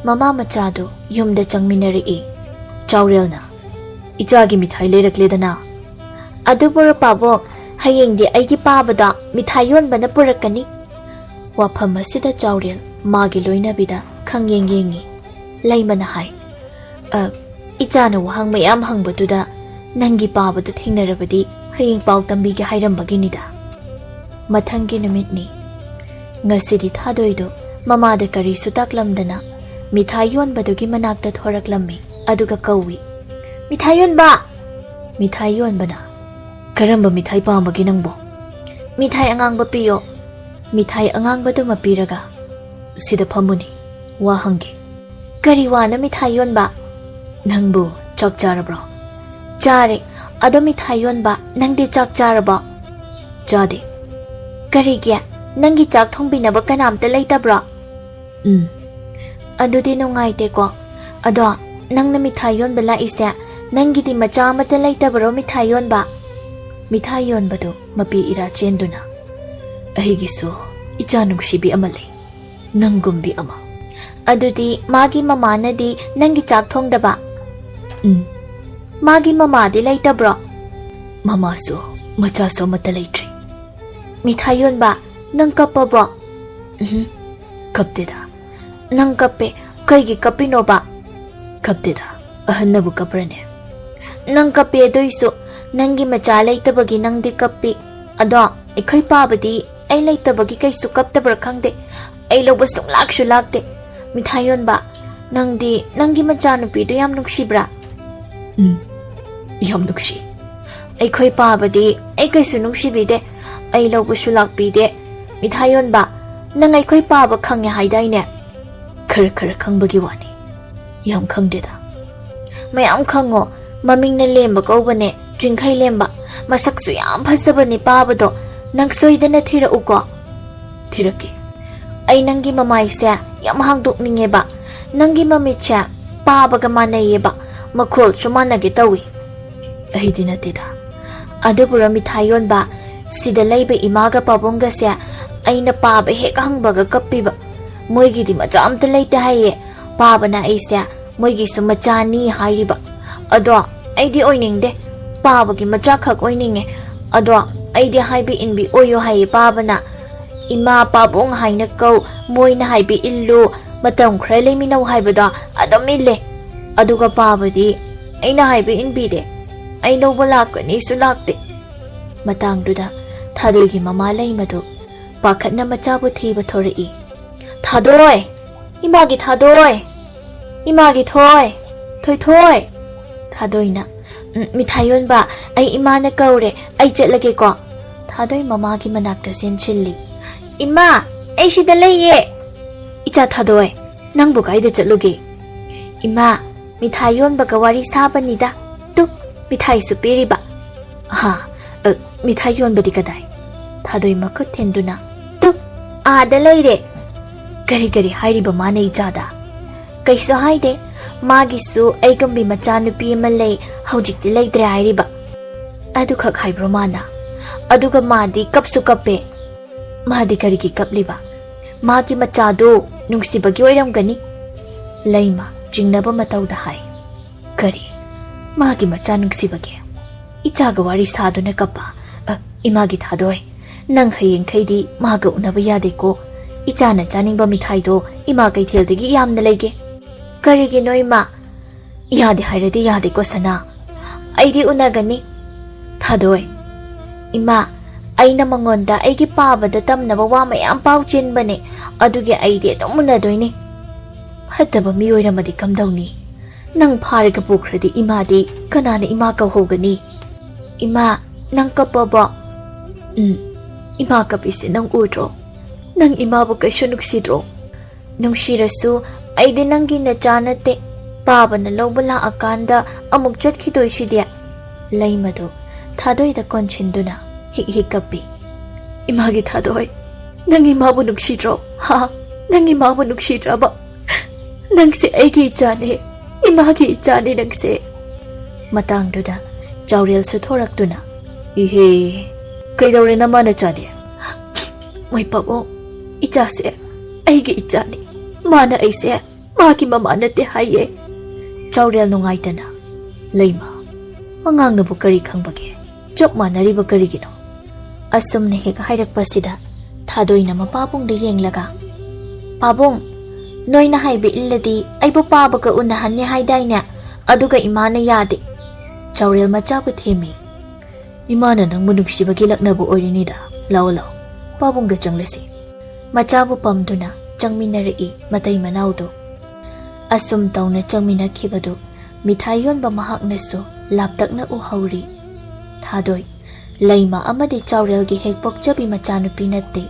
ꯃꯃꯥ ꯃꯆꯥꯗꯨ ꯌꯨꯝꯗ ꯆꯪꯃꯤꯟꯅꯔꯛꯏ꯫ ꯆꯥꯎꯔꯦꯜꯅ, "ꯏꯆꯥꯒꯤ ꯃꯤꯊꯥꯏ ꯂꯩꯔꯛꯂꯦꯗꯅ꯫" "ꯑꯗꯨꯕꯨꯔꯣ ꯄꯥꯕꯨꯡ, ꯍꯌꯦꯡꯗꯤ ꯑꯩꯒꯤ ꯄꯥꯕꯗꯣ ꯃꯤꯊꯥꯏ ꯌꯣꯟꯕꯅ ꯄꯨꯔꯛꯀꯅꯤ꯫" ꯋꯥꯐꯝ ꯑꯁꯤꯗ ꯆꯥꯎꯔꯦꯜ ꯃꯥꯒꯤ ꯂꯣꯏꯅꯕꯤꯗ ꯈꯪꯌꯦꯡ ꯌꯦꯡꯉꯤ꯫ ꯂꯩꯃꯅ ꯍꯥꯏ, "ꯑ, ꯏꯆꯥꯅ ꯋꯥꯍꯪ ꯃꯌꯥꯝ ꯍꯪꯕꯗꯨꯗ ꯅꯪꯒꯤ ꯄꯥꯕꯗꯨ ꯊꯦꯡꯅꯔꯕꯗꯤ ꯍꯌꯦꯡ ꯄꯥꯎ ꯇꯝꯕꯤꯒꯦ ꯍꯥꯏꯔꯝꯕꯒꯤꯅꯤꯗ꯫" ꯃꯊꯪꯒꯤ ꯅꯨꯃꯤꯠꯅꯤ꯫ ꯉꯁꯤꯗꯤ ꯊꯥꯗꯣꯏꯗꯨ ꯃꯃꯥꯗ ꯀꯔꯤꯁꯨ ꯇꯥꯛꯂꯝꯗꯅ ꯃꯤꯊꯥꯏ ꯌꯣꯟꯕꯗꯨꯒꯤ ꯃꯅꯥꯛꯇ ꯊꯣꯔꯛꯂꯝꯃꯤ꯫ ꯑꯗꯨꯒ ꯀꯧꯏ, "ꯃꯤꯊꯥꯏ ꯌꯣꯟꯕ!" ꯃꯤꯊꯥꯏ ꯌꯣꯟꯕꯅ, "ꯀꯔꯝꯕ ꯃꯤꯊꯥꯏ ꯄꯥꯝꯕꯒꯦ ꯅꯪꯕꯣ?" "ꯃꯤꯊꯥꯏ ꯑꯉꯥꯡꯕ ꯄꯤꯌꯣ꯫" ꯃꯤꯊꯥꯏ ꯑꯉꯥꯡꯕꯗꯨꯃ ꯄꯤꯔꯒ, "ꯁꯤꯗ ꯐꯝꯃꯨꯅꯦ, ꯋꯥ ꯍꯪꯒꯦ꯫" "ꯀꯔꯤ ꯋꯥꯅꯣ, ꯃꯤꯊꯥꯏ ꯌꯣꯟꯕ?" "ꯅꯪꯕꯨ ꯆꯥꯛ ꯆꯥꯔꯕ꯭ꯔꯣ?" "ꯆꯥꯔꯦ꯫ ꯑꯗꯣ, ꯃꯤꯊꯥꯏ ꯌꯣꯟꯕ, ꯅꯪꯗꯤ ꯆꯥꯛ ꯆꯥꯔꯕꯣ?" "ꯆꯥꯗꯦ꯫" "ꯀꯔꯤꯒꯤ? ꯅꯪꯒꯤ ꯆꯥꯛ ꯊꯣꯡꯕꯤꯅꯕ ꯀꯅꯥꯝꯇ ꯂꯩꯇꯕ꯭ꯔꯣ?" "ꯎꯝ꯫" "ꯑꯗꯨꯗꯤ ꯅꯨꯡꯉꯥꯏꯇꯦꯀꯣ꯫ ꯑꯗꯣ, ꯅꯪꯅ ꯃꯤꯊꯥꯏ ꯌꯣꯟꯕ ꯂꯥꯛꯏꯁꯦ, ꯅꯪꯒꯤꯗꯤ ꯃꯆꯥ ꯑꯃꯠꯇ ꯂꯩꯇꯕꯔꯣ, ꯃꯤꯊꯥꯏ ꯌꯣꯟꯕ?" ꯃꯤꯊꯥꯏ ꯌꯣꯟꯕꯗꯨ ꯃꯄꯤ ꯏꯔꯥ ꯆꯦꯟꯗꯨꯅ, "ꯑꯩꯒꯤꯁꯨ ꯏꯆꯥ ꯅꯨꯡꯁꯤꯕꯤ ꯑꯃ ꯂꯩ, ꯅꯪꯒꯨꯝꯕꯤ ꯑꯃ꯫" "ꯑꯗꯨꯗꯤ ꯃꯥꯒꯤ ꯃꯃꯥꯅꯗꯤ ꯅꯪꯒꯤ ꯆꯥꯛ ꯊꯣꯡꯗꯕ?" "ꯎꯝ꯫" "ꯃꯥꯒꯤ ꯃꯃꯥꯗꯤ ꯂꯩꯇꯕ꯭ꯔꯣ?" "ꯃꯃꯥꯁꯨ ꯃꯆꯥꯁꯨ ꯑꯃꯠꯇ ꯂꯩꯇ꯭ꯔꯤ꯫" "ꯃꯤꯊꯥꯏ ꯌꯣꯟꯕ, ꯅꯪ ꯀꯞꯄꯕꯣ?" "ꯎꯝ, ꯀꯞꯇꯦꯗ꯫" "ꯅꯪ ꯀꯞꯄꯦ, ꯀꯩꯒꯤ ꯀꯞꯄꯤꯅꯣꯕ?" "ꯀꯞꯇꯦꯗ, ꯑꯍꯟꯅꯕꯨ ꯀꯞꯄ꯭ꯔꯅꯦ?" "ꯅꯪ ꯀꯞꯄꯦ, ꯑꯗꯨꯏꯁꯨ ꯅꯪꯒꯤ ꯃꯆꯥ ꯂꯩꯇꯕꯒꯤ ꯅꯪꯗꯤ ꯀꯞꯄꯤ꯫ ꯑꯗꯣ, ꯑꯩꯈꯣꯏ ꯄꯥꯕꯗꯤ ꯑꯩ ꯂꯩꯇꯕꯒꯤ ꯀꯩꯁꯨ ꯀꯞꯇꯕ꯭ꯔꯥ ꯈꯪꯗꯦ, ꯑꯩ ꯂꯧꯕ ꯁꯨꯡꯂꯥꯛꯁꯨ ꯂꯥꯛꯇꯦ꯫ ꯃꯤꯊꯥꯏ ꯌꯣꯟꯕ, ꯅꯪꯗꯤ ꯅꯪꯒꯤ ꯃꯆꯥꯅꯨꯄꯤꯗꯨ ꯌꯥꯝ ꯅꯨꯡꯁꯤꯕ꯭ꯔꯥ?" "ꯎꯝ, ꯌꯥꯝ ꯅꯨꯡꯁꯤ꯫" "ꯑꯩꯈꯣꯏ ꯄꯥꯕꯗꯤ ꯑꯩ ꯀꯩꯁꯨ ꯅꯨꯡꯁꯤꯕꯤꯗꯦ, ꯑꯩ ꯂꯧꯕꯁꯨ ꯂꯥꯛꯄꯤꯗꯦ꯫ ꯃꯤꯊꯥꯏ ꯌꯣꯟꯕ, ꯅꯪ ꯑꯩꯈꯣꯏ ꯄꯥꯕ ꯈꯪꯉꯦ ꯍꯥꯏꯗꯥꯏꯅꯦ?" "ꯈꯔ ꯈꯔ ꯈꯪꯕꯒꯤ ꯋꯥꯅꯤ, ꯌꯥꯝ ꯈꯪꯗꯦꯗ꯫" "ꯃꯌꯥꯝ ꯈꯪꯉꯣ, ꯃꯃꯤꯡꯅ ꯂꯦꯝꯕ ꯀꯧꯕꯅꯦ, ꯆꯤꯡꯈꯩ ꯂꯦꯝꯕ꯫ ꯃꯁꯛꯁꯨ ꯌꯥꯝ ꯐꯖꯕꯅꯦ ꯄꯥꯕꯗꯣ, ꯅꯪ ꯁꯣꯏꯗꯅ ꯊꯤꯔꯛꯎꯀꯣ꯫" "ꯊꯤꯔꯛꯀꯦ꯫" "ꯑꯩ ꯅꯪꯒꯤ ꯃꯃꯥꯏꯁꯦ ꯌꯥꯝ ꯍꯥꯡꯗꯣꯛꯅꯤꯡꯉꯦꯕ, ꯅꯪꯒꯤ ꯃꯃꯤꯠꯁꯦ ꯄꯥꯕꯒ ꯃꯥꯟꯅꯩꯌꯦꯕ, ꯃꯈꯣꯜꯁꯨ ꯃꯥꯟꯅꯒꯦ ꯇꯧꯏ꯫" "ꯑꯩꯗꯤ ꯅꯠꯇꯦꯗ꯫" "ꯑꯗꯨꯕꯨꯔꯣ, ꯃꯤꯊꯥꯏ ꯌꯣꯟꯕ, ꯁꯤꯗ ꯂꯩꯕ ꯏꯃꯥꯒ ꯄꯥꯕꯨꯡꯒꯁꯦ ꯑꯩꯅ ꯄꯥꯕ ꯍꯦꯛ ꯍꯪꯕꯒ ꯀꯞꯄꯤꯕ꯫ ꯃꯣꯏꯒꯤꯗꯤ ꯃꯆꯥ ꯑꯝꯇ ꯂꯩꯇꯦ ꯍꯥꯏꯌꯦ꯫ ꯄꯥꯕꯅ ꯑꯩꯁꯦ ꯃꯣꯏꯒꯤꯁꯨ ꯃꯆꯥꯅꯤ ꯍꯥꯏꯔꯤꯕ꯫ ꯑꯗꯣ ꯑꯩꯗꯤ ꯑꯣꯏꯅꯤꯡꯗꯦ, ꯄꯥꯕꯒꯤ ꯃꯆꯥꯈꯛ ꯑꯣꯏꯅꯤꯡꯉꯦ꯫ ꯑꯗꯣ ꯑꯩꯗꯤ ꯍꯥꯏꯕ ꯏꯟꯕꯤ ꯑꯣꯏꯌꯣ ꯍꯥꯏꯌꯦ ꯄꯥꯕꯅ꯫ ꯏꯃꯥ ꯄꯥꯕꯨꯡ ꯍꯥꯏꯅ ꯀꯧ, ꯃꯣꯏꯅ ꯍꯥꯏꯕ ꯏꯜꯂꯨ, ꯃꯇꯝ ꯈꯔ ꯂꯩꯃꯤꯟꯅꯧ ꯍꯥꯏꯕꯗꯣ ꯑꯗꯨꯝ ꯏꯜꯂꯦ꯫ ꯑꯗꯨꯒ ꯄꯥꯕꯗꯤ ꯑꯩꯅ ꯍꯥꯏꯕ ꯏꯟꯕꯤꯗꯦ꯫ ꯑꯩ ꯂꯧꯕ ꯂꯥꯛꯀꯅꯤꯁꯨ ꯂꯥꯛꯇꯦ꯫" ꯃꯇꯥꯡꯗꯨꯗ ꯊꯥꯗꯣꯏꯒꯤ ꯃꯃꯥ ꯂꯩꯃꯗꯨ ꯄꯥꯈꯠꯅ ꯃꯆꯥꯕꯨ ꯊꯤꯕ ꯊꯣꯔꯛꯏ꯫ "ꯊꯥꯗꯣꯏ! ꯏꯃꯥꯒꯤ ꯊꯥꯗꯣꯏ! ꯏꯃꯥꯒꯤ ꯊꯣꯏ! ꯊꯣꯏꯊꯣꯏ!" ꯊꯥꯗꯣꯏꯅ, "ꯎꯝ, ꯃꯤꯊꯥꯏ ꯌꯣꯟꯕ, ꯑꯩ ꯏꯃꯥꯅ ꯀꯧꯔꯦ, ꯑꯩ ꯆꯠꯂꯒꯦꯀꯣ꯫" ꯊꯥꯗꯣꯏ ꯃꯃꯥꯒꯤ ꯃꯅꯥꯛꯇ ꯆꯦꯟꯁꯤꯜꯂꯤ꯫ ꯏꯃꯥ, ꯑꯩ ꯁꯤꯗ ꯂꯩꯌꯦ꯫ ꯏꯆꯥ ꯊꯥꯗꯣꯏ, ꯅꯪꯕꯨ ꯀꯥꯏꯗ ꯆꯠꯂꯨꯒꯦ? ꯏꯃꯥ, ꯃꯤꯊꯥꯏ ꯌꯣꯟꯕꯒ ꯋꯥꯔꯤ ꯁꯥꯕꯅꯤꯗ꯫ ꯇꯨ, ꯃꯤꯊꯥꯏꯁꯨ ꯄꯤꯔꯤꯕ꯫ ꯍꯥ, ꯑ, ꯃꯤꯊꯥꯏ ꯌꯣꯟꯕꯗꯤ ꯀꯗꯥꯏ? ꯊꯥꯗꯣꯏ ꯃꯈꯨꯠ ꯊꯤꯟꯗꯨꯅ꯫ ꯇꯨ, ꯑꯥꯗ ꯂꯩꯔꯦ꯫ ꯀꯔꯤ ꯀꯔꯤ ꯍꯥꯏꯔꯤꯕ ꯃꯥꯅ ꯏꯆꯥꯗ? ꯀꯩꯁꯨ ꯍꯥꯏꯗꯦ꯫ ꯃꯥꯒꯤꯁꯨ ꯑꯩꯒꯨꯝꯕꯤ ꯃꯆꯥꯅꯨꯄꯤ ꯑꯃ ꯂꯩ, ꯍꯧꯖꯤꯛꯇꯤ ꯂꯩꯇ꯭ꯔꯦ ꯍꯥꯏꯔꯤꯕ꯫ ꯑꯗꯨꯈꯛ ꯍꯥꯏꯕ꯭ꯔꯣ ꯃꯥꯅ? ꯑꯗꯨꯒ ꯃꯥꯗꯤ ꯀꯞꯁꯨ ꯀꯞꯄꯦ꯫ ꯃꯥꯗꯤ ꯀꯔꯤꯒꯤ ꯀꯞꯂꯤꯕ? ꯃꯥꯒꯤ ꯃꯆꯥꯗꯣ ꯅꯨꯡꯁꯤꯕꯒꯤ ꯑꯣꯏꯔꯝꯒꯅꯤ꯫ ꯂꯩꯃ ꯆꯤꯡꯅꯕ ꯃꯇꯧꯗ ꯍꯥꯏ꯫ ꯀꯔꯤ? ꯃꯥꯒꯤ ꯃꯆꯥ ꯅꯨꯡꯁꯤꯕꯒꯤ? ꯏꯆꯥꯒ ꯋꯥꯔꯤ ꯁꯥꯗꯨꯅ ꯀꯞꯄ? ꯑ, ꯏꯃꯥꯒꯤ ꯊꯥꯗꯣꯏ, ꯅꯪ ꯍꯌꯦꯡꯈꯩꯗꯤ ꯃꯥꯒ ꯎꯅꯕ ꯌꯥꯗꯦꯀꯣ꯫ ꯏꯆꯥꯅ ꯆꯥꯅꯤꯡꯕ ꯃꯤꯊꯥꯏꯗꯣ ꯏꯃꯥ ꯀꯩꯊꯦꯜꯗꯒꯤ ꯌꯥꯝꯅ ꯂꯩꯒꯦ꯫ ꯀꯔꯤꯒꯤꯅꯣ ꯏꯃꯥ? ꯌꯥꯗꯦ ꯍꯥꯏꯔꯗꯤ ꯌꯥꯗꯦꯀꯣ ꯁꯅꯥ꯫ ꯑꯩꯗꯤ ꯎꯅꯒꯅꯤ꯫ ꯊꯥꯗꯣꯏ, ꯏꯃꯥ, ꯑꯩꯅ ꯃꯉꯣꯟꯗ ꯑꯩꯒꯤ ꯄꯥꯕꯗ ꯇꯝꯅꯕ ꯋꯥ ꯃꯌꯥꯝ ꯄꯥꯎ ꯆꯦꯟꯕꯅꯦ, ꯑꯗꯨꯒꯤ ꯑꯩꯗꯤ ꯑꯗꯨꯝ ꯎꯅꯗꯣꯏꯅꯤ꯫ ꯐꯠꯇꯕ ꯃꯤ ꯑꯣꯏꯔꯝꯃꯗꯤ ꯀꯝꯗꯧꯅꯤ? ꯅꯪ ꯐꯥꯔꯒ ꯄꯨꯈ꯭ꯔꯗꯤ ꯏꯃꯥꯗꯤ ꯀꯅꯥꯅ ꯏꯃꯥ ꯀꯧꯍꯧꯒꯅꯤ? ꯏꯃꯥ, ꯅꯪ ꯀꯞꯄꯕꯣ? ꯎꯝ, ꯏꯃꯥ ꯀꯞꯄꯤꯁꯦ ꯅꯪ ꯎꯗ꯭ꯔꯣ? ꯅꯪ ꯏꯃꯥꯕꯨ ꯀꯩꯁꯨ ꯅꯨꯡꯁꯤꯗ꯭ꯔꯣ? ꯅꯨꯡꯁꯤꯔꯁꯨ ꯑꯩꯗꯤ ꯅꯪꯒꯤ ꯅꯆꯥ ꯅꯠꯇꯦ꯫ ꯄꯥꯕꯅ ꯂꯧꯕ ꯂꯥꯛꯑꯀꯥꯟꯗ ꯑꯃꯨꯛ ꯆꯠꯈꯤꯗꯣꯏꯁꯤꯗꯤ꯫ ꯂꯩꯃꯗꯨ ꯊꯥꯗꯣꯏꯗ ꯀꯣꯟꯁꯤꯟꯗꯨꯅ ꯍꯤꯛ ꯍꯤꯛ ꯀꯞꯄꯤ꯫ ꯏꯃꯥꯒꯤ ꯊꯥꯗꯣꯏ, ꯅꯪ ꯏꯃꯥꯕꯨ ꯅꯨꯡꯁꯤꯗ꯭ꯔꯣ? ꯍꯥ? ꯅꯪ ꯏꯃꯥꯕꯨ ꯅꯨꯡꯁꯤꯗ꯭ꯔꯕ? ꯅꯪꯁꯦ ꯑꯩꯒꯤ ꯏꯆꯥꯅꯦ, ꯏꯃꯥꯒꯤ ꯏꯆꯥꯅꯦ ꯅꯪꯁꯦ꯫ ꯃꯇꯥꯡꯗꯨꯗ ꯆꯥꯎꯔꯦꯜꯁꯨ ꯊꯣꯔꯛꯇꯨꯅ, ꯏꯍꯦ, ꯀꯩꯗꯧꯔꯦ ꯅꯃꯥ ꯅꯆꯥꯗꯤ? ꯃꯣꯏ ꯄꯥꯕꯨꯡ, ꯏꯆꯥꯁꯦ ꯑꯩꯒꯤ ꯏꯆꯥꯅꯤ꯫ ꯃꯥꯅ ꯑꯩꯁꯦ ꯃꯥꯒꯤ ꯃꯃꯥ ꯅꯠꯇꯦ ꯍꯥꯏꯌꯦ꯫ ꯆꯥꯎꯔꯦꯜ ꯅꯨꯡꯉꯥꯏꯇꯅ, ꯂꯩꯃ, ꯑꯉꯥꯡꯅꯕꯨ ꯀꯔꯤ ꯈꯪꯕꯒꯦ? ꯆꯞ ꯃꯥꯟꯅꯔꯤꯕ ꯀꯔꯤꯒꯤꯅꯣ? ꯑꯁꯨꯝꯅ ꯍꯦꯛ ꯍꯥꯏꯔꯛꯄꯁꯤꯗ ꯊꯥꯗꯣꯏꯅ ꯃꯄꯥꯕꯨꯡꯗ ꯌꯦꯡꯂꯒ, "ꯄꯥꯕꯨꯡ, ꯅꯣꯏꯅ ꯍꯥꯏꯕ ꯏꯜꯂꯗꯤ ꯑꯩꯕꯨ ꯄꯥꯕꯒ ꯎꯅꯍꯟꯅꯤ ꯍꯥꯏꯗꯥꯏꯅꯦ? ꯑꯗꯨꯒ ꯏꯃꯥꯅ ꯌꯥꯗꯦ꯫" ꯆꯥꯎꯔꯦꯜ ꯃꯆꯥꯕꯨ ꯊꯦꯝꯃꯤ꯫ "ꯏꯃꯥꯅ ꯅꯪꯕꯨ ꯅꯨꯡꯁꯤꯕꯒꯤ ꯂꯛꯅꯕ ꯑꯣꯏꯔꯤꯅꯤꯗ꯫ ꯂꯥꯛꯑꯣ, ꯂꯥꯛꯑꯣ, ꯄꯥꯕꯨꯡꯒ ꯆꯪꯂꯁꯤ꯫" ꯃꯆꯥꯕꯨ ꯄꯝꯗꯨꯅ ꯆꯪꯃꯤꯟꯅꯔꯛꯏ ꯃꯇꯩ ꯃꯅꯥꯎꯗꯨ꯫ ꯑꯁꯨꯝ ꯇꯧꯅ ꯆꯪꯃꯤꯟꯅꯈꯤꯕꯗꯨ ꯃꯤꯊꯥꯏ ꯌꯣꯟꯕ ꯃꯍꯥꯛꯅꯁꯨ ꯂꯥꯞꯇꯛꯅ ꯎꯍꯧꯔꯤ꯫ ꯊꯥꯗꯣꯏ, ꯂꯩꯃ ꯑꯃꯗꯤ ꯆꯥꯎꯔꯦꯜꯒꯤ ꯍꯦꯛ ꯄꯣꯛꯆꯕꯤ ꯃꯆꯥꯅꯨꯄꯤ ꯅꯠꯇꯦ꯫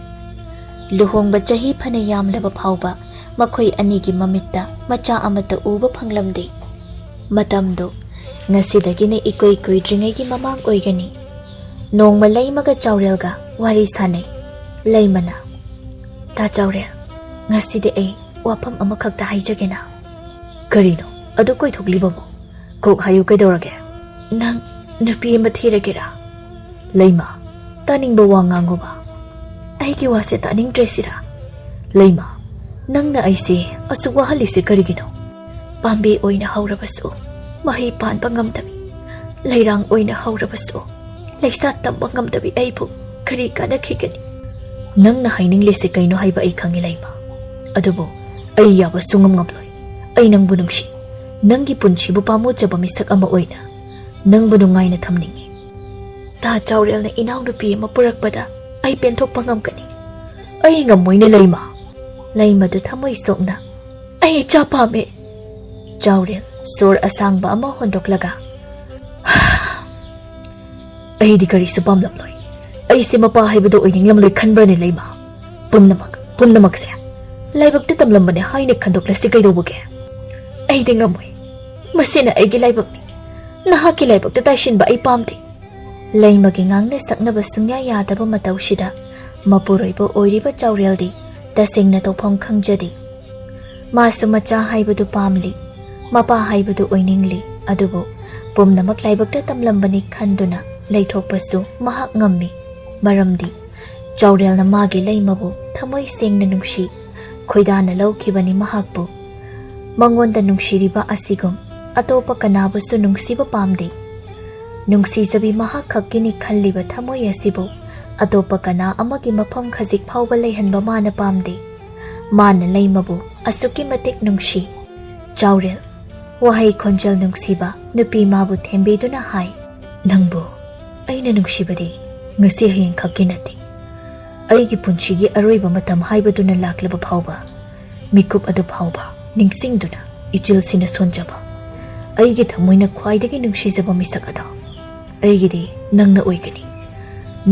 ꯂꯨꯍꯣꯡꯕ ꯆꯍꯤ ꯐꯅ ꯌꯥꯝꯂꯕ ꯐꯥꯎꯕ ꯃꯈꯣꯏ ꯑꯅꯤꯒꯤ ꯃꯃꯤꯠꯇ ꯃꯆꯥ ꯑꯃꯠꯇ ꯎꯕ ꯐꯪꯂꯝꯗꯦ꯫ ꯃꯇꯝꯗꯨ ꯉꯁꯤꯗꯒꯤꯅ ꯏꯀꯨꯏ ꯀꯨꯏꯗ꯭ꯔꯤꯉꯩꯒꯤ ꯃꯃꯥꯡ ꯑꯣꯏꯒꯅꯤ꯫ ꯅꯣꯡꯃ ꯂꯩꯃꯒ ꯆꯥꯎꯔꯦꯜꯒ ꯋꯥꯔꯤ ꯁꯥꯅꯩ꯫ ꯂꯩꯃꯅ, "ꯇꯥ ꯆꯥꯎꯔꯦꯜ, ꯉꯁꯤꯗꯤ ꯑꯩ ꯋꯥꯐꯝ ꯑꯃꯈꯛꯇ ꯍꯥꯏꯖꯒꯦꯅ꯫" "ꯀꯔꯤꯅꯣ? ꯑꯗꯨ ꯀꯣꯏꯊꯣꯛꯂꯤꯕꯕꯨ? ꯀꯣꯛ ꯍꯥꯏꯌꯨ, ꯀꯩꯗꯧꯔꯒꯦ?" "ꯅꯪ ꯅꯨꯄꯤ ꯑꯃ ꯊꯤꯔꯒꯦꯔꯥ?" "ꯂꯩꯃ, ꯇꯥꯅꯤꯡꯕ ꯋꯥ ꯉꯥꯡꯉꯨꯕ꯫ ꯑꯩꯒꯤ ꯋꯥꯁꯦ ꯇꯥꯅꯤꯡꯗ꯭ꯔꯦ ꯁꯤꯔꯥ?" "ꯂꯩꯃ, ꯅꯪꯅ ꯑꯩꯁꯦ ꯑꯁꯨꯛ ꯋꯥꯍꯜꯂꯤꯁꯦ ꯀꯔꯤꯒꯤꯅꯣ? ꯄꯥꯝꯕꯤ ꯑꯣꯏꯅ ꯍꯧꯔꯕꯁꯨ ꯃꯍꯩ ꯄꯥꯟꯕ ꯉꯝꯗꯕꯤ, ꯂꯩꯔꯥꯡ ꯑꯣꯏꯅ ꯍꯧꯔꯕꯁꯨ ꯂꯩꯁꯥ ꯇꯝꯕ ꯉꯝꯗꯕꯤ ꯑꯩꯕꯨ ꯀꯔꯤ ꯀꯥꯟꯅꯈꯤꯒꯅꯤ?" "ꯅꯪꯅ ꯍꯥꯏꯅꯤꯡꯂꯤꯁꯦ ꯀꯩꯅꯣ ꯍꯥꯏꯕ ꯑꯩ ꯈꯪꯉꯤ, ꯂꯩꯃ꯫ ꯑꯗꯨꯕꯨ ꯑꯩ ꯌꯥꯕ ꯁꯨꯡꯉꯝ ꯉꯝꯂꯣꯏ꯫ ꯑꯩ ꯅꯪꯕꯨ ꯅꯨꯡꯁꯤ꯫ ꯅꯪꯒꯤ ꯄꯨꯟꯁꯤꯕꯨ ꯄꯥꯝꯃꯨꯖꯕ ꯃꯤꯁꯛ ꯑꯃ ꯑꯣꯏꯅ ꯅꯪꯕꯨ ꯅꯨꯡꯉꯥꯏꯅ ꯊꯝꯅꯤꯡꯉꯤ꯫ ꯇꯥ ꯆꯥꯎꯔꯦꯜꯅ ꯏꯅꯥꯎꯅꯨꯄꯤ ꯑꯃ ꯄꯨꯔꯛꯄꯗ ꯑꯩ ꯄꯦꯟꯊꯣꯛꯄ ꯉꯝꯒꯅꯤ꯫ ꯑꯩ ꯉꯝꯃꯣꯏꯅꯦ, ꯂꯩꯃ꯫" ꯂꯩꯃꯗꯨ ꯊꯃꯣꯏ ꯁꯣꯛꯅ, "ꯑꯩ ꯏꯆꯥ ꯄꯥꯝꯃꯦ꯫" ꯆꯥꯎꯔꯦꯜ ꯁꯣꯔ ꯑꯁꯥꯡꯕ ꯑꯃ ꯍꯣꯟꯗꯣꯛꯂꯒ, "ꯑꯩꯗꯤ ꯀꯔꯤꯁꯨ ꯄꯥꯝꯂꯝꯂꯣꯏ꯫ ꯑꯩꯁꯦ ꯃꯄꯥ ꯍꯥꯏꯕꯗꯣ ꯑꯣꯏꯅꯤꯡꯂꯝꯂꯣꯏ ꯈꯟꯕ꯭ꯔꯅꯦ, ꯂꯩꯃ? ꯄꯨꯝꯅꯃꯛ, ꯄꯨꯝꯅꯃꯛꯁꯦ ꯂꯥꯏꯕꯛꯇ ꯇꯝꯂꯝꯕꯅꯦ ꯍꯥꯏꯅ ꯈꯟꯗꯣꯛꯂꯁꯤ ꯀꯩꯗꯧꯕꯒꯦ? ꯑꯩꯗꯤ ꯉꯝꯃꯣꯏ꯫ ꯃꯁꯤꯅ ꯑꯩꯒꯤ ꯂꯥꯏꯕꯛꯅꯤ꯫ ꯅꯍꯥꯛꯀꯤ ꯂꯥꯏꯕꯛꯇ ꯇꯥꯏꯁꯤꯟꯕ ꯑꯩ ꯄꯥꯝꯗꯦ꯫" ꯂꯩꯃꯒꯤ ꯉꯥꯡꯅ ꯁꯛꯅꯕ ꯁꯨꯡꯌꯥ ꯌꯥꯗꯕ ꯃꯇꯧꯁꯤꯗ ꯃꯄꯨꯔꯣꯏꯕ ꯑꯣꯏꯔꯤꯕ ꯆꯥꯎꯔꯦꯜꯗꯤ ꯇꯁꯦꯡꯅ ꯇꯧꯐꯝ ꯈꯪꯖꯗꯦ꯫ ꯃꯥꯁꯨ ꯃꯆꯥ ꯍꯥꯏꯕꯗꯨ ꯄꯥꯝꯂꯤ, ꯃꯄꯥ ꯍꯥꯏꯕꯗꯨ ꯑꯣꯏꯅꯤꯡꯂꯤ, ꯑꯗꯨꯕꯨ ꯄꯨꯝꯅꯃꯛ ꯂꯥꯏꯕꯛꯇ ꯇꯝꯂꯝꯕꯅꯤ ꯈꯟꯗꯨꯅ ꯂꯩꯊꯣꯛꯄꯁꯨ ꯃꯍꯥꯛ ꯉꯝꯃꯤ꯫ ꯃꯔꯝꯗꯤ ꯆꯥꯎꯔꯦꯜꯅ ꯃꯥꯒꯤ ꯂꯩꯃꯕꯨ ꯊꯃꯣꯏ ꯁꯦꯡꯅ ꯅꯨꯡꯁꯤ, ꯈꯣꯏꯗꯥꯅ ꯂꯧꯈꯤꯕꯅꯤ ꯃꯍꯥꯛꯄꯨ꯫ ꯃꯉꯣꯟꯗ ꯅꯨꯡꯁꯤꯔꯤꯕ ꯑꯁꯤꯒꯨꯝ ꯑꯇꯣꯞꯄ ꯀꯅꯥꯕꯨꯁꯨ ꯅꯨꯡꯁꯤꯕ ꯄꯥꯝꯗꯦ꯫ ꯅꯨꯡꯁꯤꯖꯕꯤ ꯃꯍꯥꯛ ꯈꯛꯀꯤꯅꯤ ꯈꯜꯂꯤꯕ ꯊꯃꯣꯏ ꯑꯁꯤꯕꯨ ꯑꯇꯣꯞꯄ ꯀꯅꯥ ꯑꯃꯒꯤ ꯃꯐꯝ ꯈꯖꯤꯛ ꯐꯥꯎꯕ ꯂꯩꯍꯟꯕ ꯃꯥꯅ ꯄꯥꯝꯗꯦ꯫ ꯃꯥꯅ ꯂꯩꯃꯕꯨ ꯑꯁꯨꯛꯀꯤ ꯃꯇꯤꯛ ꯅꯨꯡꯁꯤ꯫ ꯆꯥꯎꯔꯦꯜ, ꯋꯥꯍꯩ ꯈꯣꯟꯖꯦꯜ ꯅꯨꯡꯁꯤꯕ ꯅꯨꯄꯤ ꯃꯥꯕꯨ ꯊꯦꯝꯕꯤꯗꯨꯅ ꯍꯥꯏ, "ꯅꯪꯕꯨ ꯑꯩꯅ ꯅꯨꯡꯁꯤꯕꯗꯤ ꯉꯁꯤ ꯍꯌꯦꯡ ꯈꯛꯀꯤ ꯅꯠꯇꯦ꯫ ꯑꯩꯒꯤ ꯄꯨꯟꯁꯤꯒꯤ ꯑꯔꯣꯏꯕ ꯃꯇꯝ ꯍꯥꯏꯕꯗꯨꯅ ꯂꯥꯛꯂꯕ ꯐꯥꯎꯕ, ꯃꯤꯀꯨꯞ ꯑꯗꯨ ꯐꯥꯎꯕ ꯅꯤꯡꯁꯤꯡꯗꯨꯅ ꯏꯆꯤꯜꯁꯤꯅ ꯁꯣꯟꯖꯕ, ꯑꯩꯒꯤ ꯊꯃꯣꯏꯅ ꯈ꯭ꯋꯥꯏꯗꯒꯤ ꯅꯨꯡꯁꯤꯖꯕ ꯃꯤꯁꯛ ꯑꯗꯣ ꯑꯩꯒꯤꯗꯤ ꯅꯪꯅ ꯑꯣꯏꯒꯅꯤ꯫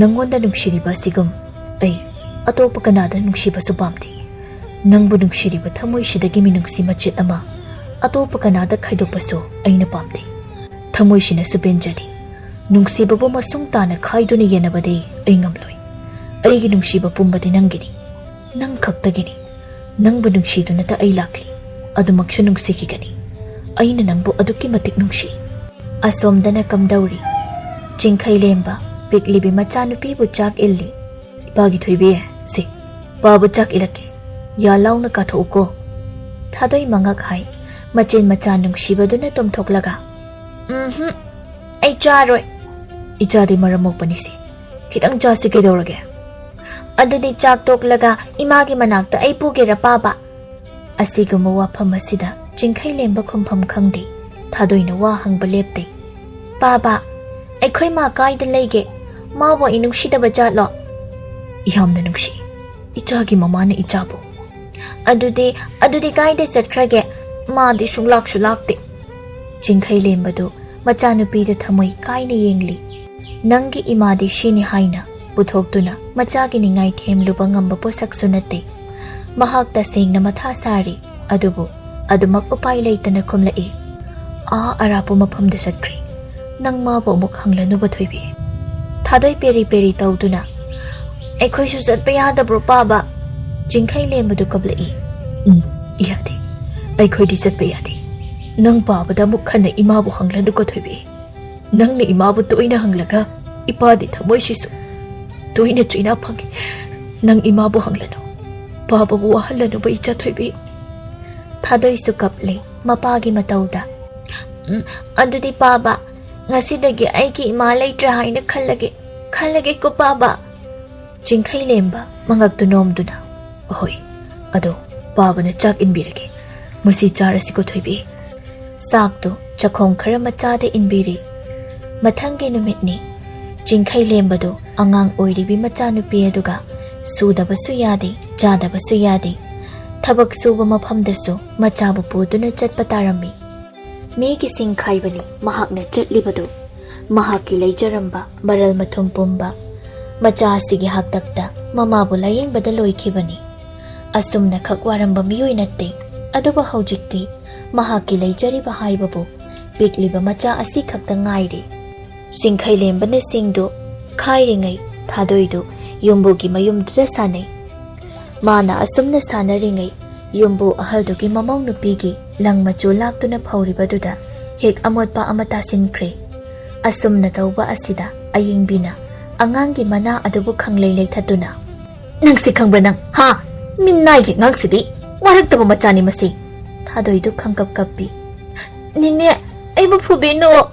ꯅꯪꯉꯣꯟꯗ ꯅꯨꯡꯁꯤꯔꯤꯕ ꯑꯁꯤꯒꯨꯝ ꯑꯩ ꯑꯇꯣꯞꯄ ꯀꯅꯥꯗ ꯅꯨꯡꯁꯤꯕꯁꯨ ꯄꯥꯝꯗꯦ꯫ ꯅꯪꯕꯨ ꯅꯨꯡꯁꯤꯔꯤꯕ ꯊꯃꯣꯏꯁꯤꯗꯒꯤ ꯃꯤꯅꯨꯡꯁꯤ ꯃꯆꯦꯠ ꯑꯃ ꯑꯇꯣꯞꯄ ꯀꯅꯥꯗ ꯈꯥꯏꯗꯣꯛꯄꯁꯨ ꯑꯩꯅ ꯄꯥꯝꯗꯦ꯫ ꯊꯃꯣꯏꯁꯤꯅꯁꯨ ꯄꯦꯟꯖꯗꯦ꯫ ꯅꯨꯡꯁꯤꯕꯕꯨ ꯃꯁꯨꯡ ꯇꯥꯅ ꯈꯥꯏꯗꯨꯅ ꯌꯦꯟꯅꯕꯗꯤ ꯑꯩ ꯉꯝꯂꯣꯏ꯫ ꯑꯩꯒꯤ ꯅꯨꯡꯁꯤꯕ ꯄꯨꯝꯕꯗꯤ ꯅꯪꯒꯤꯅꯤ, ꯅꯪ ꯈꯛꯇꯒꯤꯅꯤ꯫ ꯅꯪꯕꯨ ꯅꯨꯡꯁꯤꯗꯨꯅꯇ ꯑꯩ ꯂꯥꯛꯂꯤ, ꯑꯗꯨꯃꯛꯁꯨ ꯅꯨꯡꯁꯤꯈꯤꯒꯅꯤ꯫ ꯑꯩꯅ ꯅꯪꯕꯨ ꯑꯗꯨꯛꯀꯤ ꯃꯇꯤꯛ ꯅꯨꯡꯁꯤ꯫ ꯑꯁꯣꯝꯗꯅ ꯀꯝꯗꯧꯔꯤ? ꯆꯤꯡꯈꯩ ꯂꯦꯝꯕ ꯄꯤꯛꯂꯤꯕꯤ ꯃꯆꯥꯅꯨꯄꯤꯕꯨ ꯆꯥꯛ ꯏꯜꯂꯤ꯫ "ꯏꯄꯥꯒꯤ ꯊꯣꯏꯕꯤ, ꯁꯤ, ꯄꯥꯕꯨ ꯆꯥꯛ ꯏꯜꯂꯛꯀꯦ꯫ ꯌꯥ ꯂꯥꯎꯅ ꯀꯥꯊꯣꯛꯎꯀꯣ꯫" ꯊꯥꯗꯣꯏ ꯃꯉꯛ ꯍꯥꯏ꯫ ꯃꯆꯤꯟ ꯃꯆꯥ ꯅꯨꯡꯁꯤꯕꯗꯨꯅ ꯇꯨꯝꯊꯣꯛꯂꯒ, "ꯎꯝꯍꯨꯝ, ꯑꯩ ꯆꯥꯔꯣꯏ꯫" "ꯏꯆꯥꯗꯤ ꯃꯔꯝ ꯃꯣꯛꯄꯅꯤꯁꯦ, ꯈꯤꯇꯪ ꯆꯥꯁꯤ ꯀꯩꯗꯧꯔꯒꯦ?" "ꯑꯗꯨꯗꯤ ꯆꯥꯛ ꯇꯣꯛꯂꯒ ꯏꯃꯥꯒꯤ ꯃꯅꯥꯛꯇ ꯑꯩ ꯄꯨꯒꯦꯔꯥ ꯄꯥꯕ?" ꯑꯁꯤꯒꯨꯝꯕ ꯋꯥꯐꯝ ꯑꯁꯤꯗ ꯆꯤꯡꯈꯩ ꯂꯦꯝꯕ ꯈꯨꯝꯐꯝ ꯈꯪꯗꯦ꯫ ꯊꯥꯗꯣꯏꯅ ꯋꯥ ꯍꯪꯕ ꯂꯦꯞꯇꯦ꯫ "ꯄꯥꯕ, ꯑꯩꯈꯣꯏ ꯃꯥ ꯀꯥꯏꯗ ꯂꯩꯒꯦ? ꯃꯥꯕꯨ ꯑꯩ ꯅꯨꯡꯁꯤꯗꯕ ꯖꯥꯠꯂꯣ?" "ꯌꯥꯝꯅ ꯅꯨꯡꯁꯤ, ꯏꯆꯥꯒꯤ ꯃꯃꯥꯅ ꯏꯆꯥꯕꯨ꯫" "ꯑꯗꯨꯗꯤ, ꯑꯗꯨꯗꯤ ꯀꯥꯏꯗ ꯆꯠꯈ꯭ꯔꯒꯦ? ꯃꯥꯗꯤ ꯁꯨꯡꯂꯥꯛꯁꯨ ꯂꯥꯛꯇꯦ꯫" ꯆꯤꯡꯈꯩ ꯂꯦꯝꯕꯗꯨ ꯃꯆꯥꯅꯨꯄꯤꯗ ꯊꯃꯣꯏ ꯀꯥꯏꯅ ꯌꯦꯡꯂꯤ꯫ ꯅꯪꯒꯤ ꯏꯃꯥꯗꯤ ꯁꯤꯅꯤ ꯍꯥꯏꯅ ꯄꯨꯊꯣꯛꯇꯨꯅ ꯃꯆꯥꯒꯤ ꯅꯤꯡꯉꯥꯏ ꯊꯦꯝꯂꯨꯕ ꯉꯝꯕ ꯄꯣꯠꯁꯛꯁꯨ ꯅꯠꯇꯦ꯫ ꯃꯍꯥꯛ ꯇꯁꯦꯡꯅ ꯃꯊꯥ ꯁꯥꯔꯤ, ꯑꯗꯨꯕꯨ ꯑꯗꯨꯃꯛ ꯎꯄꯥꯏ ꯂꯩꯇꯅ ꯈꯨꯝꯂꯛꯏ, "ꯑꯥ ꯑꯔꯥꯞꯄ ꯃꯐꯝꯗ ꯆꯠꯈ꯭ꯔꯦ꯫ ꯅꯪ ꯃꯥꯕꯨ ꯑꯃꯨꯛ ꯍꯪꯂꯅꯨꯕ ꯊꯣꯏꯕꯤ꯫" ꯊꯥꯗꯣꯏ ꯄꯦꯔꯤ ꯄꯦꯔꯤ ꯇꯧꯗꯨꯅ, "ꯑꯩꯈꯣꯏꯁꯨ ꯆꯠꯄ ꯌꯥꯗꯕ꯭ꯔꯣ ꯄꯥꯕ?" ꯆꯤꯡꯈꯩ ꯂꯦꯝꯕꯗꯨ ꯀꯞꯂꯛꯏ꯫ "ꯎꯝ, ꯌꯥꯗꯦ꯫ ꯑꯩꯈꯣꯏꯗꯤ ꯆꯠꯄ ꯌꯥꯗꯦ꯫ ꯅꯪ ꯄꯥꯕꯗ ꯑꯃꯨꯛ ꯍꯟꯅ ꯏꯃꯥꯕꯨ ꯍꯪꯂꯅꯨꯀꯣ ꯊꯣꯏꯕꯤ꯫ ꯅꯪꯅ ꯏꯃꯥꯕꯨ ꯇꯣꯏꯅ ꯍꯪꯂꯒ ꯏꯄꯥꯗꯤ ꯊꯃꯣꯏꯁꯤꯁꯨ ꯇꯣꯏꯅ ꯆꯩꯅꯥ ꯐꯪꯏ꯫ ꯅꯪ ꯏꯃꯥꯕꯨ ꯍꯪꯂꯅꯨ꯫ ꯄꯥꯕꯕꯨ ꯋꯥꯍꯜꯂꯅꯨꯕ ꯏꯆꯥ ꯊꯣꯏꯕꯤ꯫" ꯊꯥꯗꯣꯏꯁꯨ ꯀꯞꯂꯦ ꯃꯄꯥꯒꯤ ꯃꯇꯧꯗ꯫ "ꯎꯝ, ꯑꯗꯨꯗꯤ ꯄꯥꯕ, ꯉꯁꯤꯗꯒꯤ ꯑꯩꯒꯤ ꯏꯃꯥ ꯂꯩꯇ꯭ꯔꯦ ꯍꯥꯏꯅ ꯈꯜꯂꯒꯦ, ꯈꯜꯂꯒꯦꯀꯣ ꯄꯥꯕ꯫" ꯆꯤꯡꯈꯩ ꯂꯦꯝꯕ ꯃꯉꯛꯇꯨ ꯅꯣꯝꯗꯨꯅ, "ꯑꯍꯣꯏ, ꯑꯗꯣ ꯄꯥꯕꯅ ꯆꯥꯛ ꯏꯟꯕꯤꯔꯒꯦ꯫ ꯃꯁꯤ ꯆꯥꯔꯁꯤꯀꯣ ꯊꯣꯏꯕꯤ꯫" ꯆꯥꯛꯇꯨ ꯆꯈꯣꯡ ꯈꯔ ꯃꯆꯥꯗ ꯏꯟꯕꯤꯔꯤ꯫ ꯃꯊꯪꯒꯤ ꯅꯨꯃꯤꯠꯅꯤ꯫ ꯆꯤꯡꯈꯩ ꯂꯦꯝꯕꯗꯨ ꯑꯉꯥꯡ ꯑꯣꯏꯔꯤꯕꯤ ꯃꯆꯥꯅꯨꯄꯤ ꯑꯗꯨꯒ ꯁꯨꯗꯕꯁꯨ ꯌꯥꯗꯦ, ꯆꯥꯗꯕꯁꯨ ꯌꯥꯗꯦ꯫ ꯊꯕꯛ ꯁꯨꯕ ꯃꯐꯝꯗꯁꯨ ꯃꯆꯥꯕꯨ ꯄꯨꯗꯨꯅ ꯆꯠꯄ ꯇꯥꯔꯝꯃꯤ꯫ ꯃꯤꯒꯤ ꯁꯤꯡ ꯈꯥꯏꯕꯅꯤ ꯃꯍꯥꯛꯅ ꯆꯠꯂꯤꯕꯗꯨ꯫ ꯃꯍꯥꯛꯀꯤ ꯂꯩꯖꯔꯝꯕ ꯃꯔꯜ ꯃꯊꯨꯝ ꯄꯨꯝꯕ ꯃꯆꯥ ꯑꯁꯤꯒꯤ ꯍꯥꯛꯇꯛꯇ ꯃꯃꯥꯕꯨ ꯂꯥꯌꯦꯡꯕꯗ ꯂꯣꯏꯈꯤꯕꯅꯤ꯫ ꯑꯁꯨꯝꯅ ꯈꯛ ꯋꯥꯔꯝꯕ ꯃꯤꯑꯣꯏ ꯅꯠꯇꯦ, ꯑꯗꯨꯕꯨ ꯍꯧꯖꯤꯛꯇꯤ ꯃꯍꯥꯛꯀꯤ ꯂꯩꯖꯔꯤꯕ ꯍꯥꯏꯕꯕꯨ ꯄꯤꯛꯂꯤꯕ ꯃꯆꯥ ꯑꯁꯤ ꯈꯛꯇ ꯉꯥꯏꯔꯦ꯫ ꯆꯤꯡꯈꯩꯂꯦꯝꯕꯅ ꯁꯤꯡꯗꯨ ꯈꯥꯏꯔꯤꯉꯩ ꯊꯥꯗꯣꯏꯗꯨ ꯌꯨꯝꯕꯨꯒꯤ ꯃꯌꯨꯝꯗꯨꯗ ꯁꯥꯟꯅꯩ꯫ ꯃꯥꯅ ꯑꯁꯨꯝꯅ ꯁꯥꯟꯅꯔꯤꯉꯩ ꯌꯨꯝꯕꯨ ꯑꯍꯜꯗꯨꯒꯤ ꯃꯃꯧ ꯅꯨꯄꯤꯒꯤ ꯂꯪ ꯃꯆꯨ ꯂꯥꯛꯇꯨꯅ ꯐꯧꯔꯤꯕꯗꯨꯗ ꯍꯦꯛ ꯑꯃꯣꯠꯄ ꯑꯃ ꯇꯥꯁꯤꯟꯈ꯭ꯔꯦ꯫ ꯑꯁꯨꯝꯅ ꯇꯧꯕ ꯑꯁꯤꯗ ꯑꯌꯤꯡꯕꯤꯅ ꯑꯉꯥꯡꯒꯤ ꯃꯅꯥ ꯑꯗꯨꯕꯨ ꯈꯪꯂꯩ ꯂꯩꯊꯠꯇꯨꯅ, "ꯅꯪꯁꯤ ꯈꯪꯕ꯭ꯔꯥ ꯅꯪ? ꯍꯥ? ꯃꯤꯅꯥꯏꯒꯤ ꯑꯉꯥꯡꯁꯤꯗꯤ ꯋꯥꯔꯛꯇꯕ ꯃꯆꯥꯅꯤ ꯃꯁꯤ!" ꯊꯥꯗꯣꯏꯗꯨ ꯈꯪꯀꯞ ꯀꯞꯄꯤ꯫ "ꯅꯦꯅꯦ, ꯑꯩꯕꯨ ꯐꯨꯕꯤꯅꯨ꯫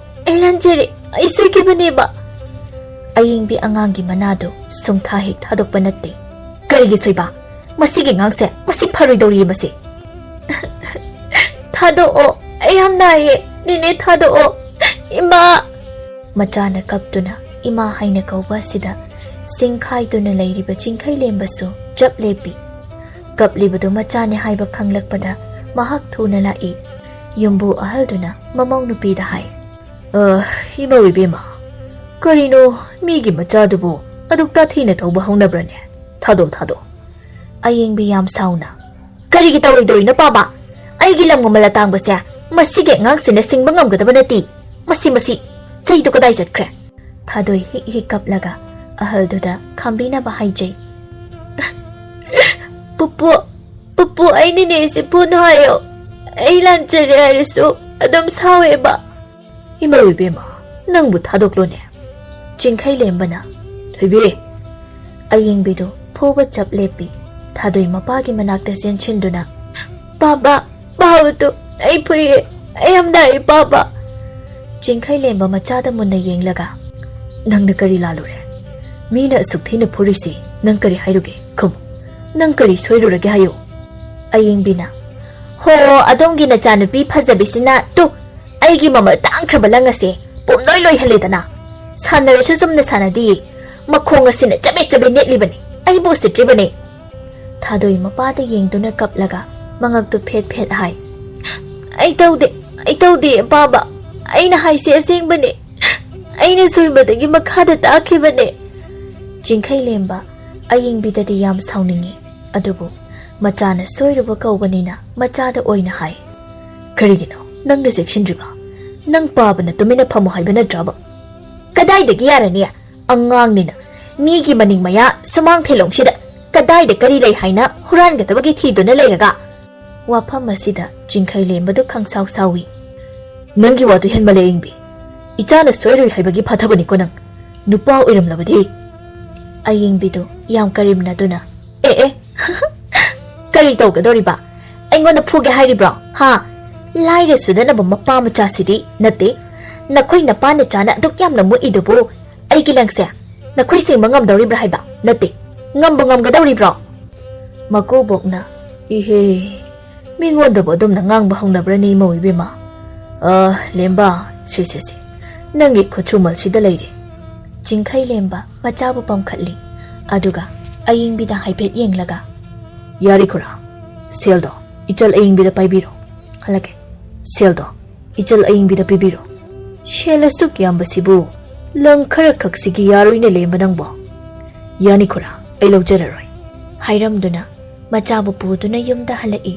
ꯑꯩ ꯂꯥꯟꯖꯔꯦ꯫ ꯑꯩ ꯁꯣꯏꯈꯤꯕꯅꯦꯕ꯫" ꯑꯌꯤꯡꯕꯤ ꯑꯉꯥꯡꯒꯤ ꯃꯅꯥꯗꯨ ꯁꯨꯡꯊꯥ ꯍꯦꯛ ꯊꯥꯗꯣꯛꯄ ꯅꯠꯇꯦ꯫ "ꯀꯔꯤꯒꯤ ꯁꯣꯏꯕ? ꯃꯁꯤꯒꯤ ꯑꯉꯥꯡꯁꯦ ꯃꯁꯤ ꯐꯔꯣꯏꯗꯧꯔꯤꯌꯦ ꯃꯁꯤ꯫" "ꯊꯥꯗꯣꯛꯑꯣ꯫ ꯑꯩ ꯌꯥꯝ ꯅꯥꯏꯌꯦ꯫ ꯅꯦꯅꯦ, ꯊꯥꯗꯣꯛꯑꯣ꯫ ꯏꯃꯥ!" ꯃꯆꯥꯅ ꯀꯞꯇꯨꯅ ꯏꯃꯥ ꯍꯥꯏꯅ ꯀꯧꯕ ꯑꯁꯤꯗ ꯁꯤꯡ ꯈꯥꯏꯗꯨꯅ ꯂꯩꯔꯤꯕ ꯆꯤꯡꯈꯩꯂꯦꯝꯕꯁꯨ ꯆꯞ ꯂꯦꯞꯄꯤ꯫ ꯀꯞꯂꯤꯕꯗꯨ ꯃꯆꯥꯅꯤ ꯍꯥꯏꯕ ꯈꯪꯂꯛꯄꯗ ꯃꯍꯥꯛ ꯊꯨꯅ ꯂꯥꯛꯏ꯫ ꯌꯨꯝꯕꯨ ꯑꯍꯜꯗꯨꯅ ꯃꯃꯧ ꯅꯨꯄꯤꯗ ꯍꯥꯏ, "ꯑ, ꯏꯃꯧ ꯏꯕꯦꯝꯃ, ꯀꯔꯤꯅꯣ ꯃꯤꯒꯤ ꯃꯆꯥꯗꯨꯕꯨ ꯑꯗꯨꯛ ꯇꯥꯊꯤꯅ ꯇꯧꯕ ꯍꯧꯅꯕ꯭ꯔꯅꯦ? ꯊꯥꯗꯣꯛ, ꯊꯥꯗꯣꯛ꯫" ꯑꯌꯤꯡꯕꯤ ꯌꯥꯝ ꯁꯥꯎꯅ, "ꯀꯔꯤꯒꯤ ꯇꯧꯔꯣꯏꯗꯧꯔꯤꯅꯣ, ꯄꯥꯕ? ꯑꯩꯒꯤ ꯂꯝ ꯃꯃꯜ ꯑꯇꯥꯡꯕꯁꯦ ꯃꯁꯤꯒꯤ ꯑꯉꯥꯡꯁꯤꯅ ꯁꯤꯡꯕ ꯉꯝꯒꯗꯕ ꯅꯠꯇꯦ꯫ ꯃꯁꯤ, ꯃꯁꯤ, ꯆꯩꯗꯨ ꯀꯗꯥꯏ ꯆꯠꯈ꯭ꯔꯦ?" ꯊꯥꯗꯣꯏ ꯍꯤꯛ ꯍꯤꯛ ꯀꯞꯂꯒ ꯑꯍꯜꯗꯨꯗ ꯈꯥꯝꯕꯤꯅꯕ ꯍꯥꯏꯖꯩ꯫ "ꯄꯨꯄꯨ, ꯄꯨꯄꯨ, ꯑꯩ ꯅꯦꯅꯦꯁꯦ ꯐꯨꯅꯨ ꯍꯥꯏꯌꯣ꯫ ꯑꯩ ꯂꯥꯟꯖꯔꯦ ꯍꯥꯏꯔꯁꯨ ꯑꯗꯨꯝ ꯁꯥꯎꯋꯦꯕ꯫" "ꯏꯃꯧ ꯏꯕꯦꯝꯃ, ꯅꯪꯕꯨ ꯊꯥꯗꯣꯛꯂꯣꯅꯦ꯫" ꯆꯤꯡꯈꯩꯂꯦꯝꯕꯅ, "ꯊꯣꯏꯕꯤ!" ꯑꯌꯤꯡꯕꯤꯗꯨ ꯐꯨꯕ ꯆꯞ ꯂꯦꯞꯄꯤ꯫ ꯊꯥꯗꯣꯏ ꯃꯄꯥꯒꯤ ꯃꯅꯥꯛꯇ ꯆꯦꯟꯁꯤꯟꯗꯨꯅ, "ꯄꯥꯕ, ꯄꯥꯕꯗꯨ ꯑꯩ ꯐꯨꯏꯌꯦ꯫ ꯑꯩ ꯌꯥꯝ ꯅꯥꯏꯌꯦ, ꯄꯥꯕ꯫" ꯆꯤꯡꯈꯩꯂꯦꯝꯕ ꯃꯆꯥꯗ ꯃꯨꯟꯅ ꯌꯦꯡꯂꯒ, "ꯅꯪꯅ ꯀꯔꯤ ꯂꯥꯜꯂꯨꯔꯦ? ꯃꯤꯅ ꯑꯁꯨꯛ ꯊꯤꯅ ꯐꯨꯔꯤꯁꯤ ꯅꯪ ꯀꯔꯤ ꯍꯥꯏꯔꯨꯒꯦ? ꯈꯨꯝꯃꯨ꯫ ꯅꯪ ꯀꯔꯤ ꯁꯣꯏꯔꯨꯔꯒꯦ ꯍꯥꯏꯌꯨ?" ꯑꯌꯤꯡꯕꯤꯅ, "ꯍꯣ, ꯑꯗꯣꯝꯒꯤ ꯅꯆꯥꯅꯨꯄꯤ ꯐꯖꯕꯤꯁꯤꯅ ꯇꯨ ꯑꯩꯒꯤ ꯃꯃꯜ ꯇꯥꯡꯈ꯭ꯔꯕ ꯂꯪ ꯑꯁꯦ ꯄꯨꯝꯂꯣꯏ ꯂꯣꯏꯍꯜꯂꯦꯗꯅ꯫ ꯁꯥꯟꯅꯔꯁꯨ ꯆꯨꯝꯅ ꯁꯥꯟꯅꯗꯤꯌꯦ꯫ ꯃꯈꯣꯡ ꯑꯁꯤꯅ ꯆꯕꯦꯠ ꯆꯕꯦꯠ ꯅꯦꯠꯂꯤꯕꯅꯤ, ꯑꯩꯕꯨ ꯎꯁꯤꯠꯇ꯭ꯔꯤꯕꯅꯤ꯫" ꯊꯥꯗꯣꯏ ꯃꯄꯥꯗ ꯌꯦꯡꯗꯨꯅ ꯀꯞꯂꯒ ꯃꯉꯛꯇꯨ ꯐꯦꯠ ꯐꯦꯠ ꯍꯥꯏ꯫ "ꯑꯩ ꯇꯧꯗꯦ, ꯑꯩ ꯇꯧꯗꯦ, ꯄꯥꯕ꯫ ꯑꯩꯅ ꯍꯥꯏꯁꯦ ꯑꯁꯦꯡꯕꯅꯦ꯫ ꯑꯩꯅ ꯁꯣꯏꯕꯗꯒꯤ ꯃꯈꯥꯗ ꯇꯥꯈꯤꯕꯅꯦ꯫" ꯆꯤꯡꯈꯩ ꯂꯦꯝꯕ ꯑꯌꯤꯡꯕꯤꯗꯗꯤ ꯌꯥꯝ ꯁꯥꯎꯅꯤꯡꯉꯤ꯫ ꯑꯗꯨꯕꯨ ꯃꯆꯥꯅ ꯁꯣꯏꯔꯨꯕ ꯀꯧꯕꯅꯤꯅ ꯃꯆꯥꯗ ꯑꯣꯏꯅ ꯍꯥꯏ, "ꯀꯔꯤꯒꯤꯅꯣ ꯅꯪꯅ ꯆꯦꯛꯁꯤꯟꯗ꯭ꯔꯤꯕ? ꯅꯪ ꯄꯥꯕꯅ ꯇꯨꯃꯤꯟꯅ ꯐꯝꯃꯨ ꯍꯥꯏꯕ ꯅꯠꯇ꯭ꯔꯕ?" "ꯀꯗꯥꯏꯗꯒꯤ ꯌꯥꯔꯅꯤ? ꯑꯉꯥꯡꯅꯤꯅ ꯃꯤꯒꯤ ꯃꯅꯤꯡ ꯃꯌꯥ ꯁꯨꯃꯥꯡ ꯊꯦꯂꯣꯡꯁꯤꯗ ꯀꯗꯥꯏꯗ ꯀꯔꯤ ꯂꯩ ꯍꯥꯏꯅ ꯍꯨꯔꯥꯟꯒꯗꯕꯒꯤ ꯊꯤꯗꯨꯅ ꯂꯩꯔꯒ?" ꯋꯥꯐꯝ ꯑꯁꯤꯗ ꯆꯤꯡꯈꯩ ꯂꯦꯝꯕꯗꯨ ꯈꯪꯁꯥꯎ ꯁꯥꯎꯏ꯫ "ꯅꯪꯒꯤ ꯋꯥꯗꯨ ꯍꯦꯟꯃꯜꯂꯦ, ꯑꯌꯤꯡꯕꯤ꯫ ꯏꯆꯥꯅ ꯁꯣꯏꯔꯣꯏ ꯍꯥꯏꯕꯒꯤ ꯐꯥꯊꯕꯅꯤꯀꯣ ꯅꯪ꯫ ꯅꯨꯄꯥ ꯑꯣꯏꯔꯝꯂꯕꯗꯤ?" ꯑꯌꯤꯡꯕꯤꯗꯨ ꯌꯥꯝ ꯀꯔꯦꯝꯅꯗꯨꯅ, "ꯑꯦ, ꯑꯦ, ꯀꯔꯤ ꯇꯧꯒꯗꯧꯔꯤꯕ? ꯑꯩꯉꯣꯟꯗ ꯐꯨꯒꯦ ꯍꯥꯏꯔꯤꯕ꯭ꯔꯣ? ꯍꯥ? ꯂꯥꯏꯔ ꯁꯨꯗꯅꯕ ꯃꯄꯥ ꯃꯆꯥꯁꯤꯗꯤ ꯅꯠꯇꯦ꯫ ꯅꯈꯣꯏ ꯅꯄꯥ ꯅꯆꯥꯅ ꯑꯗꯨꯛ ꯌꯥꯝꯅ ꯃꯨꯛꯏꯗꯨꯕꯨ ꯑꯩꯒꯤ ꯂꯪꯁꯦ ꯅꯈꯣꯏ ꯁꯦꯡꯕ ꯉꯝꯗꯧꯔꯤꯕ꯭ꯔꯥ ꯍꯥꯏꯕ? ꯅꯠꯇꯦ, ꯉꯝꯕ ꯉꯝꯒꯗꯧꯔꯤꯕ꯭ꯔꯣ?" ꯃꯀꯨꯕꯣꯛꯅ, "ꯏꯍꯦ, ꯃꯤꯉꯣꯟꯗꯕꯨ ꯑꯗꯨꯝꯅ ꯉꯥꯡꯕ ꯍꯧꯅꯕ꯭ꯔꯅꯦ ꯏꯃꯧ ꯏꯕꯦꯝꯃ? ꯑ, ꯂꯦꯝꯕ, ꯁꯦ, ꯁꯦ, ꯁꯦ, ꯅꯪꯒꯤ ꯈꯨꯠꯁꯨꯃꯜꯁꯤꯗ ꯂꯩꯔꯦ꯫" ꯆꯤꯡꯈꯩ ꯂꯦꯝꯕ ꯃꯆꯥꯕꯨ ꯄꯝꯈꯠꯂꯤ꯫ ꯑꯗꯨꯒ ꯑꯌꯤꯡꯕꯤꯗ ꯍꯥꯏꯐꯦꯠ ꯌꯦꯡꯂꯒ, "ꯌꯥꯔꯤ ꯈꯨꯔꯥ, ꯁꯦꯜꯗꯣ ꯏꯆꯜ ꯑꯌꯤꯡꯕꯤꯗ ꯄꯥꯏꯕꯤꯔꯣ꯫ ꯍꯜꯂꯛꯀꯦ꯫ ꯁꯦꯜꯗꯣ ꯏꯆꯜ ꯑꯌꯤꯡꯕꯤꯗ ꯄꯤꯕꯤꯔꯣ꯫" "ꯁꯦꯜ ꯑꯁꯨꯛ ꯌꯥꯝꯕꯁꯤꯕꯨ ꯂꯪ ꯈꯔ ꯈꯛꯁꯤꯒꯤ ꯌꯥꯔꯣꯏꯅꯦ ꯂꯦꯝꯕ ꯅꯪꯕꯣ꯫" "ꯌꯥꯅꯤ ꯈꯨꯔꯥ, ꯑꯩ ꯂꯧꯖꯔꯔꯣꯏ꯫" ꯍꯥꯏꯔꯝꯗꯨꯅ ꯃꯆꯥꯕꯨ ꯄꯨꯗꯨꯅ ꯌꯨꯝꯗ ꯍꯜꯂꯛꯏ꯫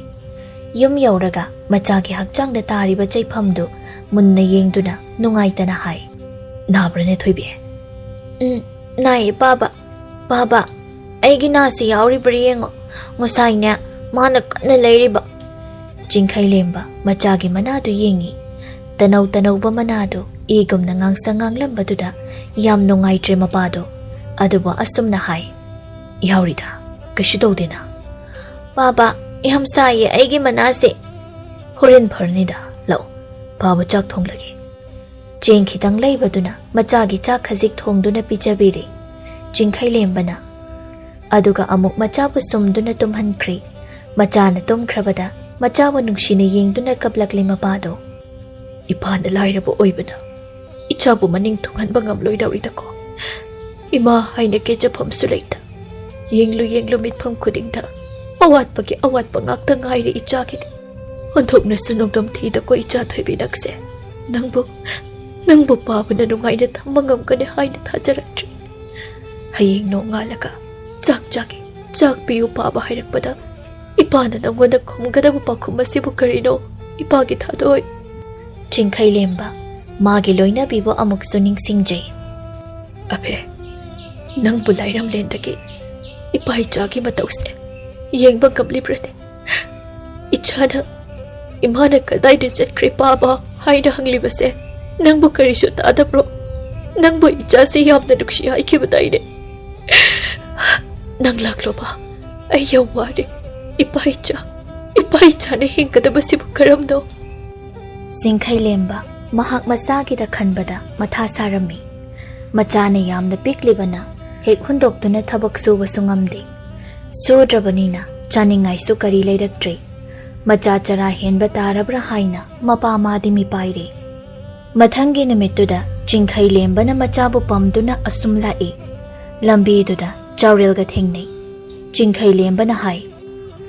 ꯌꯨꯝ ꯌꯧꯔꯒ ꯃꯆꯥꯒꯤ ꯍꯛꯆꯥꯡꯗ ꯇꯥꯔꯤꯕ ꯆꯩꯐꯝꯗꯨ ꯃꯨꯟꯅ ꯌꯦꯡꯗꯨꯅ ꯅꯨꯡꯉꯥꯏꯇꯅ ꯍꯥꯏ, "ꯅꯥꯕ꯭ꯔꯅꯦ ꯊꯣꯏꯕꯤ?" "ꯎꯝ, ꯅꯥꯏꯌꯦ ꯄꯥꯕ꯫ ꯄꯥꯕ, ꯑꯩꯒꯤ ꯅꯥꯁꯤ ꯌꯥꯎꯔꯤꯕ꯭ꯔꯥ ꯌꯦꯡꯉꯣ꯫ ꯉꯁꯥꯏꯅꯦ ꯃꯥꯅ ꯀꯟꯅ ꯂꯩꯔꯤꯕ꯫" ꯆꯤꯡꯈꯩ ꯂꯦꯝꯕ ꯃꯆꯥꯒꯤ ꯃꯅꯥꯗꯨ ꯌꯦꯡꯉꯤ꯫ ꯇꯅꯧ ꯇꯅꯧꯕ ꯃꯅꯥꯗꯨ ꯏꯒꯨꯝꯅ ꯉꯥꯡꯁꯪ ꯉꯥꯡꯂꯝꯕꯗꯨꯗ ꯌꯥꯝ ꯅꯨꯡꯉꯥꯏꯇ꯭ꯔꯦ ꯃꯄꯥꯗꯣ꯫ ꯑꯗꯨꯕꯨ ꯑꯁꯨꯝꯅ ꯍꯥꯏ, "ꯌꯥꯎꯔꯤꯗ, ꯀꯩꯁꯨ ꯇꯧꯗꯦꯅ꯫" "ꯄꯥꯕ, ꯌꯥꯝ ꯁꯥꯏꯌꯦ ꯑꯩꯒꯤ ꯃꯅꯥꯁꯦ꯫" "ꯍꯣꯔꯦꯟ ꯐꯔꯅꯤꯗ, ꯂꯥꯛꯑꯣ, ꯄꯥꯕ ꯆꯥꯛ ꯊꯣꯡꯂꯒꯦ꯫" ꯆꯦꯡ ꯈꯤꯇꯪ ꯂꯩꯕꯗꯨꯅ ꯃꯆꯥꯒꯤ ꯆꯥꯛ ꯈꯖꯤꯛ ꯊꯣꯡꯗꯨꯅ ꯄꯤꯖꯕꯤꯔꯦ꯫ ꯆꯤꯡꯈꯩ ꯂꯦꯝꯕꯅ꯫ ꯑꯗꯨꯒ ꯑꯃꯨꯛ ꯃꯆꯥꯕꯨ ꯁꯨꯝꯗꯨꯅ ꯇꯨꯝꯍꯟꯈ꯭ꯔꯦ꯫ ꯃꯆꯥꯅ ꯇꯨꯝꯈ꯭ꯔꯕꯗ ꯃꯆꯥꯕꯨ ꯅꯨꯡꯁꯤꯅ ꯌꯦꯡꯗꯨꯅ ꯀꯞꯂꯛꯂꯤ ꯃꯄꯥꯗꯣ꯫ "ꯏꯄꯥꯅ ꯂꯥꯏꯔꯕ ꯑꯣꯏꯕꯅ ꯏꯆꯥꯕꯨ ꯃꯅꯤꯡ ꯊꯨꯡꯍꯟꯕ ꯉꯝꯂꯣꯏꯗꯧꯔꯤꯗꯀꯣ꯫ ꯏꯃꯥ ꯍꯥꯏꯅ ꯀꯦꯖꯐꯝꯁꯨ ꯂꯩꯇ, ꯌꯦꯡꯂꯨ ꯌꯦꯡꯂꯨ ꯃꯤꯠꯐꯝ ꯈꯨꯗꯤꯡꯗ ꯑꯋꯥꯠꯄꯒꯤ ꯑꯋꯥꯠꯄ ꯉꯥꯛꯇ ꯉꯥꯏꯔꯦ ꯏꯆꯥꯒꯤꯗꯤ꯫ ꯑꯣꯟꯊꯣꯛꯅꯁꯨ ꯅꯣꯡꯗꯝ ꯊꯤꯗꯀꯣ ꯏꯆꯥ ꯊꯣꯏꯕꯤ ꯅꯪꯁꯦ꯫ ꯅꯪꯕꯨ, ꯅꯪꯕꯨ ꯄꯥꯕꯅ ꯅꯨꯡꯉꯥꯏꯅ ꯊꯝꯕ ꯉꯝꯒꯅꯤ ꯍꯥꯏꯅ ꯊꯥꯖꯔꯛꯇ꯭ꯔꯤ꯫" ꯍꯌꯦꯡ ꯅꯣꯡꯉꯥꯜꯂꯒ ꯆꯥꯛ ꯆꯥꯒꯦ, ꯆꯥꯛ ꯄꯤꯌꯨ ꯄꯥꯕ ꯍꯥꯏꯔꯛꯄꯗ ꯏꯄꯥꯅ ꯅꯪꯉꯣꯟꯗ ꯈꯨꯝꯒꯗꯕ ꯄꯥꯎꯈꯨꯝ ꯑꯁꯤꯕꯨ ꯀꯔꯤꯅꯣ? ꯏꯄꯥꯒꯤ ꯊꯥꯗꯣꯏ꯫ ꯆꯤꯡꯈꯩꯂꯦꯝꯕ ꯃꯥꯒꯤ ꯂꯣꯏꯅꯕꯤꯕꯨ ꯑꯃꯨꯛꯁꯨ ꯅꯤꯡꯁꯤꯡꯖꯩ꯫ ꯑꯕꯦ, ꯅꯪꯕꯨ ꯂꯥꯏꯔꯝꯂꯦꯟꯗꯒꯤ ꯏꯄꯥ ꯏꯆꯥꯒꯤ ꯃꯇꯧꯁꯦ ꯌꯦꯡꯕ ꯉꯝꯂꯤꯕ꯭ꯔꯅꯦ? ꯏꯆꯥꯅ ꯏꯃꯥꯅ ꯀꯗꯥꯏꯗ ꯆꯠꯈ꯭ꯔꯦ ꯄꯥꯕ ꯍꯥꯏꯅ ꯍꯪꯂꯤꯕꯁꯦ ꯅꯪꯕꯨ ꯀꯔꯤꯁꯨ ꯇꯥꯗꯕ꯭ꯔꯣ? ꯅꯪꯕꯨ ꯏꯆꯥꯁꯤ ꯌꯥꯝꯅ ꯅꯨꯡꯁꯤ ꯍꯥꯏꯈꯤꯕꯗꯥꯏꯅꯦ? ꯅꯪ ꯂꯥꯛꯂꯣꯕ, ꯑꯩ ꯌꯥꯝ ꯋꯥꯔꯦ꯫ ꯏꯄꯥ ꯏꯆꯥ, ꯏꯄꯥ ꯏꯆꯥꯅ ꯍꯤꯡꯒꯗꯕꯁꯤꯕꯨ ꯀꯔꯝꯅꯣ? ꯆꯤꯡꯈꯩꯂꯦꯝꯕ ꯃꯍꯥꯛ ꯃꯆꯥꯒꯤꯗ ꯈꯟꯕꯗ ꯃꯊꯥ ꯁꯥꯔꯝꯃꯤ꯫ ꯃꯆꯥꯅ ꯌꯥꯝꯅ ꯄꯤꯛꯂꯤꯕꯅ ꯍꯦꯛ ꯍꯨꯟꯗꯣꯛꯇꯨꯅ ꯊꯕꯛ ꯁꯨꯕꯁꯨ ꯉꯝꯗꯦ꯫ ꯁꯨꯗ꯭ꯔꯕꯅꯤꯅ ꯆꯥꯅꯤꯡꯉꯥꯏꯁꯨ ꯀꯔꯤ ꯂꯩꯔꯛꯇ꯭ꯔꯦ꯫ ꯃꯆꯥ ꯆꯔꯥ ꯍꯦꯟꯕ ꯇꯥꯔꯕ꯭ꯔꯥ ꯍꯥꯏꯅ ꯃꯄꯥ ꯃꯥꯗꯤ ꯃꯤꯄꯥꯏꯔꯦ꯫ ꯃꯊꯪꯒꯤ ꯅꯨꯃꯤꯠꯇꯨꯗ ꯆꯤꯡꯈꯩꯂꯦꯝꯕꯅ ꯃꯆꯥꯕꯨ ꯄꯝꯗꯨꯅ ꯑꯁꯨꯝ ꯂꯥꯛꯏ꯫ ꯂꯝꯕꯤꯗꯨꯗ ꯆꯥꯎꯔꯦꯜꯒ ꯊꯦꯡꯅꯩ꯫ ꯆꯤꯡꯈꯩꯂꯦꯝꯕꯅ ꯍꯥꯏ,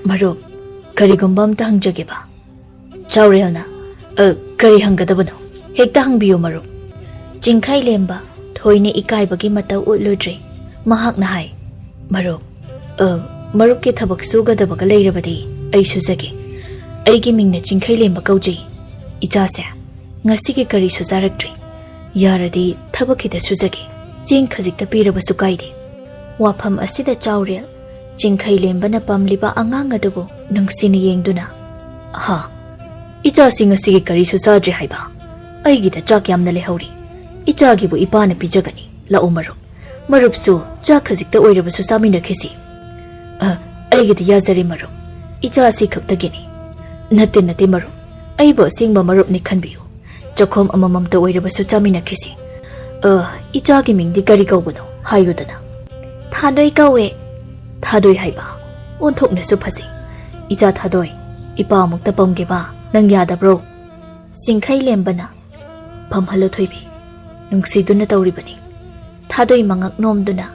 "ꯃꯔꯨꯞ, ꯀꯔꯤꯒꯨꯝꯕ ꯑꯝꯇ ꯍꯪꯖꯒꯦꯕ?" ꯆꯥꯎꯔꯦꯜꯅ, "ꯑ, ꯀꯔꯤ ꯍꯪꯒꯗꯕꯅꯣ? ꯍꯦꯛꯇ ꯍꯪꯕꯤꯌꯨ, ꯃꯔꯨꯞ꯫" ꯆꯤꯡꯈꯩꯂꯦꯝꯕ ꯊꯣꯏꯅ ꯏꯀꯥꯏꯕꯒꯤ ꯃꯇꯧ ꯎꯠꯂꯨꯗ꯭ꯔꯦ꯫ ꯃꯍꯥꯛꯅ ꯍꯥꯏ, "ꯃꯔꯨꯞ, ꯑ, ꯃꯔꯨꯞꯀꯤ ꯊꯕꯛ ꯁꯨꯒꯗꯕꯒ ꯂꯩꯔꯕꯗꯤ ꯑꯩ ꯁꯨꯖꯒꯦ꯫ ꯑꯩꯒꯤ ꯃꯤꯡꯅ ꯆꯤꯡꯈꯩꯂꯦꯝꯕ ꯀꯧꯖꯩ꯫ ꯏꯆꯥꯁꯦ ꯉꯁꯤꯒꯤ ꯀꯔꯤꯁꯨ ꯆꯥꯔꯛꯇ꯭ꯔꯤ꯫ ꯌꯥꯔꯗꯤ ꯊꯕꯛ ꯈꯤꯇ ꯁꯨꯖꯒꯦ꯫ ꯆꯦꯡ ꯈꯖꯤꯛꯇ ꯄꯤꯔꯕꯁꯨ ꯀꯥꯏꯗꯦ꯫" ꯋꯥꯐꯝ ꯑꯁꯤꯗ ꯆꯥꯎꯔꯦꯜ ꯆꯤꯡꯈꯩꯂꯦꯝꯕꯅ ꯄꯝꯂꯤꯕ ꯑꯉꯥꯡ ꯑꯗꯨꯕꯨ ꯅꯨꯡꯁꯤꯅ ꯌꯦꯡꯗꯨꯅ, "ꯍꯥ? ꯏꯆꯥꯁꯤ ꯉꯁꯤꯒꯤ ꯀꯔꯤꯁꯨ ꯆꯥꯗ꯭ꯔꯤ ꯍꯥꯏꯕ? ꯑꯩꯒꯤꯗ ꯆꯥꯛ ꯌꯥꯝꯅ ꯂꯩꯍꯧꯔꯤ꯫ ꯏꯆꯥꯒꯤꯕꯨ ꯏꯄꯥꯅ ꯄꯤꯖꯒꯅꯤ꯫ ꯂꯥꯛꯎ ꯃꯔꯨꯞ꯫ ꯃꯔꯨꯞꯁꯨ ꯆꯥꯛ ꯈꯖꯤꯛꯇ ꯑꯣꯏꯔꯕꯁꯨ ꯆꯥꯃꯤꯟꯅꯈꯤꯁꯤ꯫" "ꯑ, ꯑꯩꯒꯤꯗꯤ ꯌꯥꯖꯔꯦ ꯃꯔꯨꯞ꯫ ꯏꯆꯥ ꯑꯁꯤ ꯈꯛꯇꯒꯤꯅꯤ꯫" "ꯅꯠꯇꯦ, ꯅꯠꯇꯦ ꯃꯔꯨꯞ꯫ ꯑꯩꯕꯨ ꯑꯁꯦꯡꯕ ꯃꯔꯨꯞꯅꯤ ꯈꯟꯕꯤꯌꯨ꯫ ꯆꯥꯛꯈꯣꯝ ꯑꯃꯃꯝꯇ ꯑꯣꯏꯔꯕꯁꯨ ꯆꯥꯃꯤꯟꯅꯈꯤꯁꯤ꯫ ꯑ, ꯏꯆꯥꯒꯤ ꯃꯤꯡꯗꯤ ꯀꯔꯤ ꯀꯧꯕꯅꯣ ꯍꯥꯏꯌꯨꯗꯅ?" "ꯊꯥꯗꯣꯏ ꯀꯧꯋꯦ꯫" "ꯊꯥꯗꯣꯏ ꯍꯥꯏꯕ? ꯑꯣꯟꯊꯣꯛꯅꯁꯨ ꯐꯖꯩ꯫ ꯏꯆꯥ ꯊꯥꯗꯣꯏ, ꯏꯄꯥ ꯑꯃꯨꯛꯇ ꯄꯝꯒꯦꯕ, ꯅꯪ ꯌꯥꯗꯕ꯭ꯔꯣ?" ꯆꯤꯡꯈꯩꯂꯦꯝꯕꯅ ꯐꯝꯍꯜꯂꯨ ꯊꯣꯏꯕꯤ, ꯅꯨꯡꯁꯤꯗꯨꯅ ꯇꯧꯔꯤꯕꯅꯤ꯫ ꯊꯥꯗꯣꯏ ꯃꯉꯛ ꯅꯣꯝꯗꯨꯅ,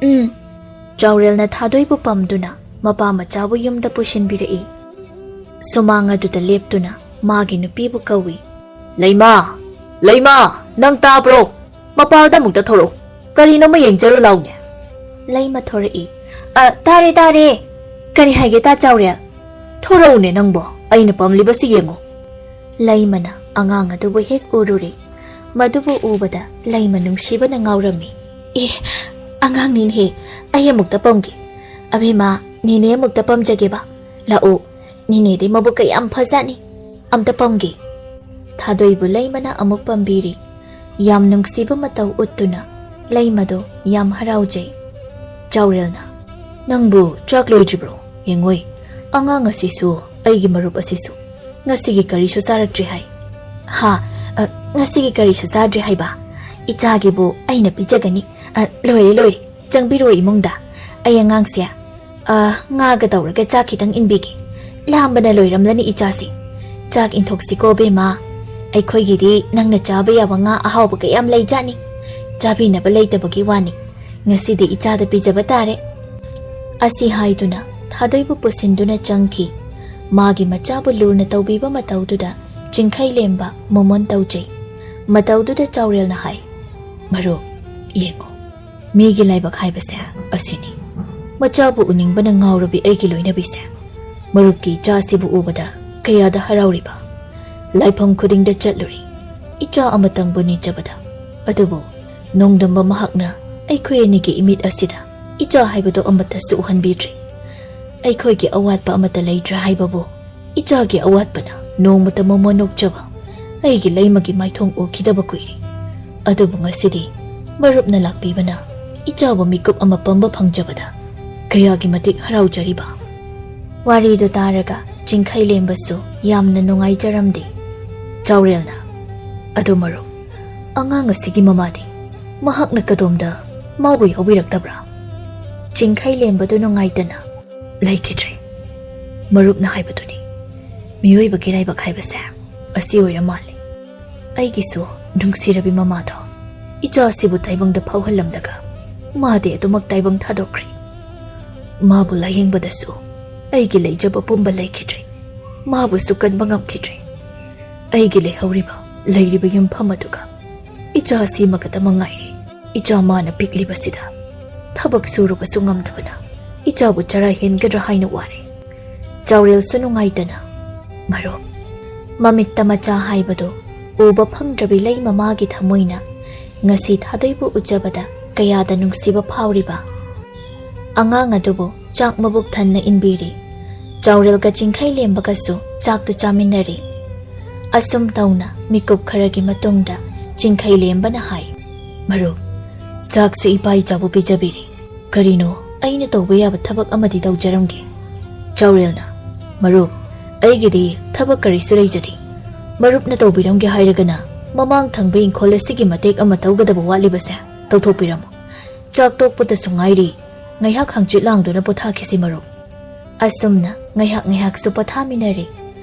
"ꯎꯝ꯫" ꯆꯥꯎꯔꯦꯜꯅ ꯊꯥꯗꯣꯏꯕꯨ ꯄꯝꯗꯨꯅ ꯃꯄꯥ ꯃꯆꯥꯕꯨ ꯌꯨꯝꯗ ꯄꯨꯁꯤꯟꯕꯤꯔꯛꯏ꯫ ꯁꯨꯃꯥꯡ ꯑꯗꯨꯗ ꯂꯦꯞꯇꯨꯅ ꯃꯥꯒꯤ ꯅꯨꯄꯤꯕꯨ ꯀꯧꯏ꯫ "ꯂꯩꯃꯥ! ꯂꯩꯃꯥ! ꯅꯪ ꯇꯥꯕ꯭ꯔꯣ? ꯃꯄꯥꯜꯗ ꯑꯃꯨꯛꯇ ꯊꯣꯔꯛꯎ꯫ ꯀꯔꯤꯅꯣꯃ ꯌꯦꯡꯖꯔꯨ ꯂꯥꯎꯅꯦ꯫" ꯂꯩꯃ ꯊꯣꯔꯛꯏ꯫ "ꯑ, ꯇꯥꯔꯦ, ꯇꯥꯔꯦ꯫ ꯀꯔꯤ ꯍꯥꯏꯒꯦ, ꯇꯥ ꯆꯥꯎꯔꯦꯜ?" "ꯊꯣꯔꯛꯎꯅꯦ ꯅꯪꯕꯣ, ꯑꯩꯅ ꯄꯥꯝꯂꯤꯕꯁꯤ ꯌꯦꯡꯉꯨ꯫" ꯂꯩꯃꯅ ꯑꯉꯥꯡ ꯑꯗꯨꯕꯨ ꯍꯦꯛ ꯎꯔꯨꯔꯦ꯫ ꯃꯗꯨꯕꯨ ꯎꯕꯗ ꯂꯩꯃ ꯅꯨꯡꯁꯤꯕꯅ ꯉꯥꯎꯔꯝꯃꯤ꯫ "ꯑꯦ, ꯑꯉꯥꯡꯅꯤꯅꯦꯍꯦ, ꯑꯩ ꯑꯃꯨꯛꯇ ꯄꯝꯒꯦ꯫ ꯑꯕꯦꯝꯃ, ꯅꯦꯅꯦ ꯑꯃꯨꯛꯇ ꯄꯝꯖꯒꯦꯕ꯫ ꯂꯥꯛꯑꯣ, ꯅꯦꯅꯦꯗꯤ ꯃꯕꯨꯛ ꯀꯌꯥꯝ ꯐꯖꯥꯠꯅꯤ꯫ ꯑꯝꯇ ꯄꯝꯒꯦ꯫" ꯊꯥꯗꯣꯏꯕꯨ ꯂꯩꯃꯅ ꯑꯃꯨꯛ ꯄꯝꯕꯤꯔꯤ꯫ ꯌꯥꯝ ꯅꯨꯡꯁꯤꯕ ꯃꯇꯧ ꯎꯠꯇꯨꯅ ꯂꯩꯃꯗꯣ ꯌꯥꯝ ꯍꯔꯥꯎꯖꯩ꯫ ꯆꯥꯎꯔꯦꯜꯅ, "ꯅꯪꯕꯨ ꯆꯥꯛ ꯂꯣꯏꯗ꯭ꯔꯤꯕ꯭ꯔꯣ? ꯌꯦꯡꯉꯣꯏ, ꯑꯉꯥꯡ ꯑꯁꯤꯁꯨ, ꯑꯩꯒꯤ ꯃꯔꯨꯞ ꯑꯁꯤꯁꯨ ꯉꯁꯤꯒꯤ ꯀꯔꯤꯁꯨ ꯆꯥꯔꯛꯇ꯭ꯔꯤ ꯍꯥꯏ꯫" "ꯍꯥ? ꯑ, ꯉꯁꯤꯒꯤ ꯀꯔꯤꯁꯨ ꯆꯥꯗ꯭ꯔꯤ ꯍꯥꯏꯕ? ꯏꯆꯥꯒꯤꯕꯨ ꯑꯩꯅ ꯄꯤꯖꯒꯅꯤ꯫ ꯑ, ꯂꯣꯏꯔꯦ, ꯂꯣꯏꯔꯦ꯫ ꯆꯪꯕꯤꯔꯣ ꯏꯃꯨꯡꯗ꯫ ꯑꯩ ꯑꯉꯥꯡꯁꯦ, ꯑ, ꯉꯥꯒ ꯇꯧꯔꯒ ꯆꯥꯛ ꯈꯤꯇꯪ ꯏꯟꯕꯤꯒꯦ꯫ ꯂꯥꯝꯕꯅ ꯂꯣꯏꯔꯝꯂꯅꯤ ꯏꯆꯥꯁꯤ꯫ ꯆꯥꯛ ꯏꯟꯊꯣꯛꯁꯤꯀꯣ ꯕꯦꯝꯃ꯫ ꯑꯩꯈꯣꯏꯒꯤꯗꯤ ꯅꯪꯅ ꯆꯥꯕ ꯌꯥꯕ ꯉꯥ ꯑꯍꯥꯎꯕ ꯀꯌꯥꯝ ꯂꯩꯖꯥꯠꯅꯤ꯫ ꯆꯥꯕꯤꯅꯕ ꯂꯩꯇꯕꯒꯤ ꯋꯥꯅꯤ꯫ ꯉꯁꯤꯗꯤ ꯏꯆꯥꯗ ꯄꯤꯖꯕ ꯇꯥꯔꯦ꯫" ꯑꯁꯤ ꯍꯥꯏꯗꯨꯅ ꯊꯥꯗꯣꯏꯕꯨ ꯄꯨꯁꯤꯟꯗꯨꯅ ꯆꯪꯈꯤ꯫ ꯃꯥꯒꯤ ꯃꯆꯥꯕꯨ ꯂꯨꯅ ꯇꯧꯕꯤꯕ ꯃꯇꯧꯗꯨꯗ ꯆꯤꯡꯈꯩ ꯂꯦꯝꯕ ꯃꯣꯃꯣꯟ ꯇꯧꯖꯩ꯫ ꯃꯇꯧꯗꯨꯗ ꯆꯥꯎꯔꯦꯜꯅ ꯍꯥꯏ, "ꯃꯔꯨꯞ, ꯌꯦꯡꯉꯣ, ꯃꯤꯒꯤ ꯂꯥꯏꯕꯛ ꯍꯥꯏꯕꯁꯦ ꯑꯁꯤꯅꯤ꯫ ꯃꯆꯥꯕꯨ ꯎꯅꯤꯡꯕꯅ ꯉꯥꯎꯔꯕꯤ ꯑꯩꯒꯤ ꯂꯣꯏꯅꯕꯤꯁꯦ, ꯃꯔꯨꯞꯀꯤ ꯏꯆꯥꯁꯤꯕꯨ ꯎꯕꯗ ꯀꯌꯥꯗ ꯍꯔꯥꯎꯔꯤꯕ꯫ ꯂꯥꯏꯐꯝ ꯈꯨꯗꯤꯡꯗ ꯆꯠꯂꯨꯔꯤ, ꯏꯆꯥ ꯑꯃꯇꯪꯕꯨ ꯅꯤꯖꯕꯗ꯫ ꯑꯗꯨꯕꯨ ꯅꯣꯡꯗꯝꯕ ꯃꯍꯥꯛꯅ ꯑꯩꯈꯣꯏ ꯑꯅꯤꯒꯤ ꯏꯃꯤꯠ ꯑꯁꯤꯗ ꯏꯆꯥ ꯍꯥꯏꯕꯗꯨ ꯑꯃꯠꯇꯁꯨ ꯎꯍꯟꯕꯤꯗ꯭ꯔꯤ꯫ ꯑꯩꯈꯣꯏꯒꯤ ꯑꯋꯥꯠꯄ ꯑꯃꯠꯇ ꯂꯩꯇ꯭ꯔꯦ ꯍꯥꯏꯕꯕꯨ ꯏꯆꯥꯒꯤ ꯑꯋꯥꯠꯄꯅ ꯅꯣꯡꯃꯇ ꯃꯃꯣꯟ ꯅꯣꯛꯆꯕ ꯑꯩꯒꯤ ꯂꯩꯃꯒꯤ ꯃꯥꯏꯊꯣꯡ ꯎꯈꯤꯗꯕ ꯀꯨꯏꯔꯦ꯫ ꯑꯗꯨꯕꯨ ꯉꯁꯤꯗꯤ ꯃꯔꯨꯞꯅ ꯂꯥꯛꯄꯤꯕꯅ ꯏꯆꯥꯕꯨ ꯃꯤꯀꯨꯞ ꯑꯃ ꯄꯝꯕ ꯐꯪꯖꯕꯗ ꯀꯌꯥꯒꯤ ꯃꯇꯤꯛ ꯍꯔꯥꯎꯖꯔꯤꯕ꯫" ꯋꯥꯔꯤꯗꯨ ꯇꯥꯔꯒ ꯆꯤꯡꯈꯩ ꯂꯦꯝꯕꯁꯨ ꯌꯥꯝꯅ ꯅꯨꯡꯉꯥꯏꯖꯔꯝꯗꯦ꯫ ꯆꯥꯎꯔꯦꯜꯅ, "ꯑꯗꯨ ꯃꯔꯨꯞ, ꯑꯉꯥꯡ ꯑꯁꯤꯒꯤ ꯃꯃꯥꯗꯤ? ꯃꯍꯥꯛꯅ ꯀꯗꯣꯝꯗ ꯃꯥꯕꯨ ꯌꯥꯎꯕꯤꯔꯛꯇꯕ꯭ꯔꯥ?" ꯆꯤꯡꯈꯩ ꯂꯦꯝꯕꯗꯨ ꯅꯨꯡꯉꯥꯏꯇꯅ, "ꯂꯩꯈꯤꯗ꯭ꯔꯦ꯫ ꯃꯔꯨꯞꯅ ꯍꯥꯏꯕꯗꯨꯅꯤ, ꯃꯤꯑꯣꯏꯕꯒꯤ ꯂꯥꯏꯕꯛ ꯍꯥꯏꯕꯁꯦ ꯑꯁꯤ ꯑꯣꯏꯔ ꯃꯥꯜꯂꯦ꯫ ꯑꯩꯒꯤꯁꯨ ꯅꯨꯡꯁꯤꯔꯕꯤ ꯃꯃꯥꯗꯣ ꯏꯆꯥꯁꯤꯕꯨ ꯇꯥꯏꯕꯪꯗ ꯐꯥꯎꯍꯜꯂꯝꯂꯒ ꯃꯥꯗꯤ ꯑꯗꯨꯃꯛ ꯇꯥꯏꯕꯪ ꯊꯥꯗꯣꯛꯈ꯭ꯔꯦ꯫ ꯃꯥꯕꯨ ꯂꯥꯌꯦꯡꯕꯗꯁꯨ ꯑꯩꯒꯤ ꯂꯩꯖꯕ ꯄꯨꯝꯕ ꯂꯩꯈꯤꯗ꯭ꯔꯦ꯫ ꯃꯥꯕꯨꯁꯨ ꯀꯟꯕ ꯉꯝꯈꯤꯗ꯭ꯔꯦ꯫ ꯑꯩꯒꯤ ꯂꯩꯍꯧꯔꯤꯕ, ꯂꯩꯔꯤꯕ ꯌꯨꯝꯐꯝ ꯑꯗꯨꯒ ꯏꯆꯥ ꯑꯁꯤꯃꯒꯗ ꯃꯉꯥꯏꯔꯦ꯫ ꯏꯆꯥ ꯃꯥꯅ ꯄꯤꯛꯂꯤꯕꯁꯤꯗ ꯊꯕꯛ ꯁꯨꯔꯨꯕꯁꯨ ꯉꯝꯗꯕꯅ ꯏꯆꯥꯕꯨ ꯆꯔꯥ ꯍꯦꯟꯒꯗ꯭ꯔꯥ ꯍꯥꯏꯅ ꯋꯥꯔꯦ꯫ ꯆꯥꯎꯔꯦꯜꯁꯨ ꯅꯨꯡꯉꯥꯏꯇꯅ, "ꯃꯔꯨꯞ, ꯃꯃꯤꯠꯇ ꯃꯆꯥ ꯍꯥꯏꯕꯗꯨ ꯎꯕ ꯐꯪꯗ꯭ꯔꯕꯤ ꯂꯩ ꯃꯃꯥꯒꯤ ꯊꯃꯣꯏꯅ ꯉꯁꯤ ꯊꯥꯗꯣꯏꯕꯨ ꯎꯖꯕꯗ ꯀꯌꯥꯗ ꯅꯨꯡꯁꯤꯕ ꯐꯥꯎꯔꯤꯕ?" ꯑꯉꯥꯡ ꯑꯗꯨꯕꯨ ꯆꯥꯛ ꯃꯕꯨꯛ ꯊꯟꯅ ꯏꯟꯕꯤꯔꯤ꯫ ꯆꯥꯎꯔꯦꯜꯒ ꯆꯤꯡꯈꯩ ꯂꯦꯝꯕꯒꯁꯨ ꯆꯥꯛꯇꯨ ꯆꯥꯃꯤꯟꯅꯔꯤ꯫ ꯑꯁꯨꯝ ꯇꯧꯅ ꯃꯤꯀꯨꯞ ꯈꯔꯒꯤ ꯃꯇꯨꯡꯗ ꯆꯤꯡꯈꯩ ꯂꯦꯝꯕꯅ ꯍꯥꯏ, "ꯃꯔꯨꯞ, ꯆꯥꯛꯁꯨ ꯏꯄꯥ ꯏꯆꯥꯕꯨ ꯄꯤꯖꯕꯤꯔꯤ꯫ ꯀꯔꯤꯅꯣ, ꯑꯩꯅ ꯇꯧꯕ ꯌꯥꯕ ꯊꯕꯛ ꯑꯃꯗꯤ ꯇꯧꯖꯔꯝꯒꯦ?" ꯆꯥꯎꯔꯦꯜꯅ, "ꯃꯔꯨꯞ, ꯑꯩꯒꯤꯗꯤ ꯊꯕꯛ ꯀꯔꯤꯁꯨ ꯂꯩꯖꯗꯦ꯫ ꯃꯔꯨꯞꯅ ꯇꯧꯕꯤꯔꯝꯒꯦ ꯍꯥꯏꯔꯒꯅ ꯃꯃꯥꯡ ꯊꯪꯕ ꯏꯪꯈꯣꯜ ꯑꯁꯤꯒꯤ ꯃꯇꯦꯛ ꯑꯃ ꯇꯧꯒꯗꯕ ꯋꯥꯠꯂꯤꯕꯁꯦ ꯇꯧꯊꯣꯛꯄꯤꯔꯝꯃꯨ꯫ ꯆꯥꯛ ꯇꯣꯛꯄꯗꯁꯨ ꯉꯥꯏꯔꯤ, ꯉꯥꯏꯍꯥꯛ ꯍꯪꯆꯤꯠ ꯂꯥꯡꯗꯨꯅ ꯄꯣꯊꯥꯈꯤꯁꯤ ꯃꯔꯨꯞ꯫" ꯑꯁꯨꯝꯅ ꯉꯥꯏꯍꯥꯛ ꯉꯥꯏꯍꯥꯛꯁꯨ ꯄꯣꯊꯥꯃꯤꯟꯅꯔꯦ꯫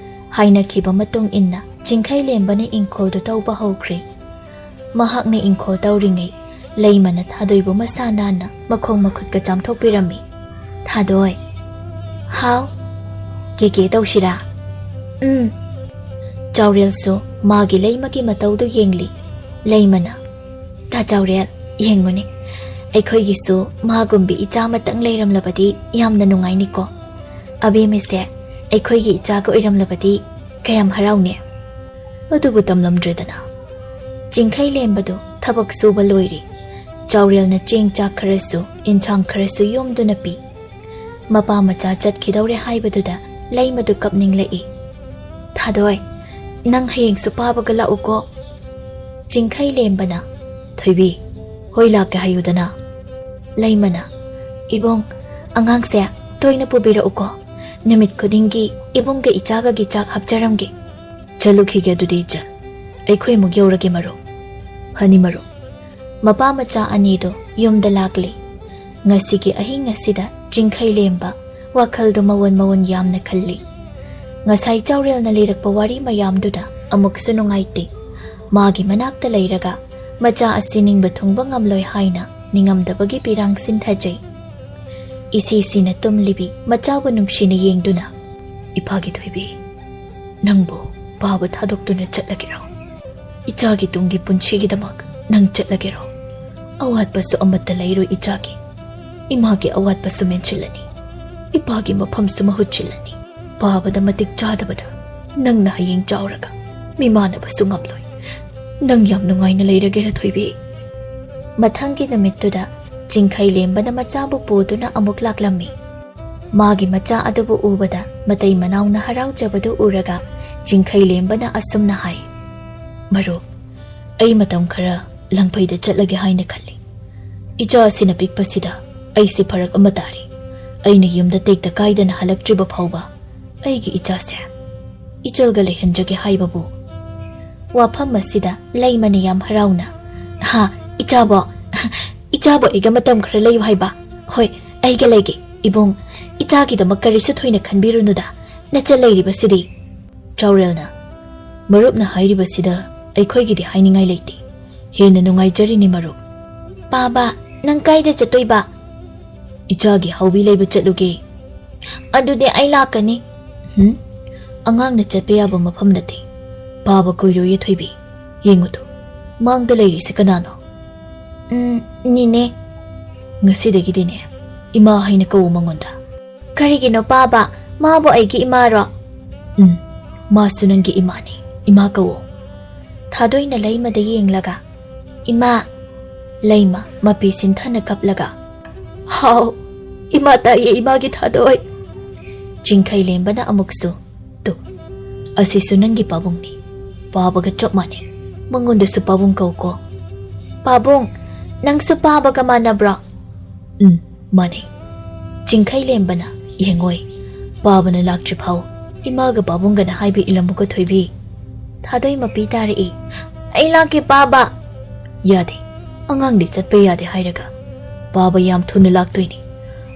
ꯍꯥꯏꯅꯈꯤꯕ ꯃꯇꯨꯡ ꯏꯟꯅ ꯆꯤꯡꯈꯩ ꯂꯦꯝꯕꯅ ꯏꯪꯈꯣꯜꯗꯨ ꯇꯧꯕ ꯍꯧꯈ꯭ꯔꯦ꯫ ꯃꯍꯥꯛꯅ ꯏꯪꯈꯣꯜ ꯇꯧꯔꯤꯉꯩ ꯂꯩꯃꯅ ꯊꯥꯗꯣꯏꯕꯨ ꯃꯁꯥ ꯅꯥꯟꯅ ꯃꯈꯣꯡ ꯃꯈꯨꯠꯀ ꯆꯥꯝꯊꯣꯛꯄꯤꯔꯝꯃꯤ꯫ "ꯊꯥꯗꯣꯏ꯫" "ꯍꯥꯎ꯫" "ꯀꯦꯀꯦ ꯇꯧꯁꯤꯔꯥ?" "ꯎꯝ꯫" ꯆꯥꯎꯔꯦꯜꯁꯨ ꯃꯥꯒꯤ ꯂꯩꯃꯒꯤ ꯃꯇꯧꯗꯨ ꯌꯦꯡꯂꯤ꯫ ꯂꯩꯃꯅ, "ꯇꯥ ꯆꯥꯎꯔꯦꯜ, ꯌꯦꯡꯉꯨꯅꯦ, ꯑꯩꯈꯣꯏꯒꯤꯁꯨ ꯃꯥꯒꯨꯝꯕꯤ ꯏꯆꯥ ꯑꯃꯇꯪ ꯂꯩꯔꯝꯂꯕꯗꯤ ꯌꯥꯝꯅ ꯅꯨꯡꯉꯥꯏꯅꯤꯀꯣ꯫ ꯑꯕꯦꯝꯃꯁꯦ ꯑꯩꯈꯣꯏꯒꯤ ꯏꯆꯥꯒ ꯑꯣꯏꯔꯝꯂꯕꯗꯤ ꯀꯌꯥꯝ ꯍꯔꯥꯎꯅꯤ꯫" ꯑꯗꯨꯕꯨ ꯇꯝꯂꯝꯗ꯭ꯔꯦꯗꯅ꯫ ꯆꯤꯡꯈꯩ ꯂꯦꯝꯕꯗꯨ ꯊꯕꯛ ꯁꯨꯕ ꯂꯣꯏꯔꯦ꯫ ꯆꯥꯎꯔꯦꯜꯅ ꯆꯦꯡ ꯆꯥꯛ ꯈꯔꯁꯨ, ꯏꯟꯁꯥꯡ ꯈꯔꯁꯨ ꯌꯣꯝꯗꯨꯅ ꯄꯤ꯫ ꯃꯄꯥ ꯃꯆꯥ ꯆꯠꯈꯤꯗꯧꯔꯦ ꯍꯥꯏꯕꯗꯨꯗ ꯂꯩꯃꯗꯨ ꯀꯞꯅꯤꯡꯂꯛꯏ꯫ "ꯊꯥꯗꯣꯏ, ꯅꯪ ꯍꯌꯦꯡꯁꯨ ꯄꯥꯕꯒ ꯂꯥꯛꯎꯀꯣ꯫" ꯆꯤꯡꯈꯩ ꯂꯦꯝꯕꯅ, "ꯊꯣꯏꯕꯤ, ꯍꯣꯏ ꯂꯥꯛꯀꯦ ꯍꯥꯏꯌꯨꯗꯅ꯫" ꯂꯩꯃꯅ, "ꯏꯕꯨꯡ, ꯑꯉꯥꯡꯁꯦ ꯇꯣꯏꯅ ꯄꯨꯕꯤꯔꯛꯎꯀꯣ꯫ ꯅꯨꯃꯤꯠ ꯈꯨꯗꯤꯡꯒꯤ ꯏꯕꯨꯡꯒ ꯏꯆꯥꯒꯒꯤ ꯆꯥꯛ ꯍꯥꯞꯆꯔꯝꯒꯦ꯫" "ꯆꯠꯂꯨꯈꯤꯒꯦ ꯑꯗꯨꯗꯤ ꯏꯆꯟ꯫ ꯑꯩꯈꯣꯏ ꯑꯃꯨꯛ ꯌꯧꯔꯒꯦ ꯃꯔꯨꯞ꯫" "ꯐꯅꯤ ꯃꯔꯨꯞ꯫" ꯃꯄꯥ ꯃꯆꯥ ꯑꯅꯤꯗꯨ ꯌꯨꯝꯗ ꯂꯥꯛꯂꯤ꯫ ꯉꯁꯤꯒꯤ ꯑꯍꯤꯡ ꯑꯁꯤꯗ ꯆꯤꯡꯈꯩ ꯂꯦꯝꯕ ꯋꯥꯈꯜꯗꯨ ꯃꯑꯣꯟ ꯃꯑꯣꯟ ꯌꯥꯝꯅ ꯈꯜꯂꯤ꯫ ꯉꯁꯥꯏ ꯆꯥꯎꯔꯦꯜꯅ ꯂꯤꯔꯛꯄ ꯋꯥꯔꯤ ꯃꯌꯥꯝꯗꯨꯗ ꯑꯃꯨꯛꯁꯨ ꯅꯨꯡꯉꯥꯏꯇꯦ꯫ ꯃꯥꯒꯤ ꯃꯅꯥꯛꯇ ꯂꯩꯔꯒ ꯃꯆꯥ ꯑꯁꯤ ꯅꯤꯡꯕ ꯊꯨꯡꯕ ꯉꯝꯂꯣꯏ ꯍꯥꯏꯅ ꯅꯤꯡꯉꯝꯗꯕꯒꯤ ꯄꯤꯔꯥꯡ ꯁꯤꯟꯊꯖꯩ꯫ ꯏꯁꯤ ꯁꯤꯅ ꯇꯨꯝꯂꯤꯕꯤ ꯃꯆꯥꯕꯨ ꯅꯨꯡꯁꯤꯅ ꯌꯦꯡꯗꯨꯅ, "ꯏꯄꯥꯒꯤ ꯊꯣꯏꯕꯤ, ꯅꯪꯕꯨ ꯄꯥꯕ ꯊꯥꯗꯣꯛꯇꯨꯅ ꯆꯠꯂꯒꯦꯔꯣ? ꯏꯆꯥꯒꯤ ꯇꯨꯡꯒꯤ ꯄꯨꯟꯁꯤꯒꯤꯗꯃꯛ ꯅꯪ ꯆꯠꯂꯒꯦꯔꯣ? ꯑꯋꯥꯠꯄꯁꯨ ꯑꯃꯠꯇ ꯂꯩꯔꯣꯏ ꯏꯆꯥꯒꯤ꯫ ꯏꯃꯥꯒꯤ ꯑꯋꯥꯠꯄꯁꯨ ꯃꯦꯟꯁꯤꯜꯂꯅꯤ, ꯏꯄꯥꯒꯤ ꯃꯐꯝꯁꯨ ꯃꯍꯨꯠ ꯁꯤꯜꯂꯅꯤ꯫ ꯄꯥꯕꯗ ꯃꯇꯤꯛ ꯆꯥꯗꯕꯗ ꯅꯪꯅ ꯍꯌꯦꯡ ꯆꯥꯎꯔꯒ ꯃꯤꯃꯥꯟꯅꯕꯁꯨ ꯉꯝꯂꯣꯏ꯫ ꯅꯪ ꯌꯥꯝ ꯅꯨꯡꯉꯥꯏꯅ ꯂꯩꯔꯒꯦꯔ, ꯊꯣꯏꯕꯤ?" ꯃꯊꯪꯒꯤ ꯅꯨꯃꯤꯠꯇꯨꯗ ꯆꯤꯡꯈꯩ ꯂꯦꯝꯕꯅ ꯃꯆꯥꯕꯨ ꯄꯨꯗꯨꯅ ꯑꯃꯨꯛ ꯂꯥꯛꯂꯝꯃꯤ꯫ ꯃꯥꯒꯤ ꯃꯆꯥ ꯑꯗꯨꯕꯨ ꯎꯕꯗ ꯃꯇꯩ ꯃꯅꯥꯎꯅ ꯍꯔꯥꯎꯖꯕꯗꯨ ꯎꯔꯒ ꯆꯤꯡꯈꯩ ꯂꯦꯝꯕꯅ ꯑꯁꯨꯝꯅ ꯍꯥꯏ, "ꯃꯔꯨꯞ, ꯑꯩ ꯃꯇꯝ ꯈꯔ ꯂꯪꯐꯩꯗ ꯆꯠꯂꯒꯦ ꯍꯥꯏꯅ ꯈꯜꯂꯤ꯫ ꯏꯆꯥ ꯑꯁꯤꯅ ꯄꯤꯛꯄꯁꯤꯗ ꯑꯩꯁꯦ ꯐꯔꯛ ꯑꯃ ꯇꯥꯔꯤ꯫ ꯑꯩꯅ ꯌꯨꯝꯗ ꯇꯦꯛꯇ ꯀꯥꯏꯗꯅ ꯍꯜꯂꯛꯇ꯭ꯔꯤꯕ ꯐꯥꯎꯕ ꯑꯩꯒꯤ ꯏꯆꯥꯁꯦ ꯏꯆꯜꯒ ꯂꯩꯍꯟꯖꯒꯦ ꯍꯥꯏꯕꯕꯨ"꯫ ꯋꯥꯐꯝ ꯑꯁꯤꯗ ꯂꯩꯃꯅ ꯌꯥꯝ ꯍꯔꯥꯎꯅ, "ꯍꯥ, ꯏꯆꯥꯕꯣ, ꯏꯆꯥꯕꯣ ꯑꯩꯒ ꯃꯇꯝ ꯈꯔ ꯂꯩꯌꯨ ꯍꯥꯏꯕ? ꯍꯣꯏ, ꯑꯩꯒ ꯂꯩꯒꯦ꯫ ꯏꯕꯨꯡ, ꯏꯆꯥꯒꯤꯗꯃꯛ ꯀꯔꯤꯁꯨ ꯊꯣꯏꯅ ꯈꯟꯕꯤꯔꯨꯅꯨꯗ꯫ ꯅꯆꯜ ꯂꯩꯔꯤꯕꯁꯤꯗꯤ"꯫ ꯆꯥꯎꯔꯦꯜꯅ, "ꯃꯔꯨꯞꯅ ꯍꯥꯏꯔꯤꯕꯁꯤꯗ ꯑꯩꯈꯣꯏꯒꯤꯗꯤ ꯍꯥꯏꯅꯤꯡꯉꯥꯏ ꯂꯩꯇꯦ꯫ ꯍꯦꯟꯅ ꯅꯨꯡꯉꯥꯏꯖꯔꯤꯅꯤ ꯃꯔꯨꯞ꯫ ꯄꯥꯕ, ꯅꯪ ꯀꯥꯏꯗ ꯆꯠꯇꯣꯏꯕ?" "ꯏꯆꯥꯒꯤ ꯍꯥꯎꯕꯤ ꯂꯩꯕ ꯆꯠꯂꯨꯒꯦ"꯫ "ꯑꯗꯨꯗꯤ ꯑꯩ ꯂꯥꯛꯀꯅꯤ"꯫ "ꯍꯨꯝ? ꯑꯉꯥꯡꯅ ꯆꯠꯄ ꯌꯥꯕ ꯃꯐꯝ ꯅꯠꯇꯦ꯫ ꯄꯥꯕ ꯀꯨꯏꯔꯣꯏꯌꯦ ꯊꯣꯏꯕꯤ꯫ ꯌꯦꯡꯉꯨꯗꯣ, ꯃꯥꯡꯗ ꯂꯩꯔꯤꯁꯦ ꯀꯅꯥꯅꯣ?" "ꯎꯝ, ꯅꯤꯅꯦ"꯫ "ꯉꯁꯤꯗꯒꯤꯗꯤꯅꯦ, ꯏꯃꯥ ꯍꯥꯏꯅ ꯀꯧꯋꯣ ꯃꯉꯣꯟꯗ"꯫ "ꯀꯔꯤꯒꯤꯅꯣ ꯄꯥꯕ? ꯃꯥꯕꯨ ꯑꯩꯒꯤ ꯏꯃꯥꯔꯣ?" "ꯎꯝ, ꯃꯥꯁꯨ ꯅꯪꯒꯤ ꯏꯃꯥꯅꯤ꯫ ꯏꯃꯥ ꯀꯧꯋꯣ"꯫ ꯊꯥꯗꯣꯏꯅ ꯂꯩꯃꯗ ꯌꯦꯡꯂꯒ, "ꯏꯃꯥ"꯫ ꯂꯩꯃ ꯃꯄꯤ ꯁꯤꯟꯊꯅ ꯀꯞꯂꯒ, "ꯍꯥꯎ, ꯏꯃꯥ ꯇꯥꯏꯌꯦ, ꯏꯃꯥꯒꯤ ꯊꯥꯗꯣꯏ"꯫ ꯆꯤꯡꯈꯩ ꯂꯦꯝꯕꯅ ꯑꯃꯨꯛꯁꯨ, "ꯇꯨ, ꯑꯁꯤꯁꯨ ꯅꯪꯒꯤ ꯄꯥꯕꯨꯡꯅꯤ꯫ ꯄꯥꯕꯒ ꯆꯞ ꯃꯥꯟꯅꯩ꯫ ꯃꯉꯣꯟꯗꯁꯨ ꯄꯥꯕꯨꯡ ꯀꯧꯀꯣ"꯫ "ꯄꯥꯕꯨꯡ, ꯅꯪꯁꯨ ꯄꯥꯕꯒ ꯃꯥꯟꯅꯕ꯭ꯔꯣ?" "ꯎꯝ, ꯃꯥꯟꯅꯩ"꯫ ꯆꯤꯡꯈꯩ ꯂꯦꯝꯕꯅ, "ꯌꯦꯡꯉꯣꯏ, ꯄꯥꯕꯅ ꯂꯥꯛꯇ꯭ꯔꯤ ꯐꯥꯎ ꯏꯃꯥꯒ ꯄꯥꯕꯨꯡꯒꯅ ꯍꯥꯏꯕ ꯏꯜꯂꯝꯃꯨꯀꯣ ꯊꯣꯏꯕꯤ"꯫ ꯊꯥꯗꯣꯏ ꯃꯄꯤ ꯇꯥꯔꯛꯏ, "ꯑꯩ ꯂꯥꯛꯀꯦ ꯄꯥꯕ"꯫ "ꯌꯥꯗꯦ, ꯑꯉꯥꯡꯗꯤ ꯆꯠꯄ ꯌꯥꯗꯦ ꯍꯥꯏꯔꯒ꯫ ꯄꯥꯕ ꯌꯥꯝ ꯊꯨꯅ ꯂꯥꯛꯇꯣꯏꯅꯤ꯫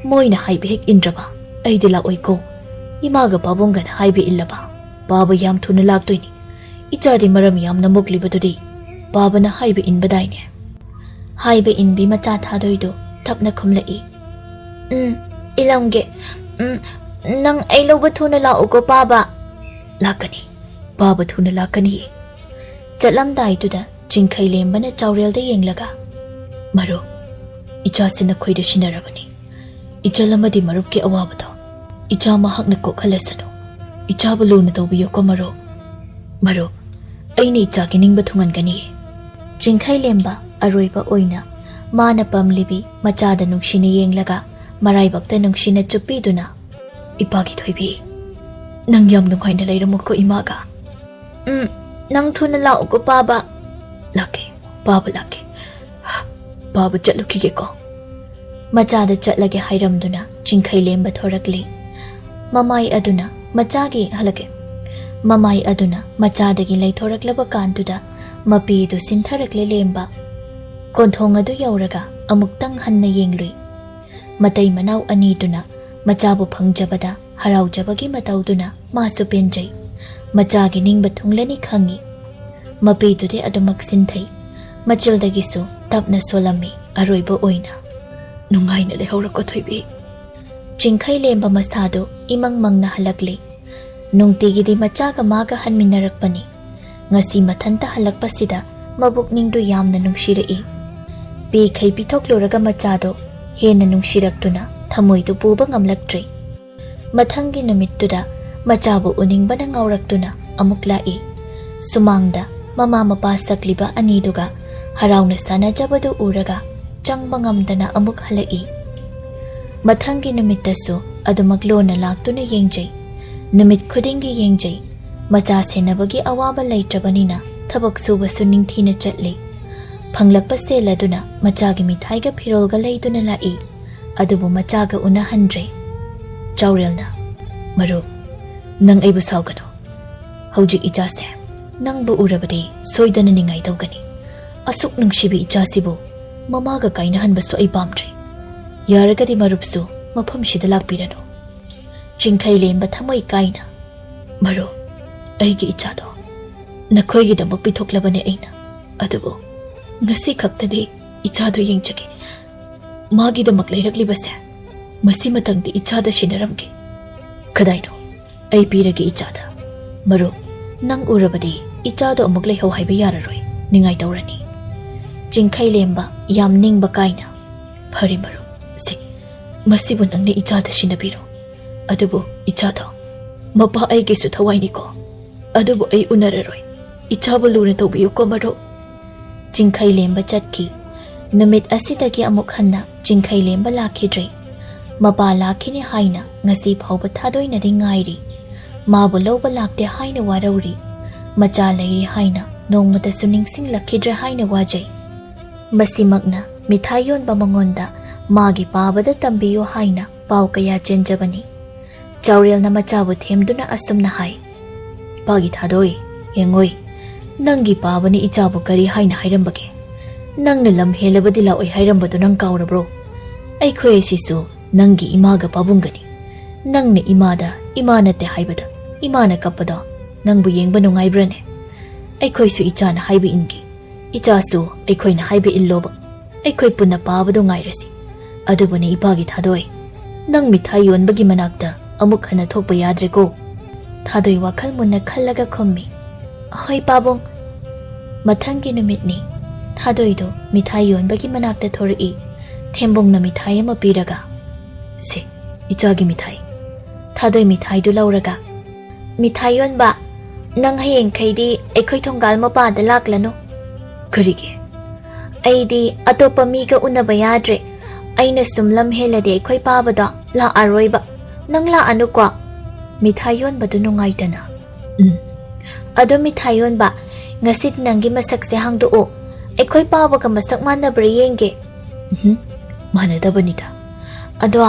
ꯃꯣꯏꯅ ꯍꯥꯏꯕ ꯍꯦꯛ ꯏꯟꯗ꯭ꯔꯕ ꯑꯩꯗꯤ ꯂꯥꯛꯑꯣꯏꯀꯣ꯫ ꯏꯃꯥꯒ ꯄꯥꯕꯨꯡꯒꯅ ꯍꯥꯏꯕ ꯏꯜꯂꯕ ꯄꯥꯕ ꯌꯥꯝ ꯊꯨꯅ ꯂꯥꯛꯇꯣꯏꯅꯤ꯫ ꯏꯆꯥꯗꯤ ꯃꯔꯝ ꯌꯥꯝꯅ ꯃꯣꯛꯂꯤꯕꯗꯨꯗꯤ ꯄꯥꯕꯅ ꯍꯥꯏꯕ ꯏꯟꯕꯗꯥꯏꯅꯦ"꯫ ꯍꯥꯏꯕ ꯏꯟꯕꯤ ꯃꯆꯥ ꯊꯥꯗꯣꯏꯗꯨ ꯊꯞꯅ ꯈꯨꯝꯂꯛꯏ, "ꯎꯝ, ꯏꯜꯂꯝꯒꯦ꯫ ꯎꯝ, ꯅꯪ ꯑꯩ ꯂꯧꯕ ꯊꯨꯅ ꯂꯥꯛꯎꯀꯣ ꯄꯥꯕ"꯫ "ꯂꯥꯛꯀꯅꯤ, ꯄꯥꯕ ꯊꯨꯅ ꯂꯥꯛꯀꯅꯤꯌꯦ"꯫ ꯆꯠꯂꯝꯗꯥꯏꯗꯨꯗ ꯆꯤꯡꯈꯩ ꯂꯦꯝꯕꯅ ꯆꯥꯎꯔꯦꯜꯗ ꯌꯦꯡꯂꯒ, "ꯃꯔꯨꯞ, ꯏꯆꯥꯁꯦ ꯅꯈꯣꯏꯗ ꯁꯤꯟꯅꯔꯕꯅꯤ꯫ ꯏꯆꯜ ꯑꯃꯗꯤ ꯃꯔꯨꯞꯀꯤ ꯑꯋꯥꯕꯗꯣ ꯏꯆꯥ ꯃꯍꯥꯛꯅ ꯀꯣꯛꯍꯜꯂꯁꯅꯨ꯫ ꯏꯆꯥꯕꯨ ꯂꯨꯅ ꯇꯧꯕꯤꯌꯨꯀꯣ ꯃꯔꯨꯞ꯫ ꯃꯔꯨꯞ, ꯑꯩꯅ ꯏꯆꯥꯒꯤ ꯅꯤꯡꯕ ꯊꯨꯡꯍꯟꯒꯅꯤꯌꯦ꯫ ꯆꯤꯡꯈꯩ ꯂꯦꯝꯕ ꯑꯔꯣꯏꯕ ꯑꯣꯏꯅ ꯃꯥꯅ ꯄꯝꯂꯤꯕꯤ ꯃꯆꯥꯗ ꯅꯨꯡꯁꯤꯅ ꯌꯦꯡꯂꯒ ꯃꯔꯥꯏꯕꯛꯇ ꯅꯨꯡꯁꯤꯅ ꯆꯨꯞꯄꯤꯗꯨꯅ, "ꯏꯄꯥꯒꯤ ꯊꯣꯏꯕꯤ, ꯅꯪ ꯌꯥꯝ ꯅꯨꯡꯉꯥꯏꯅ ꯂꯩꯔꯝꯃꯨꯀꯣ ꯏꯃꯥꯒ꯫ ꯎꯝ, ꯅꯪ ꯊꯨꯅ ꯂꯥꯛꯎꯀꯣ ꯄꯥꯕ꯫ ꯂꯥꯛꯀꯦ, ꯄꯥꯕ ꯂꯥꯛꯀꯦ꯫ ꯄꯥꯕ ꯆꯠꯂꯨꯈꯤꯒꯦꯀꯣ꯫" ꯃꯆꯥꯗ ꯆꯠꯂꯒꯦ ꯍꯥꯏꯔꯝꯗꯨꯅ ꯆꯤꯡꯈꯩ ꯂꯦꯝꯕ ꯊꯣꯔꯛꯂꯤ꯫ ꯃꯃꯥꯏ ꯑꯗꯨꯅ ꯃꯆꯥꯒꯤ ꯍꯜꯂꯛꯀꯦ꯫ ꯃꯃꯥꯏ ꯑꯗꯨꯅ ꯃꯆꯥꯗꯒꯤ ꯂꯩꯊꯣꯔꯛꯂꯕ ꯀꯥꯟꯗꯨꯗ ꯃꯄꯤꯗꯨ ꯁꯤꯟꯊꯔꯛꯂꯦ ꯂꯦꯝꯕ꯫ ꯀꯣꯟꯊꯣꯡ ꯑꯗꯨ ꯌꯧꯔꯒ ꯑꯃꯨꯛꯇꯪ ꯍꯟꯅ ꯌꯦꯡꯂꯨꯏ꯫ ꯃꯇꯩ ꯃꯅꯥꯎ ꯑꯅꯤꯗꯨꯅ ꯃꯆꯥꯕꯨ ꯐꯪꯖꯕꯗ ꯍꯔꯥꯎꯖꯕꯒꯤ ꯃꯇꯧꯗꯨꯅ ꯃꯥꯁꯨ ꯄꯦꯟꯖꯩ꯫ ꯃꯆꯥꯒꯤ ꯅꯤꯡꯕ ꯊꯨꯡꯂꯅꯤ ꯈꯪꯏ꯫ ꯃꯄꯤꯗꯨꯗꯤ ꯑꯗꯨꯃꯛ ꯁꯤꯟꯊꯩ꯫ ꯃꯆꯤꯜꯗꯒꯤꯁꯨ ꯇꯞꯅ ꯁꯣꯜꯂꯝꯃꯤ ꯑꯔꯣꯏꯕ ꯑꯣꯏꯅ꯫ "ꯅꯨꯡꯉꯥꯏꯅ ꯂꯩꯍꯧꯔꯣꯀꯣ ꯊꯣꯏꯕꯤ꯫" ꯆꯤꯡꯈꯩ ꯂꯦꯝꯕ ꯃꯁꯥꯗꯨ ꯏꯃꯪ ꯃꯪꯅ ꯍꯜꯂꯛꯂꯤ꯫ ꯅꯨꯡꯇꯤꯒꯤꯗꯤ ꯃꯆꯥꯒ ꯃꯥꯒ ꯍꯟꯃꯤꯟꯅꯔꯛꯄꯅꯤ꯫ ꯉꯁꯤ ꯃꯊꯟꯇ ꯍꯜꯂꯛꯄꯁꯤꯗ ꯃꯕꯨꯛꯅꯤꯡꯗꯨ ꯌꯥꯝꯅ ꯅꯨꯡꯁꯤꯔꯛꯏ꯫ ꯄꯤꯈꯩ ꯄꯤꯊꯣꯛꯂꯨꯔꯒ ꯃꯆꯥꯗꯣ ꯍꯦꯟꯅ ꯅꯨꯡꯁꯤꯔꯛꯇꯨꯅ ꯊꯃꯣꯏꯗꯨ ꯄꯨꯕ ꯉꯝꯂꯛꯇ꯭ꯔꯦ꯫ ꯃꯊꯪꯒꯤ ꯅꯨꯃꯤꯠꯇꯨꯗ ꯃꯆꯥꯕꯨ ꯎꯅꯤꯡꯕꯅ ꯉꯥꯎꯔꯛꯇꯨꯅ ꯑꯃꯨꯛ ꯂꯥꯛꯏ꯫ ꯁꯨꯃꯥꯡꯗ ꯃꯃꯥ ꯃꯄꯥ ꯁꯛꯂꯤꯕ ꯑꯅꯤꯗꯨꯒ ꯍꯔꯥꯎꯅ ꯁꯥꯟꯅꯖꯕꯗꯨ ꯎꯔꯒ ꯆꯪꯕ ꯉꯝꯗꯅ ꯑꯃꯨꯛ ꯍꯜꯂꯛꯏ꯫ ꯃꯊꯪꯒꯤ ꯅꯨꯃꯤꯠꯇꯁꯨ ꯑꯗꯨꯃꯛ ꯂꯣꯟꯅ ꯂꯥꯛꯇꯨꯅ ꯌꯦꯡꯖꯩ꯫ ꯅꯨꯃꯤꯠ ꯈꯨꯗꯤꯡꯒꯤ ꯌꯦꯡꯖꯩ꯫ ꯃꯆꯥ ꯁꯦꯟꯅꯕꯒꯤ ꯑꯋꯥꯕ ꯂꯩꯇ꯭ꯔꯕꯅꯤꯅ ꯊꯕꯛ ꯁꯨꯕꯁꯨ ꯅꯤꯡꯊꯤꯅ ꯆꯠꯂꯤ꯫ ꯐꯪꯂꯛꯄ ꯁꯦꯜ ꯑꯗꯨꯅ ꯃꯆꯥꯒꯤ ꯃꯤꯊꯥꯏꯒ ꯐꯤꯔꯣꯜꯒ ꯂꯩꯗꯨꯅ ꯂꯥꯛꯏ꯫ ꯑꯗꯨꯕꯨ ꯃꯆꯥꯒ ꯎꯅꯍꯟꯗ꯭ꯔꯦ꯫ ꯆꯥꯎꯔꯦꯜꯅ, "ꯃꯔꯨꯞ, ꯅꯪ ꯑꯩꯕꯨ ꯁꯥꯎꯒꯅꯨ꯫ ꯍꯧꯖꯤꯛ ꯏꯆꯥꯁꯦ ꯅꯪꯕꯨ ꯎꯔꯕꯗꯤ ꯁꯣꯏꯗꯅ ꯅꯤꯡꯉꯥꯏ ꯇꯧꯒꯅꯤ꯫ ꯑꯁꯨꯛ ꯅꯨꯡꯁꯤꯕꯤ ꯏꯆꯥꯁꯤꯕꯨ ꯃꯃꯥꯒ ꯀꯥꯏꯅꯍꯟꯕꯁꯨ ꯑꯩ ꯄꯥꯝꯗ꯭ꯔꯦ꯫ ꯌꯥꯔꯒꯗꯤ ꯃꯔꯨꯞꯁꯨ ꯃꯐꯝꯁꯤꯗ ꯂꯥꯛꯄꯤꯔꯅꯨ꯫" ꯆꯤꯡꯈꯩ ꯂꯦꯝꯕ ꯊꯃꯣꯏ ꯀꯥꯏꯅ, "ꯃꯔꯨꯞ, ꯑꯩꯒꯤ ꯏꯆꯥꯗꯣ ꯅꯈꯣꯏꯒꯤꯗꯃꯛ ꯄꯤꯊꯣꯛꯂꯕꯅꯦ ꯑꯩꯅ꯫ ꯑꯗꯨꯕꯨ ꯉꯁꯤ ꯈꯛꯇꯗꯤ ꯏꯆꯥꯗꯣ ꯌꯦꯡꯖꯒꯦ꯫ ꯃꯥꯒꯤꯗꯃꯛ ꯂꯩꯔꯛꯂꯤꯕꯁꯦ ꯃꯁꯤꯃꯇꯪꯗꯤ ꯏꯆꯥꯗ ꯁꯤꯟꯅꯔꯝꯒꯦ꯫" "ꯀꯗꯥꯏꯅꯣ? ꯑꯩ ꯄꯤꯔꯒꯦ ꯏꯆꯥꯗ꯫ ꯃꯔꯨꯞ, ꯅꯪ ꯎꯔꯕꯗꯤ ꯏꯆꯥꯗꯣ ꯑꯃꯨꯛ ꯂꯩꯍꯧ ꯍꯥꯏꯕ ꯌꯥꯔꯔꯣꯏ, ꯅꯤꯡꯉꯥꯏ ꯇꯧꯔꯅꯤ꯫" ꯆꯤꯡꯈꯩ ꯂꯦꯝꯕ ꯌꯥꯝ ꯅꯤꯡꯕ ꯀꯥꯏꯅ, "ꯐꯔꯦ ꯃꯔꯨꯞ, ꯁꯦ, ꯃꯁꯤꯕꯨ ꯅꯪꯅ ꯏꯆꯥꯗ ꯁꯤꯟꯅꯕꯤꯔꯣ꯫ ꯑꯗꯨꯕꯨ ꯏꯆꯥꯗꯣ, ꯃꯄꯥ ꯑꯩꯒꯤꯁꯨ ꯊꯋꯥꯏꯅꯤꯀꯣ꯫ ꯑꯗꯨꯕꯨ ꯑꯩ ꯎꯅꯔꯔꯣꯏ꯫ ꯏꯆꯥꯕꯨ ꯂꯨꯅ ꯇꯧꯕꯤꯌꯨꯀꯣ ꯃꯔꯨꯞ"꯫ ꯆꯤꯡꯈꯩ ꯂꯦꯝꯕ ꯆꯠꯈꯤ꯫ ꯅꯨꯃꯤꯠ ꯑꯁꯤꯗꯒꯤ ꯑꯃꯨꯛ ꯍꯟꯅ ꯆꯤꯡꯈꯩ ꯂꯦꯝꯕ ꯂꯥꯛꯈꯤꯗ꯭ꯔꯦ꯫ ꯃꯄꯥ ꯂꯥꯛꯈꯤꯅꯤ ꯍꯥꯏꯅ ꯉꯁꯤ ꯐꯥꯎꯕ ꯊꯥꯗꯣꯏꯅꯗꯤ ꯉꯥꯏꯔꯤ꯫ ꯃꯥꯕꯨ ꯂꯧꯕ ꯂꯥꯛꯇꯦ ꯍꯥꯏꯅ ꯋꯥꯔꯧꯔꯤ꯫ ꯃꯆꯥ ꯂꯩꯔꯤ ꯍꯥꯏꯅ ꯅꯣꯡꯃꯇꯁꯨ ꯅꯤꯡꯁꯤꯡꯂꯛꯈꯤꯗ꯭ꯔꯦ ꯍꯥꯏꯅ ꯋꯥꯖꯩ꯫ ꯃꯁꯤꯃꯛꯅ ꯃꯤꯊꯥꯏ ꯌꯣꯟꯕ ꯃꯉꯣꯟꯗ ꯃꯥꯒꯤ ꯄꯥꯕꯗ ꯇꯝꯕꯤꯌꯨ ꯍꯥꯏꯅ ꯄꯥꯎ ꯀꯌꯥ ꯆꯦꯟꯖꯕꯅꯤ꯫ ꯆꯥꯎꯔꯦꯜꯅ ꯃꯆꯥꯕꯨ ꯊꯦꯝꯗꯨꯅ ꯑꯁꯨꯝꯅ ꯍꯥꯏ, "ꯏꯄꯥꯒꯤ ꯊꯥꯗꯣꯏ, ꯌꯦꯡꯉꯣꯏ, ꯅꯪꯒꯤ ꯄꯥꯕꯅ ꯏꯆꯥꯕꯨ ꯀꯔꯤ ꯍꯥꯏꯅ ꯍꯥꯏꯔꯝꯕꯒꯦ? ꯅꯪꯅ ꯂꯝ ꯍꯦꯜꯂꯕꯗꯤ ꯂꯥꯛꯑꯣꯏ ꯍꯥꯏꯔꯝꯕꯗꯣ ꯅꯪ ꯀꯥꯎꯔꯕ꯭ꯔꯣ? ꯑꯩꯈꯣꯏ ꯑꯁꯤꯁꯨ ꯅꯪꯒꯤ ꯏꯃꯥꯒ ꯄꯥꯕꯨꯡꯒꯅꯤ꯫ ꯅꯪꯅ ꯏꯃꯥꯗ ꯏꯃꯥ ꯅꯠꯇꯦ ꯍꯥꯏꯕꯗ ꯏꯃꯥꯅ ꯀꯞꯄꯗꯣ ꯅꯪꯕꯨ ꯌꯦꯡꯕ ꯅꯨꯡꯉꯥꯏꯕ꯭ꯔꯅꯦ? ꯑꯩꯈꯣꯏꯁꯨ ꯏꯆꯥꯅ ꯍꯥꯏꯕ ꯏꯟꯒꯦ꯫ ꯏꯆꯥꯁꯨ ꯑꯩꯈꯣꯏꯅ ꯍꯥꯏꯕ ꯏꯜꯂꯣꯕ꯫ ꯑꯩꯈꯣꯏ ꯄꯨꯟꯅ ꯄꯥꯕꯗꯣ ꯉꯥꯏꯔꯁꯤ꯫ ꯑꯗꯨꯕꯨꯅꯦ ꯏꯄꯥꯒꯤ ꯊꯥꯗꯣꯏ, ꯅꯪ ꯃꯤꯊꯥꯏ ꯌꯣꯟꯕꯒꯤ ꯃꯅꯥꯛꯇ ꯑꯃꯨꯛ ꯍꯟꯅ ꯊꯣꯛꯄ ꯌꯥꯗ꯭ꯔꯦꯀꯣ"꯫ ꯊꯥꯗꯣꯏ ꯋꯥꯈꯜ ꯃꯨꯟꯅ ꯈꯜꯂꯒ ꯈꯨꯝꯃꯤ, "ꯍꯣꯏ ꯄꯥꯕꯨꯡ"꯫ ꯃꯊꯪꯒꯤ ꯅꯨꯃꯤꯠꯅꯤ꯫ ꯊꯥꯗꯣꯏꯗꯨ ꯃꯤꯊꯥꯏ ꯌꯣꯟꯕꯒꯤ ꯃꯅꯥꯛꯇ ꯊꯣꯔꯛꯏ꯫ ꯊꯦꯝꯕꯨꯡꯅ ꯃꯤꯊꯥꯏ ꯑꯃ ꯄꯤꯔꯒ, "ꯁꯦ, ꯏꯆꯥꯒꯤ ꯃꯤꯊꯥꯏ"꯫ ꯊꯥꯗꯣꯏ ꯃꯤꯊꯥꯏꯗꯨ ꯂꯧꯔꯒ, "ꯃꯤꯊꯥꯏ ꯌꯣꯟꯕ, ꯅꯪ ꯍꯌꯦꯡꯈꯩꯗꯤ ꯑꯩꯈꯣꯏ ꯊꯣꯡꯒꯥꯜ ꯃꯄꯥꯗ ꯂꯥꯛꯂꯅꯨ"꯫ "ꯀꯔꯤꯒꯤ?" "ꯑꯩꯗꯤ ꯑꯇꯣꯞꯄ ꯃꯤꯒ ꯎꯅꯕ ꯌꯥꯗ꯭ꯔꯦ꯫ ꯑꯩꯅ ꯁꯨꯝ ꯂꯝ ꯍꯦꯜꯂꯗꯤ ꯑꯩꯈꯣꯏ ꯄꯥꯕꯗꯣ ꯂꯥꯛꯑꯔꯣꯏꯕ꯫ ꯅꯪ ꯂꯥꯛꯑꯅꯨꯀꯣ"꯫ ꯃꯤꯊꯥꯏ ꯌꯣꯟꯕꯗꯨ ꯅꯨꯡꯉꯥꯏꯇꯅ, "ꯎꯝ"꯫ "ꯑꯗꯣ ꯃꯤꯊꯥꯏ ꯌꯣꯟꯕ, ꯉꯁꯤꯗꯤ ꯅꯪꯒꯤ ꯃꯁꯛꯁꯦ ꯍꯥꯡꯗꯣꯛꯑꯣ꯫ ꯑꯩꯈꯣꯏ ꯄꯥꯕꯒ ꯃꯁꯛ ꯃꯥꯟꯅꯕ꯭ꯔꯥ ꯌꯦꯡꯒꯦ"꯫ "ꯎꯝ, ꯃꯥꯟꯅꯗꯕꯅꯤꯗ"꯫ "ꯑꯗꯣ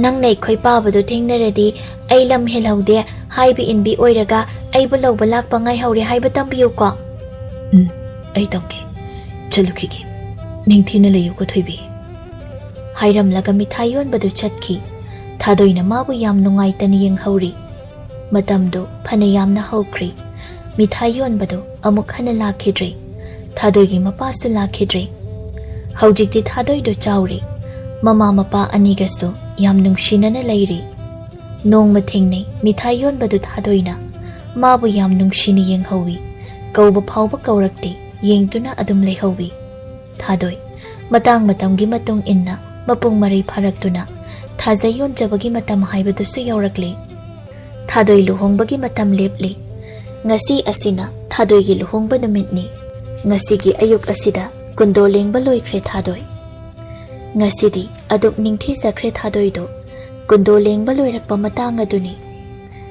ꯅꯪꯅ ꯑꯩꯈꯣꯏ ꯄꯥꯕꯗꯣ ꯊꯦꯡꯅꯔꯗꯤ ꯑꯩ ꯂꯝ ꯍꯦꯜꯍꯧꯗꯦ ꯍꯥꯏꯕ ꯏꯟꯕꯤ ꯑꯣꯏꯔꯒ ꯑꯩꯕꯨ ꯂꯧꯕ ꯂꯥꯛꯄ ꯉꯥꯏꯍꯧꯔꯦ ꯍꯥꯏꯕ ꯇꯝꯕꯤꯌꯨꯀꯣ"꯫ "ꯎꯝ, ꯑꯩ ꯇꯝꯒꯦ꯫ ꯆꯠꯂꯨꯈꯤꯒꯦ꯫ ꯅꯤꯡꯊꯤꯅ ꯂꯩꯌꯨꯀꯣ ꯊꯣꯏꯕꯤ"꯫ ꯍꯥꯏꯔꯝꯂꯒ ꯃꯤꯊꯥꯏ ꯌꯣꯟꯕꯗꯨ ꯆꯠꯈꯤ꯫ ꯊꯥꯗꯣꯏꯅ ꯃꯥꯕꯨ ꯌꯥꯝ ꯅꯨꯡꯉꯥꯏꯇꯅ ꯌꯦꯡꯍꯧꯔꯤ꯫ ꯃꯇꯝꯗꯨ ꯐꯅ ꯌꯥꯝꯅ ꯍꯧꯈ꯭ꯔꯤ꯫ ꯃꯤꯊꯥꯏ ꯌꯣꯟꯕꯗꯨ ꯑꯃꯨꯛ ꯍꯟꯅ ꯂꯥꯛꯈꯤꯗ꯭ꯔꯦ꯫ ꯊꯥꯗꯣꯏꯒꯤ ꯃꯄꯥꯁꯨ ꯂꯥꯛꯈꯤꯗ꯭ꯔꯦ꯫ ꯍꯧꯖꯤꯛꯇꯤ ꯊꯥꯗꯣꯏꯗꯨ ꯆꯥꯎꯔꯦ꯫ ꯃꯃꯥ ꯃꯄꯥ ꯑꯅꯤꯒꯁꯨ ꯌꯥꯝ ꯅꯨꯡꯁꯤꯅꯅ ꯂꯩꯔꯤ꯫ ꯅꯣꯡꯃ ꯊꯦꯡꯅꯩ ꯃꯤꯊꯥꯏ ꯌꯣꯟꯕꯗꯨ ꯊꯥꯗꯣꯏꯅ꯫ ꯃꯥꯕꯨ ꯌꯥꯝ ꯅꯨꯡꯁꯤꯅ ꯌꯦꯡꯍꯧꯋꯤ꯫ ꯀꯧꯕ ꯐꯥꯎꯕ ꯀꯧꯔꯛꯇꯦ, ꯌꯦꯡꯗꯨꯅ ꯑꯗꯨꯝ ꯂꯩꯍꯧꯋꯤ꯫ ꯊꯥꯗꯣꯏ, ꯃꯇꯥꯡ ꯃꯇꯝꯒꯤ ꯃꯇꯨꯡ ꯏꯟꯅ ꯃꯄꯨꯡ ꯃꯔꯩ ꯐꯥꯔꯛꯇꯨꯅ ꯊꯥꯖ ꯌꯣꯟꯖꯕꯒꯤ ꯃꯇꯝ ꯍꯥꯏꯕꯗꯨꯁꯨ ꯌꯧꯔꯛꯂꯤ꯫ ꯊꯥꯗꯣꯏ ꯂꯨꯍꯣꯡꯕꯒꯤ ꯃꯇꯝ ꯂꯦꯞꯂꯤ꯫ ꯉꯁꯤ ꯑꯁꯤꯅ ꯊꯥꯗꯣꯏꯒꯤ ꯂꯨꯍꯣꯡꯕ ꯅꯨꯃꯤꯠꯅꯤ꯫ ꯉꯁꯤꯒꯤ ꯑꯌꯨꯛ ꯑꯁꯤꯗ ꯀꯨꯟꯗꯣ ꯂꯦꯡꯕ ꯂꯣꯏꯈ꯭ꯔꯦ ꯊꯥꯗꯣꯏ꯫ ꯉꯁꯤꯗꯤ ꯑꯗꯨꯛ ꯅꯤꯡꯊꯤꯖꯈ꯭ꯔꯦ ꯊꯥꯗꯣꯏꯗꯣ꯫ ꯀꯨꯟꯗꯣ ꯂꯦꯡꯕ ꯂꯣꯏꯔꯛꯄ ꯃꯇꯥꯡ ꯑꯗꯨꯅꯤ꯫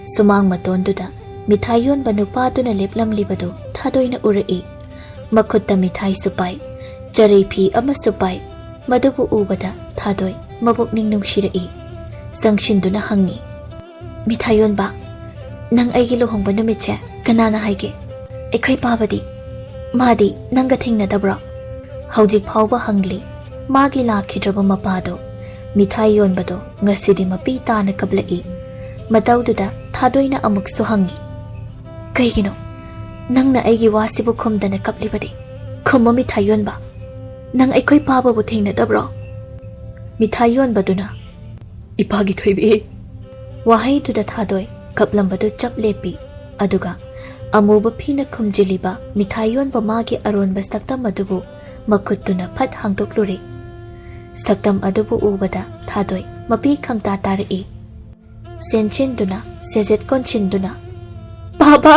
ꯁꯨꯃꯥꯡ ꯃꯇꯣꯟꯗꯨꯗ ꯃꯤꯊꯥꯏ ꯌꯣꯟꯕ ꯅꯨꯄꯥꯗꯨꯅ ꯂꯦꯞꯂꯝꯂꯤꯕꯗꯨ ꯊꯥꯗꯣꯏꯅ ꯎꯔꯛꯏ꯫ ꯃꯈꯨꯠꯇ ꯃꯤꯊꯥꯏꯁꯨ ꯄꯥꯏ, ꯆꯔꯩ ꯐꯤ ꯑꯃꯁꯨ ꯄꯥꯏ꯫ ꯃꯗꯨꯕꯨ ꯎꯕꯗ ꯊꯥꯗꯣꯏ ꯃꯕꯨꯛꯅꯤꯡ ꯅꯨꯡꯁꯤꯔꯛꯏ꯫ ꯆꯪꯁꯤꯟꯗꯨꯅ ꯍꯪꯉꯤ, "ꯃꯤꯊꯥꯏ ꯌꯣꯟꯕ, ꯅꯪ ꯑꯩꯒꯤ ꯂꯨꯍꯣꯡꯕ ꯅꯨꯃꯤꯠꯁꯦ ꯀꯅꯥꯅ ꯍꯥꯏꯒꯦ? ꯑꯩꯈꯣꯏ ꯄꯥꯕꯗꯤ, ꯃꯥꯗꯤ ꯅꯪꯒ ꯊꯦꯡꯅꯗꯕ꯭ꯔꯣ?" ꯍꯧꯖꯤꯛ ꯐꯥꯎꯕ ꯍꯪꯂꯤ꯫ ꯃꯥꯒꯤ ꯂꯥꯛꯈꯤꯗ꯭ꯔꯕ ꯃꯄꯥꯗꯣ, ꯃꯤꯊꯥꯏ ꯌꯣꯟꯕꯗꯣ ꯉꯁꯤꯗꯤ ꯃꯄꯤ ꯇꯥꯅ ꯀꯞꯂꯛꯏ꯫ ꯃꯇꯧꯗꯨꯗ ꯊꯥꯗꯣꯏꯅ ꯑꯃꯨꯛꯁꯨ ꯍꯪꯉꯤ, "ꯀꯩꯒꯤꯅꯣ ꯅꯪꯅ ꯑꯩꯒꯤ ꯋꯥꯁꯤꯕꯨ ꯈꯨꯝꯗꯅ ꯀꯞꯂꯤꯕꯗꯤ? ꯈꯨꯝꯃꯣ ꯃꯤꯊꯥꯏ ꯌꯣꯟꯕ, ꯅꯪ ꯑꯩꯈꯣꯏ ꯄꯥꯕꯕꯨ ꯊꯦꯡꯅꯗꯕ꯭ꯔꯣ?" ꯃꯤꯊꯥꯏ ꯌꯣꯟꯕꯗꯨꯅ, "ꯏꯄꯥꯒꯤ ꯊꯣꯏꯕꯤ!" ꯋꯥꯍꯩꯗꯨꯗ ꯊꯥꯗꯣꯏ ꯀꯞꯂꯝꯕꯗꯨ ꯆꯞ ꯂꯦꯞꯄꯤ꯫ ꯑꯗꯨꯒ ꯑꯃꯨꯕ ꯐꯤꯅ ꯈꯨꯝꯖꯤꯜꯂꯤꯕ ꯃꯤꯊꯥꯏ ꯌꯣꯟꯕ ꯃꯥꯒꯤ ꯑꯔꯣꯟꯕ ꯁꯛꯇꯝ ꯑꯗꯨꯕꯨ ꯃꯈꯨꯠꯇꯨꯅ ꯐꯠ ꯍꯥꯡꯗꯣꯛꯂꯨꯔꯦ꯫ ꯁꯛꯇꯝ ꯑꯗꯨꯕꯨ ꯎꯕꯗ ꯊꯥꯗꯣꯏ ꯃꯄꯤ ꯈꯪꯇꯥ ꯇꯥꯔꯛꯏ꯫ ꯆꯦꯟꯁꯤꯟꯗꯨꯅ, ꯁꯦꯖꯦꯠ ꯀꯣꯟꯁꯤꯟꯗꯨꯅ, "ꯄꯥꯕ!"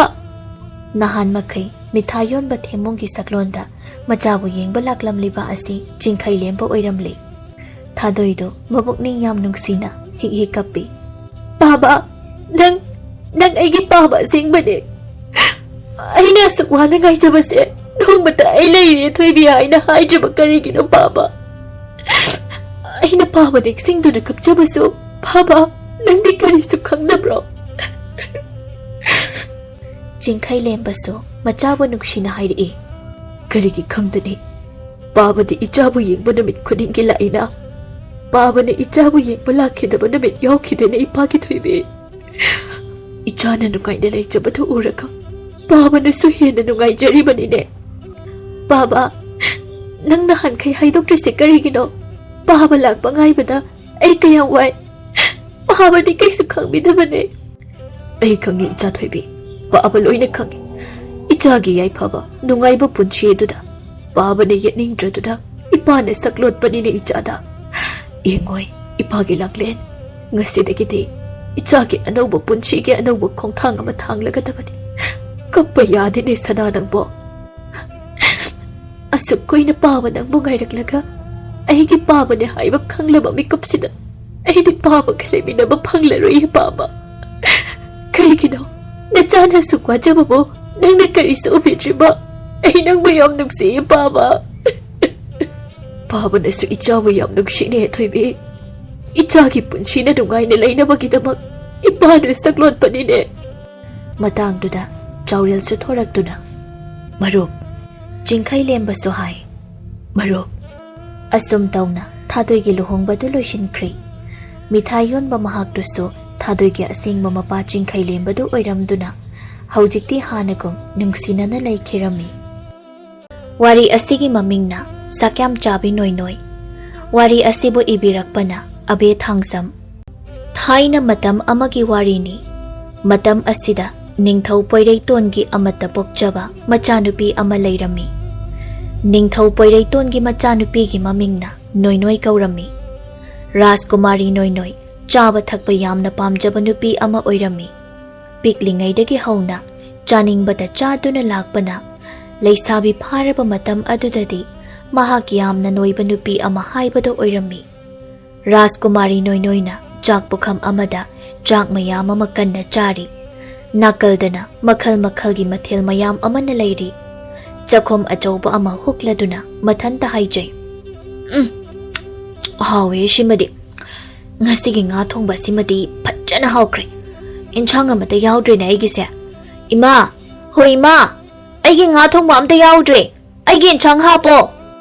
ꯅꯍꯥꯟ ꯃꯈꯩ ꯃꯤꯊꯥꯏ ꯌꯣꯟꯕ ꯊꯦꯝꯃꯨꯡꯒꯤ ꯁꯛꯂꯣꯟꯗ ꯃꯆꯥꯕꯨ ꯌꯦꯡꯕ ꯂꯥꯛꯂꯝꯂꯤꯕ ꯑꯁꯤ ꯆꯤꯡꯈꯩ ꯂꯦꯝꯕ ꯑꯣꯏꯔꯝꯂꯦ꯫ ꯊꯥꯗꯣꯏꯗꯨ ꯃꯕꯨꯛꯅꯤꯡ ꯌꯥꯝ ꯅꯨꯡꯁꯤꯅ ꯍꯤꯛ ꯍꯤꯛ ꯀꯞꯄꯤ꯫ "ꯄꯥꯕ, ꯅꯪ, ꯅꯪ ꯑꯩꯒꯤ ꯄꯥꯕ ꯑꯁꯦꯡꯕꯅꯦ꯫ ꯑꯩꯅ ꯑꯁꯨꯛ ꯋꯥꯅ ꯉꯥꯏꯖꯕꯁꯦ ꯅꯣꯡꯃꯇ ꯑꯩ ꯂꯩꯔꯦ ꯊꯣꯏꯕꯤ ꯍꯥꯏꯅ ꯍꯥꯏꯗ꯭ꯔꯤꯕ ꯀꯔꯤꯒꯤꯅꯣ ꯄꯥꯕ? ꯑꯩꯅ ꯄꯥꯕ ꯅꯤꯡꯁꯤꯡꯗꯨꯅ ꯀꯞꯆꯕꯁꯨ ꯄꯥꯕ, ꯅꯪꯗꯤ ꯀꯔꯤꯁꯨ ꯈꯪꯗꯕ꯭ꯔꯣ?" ꯆꯤꯡꯈꯩ ꯂꯦꯝꯕꯁꯨ ꯃꯆꯥꯕꯨ ꯅꯨꯡꯁꯤꯅ ꯍꯥꯏꯔꯛꯏ꯫ "ꯀꯔꯤꯒꯤ ꯈꯪꯗꯅꯤ? ꯄꯥꯕꯗꯤ ꯏꯆꯥꯕꯨ ꯌꯦꯡꯕ ꯅꯨꯃꯤꯠ ꯈꯨꯗꯤꯡꯒꯤ ꯂꯥꯛꯏꯅ꯫ ꯄꯥꯕꯅ ꯏꯆꯥꯕꯨ ꯌꯦꯡꯕ ꯂꯥꯛꯈꯤꯗꯕ ꯅꯨꯃꯤꯠ ꯌꯥꯎꯈꯤꯗꯦꯅꯦ ꯏꯄꯥꯒꯤ ꯊꯣꯏꯕꯤ꯫ ꯏꯆꯥꯅ ꯅꯨꯡꯉꯥꯏꯅ ꯂꯩꯖꯕꯗꯨ ꯎꯔꯒ ꯄꯥꯕꯅꯁꯨ ꯍꯦꯟꯅ ꯅꯨꯡꯉꯥꯏꯖꯔꯤꯕꯅꯤꯅꯦ꯫ ꯄꯥꯕ, ꯅꯪ ꯅꯍꯥꯟꯈꯩ ꯍꯥꯏꯗꯣꯛꯇ꯭ꯔꯤꯁꯦ ꯀꯔꯤꯒꯤꯅꯣ? ꯄꯥꯕ ꯂꯥꯛꯄ ꯉꯥꯏꯕꯗ ꯑꯩ ꯀꯌꯥꯝ ꯋꯥꯏ꯫ ꯄꯥꯕꯗꯤ ꯀꯩꯁꯨ ꯈꯪꯕꯤꯗꯕꯅꯦ꯫" "ꯑꯩ ꯈꯪꯉꯤ ꯏꯆꯥ ꯊꯣꯏꯕꯤ, ꯄꯥꯕ ꯂꯣꯏꯅ ꯈꯪꯉꯤ꯫ ꯏꯆꯥꯒꯤ ꯌꯥꯏꯐꯕ, ꯅꯨꯡꯉꯥꯏꯕ ꯄꯨꯟꯁꯤ ꯑꯗꯨꯗ ꯄꯥꯕꯅ ꯌꯦꯠꯅꯤꯡꯗ꯭ꯔꯗꯨꯅ ꯏꯄꯥꯅ ꯁꯛꯂꯣꯠꯄꯅꯤꯅꯦ ꯏꯆꯥꯗ꯫ ꯌꯦꯡꯉꯣꯏ, ꯏꯄꯥꯒꯤ ꯂꯥꯡꯂꯦꯟ꯫ ꯉꯁꯤꯗꯒꯤꯗꯤ ꯏꯆꯥꯒꯤ ꯑꯅꯧꯕ ꯄꯨꯟꯁꯤꯒꯤ ꯑꯅꯧꯕ ꯈꯣꯡꯊꯥꯡ ꯑꯃ ꯊꯥꯡꯂꯒꯗꯕꯅꯤ꯫ ꯀꯞꯄ ꯌꯥꯗꯦꯅꯦ ꯁꯅꯥ ꯅꯪꯕꯣ꯫ ꯑꯁꯨꯛ ꯀꯨꯏꯅ ꯄꯥꯕ ꯅꯪꯕꯨ ꯉꯥꯏꯔꯛꯂꯒ ꯑꯩꯒꯤ ꯄꯥꯕꯅꯦ ꯍꯥꯏꯕ ꯈꯪꯂꯕ ꯃꯤꯀꯨꯞꯁꯤꯗ ꯑꯩꯗꯤ ꯄꯥꯕꯒ ꯂꯩꯃꯤꯟꯅꯕ ꯐꯪꯂꯔꯣꯏꯌꯦ ꯄꯥꯕ꯫ ꯀꯔꯤꯒꯤꯅꯣ? ꯅꯆꯥꯅ ꯑꯁꯨꯛ ꯋꯥꯖꯕꯕꯨ ꯅꯪꯅ ꯀꯔꯤꯁꯨ ꯎꯕꯤꯗ꯭ꯔꯤꯕ? ꯑꯩ ꯅꯪꯕꯨ ꯌꯥꯝ ꯅꯨꯡꯁꯤꯌꯦ ꯄꯥꯕ꯫ ꯄꯥꯕꯅꯁꯨ ꯏꯆꯥꯕꯨ ꯌꯥꯝ ꯅꯨꯡꯁꯤꯅꯦ ꯊꯣꯏꯕꯤ꯫ ꯏꯆꯥꯒꯤ ꯄꯨꯟꯁꯤꯅ ꯅꯨꯡꯉꯥꯏꯅ ꯂꯩꯅꯕꯒꯤꯗꯃꯛ ꯏꯄꯥꯅ ꯁꯛꯂꯣꯠꯄꯅꯤꯅꯦ꯫ ꯃꯇꯥꯡꯗꯨꯗ ꯆꯥꯎꯔꯦꯜꯁꯨ ꯊꯣꯔꯛꯇꯨꯅ, "ꯃꯔꯨꯞ, ꯆꯤꯡꯈꯩ ꯂꯦꯝꯕꯁꯨ ꯍꯥꯏ, ꯃꯔꯨꯞ"꯫ ꯑꯁꯨꯝ ꯇꯧꯅ ꯊꯥꯗꯣꯏꯒꯤ ꯂꯨꯍꯣꯡꯕꯗꯨ ꯂꯣꯏꯁꯤꯟꯈ꯭ꯔꯦ꯫ ꯃꯤꯊꯥꯏ ꯌꯣꯟꯕ ꯃꯍꯥꯛꯇꯨꯁꯨ ꯊꯥꯗꯣꯏꯒꯤ ꯑꯁꯦꯡꯕ ꯃꯄꯥ ꯆꯤꯡꯈꯩ ꯂꯦꯝꯕꯗꯨ ꯑꯣꯏꯔꯝꯗꯨꯅ ꯍꯧꯖꯤꯛꯇꯤ ꯍꯥꯟꯅꯒꯨꯝ ꯅꯨꯡꯁꯤꯅꯅ ꯂꯩꯈꯤꯔꯝꯃꯤ꯫ ꯋꯥꯔꯤ ꯑꯁꯤꯒꯤ ꯃꯃꯤꯡꯅ ꯁꯛꯌꯥꯝ ꯆꯥꯕꯤ ꯅꯣꯏ ꯅꯣꯏ꯫ ꯋꯥꯔꯤ ꯑꯁꯤꯕꯨ ꯏꯕꯤꯔꯛꯄꯅ ꯑꯕꯦ ꯊꯥꯡꯖꯝ꯫ ꯊꯥꯏꯅ ꯃꯇꯝ ꯑꯃꯒꯤ ꯋꯥꯔꯤꯅꯤ꯫ ꯃꯇꯝ ꯑꯁꯤꯗ ꯅꯤꯡꯊꯧ ꯄꯣꯏꯔꯩꯇꯣꯟꯒꯤ ꯑꯃꯠꯇ ꯄꯣꯛꯆꯕ ꯃꯆꯥꯅꯨꯄꯤ ꯑꯃ ꯂꯩꯔꯝꯃꯤ꯫ ꯅꯤꯡꯊꯧ ꯄꯣꯏꯔꯩꯇꯣꯟꯒꯤ ꯃꯆꯥꯅꯨꯄꯤꯒꯤ ꯃꯃꯤꯡꯅ ꯅꯣꯏ ꯅꯣꯏ ꯀꯧꯔꯝꯃꯤ꯫ ꯔꯥꯖꯀꯨꯃꯥꯔꯤ ꯅꯣꯏ ꯅꯣꯏ ꯆꯥꯕ ꯊꯛꯄ ꯌꯥꯝꯅ ꯄꯥꯝꯖꯕ ꯅꯨꯄꯤ ꯑꯃ ꯑꯣꯏꯔꯝꯃꯤ꯫ ꯄꯤꯛꯂꯤꯉꯩꯗꯒꯤ ꯍꯧꯅ ꯆꯥꯅꯤꯡꯕꯗ ꯆꯥꯗꯨꯅ ꯂꯥꯛꯄꯅ, ꯂꯩꯁꯥꯕꯤ ꯐꯥꯔꯕ ꯃꯇꯝ ꯑꯗꯨꯗꯗꯤ ꯃꯍꯥꯛ ꯌꯥꯝꯅ ꯅꯣꯏꯕ ꯅꯨꯄꯤ ꯑꯃ ꯍꯥꯏꯕꯗꯣ ꯑꯣꯏꯔꯝꯃꯤ꯫ ꯔꯥꯖꯀꯨꯃꯥꯔꯤ ꯅꯣꯏ ꯅꯣꯏꯅ ꯆꯥꯛ ꯄꯨꯈꯝ ꯑꯃꯗ ꯆꯥꯛ ꯃꯌꯥꯝ ꯑꯃ ꯀꯟꯅ ꯆꯥꯔꯤ꯫ ꯅꯥꯀꯜꯗꯅ ꯃꯈꯜ ꯃꯈꯜꯒꯤ ꯃꯊꯦꯜ ꯃꯌꯥꯝ ꯑꯃꯅ ꯂꯩꯔꯤ꯫ ꯆꯥꯛꯈꯨꯝ ꯑꯆꯧꯕ ꯑꯃ ꯍꯨꯛꯂꯗꯨꯅ ꯃꯊꯟꯇ ꯍꯥꯏꯖꯩ, "ꯎꯝ, ꯍꯥꯎꯋꯦ ꯁꯤꯃꯗꯤ꯫ ꯉꯁꯤꯒꯤ ꯉꯥ ꯊꯣꯡꯕ ꯑꯁꯤꯃꯗꯤ ꯐꯖꯅ ꯍꯥꯎꯈ꯭ꯔꯦ꯫ ꯏꯟꯁꯥꯡ ꯑꯃꯠꯇ ꯌꯥꯎꯗ꯭ꯔꯦꯅꯦ ꯑꯩꯒꯤꯁꯦ꯫ ꯏꯃꯥ, ꯍꯣꯏ ꯏꯃꯥ, ꯑꯩꯒꯤ ꯉꯥ ꯊꯣꯡꯕ ꯑꯝꯇ ꯌꯥꯎꯗ꯭ꯔꯦ꯫ ꯑꯩꯒꯤ ꯏꯟꯁꯥꯡ ꯍꯥꯞꯄꯣ꯫"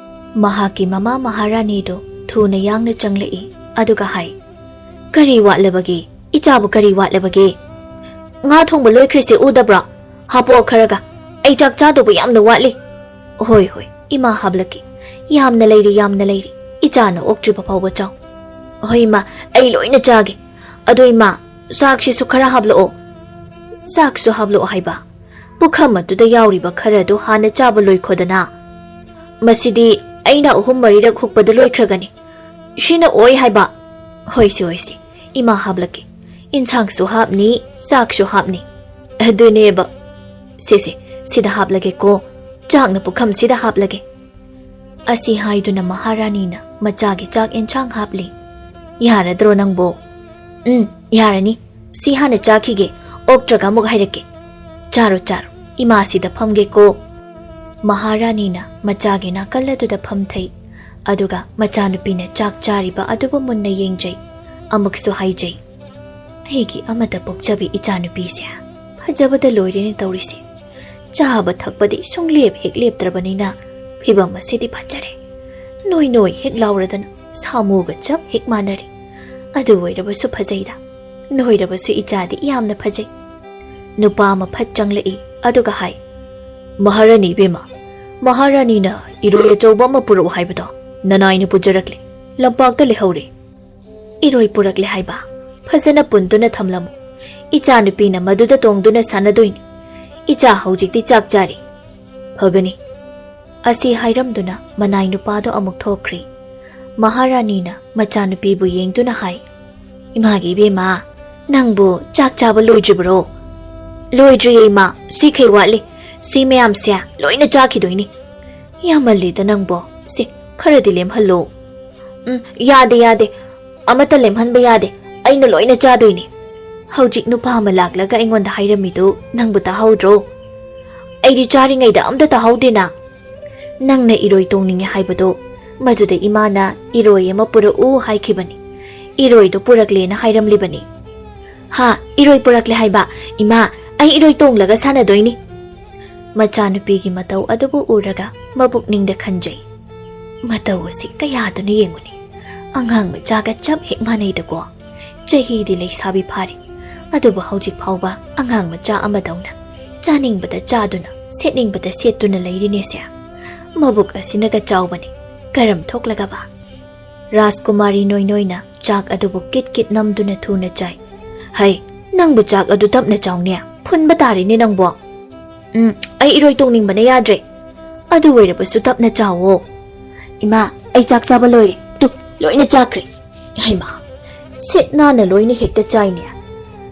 ꯃꯍꯥꯛꯀꯤ ꯃꯃꯥ ꯃꯍꯥꯔꯥꯅꯤꯗꯨ ꯊꯨꯅ ꯌꯥꯡꯅ ꯆꯪꯂꯛꯏ꯫ ꯑꯗꯨꯒ ꯍꯥꯏ, "ꯀꯔꯤ ꯋꯥꯠꯂꯕꯒꯦ? ꯏꯆꯥꯕꯨ ꯀꯔꯤ ꯋꯥꯠꯂꯕꯒꯦ? ꯉꯥ ꯊꯣꯡꯕ ꯂꯣꯏꯈ꯭ꯔꯤꯁꯦ ꯎꯗꯕ꯭ꯔꯣ? ꯍꯥꯞꯄꯣ ꯈꯔꯒ꯫ ꯑꯩ ꯆꯥꯛ ꯆꯥꯗꯧꯕ ꯌꯥꯝꯅ ꯋꯥꯠꯂꯤ꯫" "ꯍꯣꯏ, ꯍꯣꯏ, ꯏꯃꯥ ꯍꯥꯞꯂꯛꯀꯦ꯫ ꯌꯥꯝꯅ ꯂꯩꯔꯤ, ꯌꯥꯝꯅ ꯂꯩꯔꯤ꯫ ꯏꯆꯥꯅ ꯑꯣꯛꯇ꯭ꯔꯤꯕ ꯐꯥꯎꯕ ꯆꯥꯎ꯫" "ꯍꯣꯏ, ꯏꯃꯥ, ꯑꯩ ꯂꯣꯏꯅ ꯆꯥꯒꯦ꯫ ꯑꯗꯣ ꯏꯃꯥ, ꯆꯥꯛꯁꯤꯁꯨ ꯈꯔ ꯍꯥꯞꯂꯛꯑꯣ꯫" "ꯆꯥꯛꯁꯨ ꯍꯥꯞꯂꯛꯑꯣ ꯍꯥꯏꯕ? ꯄꯨꯈꯝ ꯑꯗꯨꯗ ꯌꯥꯎꯔꯤꯕ ꯈꯔꯗꯨ ꯍꯥꯟꯅ ꯆꯥꯕ ꯂꯣꯏꯈꯣꯗꯅ꯫" "ꯃꯁꯤꯗꯤ ꯑꯩꯅ ꯑꯍꯨꯝ ꯃꯔꯤꯔꯛ ꯍꯨꯛꯄꯗ ꯂꯣꯏꯈ꯭ꯔꯒꯅꯤ꯫ ꯁꯤꯅ ꯑꯣꯏ ꯍꯥꯏꯕ꯫ ꯍꯣꯏꯁꯦ, ꯍꯣꯏꯁꯦ, ꯏꯃꯥ ꯍꯥꯞꯂꯛꯀꯦ꯫ ꯏꯟꯁꯥꯡꯁꯨ ꯍꯥꯞꯅꯤ, ꯆꯥꯛꯁꯨ ꯍꯥꯞꯅꯤ꯫ ꯑꯗꯨꯅꯦꯕ꯫ ꯁꯦ, ꯁꯦ, ꯁꯤꯗ ꯍꯥꯞꯂꯒꯦꯀꯣ꯫ ꯆꯥꯛꯅ ꯄꯨꯈꯝꯁꯤꯗ ꯍꯥꯞꯂꯒꯦ꯫ ꯑꯁꯤ ꯍꯥꯏꯗꯨꯅ ꯃꯍꯥꯔꯥꯅꯤꯅ ꯃꯆꯥꯒꯤ ꯆꯥꯛ ꯏꯟꯁꯥꯡ ꯍꯥꯞꯂꯤ꯫ "ꯌꯥꯔꯗ꯭ꯔꯣ ꯅꯪꯕꯣ?" "ꯎꯝ, ꯌꯥꯔꯅꯤ꯫ ꯁꯤ ꯍꯥꯟꯅ ꯆꯥꯈꯤꯒꯦ, ꯑꯣꯛꯇ꯭ꯔꯒ ꯑꯃꯨꯛ ꯍꯥꯏꯔꯛꯀꯦ꯫ ꯆꯥꯔꯣ, ꯆꯥꯔꯣ, ꯏꯃꯥꯁꯤꯗ ꯐꯝꯒꯦꯀꯣ꯫" ꯃꯍꯥꯔꯥꯅꯤꯅ ꯃꯆꯥꯒꯤ ꯅꯥꯀꯜ ꯑꯗꯨꯗ ꯐꯝꯊꯩ꯫ ꯑꯗꯨꯒ ꯃꯆꯥꯅꯨꯄꯤꯅ ꯆꯥꯛ ꯆꯥꯔꯤꯕ ꯑꯗꯨꯕꯨ ꯃꯨꯟꯅ ꯌꯦꯡꯖꯩ꯫ ꯑꯃꯨꯛꯁꯨ ꯍꯥꯏꯖꯩ, "ꯑꯩꯒꯤ ꯑꯃꯠꯇ ꯄꯣꯛꯆꯕꯤ ꯏꯆꯥꯅꯨꯄꯤꯁꯦ ꯐꯖꯕꯗ ꯂꯣꯏꯔꯦꯅꯦ ꯇꯧꯔꯤꯁꯦ꯫ ꯆꯥꯕ ꯊꯛꯄꯗꯤ ꯁꯨꯡꯂꯦꯞ ꯍꯦꯛ ꯂꯦꯞꯇ꯭ꯔꯕꯅꯤꯅ ꯐꯤꯕꯝ ꯑꯁꯤꯗꯤ ꯐꯖꯔꯦ꯫ ꯅꯣꯏ ꯅꯣꯏ ꯍꯦꯛ ꯂꯥꯎꯔꯗꯅ ꯁꯥꯃꯨꯒ ꯆꯞ ꯍꯦꯛ ꯃꯥꯟꯅꯔꯦ꯫ ꯑꯗꯨ ꯑꯣꯏꯔꯕꯁꯨ ꯐꯖꯩꯗ꯫ ꯅꯣꯏꯔꯕꯁꯨ ꯏꯆꯥꯗꯤ ꯌꯥꯝꯅ ꯐꯖꯩ꯫" ꯅꯨꯄꯥ ꯑꯃ ꯐꯠ ꯆꯪꯂꯛꯏ꯫ ꯑꯗꯨꯒ ꯍꯥꯏ, "ꯃꯍꯥꯔꯥꯅꯤ ꯏꯕꯦꯝꯃ, ꯃꯍꯥꯔꯥꯅꯤꯅ ꯏꯔꯣꯏ ꯑꯆꯧꯕ ꯑꯃ ꯄꯨꯔꯛꯎ ꯍꯥꯏꯕꯗꯣ ꯅꯅꯥꯏꯅ ꯄꯨꯖꯔꯛꯂꯦ꯫ ꯂꯝꯄꯥꯛꯇ ꯂꯩꯍꯧꯔꯦ꯫" "ꯏꯔꯣꯏ ꯄꯨꯔꯛꯂꯦ ꯍꯥꯏꯕ? ꯐꯖꯅ ꯄꯨꯟꯗꯨꯅ ꯊꯝꯂꯝꯃꯨ꯫ ꯏꯆꯥꯅꯨꯄꯤꯅ ꯃꯗꯨꯗ ꯇꯣꯡꯗꯨꯅ ꯁꯥꯟꯅꯗꯣꯏꯅꯤ꯫ ꯏꯆꯥ ꯍꯧꯖꯤꯛꯇꯤ ꯆꯥꯛ ꯆꯥꯔꯤ꯫" "ꯐꯒꯅꯤ꯫" ꯑꯁꯤ ꯍꯥꯏꯔꯝꯗꯨꯅ ꯃꯅꯥꯏ ꯅꯨꯄꯥꯗꯣ ꯑꯃꯨꯛ ꯊꯣꯛꯈ꯭ꯔꯤ꯫ ꯃꯍꯥꯔꯥꯅꯤꯅ ꯃꯆꯥꯅꯨꯄꯤꯕꯨ ꯌꯦꯡꯗꯨꯅ ꯍꯥꯏ, "ꯏꯃꯥꯒꯤ ꯏꯕꯦꯝꯃ, ꯅꯪꯕꯨ ꯆꯥꯛ ꯆꯥꯕ ꯂꯣꯏꯗ꯭ꯔꯤꯕꯔꯣ?" "ꯂꯣꯏꯗ꯭ꯔꯤꯌꯦ ꯏꯃꯥ, ꯁꯤꯈꯩ ꯋꯥꯠꯂꯤ꯫ ꯁꯤ ꯃꯌꯥꯝꯁꯦ ꯂꯣꯏꯅ ꯆꯥꯈꯤꯗꯣꯏꯅꯤ꯫" "ꯌꯥꯝꯃꯜꯂꯤꯗ ꯅꯪꯕꯣ꯫ ꯁꯦ, ꯈꯔꯗꯤ ꯂꯦꯝꯍꯜꯂꯣ꯫" "ꯎꯝ, ꯌꯥꯗꯦ, ꯌꯥꯗꯦ꯫ ꯑꯃꯠꯇ ꯂꯦꯝꯍꯟꯕ ꯌꯥꯗꯦ꯫ ꯑꯩꯅ ꯂꯣꯏꯅ ꯆꯥꯗꯣꯏꯅꯤ꯫" "ꯍꯧꯖꯤꯛ ꯅꯨꯄꯥ ꯑꯃ ꯂꯥꯛꯂꯒ ꯑꯩꯉꯣꯟꯗ ꯍꯥꯏꯔꯝꯃꯤꯗꯨ ꯅꯪꯕꯨ ꯇꯥꯍꯧꯗ꯭ꯔꯣ?" "ꯑꯩꯗꯤ ꯆꯥꯔꯤꯉꯩꯗ ꯑꯝꯇ ꯇꯥꯍꯧꯗꯦꯅ꯫" "ꯅꯪꯅ ꯏꯔꯣꯏ ꯇꯣꯡꯅꯤꯡꯉꯦ ꯍꯥꯏꯕꯗꯣ, ꯃꯗꯨꯗ ꯏꯃꯥꯅ ꯏꯔꯣꯏ ꯑꯃ ꯄꯨꯔꯛꯎ ꯍꯥꯏꯈꯤꯕꯅꯤ꯫ ꯏꯔꯣꯏꯗꯣ ꯄꯨꯔꯛꯂꯦꯅ ꯍꯥꯏꯔꯝꯂꯤꯕꯅꯤ꯫" "ꯍꯥ, ꯏꯔꯣꯏ ꯄꯨꯔꯛꯂꯦ ꯍꯥꯏꯕ? ꯏꯃꯥ, ꯑꯩ ꯏꯔꯣꯏ ꯇꯣꯡꯂꯒ ꯁꯥꯟꯅꯗꯣꯏꯅꯤ꯫" ꯃꯆꯥꯅꯨꯄꯤꯒꯤ ꯃꯇꯧ ꯑꯗꯨꯕꯨ ꯎꯔꯒ ꯃꯕꯨꯛꯅꯤꯡꯗ ꯈꯟꯖꯩ, "ꯃꯇꯧ ꯑꯁꯤ ꯀꯌꯥꯗꯨꯅ ꯌꯦꯡꯉꯨꯅꯤ꯫ ꯑꯉꯥꯡ ꯃꯆꯥꯒ ꯆꯞ ꯍꯦꯛ ꯃꯥꯟꯅꯩꯗꯀꯣ꯫ ꯆꯍꯤꯗꯤ ꯂꯩꯁꯥꯕꯤ ꯐꯥꯔꯦ, ꯑꯗꯨꯕꯨ ꯍꯧꯖꯤꯛ ꯐꯥꯎꯕ ꯑꯉꯥꯡ ꯃꯆꯥ ꯑꯃꯗꯧꯅ ꯆꯥꯅꯤꯡꯕꯗ ꯆꯥꯗꯨꯅ, ꯁꯦꯠꯅꯤꯡꯕꯗ ꯁꯦꯠꯇꯨꯅ ꯂꯩꯔꯤꯅꯦꯁꯦ꯫ ꯃꯕꯨꯛ ꯑꯁꯤꯅꯒ ꯆꯥꯎꯕꯅꯤ, ꯀꯔꯝ ꯊꯣꯛꯂꯒꯕ?" ꯔꯥꯖꯀꯨꯃꯥꯔꯤ ꯅꯣꯏ ꯅꯣꯏꯅ ꯆꯥꯛ ꯑꯗꯨꯕꯨ ꯀꯤꯠ ꯀꯤꯠ ꯅꯝꯗꯨꯅ ꯊꯨꯅ ꯆꯥꯏ꯫ "ꯍꯩ, ꯅꯪꯕꯨ ꯆꯥꯛ ꯑꯗꯨ ꯇꯞꯅ ꯆꯥꯎꯅꯦ, ꯐꯨꯟꯕ ꯇꯥꯔꯦꯅꯦ ꯅꯪꯕꯣ꯫" "ꯎꯝ, ꯑꯩ ꯏꯔꯣꯏ ꯇꯣꯡꯅꯤꯡꯕꯅ ꯌꯥꯗ꯭ꯔꯦ꯫" "ꯑꯗꯨ ꯑꯣꯏꯔꯕꯁꯨ ꯇꯞꯅ ꯆꯥꯎꯋꯣ꯫" ꯏꯃꯥ, ꯑꯩ ꯆꯥꯛ ꯆꯥꯕ ꯂꯣꯏꯔꯦ꯫ ꯇꯨ, ꯂꯣꯏꯅ ꯆꯥꯈ꯭ꯔꯦ꯫ ꯍꯩꯃꯥ, ꯁꯤꯠ ꯅꯥꯟꯅ ꯂꯣꯏꯅ ꯍꯦꯛꯇ ꯆꯥꯏꯅꯦ꯫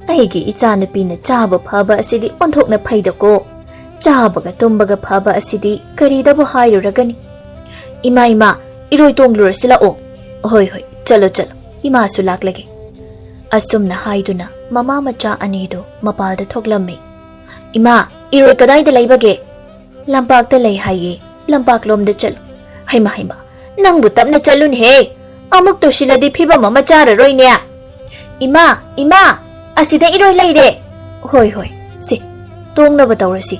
ꯑꯩꯒꯤ ꯏꯆꯥꯅꯨꯄꯤꯅ ꯆꯥꯕ ꯐꯕ ꯑꯁꯤꯗꯤ ꯑꯣꯟꯊꯣꯛꯅ ꯐꯩꯗꯀꯣ꯫ ꯆꯥꯕꯒ ꯇꯨꯝꯕꯒ ꯐꯕ ꯑꯁꯤꯗꯤ ꯀꯔꯤꯗꯕꯨ ꯍꯥꯏꯔꯨꯔꯒꯅꯤ꯫ ꯏꯃꯥ, ꯏꯃꯥ, ꯏꯔꯣꯏ ꯇꯣꯡꯂꯨꯔꯁꯤ ꯂꯥꯛꯑꯣ꯫ ꯍꯣꯏ, ꯍꯣꯏ, ꯆꯠꯂꯣ, ꯆꯠꯂꯣ꯫ ꯏꯃꯥꯁꯨ ꯂꯥꯛꯂꯒꯦ꯫ ꯑꯁꯨꯝꯅ ꯍꯥꯏꯗꯨꯅ ꯃꯃꯥ ꯃꯆꯥ ꯑꯅꯤꯗꯨ ꯃꯄꯥꯜꯗ ꯊꯣꯛꯂꯝꯃꯤ꯫ ꯏꯃꯥ, ꯏꯔꯣꯏ ꯀꯗꯥꯏꯗ ꯂꯩꯕꯒꯦ? ꯂꯝꯄꯥꯛꯇ ꯂꯩ ꯍꯥꯏꯌꯦ, ꯂꯝꯄꯥꯛꯂꯣꯝꯗ ꯆꯠꯂꯨ꯫ ꯍꯩꯃꯥ, ꯍꯩꯃꯥ, ꯅꯪꯕꯨ ꯇꯞꯅ ꯆꯠꯂꯨꯅꯦꯍꯦ, ꯑꯃꯨꯛ ꯇꯧꯁꯤꯜꯂꯗꯤ ꯐꯤꯕꯝ ꯑꯃ ꯆꯥꯔꯔꯣꯏꯅꯦ꯫ ꯏꯃꯥ, ꯏꯃꯥ, ꯑꯁꯤꯗ ꯏꯔꯣꯏ ꯂꯩꯔꯦ꯫ ꯍꯣꯏ, ꯍꯣꯏ, ꯁꯦ, ꯇꯣꯡꯅꯕ ꯇꯧꯔꯁꯤ꯫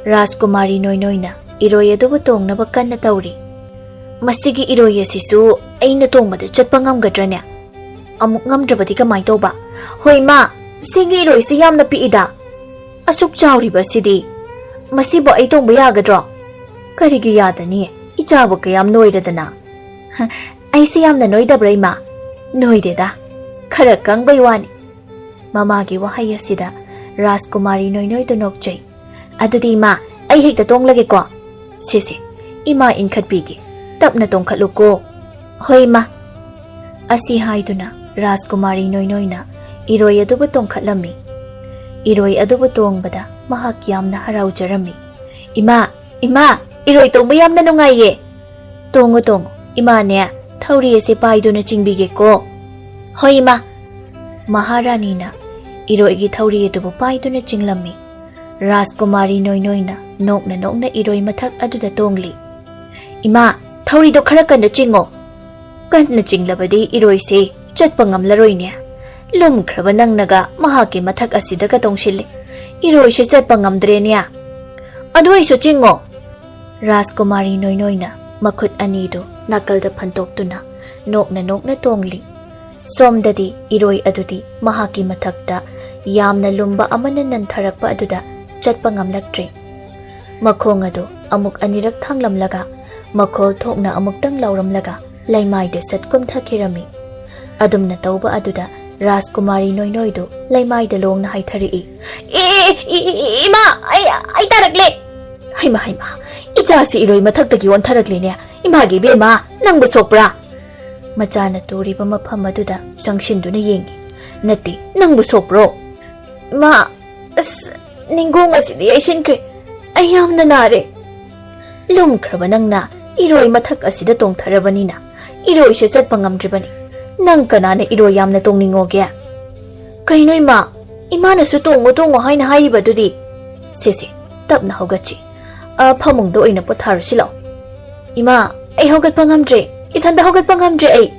ꯔꯥꯖꯀꯨꯃꯥꯔꯤ ꯅꯣꯏꯅꯣꯏꯅ ꯏꯔꯣꯏ ꯑꯗꯨꯕꯨ ꯇꯣꯡꯅꯕ ꯀꯟꯅ ꯇꯧꯔꯤ꯫ ꯃꯁꯤꯒꯤ ꯏꯔꯣꯏ ꯑꯁꯤꯁꯨ ꯑꯩꯅ ꯇꯣꯡꯕꯗ ꯆꯠꯄ ꯉꯝꯒꯗ꯭ꯔꯅꯦ? ꯑꯃꯨꯛ ꯉꯝꯗ꯭ꯔꯕꯗꯤ ꯀꯃꯥꯏ ꯇꯧꯕ? ꯍꯣꯏ ꯃꯥ, ꯁꯤꯒꯤ ꯏꯔꯣꯏꯁꯤ ꯌꯥꯝꯅ ꯄꯤꯛꯏꯗ꯫ ꯑꯁꯨꯛ ꯆꯥꯎꯔꯤꯕ ꯑꯁꯤꯗꯤ꯫ ꯃꯁꯤꯕꯨ ꯑꯩ ꯇꯣꯡꯕ ꯌꯥꯒꯗ꯭ꯔꯣ? ꯀꯔꯤꯒꯤ ꯌꯥꯗꯅꯤ? ꯏꯆꯥꯕꯨ ꯀꯌꯥꯝ ꯅꯣꯏꯔꯗꯅ꯫ ꯍ, ꯑꯩꯁꯤ ꯌꯥꯝꯅ ꯅꯣꯏꯗꯕ꯭ꯔꯥ ꯏꯃꯥ? ꯅꯣꯏꯗꯦꯗ꯫ ꯈꯔ ꯀꯪꯕꯩ ꯋꯥꯅꯤ꯫ ꯃꯃꯥꯒꯤ ꯋꯥꯍꯩ ꯑꯁꯤꯗ ꯔꯥꯖꯀꯨꯃꯥꯔꯤ ꯅꯣꯏꯅꯣꯏꯗꯨ ꯅꯣꯛꯆꯩ꯫ ꯑꯗꯨꯗꯤ ꯏꯃꯥ, ꯑꯩ ꯍꯦꯛꯇ ꯇꯣꯡꯂꯒꯦꯀꯣ꯫ ꯁꯦ, ꯁꯦ, ꯏꯃꯥ ꯏꯟꯈꯠꯄꯤꯒꯦ꯫ ꯇꯞꯅ ꯇꯣꯡꯈꯠꯂꯨꯀꯣ꯫ ꯍꯣꯏ ꯏꯃꯥ꯫ ꯑꯁꯤ ꯍꯥꯏꯗꯨꯅ ꯔꯥꯖꯀꯨꯃꯥꯔꯤ ꯅꯣꯏꯅꯣꯏꯅ ꯏꯔꯣꯏ ꯑꯗꯨꯕꯨ ꯇꯣꯡꯈꯠꯂꯝꯃꯤ꯫ ꯏꯔꯣꯏ ꯑꯗꯨꯕꯨ ꯇꯣꯡꯕꯗ ꯃꯍꯥꯛ ꯌꯥꯝꯅ ꯍꯔꯥꯎꯖꯔꯝꯃꯤ꯫ ꯏꯃꯥ, ꯏꯃꯥ, ꯏꯔꯣꯏ ꯇꯣꯡꯕ ꯌꯥꯝꯅ ꯅꯨꯡꯉꯥꯏꯌꯦ꯫ ꯇꯣꯡꯉꯨ, ꯇꯣꯡꯉꯨ, ꯏꯃꯥꯅꯦ ꯊꯧꯔꯤ ꯑꯁꯤ ꯄꯥꯏꯗꯨꯅ ꯆꯤꯡꯕꯤꯒꯦꯀꯣ꯫ ꯍꯣꯏ ꯏꯃꯥ꯫ ꯃꯍꯥꯔꯥꯅꯤꯅ ꯏꯔꯣꯏꯒꯤ ꯊꯧꯔꯤ ꯑꯗꯨꯕꯨ ꯄꯥꯏꯗꯨꯅ ꯆꯤꯡꯂꯝꯃꯤ꯫ ꯔꯥꯖꯀꯨꯃꯥꯔꯤ ꯅꯣꯏꯅꯣꯏꯅ ꯅꯣꯛꯅ ꯅꯣꯛꯅ ꯏꯔꯣꯏ ꯃꯊꯛ ꯑꯗꯨꯗ ꯇꯣꯡꯂꯤ꯫ ꯏꯃꯥ, ꯊꯧꯔꯤꯗꯣ ꯈꯔ ꯀꯟꯅ ꯆꯤꯡꯉꯣ꯫ ꯀꯟꯅ ꯆꯤꯡꯂꯕꯗꯤ ꯏꯔꯣꯏꯁꯦ ꯆꯠꯄ ꯉꯝꯂꯔꯣꯏꯅꯦ꯫ ꯂꯨꯝꯈ꯭ꯔꯕ ꯅꯪꯅꯒ ꯃꯍꯥꯛꯀꯤ ꯃꯊꯛ ꯑꯁꯤꯗꯒ ꯇꯣꯡꯁꯤꯜꯂꯤ꯫ ꯏꯔꯣꯏꯁꯦ ꯆꯠꯄ ꯉꯝꯗ꯭ꯔꯦꯅꯦ꯫ ꯑꯗꯨ ꯑꯩꯁꯨ ꯆꯤꯡꯉꯣ꯫ ꯔꯥꯖꯀꯨꯃꯥꯔꯤ ꯅꯣꯏꯅꯣꯏꯅ ꯃꯈꯨꯠ ꯑꯅꯤꯗꯨ ꯅꯥꯀꯜꯗ ꯐꯟꯇꯣꯛꯇꯨꯅ ꯅꯣꯛꯅ ꯅꯣꯛꯅ ꯇꯣꯡꯂꯤ꯫ ꯁꯣꯝꯗꯗꯤ ꯏꯔꯣꯏ ꯑꯗꯨꯗꯤ ꯃꯍꯥꯛꯀꯤ ꯃꯊꯛꯇ ꯌꯥꯝꯅ ꯂꯨꯝꯕ ꯑꯃꯅ ꯅꯟꯊꯔꯛꯄ ꯑꯗꯨꯗ ꯆꯠꯄ ꯉꯝꯂꯛꯇ꯭ꯔꯦ꯫ ꯃꯈꯣꯡ ꯑꯗꯨ ꯑꯃꯨꯛ ꯑꯅꯤꯔꯛ ꯊꯥꯡꯂꯝꯂꯒ ꯃꯈꯣꯜ ꯊꯣꯛꯅ ꯑꯃꯨꯛꯇꯪ ꯂꯥꯎꯔꯝꯂꯒ ꯂꯩꯃꯥꯏꯗ ꯁꯠ ꯀꯨꯝꯊꯈꯤꯔꯝꯃꯤ꯫ ꯑꯗꯨꯝꯅ ꯇꯧꯕ ꯑꯗꯨꯗ ꯔꯥꯖꯀꯨꯃꯥꯔꯤ ꯅꯣꯏꯅꯣꯏꯗꯨ ꯂꯩꯃꯥꯏꯗ ꯂꯣꯡꯅ ꯍꯥꯏꯊꯔꯛꯏ꯫ "ꯏ, ꯏ, ꯏ, ꯏ, ꯏꯃꯥ, ꯑꯩ, ꯑꯩ ꯇꯥꯔꯛꯂꯦ!" "ꯍꯩꯃꯥ, ꯍꯩꯃꯥ, ꯏꯆꯥꯁꯤ ꯏꯔꯣꯏ ꯃꯊꯛꯇꯒꯤ ꯑꯣꯟꯊꯔꯛꯂꯦꯅꯦ꯫ "ꯏꯃꯥꯒꯤ ꯏꯕꯦꯝꯃ, ꯅꯪꯕꯨ ꯁꯣꯛꯄ꯭ꯔꯥ?" ꯃꯆꯥꯅ ꯇꯨꯔꯤꯕ ꯃꯐꯝ ꯑꯗꯨꯗ ꯆꯪꯁꯤꯟꯗꯨꯅ ꯌꯦꯡꯉꯤ꯫ "ꯅꯠꯇꯦ, ꯅꯪꯕꯨ ꯁꯣꯛꯄ꯭ꯔꯣ?" "ꯏꯃꯥ, ꯑꯁ, ꯅꯤꯡꯒꯣꯡ ꯑꯁꯤꯗ ꯌꯩꯁꯤꯟꯈ꯭ꯔꯦ꯫ ꯑꯩ ꯌꯥꯝꯅ ꯅꯥꯔꯦ꯫" "ꯂꯨꯝꯈ꯭ꯔꯕ ꯅꯪꯅ ꯏꯔꯣꯏ ꯃꯊꯛ ꯑꯁꯤꯗ ꯇꯣꯡꯊꯔꯕꯅꯤꯅ ꯏꯔꯣꯏꯁꯦ ꯆꯠꯄ ꯉꯝꯗ꯭ꯔꯤꯕꯅꯤ꯫ ꯅꯪ ꯀꯅꯥꯅ ꯏꯔꯣꯏ ꯌꯥꯝꯅ ꯇꯣꯡꯅꯤꯡꯉꯣꯒꯦ?" "ꯀꯩꯅꯣ ꯏꯃꯥ? ꯏꯃꯥꯅꯁꯨ ꯇꯣꯡꯉꯣ ꯇꯣꯡꯉꯣ ꯍꯥꯏꯅ ꯍꯥꯏꯔꯤꯕꯗꯨꯗꯤ?" "ꯁꯦ ꯁꯦ, ꯇꯞꯅ ꯍꯧꯒꯠꯁꯤ꯫ ꯑ, ꯐꯃꯨꯡꯗ ꯑꯣꯏꯅ ꯄꯣꯊꯥꯔꯨꯁꯤ ꯂꯥꯛꯑꯣ꯫" "ꯏꯃꯥ, ꯑꯩ ꯍꯧꯒꯠꯄ ꯉꯝꯗ꯭ꯔꯦ꯫ ꯏꯊꯟꯇ ꯍꯧꯒꯠꯄ ꯉꯝꯗ꯭ꯔꯦ ꯑꯩ꯫"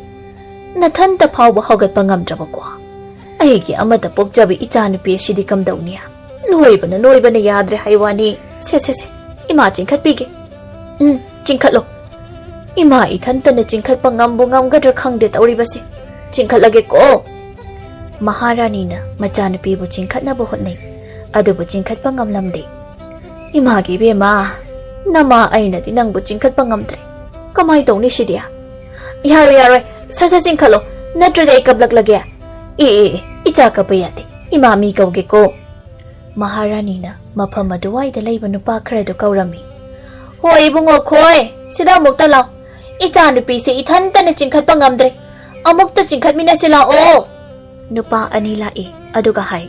"ꯅꯊꯟꯇ ꯐꯥꯎꯕ ꯍꯧꯒꯠꯄ ꯉꯝꯗ꯭ꯔꯕꯀꯣ? ꯑꯩꯒꯤ ꯑꯃꯠꯇ ꯄꯣꯛꯆꯕ ꯏꯆꯥꯅꯨꯄꯤ ꯑꯁꯤꯗꯤ ꯀꯝꯗꯧꯅꯤ? ꯅꯣꯏꯕꯅ ꯅꯣꯏꯕꯅ ꯌꯥꯗ꯭ꯔꯦ ꯍꯥꯏ ꯋꯥꯅꯤ꯫ ꯁꯦ, ꯁꯦ, ꯁꯦ, ꯏꯃꯥ ꯆꯤꯡꯈꯠꯄꯤꯒꯦ꯫ ꯎꯝ, ꯆꯤꯡꯈꯠꯂꯣ꯫ ꯏꯃꯥ ꯏꯊꯟꯇꯅ ꯆꯤꯡꯈꯠꯄ ꯉꯝꯕꯨ ꯉꯝꯒꯗ꯭ꯔꯥ ꯈꯪꯗꯦ ꯇꯧꯔꯤꯕꯁꯦ꯫ ꯆꯤꯡꯈꯠꯂꯒꯦꯀꯣ꯫" ꯃꯍꯥꯔꯥꯅꯤꯅ ꯃꯆꯥꯅꯨꯄꯤꯕꯨ ꯆꯤꯡꯈꯠꯅꯕ ꯍꯣꯠꯅꯩ, ꯑꯗꯨꯕꯨ ꯆꯤꯡꯈꯠꯄ ꯉꯝꯂꯝꯗꯦ꯫ "ꯏꯃꯥꯒꯤ ꯏꯕꯦꯝꯃ, ꯅꯃꯥ ꯑꯩꯅꯗꯤ ꯅꯪꯕꯨ ꯆꯤꯡꯈꯠꯄ ꯉꯝꯗ꯭ꯔꯦ꯫ ꯀꯃꯥꯏ ꯇꯧꯅꯤ ꯁꯤꯗꯤ?" "ꯌꯥꯔꯣꯏ, ꯌꯥꯔꯣꯏ, ꯁꯠ ꯁꯠ ꯆꯤꯡꯈꯠꯂꯣ, ꯅꯠꯇ꯭ꯔꯗꯤ ꯑꯩ ꯀꯞꯂꯛꯂꯒꯦ꯫" "ꯑꯦ, ꯑꯦ, ꯑꯦ, ꯏꯆꯥ ꯀꯞꯄ ꯌꯥꯗꯦ, ꯏꯃꯥ ꯃꯤ ꯀꯧꯒꯦꯀꯣ꯫" ꯃꯍꯥꯔꯥꯅꯤꯅ ꯃꯐꯝ ꯑꯗꯨꯋꯥꯏꯗ ꯂꯩꯕ ꯅꯨꯄꯥ ꯈꯔꯗꯨ ꯀꯧꯔꯝꯃꯤ꯫ "ꯍꯣꯏ ꯏꯕꯨꯡꯉꯣ, ꯈꯣꯏ, ꯁꯤꯗ ꯑꯃꯨꯛꯇ ꯂꯥꯛꯑꯣ꯫ ꯏꯆꯥꯅꯨꯄꯤꯁꯦ ꯏꯊꯟꯇꯅ ꯆꯤꯡꯈꯠꯄ ꯉꯝꯗ꯭ꯔꯦ꯫ ꯑꯃꯨꯛꯇ ꯆꯤꯡꯈꯠꯃꯤꯟꯅꯁꯤ ꯂꯥꯛꯑꯣ꯫" ꯅꯨꯄꯥ ꯑꯅꯤ ꯂꯥꯛꯏ, ꯑꯗꯨꯒ ꯍꯥꯏ,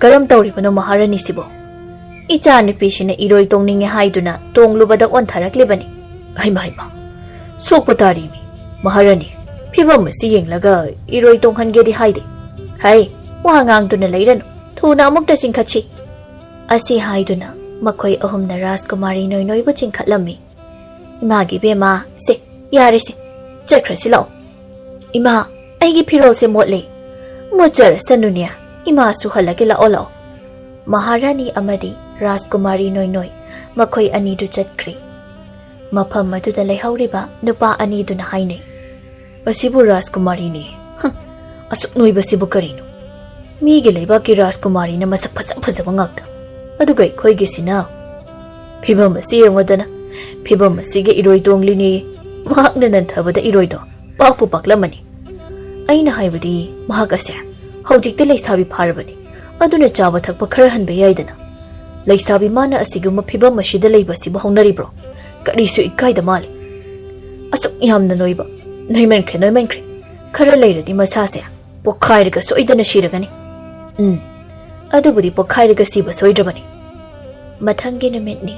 "ꯀꯔꯝ ꯇꯧꯔꯤꯕꯅꯣ ꯃꯍꯥꯔꯥꯅꯤꯁꯤꯕꯣ?" "ꯏꯆꯥꯅꯨꯄꯤꯁꯤꯅ ꯏꯔꯣꯏ ꯇꯣꯡꯅꯤꯡꯉꯦ ꯍꯥꯏꯗꯨꯅ ꯇꯣꯡꯂꯨꯕꯗ ꯑꯣꯟꯊꯔꯛꯂꯤꯕꯅꯤ꯫" "ꯍꯩꯃ, ꯍꯩꯃ, ꯁꯣꯛꯄ ꯇꯥꯔꯤꯃꯤ꯫ ꯃꯍꯥꯔꯥꯅꯤ, ꯐꯤꯕꯝ ꯑꯁꯤ ꯌꯦꯡꯂꯒ ꯏꯔꯣꯏ ꯇꯣꯡꯍꯟꯒꯦꯗꯤ ꯍꯥꯏꯗꯦ꯫ ꯍꯩ, ꯋꯥ ꯉꯥꯡꯗꯨꯅ ꯂꯩꯔꯅꯨ, ꯊꯨꯅ ꯑꯃꯨꯛꯇ ꯆꯤꯡꯈꯠꯁꯤ꯫" ꯑꯁꯤ ꯍꯥꯏꯗꯨꯅ ꯃꯈꯣꯏ ꯑꯍꯨꯝꯅ ꯔꯥꯖꯀꯨꯃꯥꯔꯤ ꯅꯣꯏꯅꯣꯏꯕꯨ ꯆꯤꯡꯈꯠꯂꯝꯃꯤ꯫ "ꯏꯃꯥꯒꯤ ꯏꯕꯦꯝꯃ, ꯁꯦ, ꯌꯥꯔꯦꯁꯦ, ꯆꯠꯈ꯭ꯔꯁꯤ ꯂꯥꯛꯑꯣ꯫" "ꯏꯃꯥ, ꯑꯩꯒꯤ ꯐꯤꯔꯣꯜꯁꯦ ꯃꯣꯠꯂꯦ꯫" "ꯃꯣꯠꯆꯔꯁꯅꯨꯅꯦ, ꯏꯃꯥꯁꯨ ꯍꯜꯂꯒꯦ, ꯂꯥꯛꯑꯣ, ꯂꯥꯛꯑꯣ꯫" ꯃꯍꯥꯔꯥꯅꯤ ꯑꯃꯗꯤ ꯔꯥꯖꯀꯨꯃꯥꯔꯤ ꯅꯣꯏꯅꯣꯏ ꯃꯈꯣꯏ ꯑꯅꯤꯗꯨ ꯆꯠꯈ꯭ꯔꯤ꯫ ꯃꯐꯝ ꯑꯗꯨꯗ ꯂꯩꯍꯧꯔꯤꯕ ꯅꯨꯄꯥ ꯑꯅꯤꯗꯨꯅ ꯍꯥꯏꯅꯩ, "ꯑꯁꯤꯕꯨ ꯔꯥꯖꯀꯨꯃꯥꯔꯤꯅꯤ꯫ ꯍ, ꯑꯁꯨꯛ ꯅꯣꯏꯕꯁꯤꯕꯨ ꯀꯔꯤꯅꯣ? ꯃꯤꯒꯤ ꯂꯩꯕꯥꯛꯀꯤ ꯔꯥꯖꯀꯨꯃꯥꯔꯤꯅ ꯃꯁꯛ ꯐꯖ ꯐꯖꯕ ꯉꯥꯛꯇ꯫ ꯑꯗꯨꯒ ꯑꯩꯈꯣꯏꯒꯤꯁꯤꯅ? ꯐꯤꯕꯝ ꯑꯁꯤ ꯌꯦꯡꯉꯣꯗꯅ꯫ ꯐꯤꯕꯝ ꯑꯁꯤꯒ ꯏꯔꯣꯏ ꯇꯣꯡꯂꯤꯅꯦ꯫ ꯃꯍꯥꯛꯅ ꯅꯟꯊꯕꯗ ꯏꯔꯣꯏꯗꯣ ꯄꯥꯛꯄꯨ ꯄꯥꯛꯂꯝꯃꯅꯤ꯫ ꯑꯩꯅ ꯍꯥꯏꯕꯗꯤ ꯃꯍꯥꯛ ꯑꯁꯦ ꯍꯧꯖꯤꯛꯇꯤ ꯂꯩꯁꯥꯕꯤ ꯐꯥꯔꯕꯅꯤ꯫ ꯑꯗꯨꯅ ꯆꯥꯕ ꯊꯛꯄ ꯈꯔ ꯍꯟꯕ ꯌꯥꯏꯗꯅ꯫ ꯂꯩꯁꯥꯕꯤ ꯃꯥꯅ ꯑꯁꯤꯒꯨꯝꯕ ꯐꯤꯕꯝ ꯑꯁꯤꯗ ꯂꯩꯕ ꯑꯁꯤꯕꯨ ꯍꯧꯅꯔꯤꯕ꯭ꯔꯣ? ꯀꯔꯤꯁꯨ ꯏꯀꯥꯏꯗ ꯃꯥꯜꯂꯤ꯫" ꯑꯁꯨꯛ ꯌꯥꯝꯅ ꯅꯣꯏꯕ꯫ ꯅꯣꯏꯃꯟꯈ꯭ꯔꯦ, ꯅꯣꯏꯃꯟꯈ꯭ꯔꯦ꯫ ꯈꯔ ꯂꯩꯔꯗꯤ ꯃꯁꯥꯁꯦ ꯄꯣꯛꯈꯥꯏꯔꯒ ꯁꯣꯏꯗꯅ ꯁꯤꯔꯒꯅꯤ꯫ ꯎꯝ, ꯑꯗꯨꯕꯨꯗꯤ ꯄꯣꯛꯈꯥꯏꯔꯒ ꯁꯤꯕ ꯁꯣꯏꯗ꯭ꯔꯕꯅꯤ꯫ ꯃꯊꯪꯒꯤ ꯅꯨꯃꯤꯠꯅꯤ꯫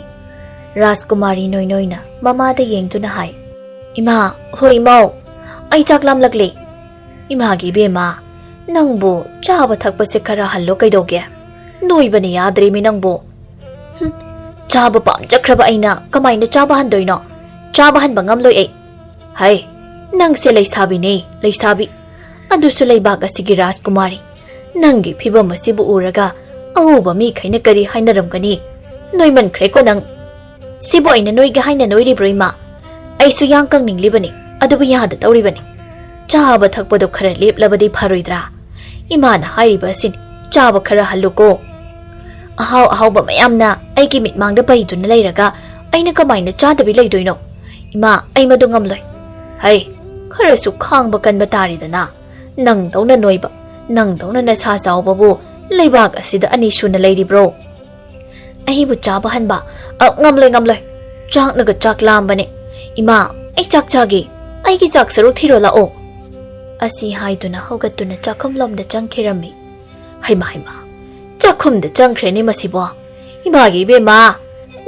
ꯔꯥꯖꯀꯨꯃꯥꯔꯤ ꯅꯣꯏ ꯅꯣꯏꯅ ꯃꯃꯥꯗ ꯌꯦꯡꯗꯨꯅ ꯍꯥꯏ, "ꯏꯃꯥ, ꯍꯣꯏ ꯏꯃꯥꯎ, ꯑꯩ ꯆꯥꯛ ꯂꯥꯝꯂꯛꯂꯦ꯫" "ꯏꯃꯥꯒꯤ ꯏꯕꯦꯝꯃ, ꯅꯪꯕꯨ ꯆꯥꯕ ꯊꯛꯄꯁꯦ ꯈꯔ ꯍꯜꯂꯣ ꯀꯩꯗꯧꯒꯦ? ꯅꯣꯏꯕꯅ ꯌꯥꯗ꯭ꯔꯦꯃꯤ ꯅꯪꯕꯨ꯫" "ꯍꯨꯝ, ꯆꯥꯕ ꯄꯥꯝꯖꯈ꯭ꯔꯕ ꯑꯩꯅ ꯀꯃꯥꯏꯅ ꯆꯥꯕ ꯍꯟꯗꯣꯏꯅꯣ? ꯆꯥꯕ ꯍꯟꯕ ꯉꯝꯂꯣꯏ ꯑꯩ꯫" "ꯍꯩ, ꯅꯪꯁꯦ ꯂꯩꯁꯥꯕꯤꯅꯦ, ꯂꯩꯁꯥꯕꯤ꯫ ꯑꯗꯨꯁꯨ ꯂꯩꯕꯥꯛ ꯑꯁꯤꯒꯤ ꯔꯥꯖꯀꯨꯃꯥꯔꯤ꯫ ꯅꯪꯒꯤ ꯐꯤꯕꯝ ꯑꯁꯤꯕꯨ ꯎꯔꯒ ꯑꯎꯕ ꯃꯤꯈꯩꯅ ꯀꯔꯤ ꯍꯥꯏꯅꯔꯝꯒꯅꯤ? ꯅꯣꯏꯃꯟꯈ꯭ꯔꯦꯀꯣ ꯅꯪ꯫" "ꯁꯤꯕꯨ ꯑꯩꯅ ꯅꯣꯏꯒꯦ ꯍꯥꯏꯅ ꯅꯣꯏꯔꯤꯕ꯭ꯔꯣ ꯏꯃꯥ? ꯑꯩꯁꯨ ꯌꯥꯡ ꯀꯪꯅꯤꯡꯂꯤꯕꯅꯤ, ꯑꯗꯨꯕꯨ ꯌꯥꯗ ꯇꯧꯔꯤꯕꯅꯤ꯫ ꯆꯥꯕ ꯊꯛꯄꯗꯣ ꯈꯔ ꯂꯦꯞꯂꯕꯗꯤ ꯐꯔꯣꯏꯗ꯭ꯔꯥ? ꯏꯃꯥꯅ ꯍꯥꯏꯔꯤꯕ ꯑꯁꯤꯅꯤ, ꯆꯥꯕ ꯈꯔ ꯍꯜꯂꯨꯀꯣ꯫ ꯑꯍꯥꯎ ꯑꯍꯥꯎꯕ ꯃꯌꯥꯝꯅ ꯑꯩꯒꯤ ꯃꯤꯠꯃꯥꯡꯗ ꯄꯩꯗꯨꯅ ꯂꯩꯔꯒ ꯑꯩꯅ ꯀꯃꯥꯏꯅ ꯆꯥꯗꯕꯤ ꯂꯩꯗꯣꯏꯅꯣ? ꯏꯃꯥ, ꯑꯩ ꯃꯗꯨ ꯉꯝꯂꯣꯏ꯫" "ꯍꯩ, ꯈꯔꯁꯨ ꯈꯥꯡꯕ ꯀꯟꯕ ꯇꯥꯔꯦꯗꯅ꯫ ꯅꯪꯗꯧꯅ ꯅꯣꯏꯕ, ꯅꯪꯗꯧꯅ ꯅꯁꯥ ꯆꯥꯎꯕꯕꯨ ꯂꯩꯕꯥꯛ ꯑꯁꯤꯗ ꯑꯅꯤ ꯁꯨꯅ ꯂꯩꯔꯤꯕ꯭ꯔꯣ?" "ꯑꯩꯕꯨ ꯆꯥꯕ ꯍꯟꯕ? ꯑ, ꯉꯝꯂꯣꯏ, ꯉꯝꯂꯣꯏ꯫ ꯆꯥꯛꯅꯒ ꯆꯥꯛ ꯂꯥꯝꯕꯅꯦ꯫ ꯏꯃꯥ, ꯑꯩ ꯆꯥꯛ ꯆꯥꯒꯦ꯫ ꯑꯩꯒꯤ ꯆꯥꯛ ꯁꯔꯨꯛ ꯊꯤꯔꯣ ꯂꯥꯛꯑꯣ꯫" ꯑꯁꯤ ꯍꯥꯏꯗꯨꯅ ꯍꯧꯒꯠꯇꯨꯅ ꯆꯥꯛꯈꯨꯝꯂꯣꯝꯗ ꯆꯪꯈꯤꯔꯝꯃꯤ꯫ ꯍꯩꯃꯥ, ꯍꯩꯃꯥ, ꯆꯥꯛꯈꯨꯝꯗ ꯆꯪꯈ꯭ꯔꯦꯅꯦ ꯃꯁꯤꯕꯣ꯫ ꯏꯃꯥꯒꯤ ꯏꯕꯦꯝꯃ,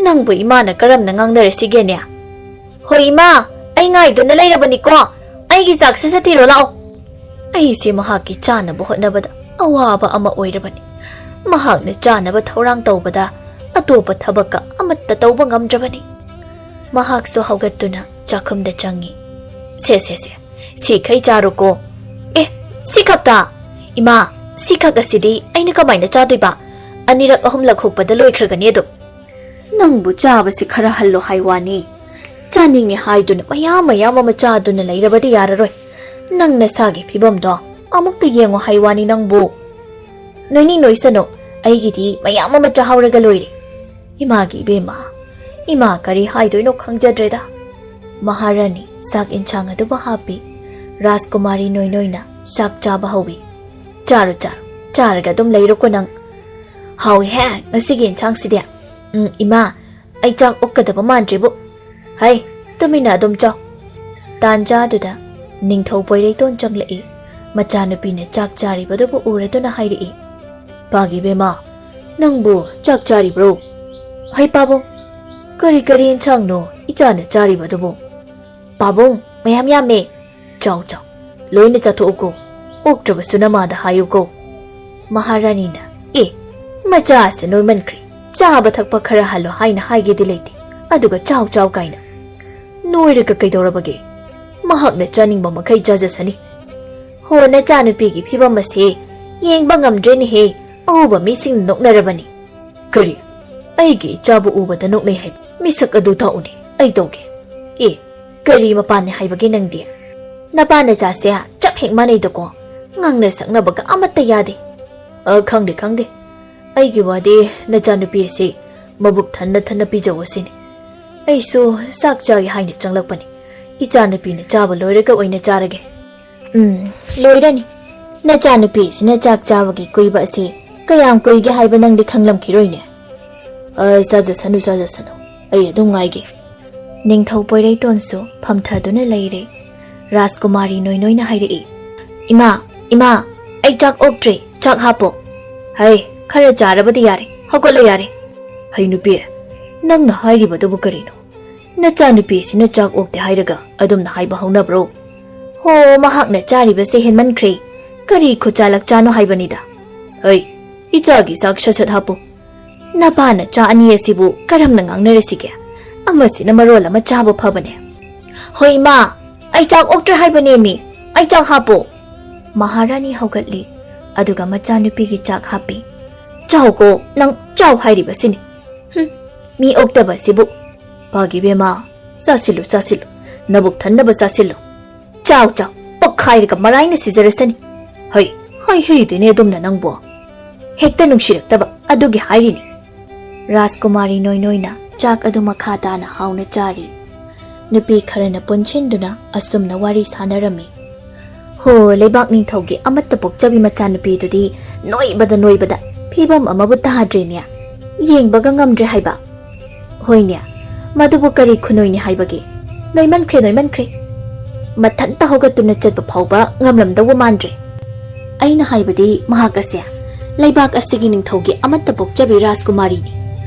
ꯅꯪꯕꯨ ꯏꯃꯥꯅ ꯀꯔꯝꯅ ꯉꯥꯡꯅꯔꯁꯤꯒꯦꯅꯦ? "ꯍꯣꯏ ꯏꯃꯥ, ꯑꯩ ꯉꯥꯏꯗꯨꯅ ꯂꯩꯔꯕꯅꯤꯀꯣ꯫ ꯑꯩꯒꯤ ꯆꯥꯛ ꯁꯠ ꯁꯠ ꯊꯤꯔꯣ ꯂꯥꯛꯑꯣ꯫" ꯑꯩꯁꯦ ꯃꯍꯥꯛꯀꯤ ꯆꯥꯅꯕ ꯍꯣꯠꯅꯕꯗ ꯑꯋꯥꯕ ꯑꯃ ꯑꯣꯏꯔꯕꯅꯤ꯫ ꯃꯍꯥꯛꯅ ꯆꯥꯅꯕ ꯊꯧꯔꯥꯡ ꯇꯧꯕꯗ ꯑꯇꯣꯞꯄ ꯊꯕꯛꯀ ꯑꯃꯠꯇ ꯇꯧꯕ ꯉꯝꯗ꯭ꯔꯕꯅꯤ꯫ ꯃꯍꯥꯛꯁꯨ ꯍꯧꯒꯠꯇꯨꯅ ꯆꯥꯛꯈꯨꯝꯗ ꯆꯪꯉꯤ꯫ "ꯁꯦ, ꯁꯦ, ꯁꯦ, ꯁꯤꯈꯩ ꯆꯥꯔꯣꯀꯣ꯫" "ꯑꯦ, ꯁꯤ ꯈꯛꯇ? ꯏꯃꯥ, ꯁꯤ ꯈꯛ ꯑꯁꯤꯗꯤ ꯑꯩꯅ ꯀꯃꯥꯏꯅ ꯆꯥꯗꯣꯏꯕ? ꯑꯅꯤꯔꯛ ꯑꯍꯨꯝꯂꯛ ꯍꯨꯛꯄꯗ ꯂꯣꯏꯈ꯭ꯔꯒꯅꯤ ꯑꯗꯨꯝ꯫" "ꯅꯪꯕꯨ ꯆꯥꯕꯁꯤ ꯈꯔ ꯍꯜꯂꯣ ꯍꯥꯏ ꯋꯥꯅꯤ꯫ ꯆꯥꯅꯤꯡꯉꯦ ꯍꯥꯏꯗꯨꯅ ꯃꯌꯥꯝ ꯃꯌꯥꯝ ꯑꯃ ꯆꯥꯗꯨꯅ ꯂꯩꯔꯕꯗꯤ ꯌꯥꯔꯔꯣꯏ꯫ ꯅꯪ ꯅꯁꯥꯒꯤ ꯐꯤꯕꯝꯗꯣ ꯑꯃꯨꯛꯇ ꯌꯦꯡꯉꯣ ꯍꯥꯏ ꯋꯥꯅꯤ ꯅꯪꯕꯨ꯫" "ꯅꯣꯏꯅꯤꯡ ꯅꯣꯏꯁꯅꯨ, ꯑꯩꯒꯤꯗꯤ ꯃꯌꯥꯝ ꯑꯃ ꯆꯥꯍꯧꯔꯒ ꯂꯣꯏꯔꯦ꯫" ꯏꯃꯥꯒꯤ ꯏꯕꯦꯝꯃ, ꯏꯃꯥ ꯀꯔꯤ ꯍꯥꯏꯗꯣꯏꯅꯣ ꯈꯪꯖꯗ꯭ꯔꯦꯗ꯫ ꯃꯍꯥꯔꯥꯅꯤ ꯆꯥꯛ ꯏꯟꯁꯥꯡ ꯑꯗꯨꯕꯨ ꯍꯥꯞꯄꯤ꯫ ꯔꯥꯖꯀꯨꯃꯥꯔꯤ ꯅꯣꯏ ꯅꯣꯏꯅ ꯆꯥꯛ ꯆꯥꯕ ꯍꯧꯏ꯫ "ꯆꯥꯔꯣ, ꯆꯥꯔꯣ, ꯆꯥꯔꯒ ꯑꯗꯨꯝ ꯂꯩꯔꯣꯀꯣ ꯅꯪ꯫" "ꯍꯥꯎꯏꯍꯦ ꯉꯁꯤꯒꯤ ꯏꯟꯁꯥꯡꯁꯤꯗꯤ꯫ ꯎꯝ, ꯏꯃꯥ, ꯑꯩ ꯆꯥꯛ ꯑꯣꯛꯀꯗꯕ ꯃꯥꯟꯗ꯭ꯔꯤꯕꯨ꯫ ꯍꯩ, ꯇꯨꯃꯤꯟꯅ ꯑꯗꯨꯝ ꯆꯥꯎ꯫" ꯇꯥꯟꯖꯥꯗꯨꯗ ꯅꯤꯡꯊꯧ ꯄꯣꯏꯔꯩꯇꯣꯟ ꯆꯪꯂꯛꯏ꯫ ꯃꯆꯥꯅꯨꯄꯤꯅ ꯆꯥꯛ ꯆꯥꯔꯤꯕꯗꯨꯕꯨ ꯎꯔꯗꯨꯅ ꯍꯥꯏꯔꯛꯏ, "ꯄꯥꯒꯤ ꯕꯦꯝꯃ, ꯅꯪꯕꯨ ꯆꯥꯛ ꯆꯥꯔꯤꯕ꯭ꯔꯣ?" "ꯍꯩ ꯄꯥꯕꯨꯡ, ꯀꯔꯤ ꯀꯔꯤ ꯏꯟꯁꯥꯡꯅꯣ ꯏꯆꯥꯅ ꯆꯥꯔꯤꯕꯗꯨꯕꯨ?" "ꯄꯥꯕꯨꯡ, ꯃꯌꯥꯝ ꯌꯥꯝꯃꯦ꯫ ꯆꯥꯎ ꯆꯥꯎ, ꯂꯣꯏꯅ ꯆꯥꯊꯣꯛꯎꯀꯣ꯫ ꯑꯣꯛꯇ꯭ꯔꯕꯁꯨ ꯅꯃꯥꯗ ꯍꯥꯏꯌꯨꯀꯣ꯫" ꯃꯍꯥꯔꯥꯅꯤꯅ, "ꯑꯦ, ꯃꯆꯥꯁꯦ ꯅꯣꯏꯃꯟꯈ꯭ꯔꯦ꯫ ꯆꯥꯕ ꯊꯛꯄ ꯈꯔ ꯍꯜꯂꯣ ꯍꯥꯏꯅ ꯍꯥꯏꯒꯦꯗꯤ ꯂꯩꯇꯦ, ꯑꯗꯨꯒ ꯆꯥꯎ ꯆꯥꯎ ꯀꯥꯏꯅ꯫ ꯅꯣꯏꯔꯒ ꯀꯩꯗꯧꯔꯕꯒꯦ? ꯃꯍꯥꯛꯅ ꯆꯥꯅꯤꯡꯕ ꯃꯈꯩ ꯆꯥꯖꯁꯅꯤ꯫" "ꯍꯣ, ꯅꯆꯥꯅꯨꯄꯤꯒꯤ ꯐꯤꯕꯝ ꯑꯁꯦ ꯌꯦꯡꯕ ꯉꯝꯗ꯭ꯔꯦꯅꯦꯍꯦ꯫ ꯑꯎꯕ ꯃꯤꯁꯤꯡꯅ ꯅꯣꯛꯅꯔꯕꯅꯤ꯫" "ꯀꯔꯤ? ꯑꯩꯒꯤ ꯏꯆꯥꯕꯨ ꯎꯕꯗ ꯅꯣꯛꯅꯩ ꯍꯥꯏꯕ? ꯃꯤꯁꯛ ꯑꯗꯨ ꯇꯥꯛꯎꯅꯦ, ꯑꯩ ꯇꯧꯒꯦ꯫" "ꯑꯦ, ꯀꯔꯤ ꯃꯄꯥꯅꯦ ꯍꯥꯏꯕꯒꯦ ꯅꯪꯗꯤ? ꯅꯄꯥ ꯅꯆꯥꯁꯦ ꯆꯞ ꯍꯦꯛ ꯃꯥꯟꯅꯩꯗꯀꯣ꯫ ꯉꯥꯡꯅ ꯁꯛꯅꯕꯒ ꯑꯃꯠꯇ ꯌꯥꯗꯦ꯫" "ꯑ, ꯈꯪꯗꯦ, ꯈꯪꯗꯦ꯫ ꯑꯩꯒꯤ ꯋꯥꯗꯤ ꯅꯆꯥꯅꯨꯄꯤ ꯑꯁꯤ ꯃꯕꯨꯛ ꯊꯟꯅ ꯊꯟꯅ ꯄꯤꯖꯧ ꯑꯁꯤꯅꯤ꯫ ꯑꯩꯁꯨ ꯆꯥꯛ ꯆꯥꯒꯦ ꯍꯥꯏꯅ ꯆꯪꯂꯛꯄꯅꯤ꯫ ꯏꯆꯥꯅꯨꯄꯤꯅ ꯆꯥꯕ ꯂꯣꯏꯔꯒ ꯑꯣꯏꯅ ꯆꯥꯔꯒꯦ꯫" "ꯎꯝ, ꯂꯣꯏꯔꯅꯤ꯫ ꯅꯆꯥꯅꯨꯄꯤꯁꯤꯅ ꯆꯥꯛ ꯆꯥꯕꯒꯤ ꯀꯨꯏꯕ ꯑꯁꯤ ꯀꯌꯥꯝ ꯀꯨꯏꯒꯦ ꯍꯥꯏꯕ ꯅꯪꯗꯤ ꯈꯪꯂꯝꯈꯤꯔꯣꯏꯅꯦ꯫" "ꯑ, ꯆꯥꯖꯁꯅꯨ, ꯆꯥꯖꯁꯅꯨ꯫ ꯑꯩ ꯑꯗꯨꯝ ꯉꯥꯏꯒꯦ꯫" ꯅꯤꯡꯊꯧ ꯄꯣꯏꯔꯩꯇꯣꯟꯁꯨ ꯐꯝꯊꯗꯨꯅ ꯂꯩꯔꯦ꯫ ꯔꯥꯖꯀꯨꯃꯥꯔꯤ ꯅꯣꯏꯅꯣꯏꯅ ꯍꯥꯏꯔꯛꯏ, "ꯏꯃꯥ, ꯏꯃꯥ, ꯑꯩ ꯆꯥꯛ ꯑꯣꯛꯇ꯭ꯔꯦ, ꯆꯥꯛ ꯍꯥꯞꯄꯣ꯫" "ꯍꯩ, ꯈꯔ ꯆꯥꯔꯕꯗꯤ ꯌꯥꯔꯦ, ꯍꯧꯒꯠꯂꯣ ꯌꯥꯔꯦ꯫" "ꯍꯩ ꯅꯨꯄꯤ, ꯅꯪꯅ ꯍꯥꯏꯔꯤꯕꯗꯨꯕꯨ ꯀꯔꯤꯅꯣ? ꯅꯆꯥꯅꯨꯄꯤꯁꯤꯅ ꯆꯥꯛ ꯑꯣꯛꯇꯦ ꯍꯥꯏꯔꯒ ꯑꯗꯨꯝꯅ ꯍꯥꯏꯕ ꯍꯧꯅꯕ꯭ꯔꯣ?" "ꯍꯣ, ꯃꯍꯥꯛꯅ ꯆꯥꯔꯤꯕꯁꯦ ꯍꯦꯟꯃꯟꯈ꯭ꯔꯦ꯫ ꯀꯔꯤ ꯈꯨꯆꯥ ꯂꯛꯆꯥꯅꯣ ꯍꯥꯏꯕꯅꯤꯗ꯫" "ꯍꯩ, ꯏꯆꯥꯒꯤ ꯆꯥꯛ ꯁꯠ ꯁꯠ ꯍꯥꯞꯄꯨ꯫" "ꯅꯄꯥꯅ ꯆꯥ ꯑꯅꯤ ꯑꯁꯤꯕꯨ ꯀꯔꯝꯅ ꯉꯥꯡꯅꯔꯁꯤꯒꯦ? ꯑꯃꯁꯤꯅ ꯃꯔꯣꯜ ꯑꯃ ꯆꯥꯕ ꯐꯕꯅꯦ꯫" "ꯍꯣꯏ ꯏꯃꯥ, ꯑꯩ ꯆꯥꯛ ꯑꯣꯛꯇ꯭ꯔꯦ ꯍꯥꯏꯕꯅꯦꯃꯤ, ꯑꯩ ꯆꯥꯛ ꯍꯥꯞꯄꯣ꯫" ꯃꯍꯥꯔꯥꯅꯤ ꯍꯧꯒꯠꯂꯤ, ꯑꯗꯨꯒ ꯃꯆꯥꯅꯨꯄꯤꯒꯤ ꯆꯥꯛ ꯍꯥꯞꯄꯤ꯫ "ꯆꯥꯎꯀꯣ, ꯅꯪ ꯆꯥꯎ ꯍꯥꯏꯔꯤꯕꯁꯤꯅꯤ꯫ ꯍꯨꯝ, ꯃꯤ ꯑꯣꯛꯇꯕꯁꯤꯕꯨ꯫ ꯄꯥꯒꯤ ꯕꯦꯝꯃ, ꯆꯥꯁꯤꯜꯂꯨ, ꯆꯥꯁꯤꯜꯂꯨ, ꯅꯕꯨꯛ ꯊꯟꯅꯕ ꯆꯥꯁꯤꯜꯂꯨ꯫ ꯆꯥꯎ, ꯆꯥꯎ, ꯄꯣꯛꯈꯥꯏꯔꯒ ꯃꯔꯥꯏꯅ ꯁꯤꯖꯔꯁꯅꯤ꯫ ꯍꯩ, ꯍꯩ ꯍꯩꯗꯦꯅꯦ ꯑꯗꯨꯝꯅ ꯅꯪꯕꯣ꯫ ꯍꯦꯛꯇ ꯅꯨꯡꯁꯤꯔꯛꯇꯕ ꯑꯗꯨꯒꯤ ꯍꯥꯏꯔꯤꯅꯤ꯫" ꯔꯥꯖꯀꯨꯃꯥꯔꯤ ꯅꯣꯏ ꯅꯣꯏꯅ ꯆꯥꯛ ꯑꯗꯨ ꯃꯈꯥ ꯇꯥꯅ ꯍꯥꯎꯅ ꯆꯥꯔꯤ꯫ ꯅꯨꯄꯤ ꯈꯔꯅ ꯄꯨꯟꯁꯤꯟꯗꯨꯅ ꯑꯁꯨꯝꯅ ꯋꯥꯔꯤ ꯁꯥꯟꯅꯔꯝꯃꯤ꯫ "ꯍꯣ, ꯂꯩꯕꯥꯛ ꯅꯤꯡꯊꯧꯒꯤ ꯑꯃꯠꯇ ꯄꯣꯛꯆꯕꯤ ꯃꯆꯥꯅꯨꯄꯤꯗꯨꯗꯤ ꯅꯣꯏꯕꯗ ꯅꯣꯏꯕꯗ ꯐꯤꯕꯝ ꯑꯃꯕꯨ ꯇꯥꯗ꯭ꯔꯦꯅꯦ꯫ ꯌꯦꯡꯕꯒ ꯉꯝꯗ꯭ꯔꯦ ꯍꯥꯏꯕ꯫ ꯍꯣꯏꯅꯦ, ꯃꯗꯨꯕꯨ ꯀꯔꯤ ꯈꯨꯅꯣꯏꯅꯤ ꯍꯥꯏꯕꯒꯦ? ꯅꯣꯏꯃꯟꯈ꯭ꯔꯦ, ꯅꯣꯏꯃꯟꯈ꯭ꯔꯦ꯫" ꯃꯊꯟꯇ ꯍꯧꯒꯠꯇꯨꯅ ꯆꯠꯄ ꯐꯥꯎꯕ ꯉꯝꯂꯝꯗꯧꯕ ꯃꯥꯟꯗ꯭ꯔꯦ꯫ ꯑꯩꯅ ꯍꯥꯏꯕꯗꯤ ꯃꯍꯥꯛ ꯑꯁꯦ ꯂꯩꯕꯥꯛ ꯑꯁꯤꯒꯤ ꯅꯤꯡꯊꯧꯒꯤ ꯑꯃꯠꯇ ꯄꯣꯛꯆꯕꯤ ꯔꯥꯖꯀꯨꯃꯥꯔꯤꯅꯤ꯫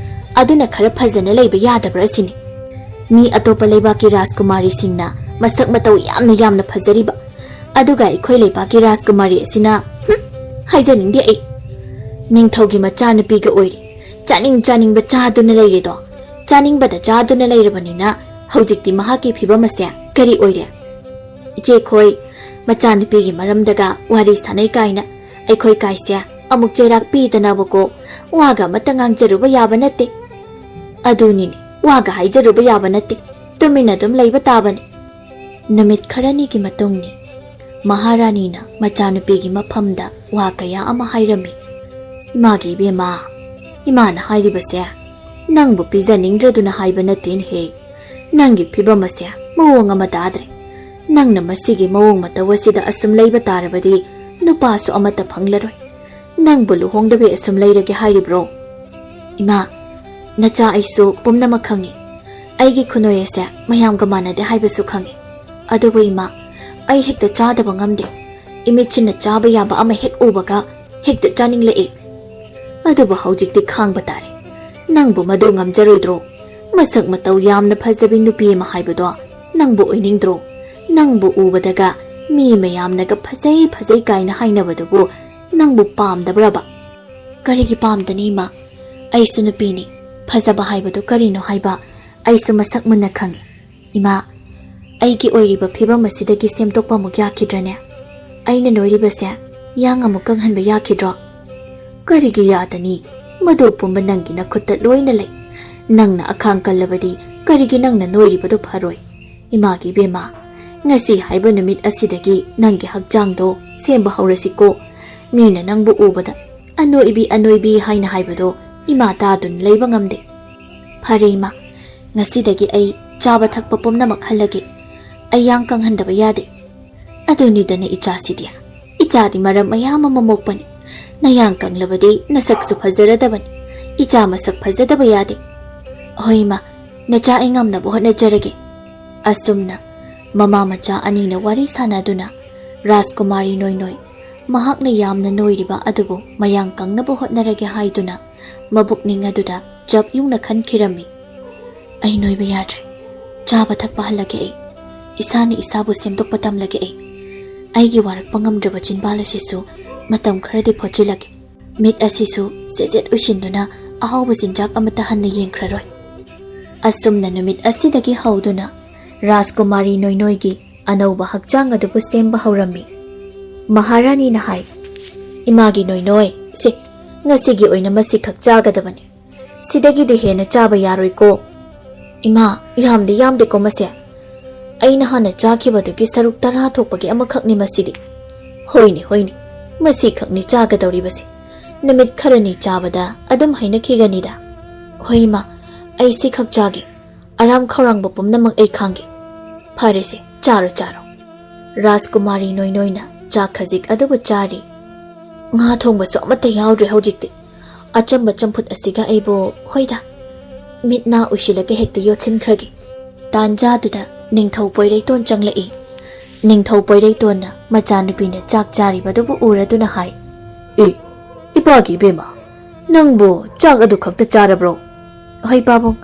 ꯑꯗꯨꯅ ꯈꯔ ꯐꯖꯅ ꯂꯩꯕ ꯌꯥꯗꯕ꯭ꯔꯥ ꯑꯁꯤꯅꯤ꯫ ꯃꯤ ꯑꯇꯣꯞꯄ ꯂꯩꯕꯥꯛꯀꯤ ꯔꯥꯖꯀꯨꯃꯥꯔꯤꯁꯤꯡꯅ ꯃꯁꯛ ꯃꯇꯧ ꯌꯥꯝꯅ ꯌꯥꯝꯅ ꯐꯖꯔꯤꯕ, ꯑꯗꯨꯒ ꯑꯩꯈꯣꯏ ꯂꯩꯕꯥꯛꯀꯤ ꯔꯥꯖꯀꯨꯃꯥꯔꯤ ꯑꯁꯤꯅ, ꯍꯨꯝ, ꯍꯥꯏꯖꯅꯤꯡꯗꯦ ꯑꯩ꯫ ꯅꯤꯡꯊꯧꯒꯤ ꯃꯆꯥꯅꯨꯄꯤꯒ ꯑꯣꯏꯔꯦ꯫ ꯆꯥꯅꯤꯡ ꯆꯥꯅꯤꯡꯕ ꯆꯥꯗꯨꯅ ꯂꯩꯔꯦꯗꯣ꯫ ꯆꯥꯅꯤꯡꯕꯗ ꯆꯥꯗꯨꯅ ꯂꯩꯔꯕꯅꯤꯅ ꯍꯧꯖꯤꯛꯇꯤ ꯃꯍꯥꯛꯀꯤ ꯐꯤꯕꯝ ꯑꯁꯦ ꯀꯔꯤ ꯑꯣꯏꯔꯦ? ꯏꯆꯦꯈꯣꯏ, ꯃꯆꯥꯅꯨꯄꯤꯒꯤ ꯃꯔꯝꯗꯒ ꯋꯥꯔꯤ ꯁꯥꯟꯅꯩ ꯀꯥꯏꯅ ꯑꯩꯈꯣꯏ ꯀꯥꯏꯁꯦ ꯑꯃꯨꯛ ꯆꯩꯔꯥꯛ ꯄꯤꯗꯅꯕꯀꯣ꯫ ꯋꯥꯒ ꯑꯃꯠꯇ ꯉꯥꯡꯖꯔꯨꯕ ꯌꯥꯕ ꯅꯠꯇꯦ꯫ ꯑꯗꯨꯅꯤꯅꯦ, ꯋꯥꯒ ꯍꯥꯏꯖꯔꯨꯕ ꯌꯥꯕ ꯅꯠꯇꯦ꯫ ꯇꯨꯃꯤꯟꯅ ꯑꯗꯨꯝ ꯂꯩꯕ ꯇꯥꯕꯅꯤ꯫ ꯅꯨꯃꯤꯠ ꯈꯔꯅꯤꯒꯤ ꯃꯇꯨꯡꯅꯤ꯫ ꯃꯍꯥꯔꯥꯅꯤꯅ ꯃꯆꯥꯅꯨꯄꯤꯒꯤ ꯃꯐꯝꯗ ꯋꯥ ꯀꯌꯥ ꯑꯃ ꯍꯥꯏꯔꯝꯃꯤ꯫ "ꯏꯃꯥꯒꯤ ꯏꯕꯦꯝꯃ, ꯏꯃꯥꯅ ꯍꯥꯏꯔꯤꯕꯁꯦ ꯅꯪꯕꯨ ꯄꯤꯖꯅꯤꯡꯗ꯭ꯔꯗꯨꯅ ꯍꯥꯏꯕ ꯅꯠꯇꯦꯅꯦꯍꯦ꯫ ꯅꯪꯒꯤ ꯐꯤꯕꯝ ꯑꯁꯦ ꯃꯑꯣꯡ ꯑꯃ ꯇꯥꯗ꯭ꯔꯦ꯫ ꯅꯪꯅ ꯃꯁꯤꯒꯤ ꯃꯑꯣꯡ ꯃꯇꯧ ꯑꯁꯤꯗ ꯑꯁꯨꯝ ꯂꯩꯕ ꯇꯥꯔꯕꯗꯤ ꯅꯨꯄꯥꯁꯨ ꯑꯃꯠꯇ ꯐꯪꯂꯔꯣꯏ꯫ ꯅꯪꯕꯨ ꯂꯨꯍꯣꯡꯗꯕꯤ ꯑꯁꯨꯝ ꯂꯩꯔꯒꯦ ꯍꯥꯏꯔꯤꯕ꯭ꯔꯣ?" "ꯏꯃꯥ, ꯅꯆꯥ ꯑꯩꯁꯨ ꯄꯨꯝꯅꯃꯛ ꯈꯪꯉꯤ꯫ ꯑꯩꯒꯤ ꯈꯨꯅꯣꯏ ꯑꯁꯦ ꯃꯌꯥꯝꯒ ꯃꯥꯟꯅꯗꯦ ꯍꯥꯏꯕꯁꯨ ꯈꯪꯉꯤ꯫ ꯑꯗꯨꯕꯨ ꯏꯃꯥ, ꯑꯩ ꯍꯦꯛꯇ ꯆꯥꯗꯕ ꯉꯝꯗꯦ꯫ ꯏꯃꯤꯠꯁꯤꯅ ꯆꯥꯕ ꯌꯥꯕ ꯑꯃ ꯍꯦꯛ ꯎꯕꯒ ꯍꯦꯛꯇ ꯆꯥꯅꯤꯡꯂꯛꯏ꯫ ꯑꯗꯨꯕꯨ ꯍꯧꯖꯤꯛꯇꯤ ꯈꯥꯡꯕ ꯇꯥꯔꯦ꯫ ꯅꯪꯕꯨ ꯃꯗꯨ ꯉꯝꯖꯔꯣꯏꯗ꯭ꯔꯣ? ꯃꯁꯛ ꯃꯇꯧ ꯌꯥꯝꯅ ꯐꯖꯕꯤ ꯅꯨꯄꯤ ꯑꯃ ꯍꯥꯏꯕꯗꯣ ꯅꯪꯕꯨ ꯑꯣꯏꯅꯤꯡꯗ꯭ꯔꯣ? ꯅꯪꯕꯨ ꯎꯕꯗꯒ ꯃꯤ ꯃꯌꯥꯝꯅꯒ ꯐꯖꯩ ꯐꯖꯩ ꯀꯥꯏꯅ ꯍꯥꯏꯅꯕꯗꯨꯕꯨ ꯅꯪꯕꯨ ꯄꯥꯝꯗꯕ꯭ꯔꯕ?" "ꯀꯔꯤꯒꯤ ꯄꯥꯝꯗꯅꯤ ꯏꯃꯥ? ꯑꯩꯁꯨ ꯅꯨꯄꯤꯅꯤ꯫ ꯐꯖꯕ ꯍꯥꯏꯕꯗꯨ ꯀꯔꯤꯅꯣ ꯍꯥꯏꯕ ꯑꯩꯁꯨ ꯃꯁꯛ ꯃꯨꯟꯅ ꯈꯪꯉꯤ꯫ ꯏꯃꯥ, ꯑꯩꯒꯤ ꯑꯣꯏꯔꯤꯕ ꯐꯤꯕꯝ ꯑꯁꯤꯗꯒꯤ ꯁꯦꯝꯗꯣꯛꯄ ꯑꯃꯨꯛ ꯌꯥꯈꯤꯗ꯭ꯔꯅꯦ? ꯑꯩꯅ ꯅꯣꯏꯔꯤꯕꯁꯦ ꯌꯥꯡ ꯑꯃꯨꯛ ꯀꯪꯍꯟꯕ ꯌꯥꯈꯤꯗ꯭ꯔꯣ?" "ꯀꯔꯤꯒꯤ ꯌꯥꯗꯅꯤ? ꯃꯗꯨ ꯄꯨꯝꯕ ꯅꯪꯒꯤ ꯅꯈꯨꯠꯇ ꯂꯣꯏꯅ ꯂꯩ꯫ ꯅꯪꯅ ꯑꯈꯥꯡ ꯀꯜꯂꯕꯗꯤ ꯀꯔꯤꯒꯤ ꯅꯪꯅ ꯅꯣꯏꯔꯤꯕꯗꯨ ꯐꯔꯣꯏ? ꯏꯃꯥꯒꯤ ꯏꯕꯦꯝꯃ, ꯉꯁꯤ ꯍꯥꯏꯕ ꯅꯨꯃꯤꯠ ꯑꯁꯤꯗꯒꯤ ꯅꯪꯒꯤ ꯍꯛꯆꯥꯡꯗꯣ ꯁꯦꯝꯕ ꯍꯧꯔꯁꯤꯀꯣ꯫ ꯃꯤꯅ ꯅꯪꯕꯨ ꯎꯕꯗ 'ꯑꯅꯣꯏꯕꯤ, ꯑꯅꯣꯏꯕꯤ' ꯍꯥꯏꯅ ꯍꯥꯏꯕꯗꯣ ꯏꯃꯥ ꯇꯥꯗꯨꯅ ꯂꯩꯕ ꯉꯝꯗꯦ꯫ ꯐꯔꯦ ꯏꯃꯥ, ꯉꯁꯤꯗꯒꯤ ꯑꯩ ꯆꯥꯕ ꯊꯛꯄ ꯄꯨꯝꯅꯃꯛ ꯍꯜꯂꯒꯦ꯫ ꯑꯩ ꯌꯥꯡ ꯀꯪꯍꯟꯗꯕ ꯌꯥꯗꯦ꯫ ꯑꯗꯨꯅꯤꯗꯅ ꯏꯆꯥꯁꯤꯗꯤ꯫ ꯏꯆꯥꯗꯤ ꯃꯔꯝ ꯃꯌꯥꯝ ꯑꯃ ꯃꯣꯛꯄꯅꯤ꯫ ꯅꯌꯥꯡ ꯀꯪꯂꯕꯗꯤ ꯅꯁꯛꯁꯨ ꯐꯖꯔꯗꯕꯅꯤ꯫ ꯏꯆꯥ ꯃꯁꯛ ꯐꯖꯗꯕ ꯌꯥꯗꯦ꯫ ꯍꯣꯏ ꯏꯃꯥ, ꯅꯆꯥ ꯑꯩ ꯉꯝꯅꯕ ꯍꯣꯠꯅꯖꯔꯒꯦ꯫ ꯑꯁꯨꯝꯅ ꯃꯃꯥ ꯃꯆꯥ ꯑꯅꯤꯅ ꯋꯥꯔꯤ ꯁꯥꯟꯅꯗꯨꯅ ꯔꯥꯖꯀꯨꯃꯥꯔꯤ ꯅꯣꯏꯅꯣꯏ ꯃꯍꯥꯛꯅ ꯌꯥꯝꯅ ꯅꯣꯏꯔꯤꯕ ꯑꯗꯨꯕꯨ ꯃꯌꯥꯡ ꯀꯪꯅꯕ ꯍꯣꯠꯅꯔꯒꯦ ꯍꯥꯏꯗꯨꯅ ꯃꯕꯨꯛꯅꯤꯡ ꯑꯗꯨꯗ ꯖꯞ ꯌꯨꯡꯅ ꯈꯟꯈꯤꯔꯝꯃꯤ꯫ "ꯑꯩ ꯅꯣꯏꯕ ꯌꯥꯗ꯭ꯔꯦ꯫ ꯆꯥꯕ ꯊꯛꯄ ꯍꯜꯂꯒꯦ ꯑꯩ꯫ ꯏꯁꯥꯅ ꯏꯁꯥꯕꯨ ꯁꯦꯝꯗꯣꯛꯄ ꯇꯝꯂꯒꯦ ꯑꯩ꯫ ꯑꯩꯒꯤ ꯋꯥꯔꯛꯄ ꯉꯝꯗ꯭ꯔꯕ ꯆꯤꯟꯕꯥꯜ ꯑꯁꯤꯁꯨ ꯃꯇꯝ ꯈꯔꯗꯤ ꯐꯣꯠꯆꯤꯜꯂꯒꯦ꯫ ꯃꯤꯠ ꯑꯁꯤꯁꯨ ꯁꯦꯠ ꯁꯦꯠ ꯎꯏꯁꯤꯟꯗꯨꯅ ꯑꯍꯥꯎꯕ ꯆꯤꯟꯖꯥꯛ ꯑꯃꯠꯇ ꯍꯟꯅ ꯌꯦꯡꯈ꯭ꯔꯔꯣꯏ"꯫ ꯑꯁꯨꯝꯅ ꯅꯨꯃꯤꯠ ꯑꯁꯤꯗꯒꯤ ꯍꯧꯗꯨꯅ ꯔꯥꯖꯀꯨꯃꯥꯔꯤ ꯅꯣꯏꯅꯣꯏꯒꯤ ꯑꯅꯧꯕ ꯍꯛꯆꯥꯡ ꯑꯗꯨꯕꯨ ꯁꯦꯝꯕ ꯍꯧꯔꯝꯃꯤ꯫ ꯃꯍꯥꯔꯥꯅꯤꯅ ꯍꯥꯏ, "ꯏꯃꯥꯒꯤ ꯅꯣꯏꯅꯣꯏ, ꯁꯤ, ꯉꯁꯤꯒꯤ ꯑꯣꯏꯅ ꯃꯁꯤꯈꯛ ꯆꯥꯒꯗꯕꯅꯤ꯫ ꯁꯤꯗꯒꯤꯗꯤ ꯍꯦꯟꯅ ꯆꯥꯕ ꯌꯥꯔꯣꯏꯀꯣ"꯫ "ꯏꯃꯥ, ꯌꯥꯝꯗꯤ ꯌꯥꯝꯗꯦꯀꯣ ꯃꯁꯦ꯫ ꯑꯩꯅ ꯍꯥꯟꯅ ꯆꯥꯈꯤꯕꯗꯨꯒꯤ ꯁꯔꯨꯛ ꯇꯔꯥ ꯊꯣꯛꯄꯒꯤ ꯑꯃꯈꯛꯅꯤ ꯃꯁꯤꯗꯤ"꯫ "ꯍꯣꯏꯅꯦ, ꯍꯣꯏꯅꯦ, ꯃꯁꯤꯈꯛꯅꯤ ꯆꯥꯒꯗꯧꯔꯤꯕꯁꯦ꯫ ꯅꯨꯃꯤꯠ ꯈꯔꯅꯤ ꯆꯥꯕꯗ ꯑꯗꯨꯝ ꯍꯩꯅꯈꯤꯒꯅꯤꯗ"꯫ "ꯍꯣꯏ ꯏꯃꯥ, ꯑꯩ ꯁꯤꯈꯛ ꯆꯥꯒꯦ꯫ ꯑꯔꯥꯝ ꯈꯧꯔꯥꯡꯕ ꯄꯨꯝꯅꯃꯛ ꯑꯩ ꯈꯥꯡꯒꯦ꯫ ꯐꯔꯦꯁꯦ, ꯆꯥꯔꯣ, ꯆꯥꯔꯣ"꯫ ꯔꯥꯖꯀꯨꯃꯥꯔꯤ ꯅꯣꯏꯅꯣꯏꯅ ꯆꯥꯛ ꯈꯖꯤꯛ ꯑꯗꯨꯕꯨ ꯆꯥꯔꯤ꯫ "ꯉꯥ ꯊꯣꯡꯕꯁꯨ ꯑꯃꯠꯇ ꯌꯥꯎꯗ꯭ꯔꯦ ꯍꯧꯖꯤꯛꯇꯤ꯫ ꯑꯆꯝꯕ ꯆꯝꯐꯨꯠ ꯑꯁꯤꯒ ꯑꯩꯕꯨ, ꯍꯣꯏꯗ, ꯃꯤꯠ ꯅꯥ ꯎꯏꯁꯤꯜꯂꯒ ꯍꯦꯛꯇ ꯌꯣꯠꯁꯤꯟꯈ꯭ꯔꯒꯦ"꯫ ꯇꯥꯟꯖꯥꯗꯨꯗ ꯅꯤꯡꯊꯧ ꯄꯣꯏꯔꯩꯇꯣꯟ ꯆꯪꯂꯛꯏ꯫ ꯅꯤꯡꯊꯧ ꯄꯣꯏꯔꯩꯇꯣꯟꯅ ꯃꯆꯥꯅꯨꯄꯤꯅ ꯆꯥꯛ ꯆꯥꯔꯤꯕꯗꯨꯕꯨ ꯎꯔꯗꯨꯅ ꯍꯥꯏ, "ꯑꯦ, ꯏꯄꯥꯒꯤ ꯏꯕꯦꯝꯃ, ꯅꯪꯕꯨ ꯆꯥꯛ ꯑꯗꯨ ꯈꯛꯇ ꯆꯥꯔꯕ꯭ꯔꯣ?" "ꯍꯣꯏ ꯄꯥꯕꯨꯡ"꯫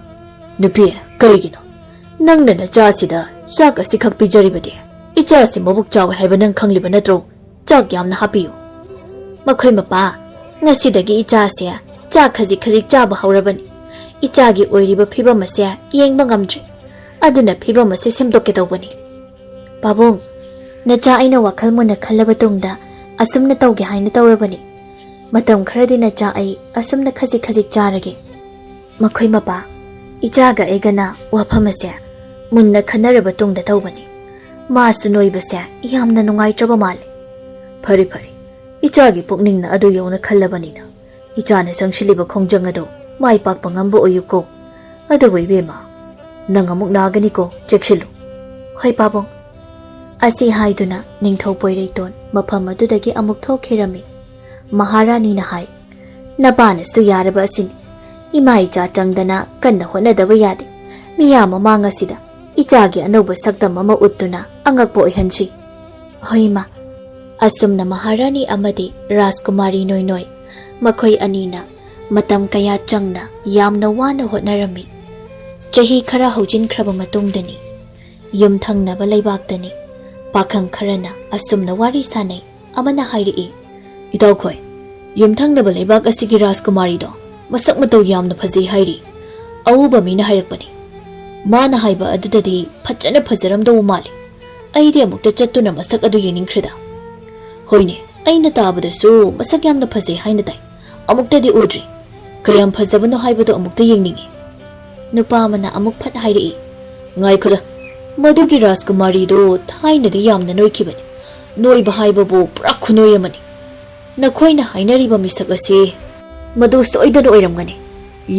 "ꯅꯨꯄꯤ, ꯀꯔꯤꯒꯤꯅꯣ ꯅꯪꯅ ꯅꯆꯥꯁꯤꯗ ꯆꯥꯛ ꯑꯁꯤꯈꯛ ꯄꯤꯖꯔꯤꯕꯗꯤ? ꯏꯆꯥꯁꯤ ꯃꯕꯨꯛ ꯆꯥꯎꯏ ꯍꯥꯏꯕ ꯅꯪ ꯈꯪꯂꯤꯕ ꯅꯠꯇ꯭ꯔꯣ? ꯆꯥꯛ ꯌꯥꯝꯅ ꯍꯥꯞꯄꯤꯌꯨ"꯫ "ꯃꯈꯣꯏ ꯃꯄꯥ, ꯉꯁꯤꯗꯒꯤ ꯏꯆꯥꯁꯦ ꯆꯥꯛ ꯈꯖꯤꯛ ꯈꯖꯤꯛ ꯆꯥꯕ ꯍꯧꯔꯕꯅꯤ꯫ ꯏꯆꯥꯒꯤ ꯑꯣꯏꯔꯤꯕ ꯐꯤꯕꯝ ꯑꯁꯦ ꯌꯦꯡꯕ ꯉꯝꯗ꯭ꯔꯦ꯫ ꯑꯗꯨꯅ ꯐꯤꯕꯝ ꯑꯁꯦ ꯁꯦꯝꯗꯣꯛꯀꯦ ꯇꯧꯕꯅꯤ"꯫ "ꯄꯥꯕꯨꯡ, ꯅꯆꯥ ꯑꯩꯅ ꯋꯥꯈꯜ ꯃꯨꯟꯅ ꯈꯜꯂꯕ ꯇꯨꯡꯗ ꯑꯁꯨꯝꯅ ꯇꯧꯒꯦ ꯍꯥꯏꯅ ꯇꯧꯔꯕꯅꯤ꯫ ꯃꯇꯝ ꯈꯔꯗꯤ ꯅꯆꯥ ꯑꯩ ꯑꯁꯨꯝꯅ ꯈꯖꯤꯛ ꯈꯖꯤꯛ ꯆꯥꯔꯒꯦ"꯫ "ꯃꯈꯣꯏ ꯃꯄꯥ, ꯏꯆꯥꯒ ꯑꯩꯒꯅ ꯋꯥꯐꯝ ꯑꯁꯦ ꯃꯨꯟꯅ ꯈꯟꯅꯔꯕ ꯇꯨꯡꯗ ꯇꯧꯕꯅꯤ꯫ ꯃꯥꯁꯨ ꯅꯣꯏꯕꯁꯦ ꯌꯥꯝꯅ ꯅꯨꯡꯉꯥꯏꯇ꯭ꯔꯕ ꯃꯥꯜꯂꯦ"꯫ "ꯐꯔꯦ, ꯐꯔꯦ, ꯏꯆꯥꯒꯤ ꯄꯨꯛꯅꯤꯡꯅ ꯑꯗꯨ ꯌꯧꯅ ꯈꯜꯂꯕꯅꯤꯅ ꯏꯆꯥꯅ ꯆꯪꯁꯤꯜꯂꯤꯕ ꯈꯣꯡꯖꯪ ꯑꯗꯨ ꯃꯥꯏ ꯄꯥꯛꯄ ꯉꯝꯕ ꯑꯣꯏꯌꯨꯀꯣ꯫ ꯑꯗꯨꯕꯨ ꯏꯕꯦꯝꯃ, ꯅꯪ ꯑꯃꯨꯛ ꯅꯥꯒꯅꯤꯀꯣ, ꯆꯦꯛꯁꯤꯜꯂꯨ"꯫ "ꯍꯣꯏ ꯄꯥꯕꯨꯡ"꯫ ꯑꯁꯤ ꯍꯥꯏꯗꯨꯅ ꯅꯤꯡꯊꯧ ꯄꯣꯏꯔꯩꯇꯣꯟ ꯃꯐꯝ ꯑꯗꯨꯗꯒꯤ ꯑꯃꯨꯛ ꯊꯣꯛꯈꯤꯔꯝꯃꯤ꯫ ꯃꯍꯥꯔꯥꯅꯤꯅ ꯍꯥꯏ, "ꯅꯄꯥꯅꯁꯨ ꯌꯥꯔꯕ ꯑꯁꯤꯅꯤ꯫ ꯏꯃꯥ ꯏꯆꯥ ꯆꯪꯗꯅ ꯀꯟꯅ ꯍꯣꯠꯅꯗꯕ ꯌꯥꯗꯦ꯫ ꯃꯤꯌꯥꯝ ꯃꯃꯥꯡ ꯑꯁꯤꯗ ꯏꯆꯥꯒꯤ ꯑꯅꯧꯕ ꯁꯛꯇꯝ ꯑꯃ ꯎꯠꯇꯨꯅ ꯑꯉꯛꯄ ꯑꯣꯏꯍꯟꯁꯤ꯫ ꯍꯣꯏ ꯏꯃꯥ꯫ ꯑꯁꯨꯝꯅ ꯃꯍꯥꯔꯥꯅꯤ ꯑꯃꯗꯤ ꯔꯥꯖꯀꯨꯃꯥꯔꯤ ꯅꯣꯏꯅꯣꯏ ꯃꯈꯣꯏ ꯑꯅꯤꯅ ꯃꯇꯝ ꯀꯌꯥ ꯆꯪꯅ ꯌꯥꯝꯅ ꯋꯥꯅ ꯍꯣꯠꯅꯔꯝꯃꯤ꯫ ꯆꯍꯤ ꯈꯔ ꯍꯧꯖꯤꯟꯈ꯭ꯔꯕ ꯃꯇꯨꯡꯗꯅꯤ, ꯌꯨꯝꯊꯪꯅꯕ ꯂꯩꯕꯥꯛꯇꯅꯤ ꯄꯥꯈꯪ ꯈꯔꯅ ꯑꯁꯨꯝꯅ ꯋꯥꯔꯤ ꯁꯥꯅꯩ꯫ ꯑꯃꯅ ꯍꯥꯏꯔꯛꯏ, "ꯏꯇꯥꯎꯈꯣꯏ, ꯌꯨꯝꯊꯪꯅꯕ ꯂꯩꯕꯥꯛ ꯑꯁꯤꯒꯤ ꯔꯥꯖꯀꯨꯃꯥꯔꯤꯗꯣ ꯃꯁꯛ ꯃꯇꯧ ꯌꯥꯝꯅ ꯐꯖꯩ ꯍꯥꯏꯔꯤ꯫ ꯑꯎꯕ ꯃꯤꯅ ꯍꯥꯏꯔꯛꯄꯅꯤ꯫ ꯃꯥꯅ ꯍꯥꯏꯕ ꯑꯗꯨꯗꯗꯤ ꯐꯖꯅ ꯐꯖꯔꯝꯗꯧꯕ ꯃꯥꯜꯂꯤ꯫ ꯑꯩꯗꯤ ꯑꯃꯨꯛꯇ ꯆꯠꯇꯨꯅ ꯃꯁꯛ ꯑꯗꯨ ꯌꯦꯡꯅꯤꯡꯈ꯭ꯔꯦꯗ꯫ ꯍꯣꯏꯅꯦ, ꯑꯩꯅ ꯇꯥꯕꯗꯁꯨ ꯃꯁꯛ ꯌꯥꯝꯅ ꯐꯖꯩ ꯍꯥꯏꯅ ꯇꯥꯏ꯫ ꯑꯃꯨꯛꯇꯗꯤ ꯎꯗ꯭ꯔꯤ꯫ ꯀꯌꯥꯝ ꯐꯖꯕꯅꯣ ꯍꯥꯏꯕꯗꯨ ꯑꯃꯨꯛꯇ ꯌꯦꯡꯅꯤꯡꯏ꯫" ꯅꯨꯄꯥ ꯑꯃꯅ ꯑꯃꯨꯛ ꯐꯠ ꯍꯥꯏꯔꯛꯏ, "ꯉꯥꯏꯈꯣꯗ, ꯃꯗꯨꯒꯤ ꯔꯥꯖꯀꯨꯃꯥꯔꯤꯗꯨ ꯊꯥꯏꯅꯗꯤ ꯌꯥꯝꯅ ꯅꯣꯏꯈꯤꯕꯅꯤ꯫ ꯅꯣꯏꯕ ꯍꯥꯏꯕꯕꯨ ꯄꯨꯔꯥ ꯈꯨꯅꯣꯏ ꯑꯃꯅꯤ꯫ ꯅꯈꯣꯏꯅ ꯍꯥꯏꯅꯔꯤꯕ ꯃꯤꯁꯛ ꯑꯁꯤ ꯃꯗꯨ ꯁꯣꯏꯗꯅ ꯑꯣꯏꯔꯝꯒꯅꯤ꯫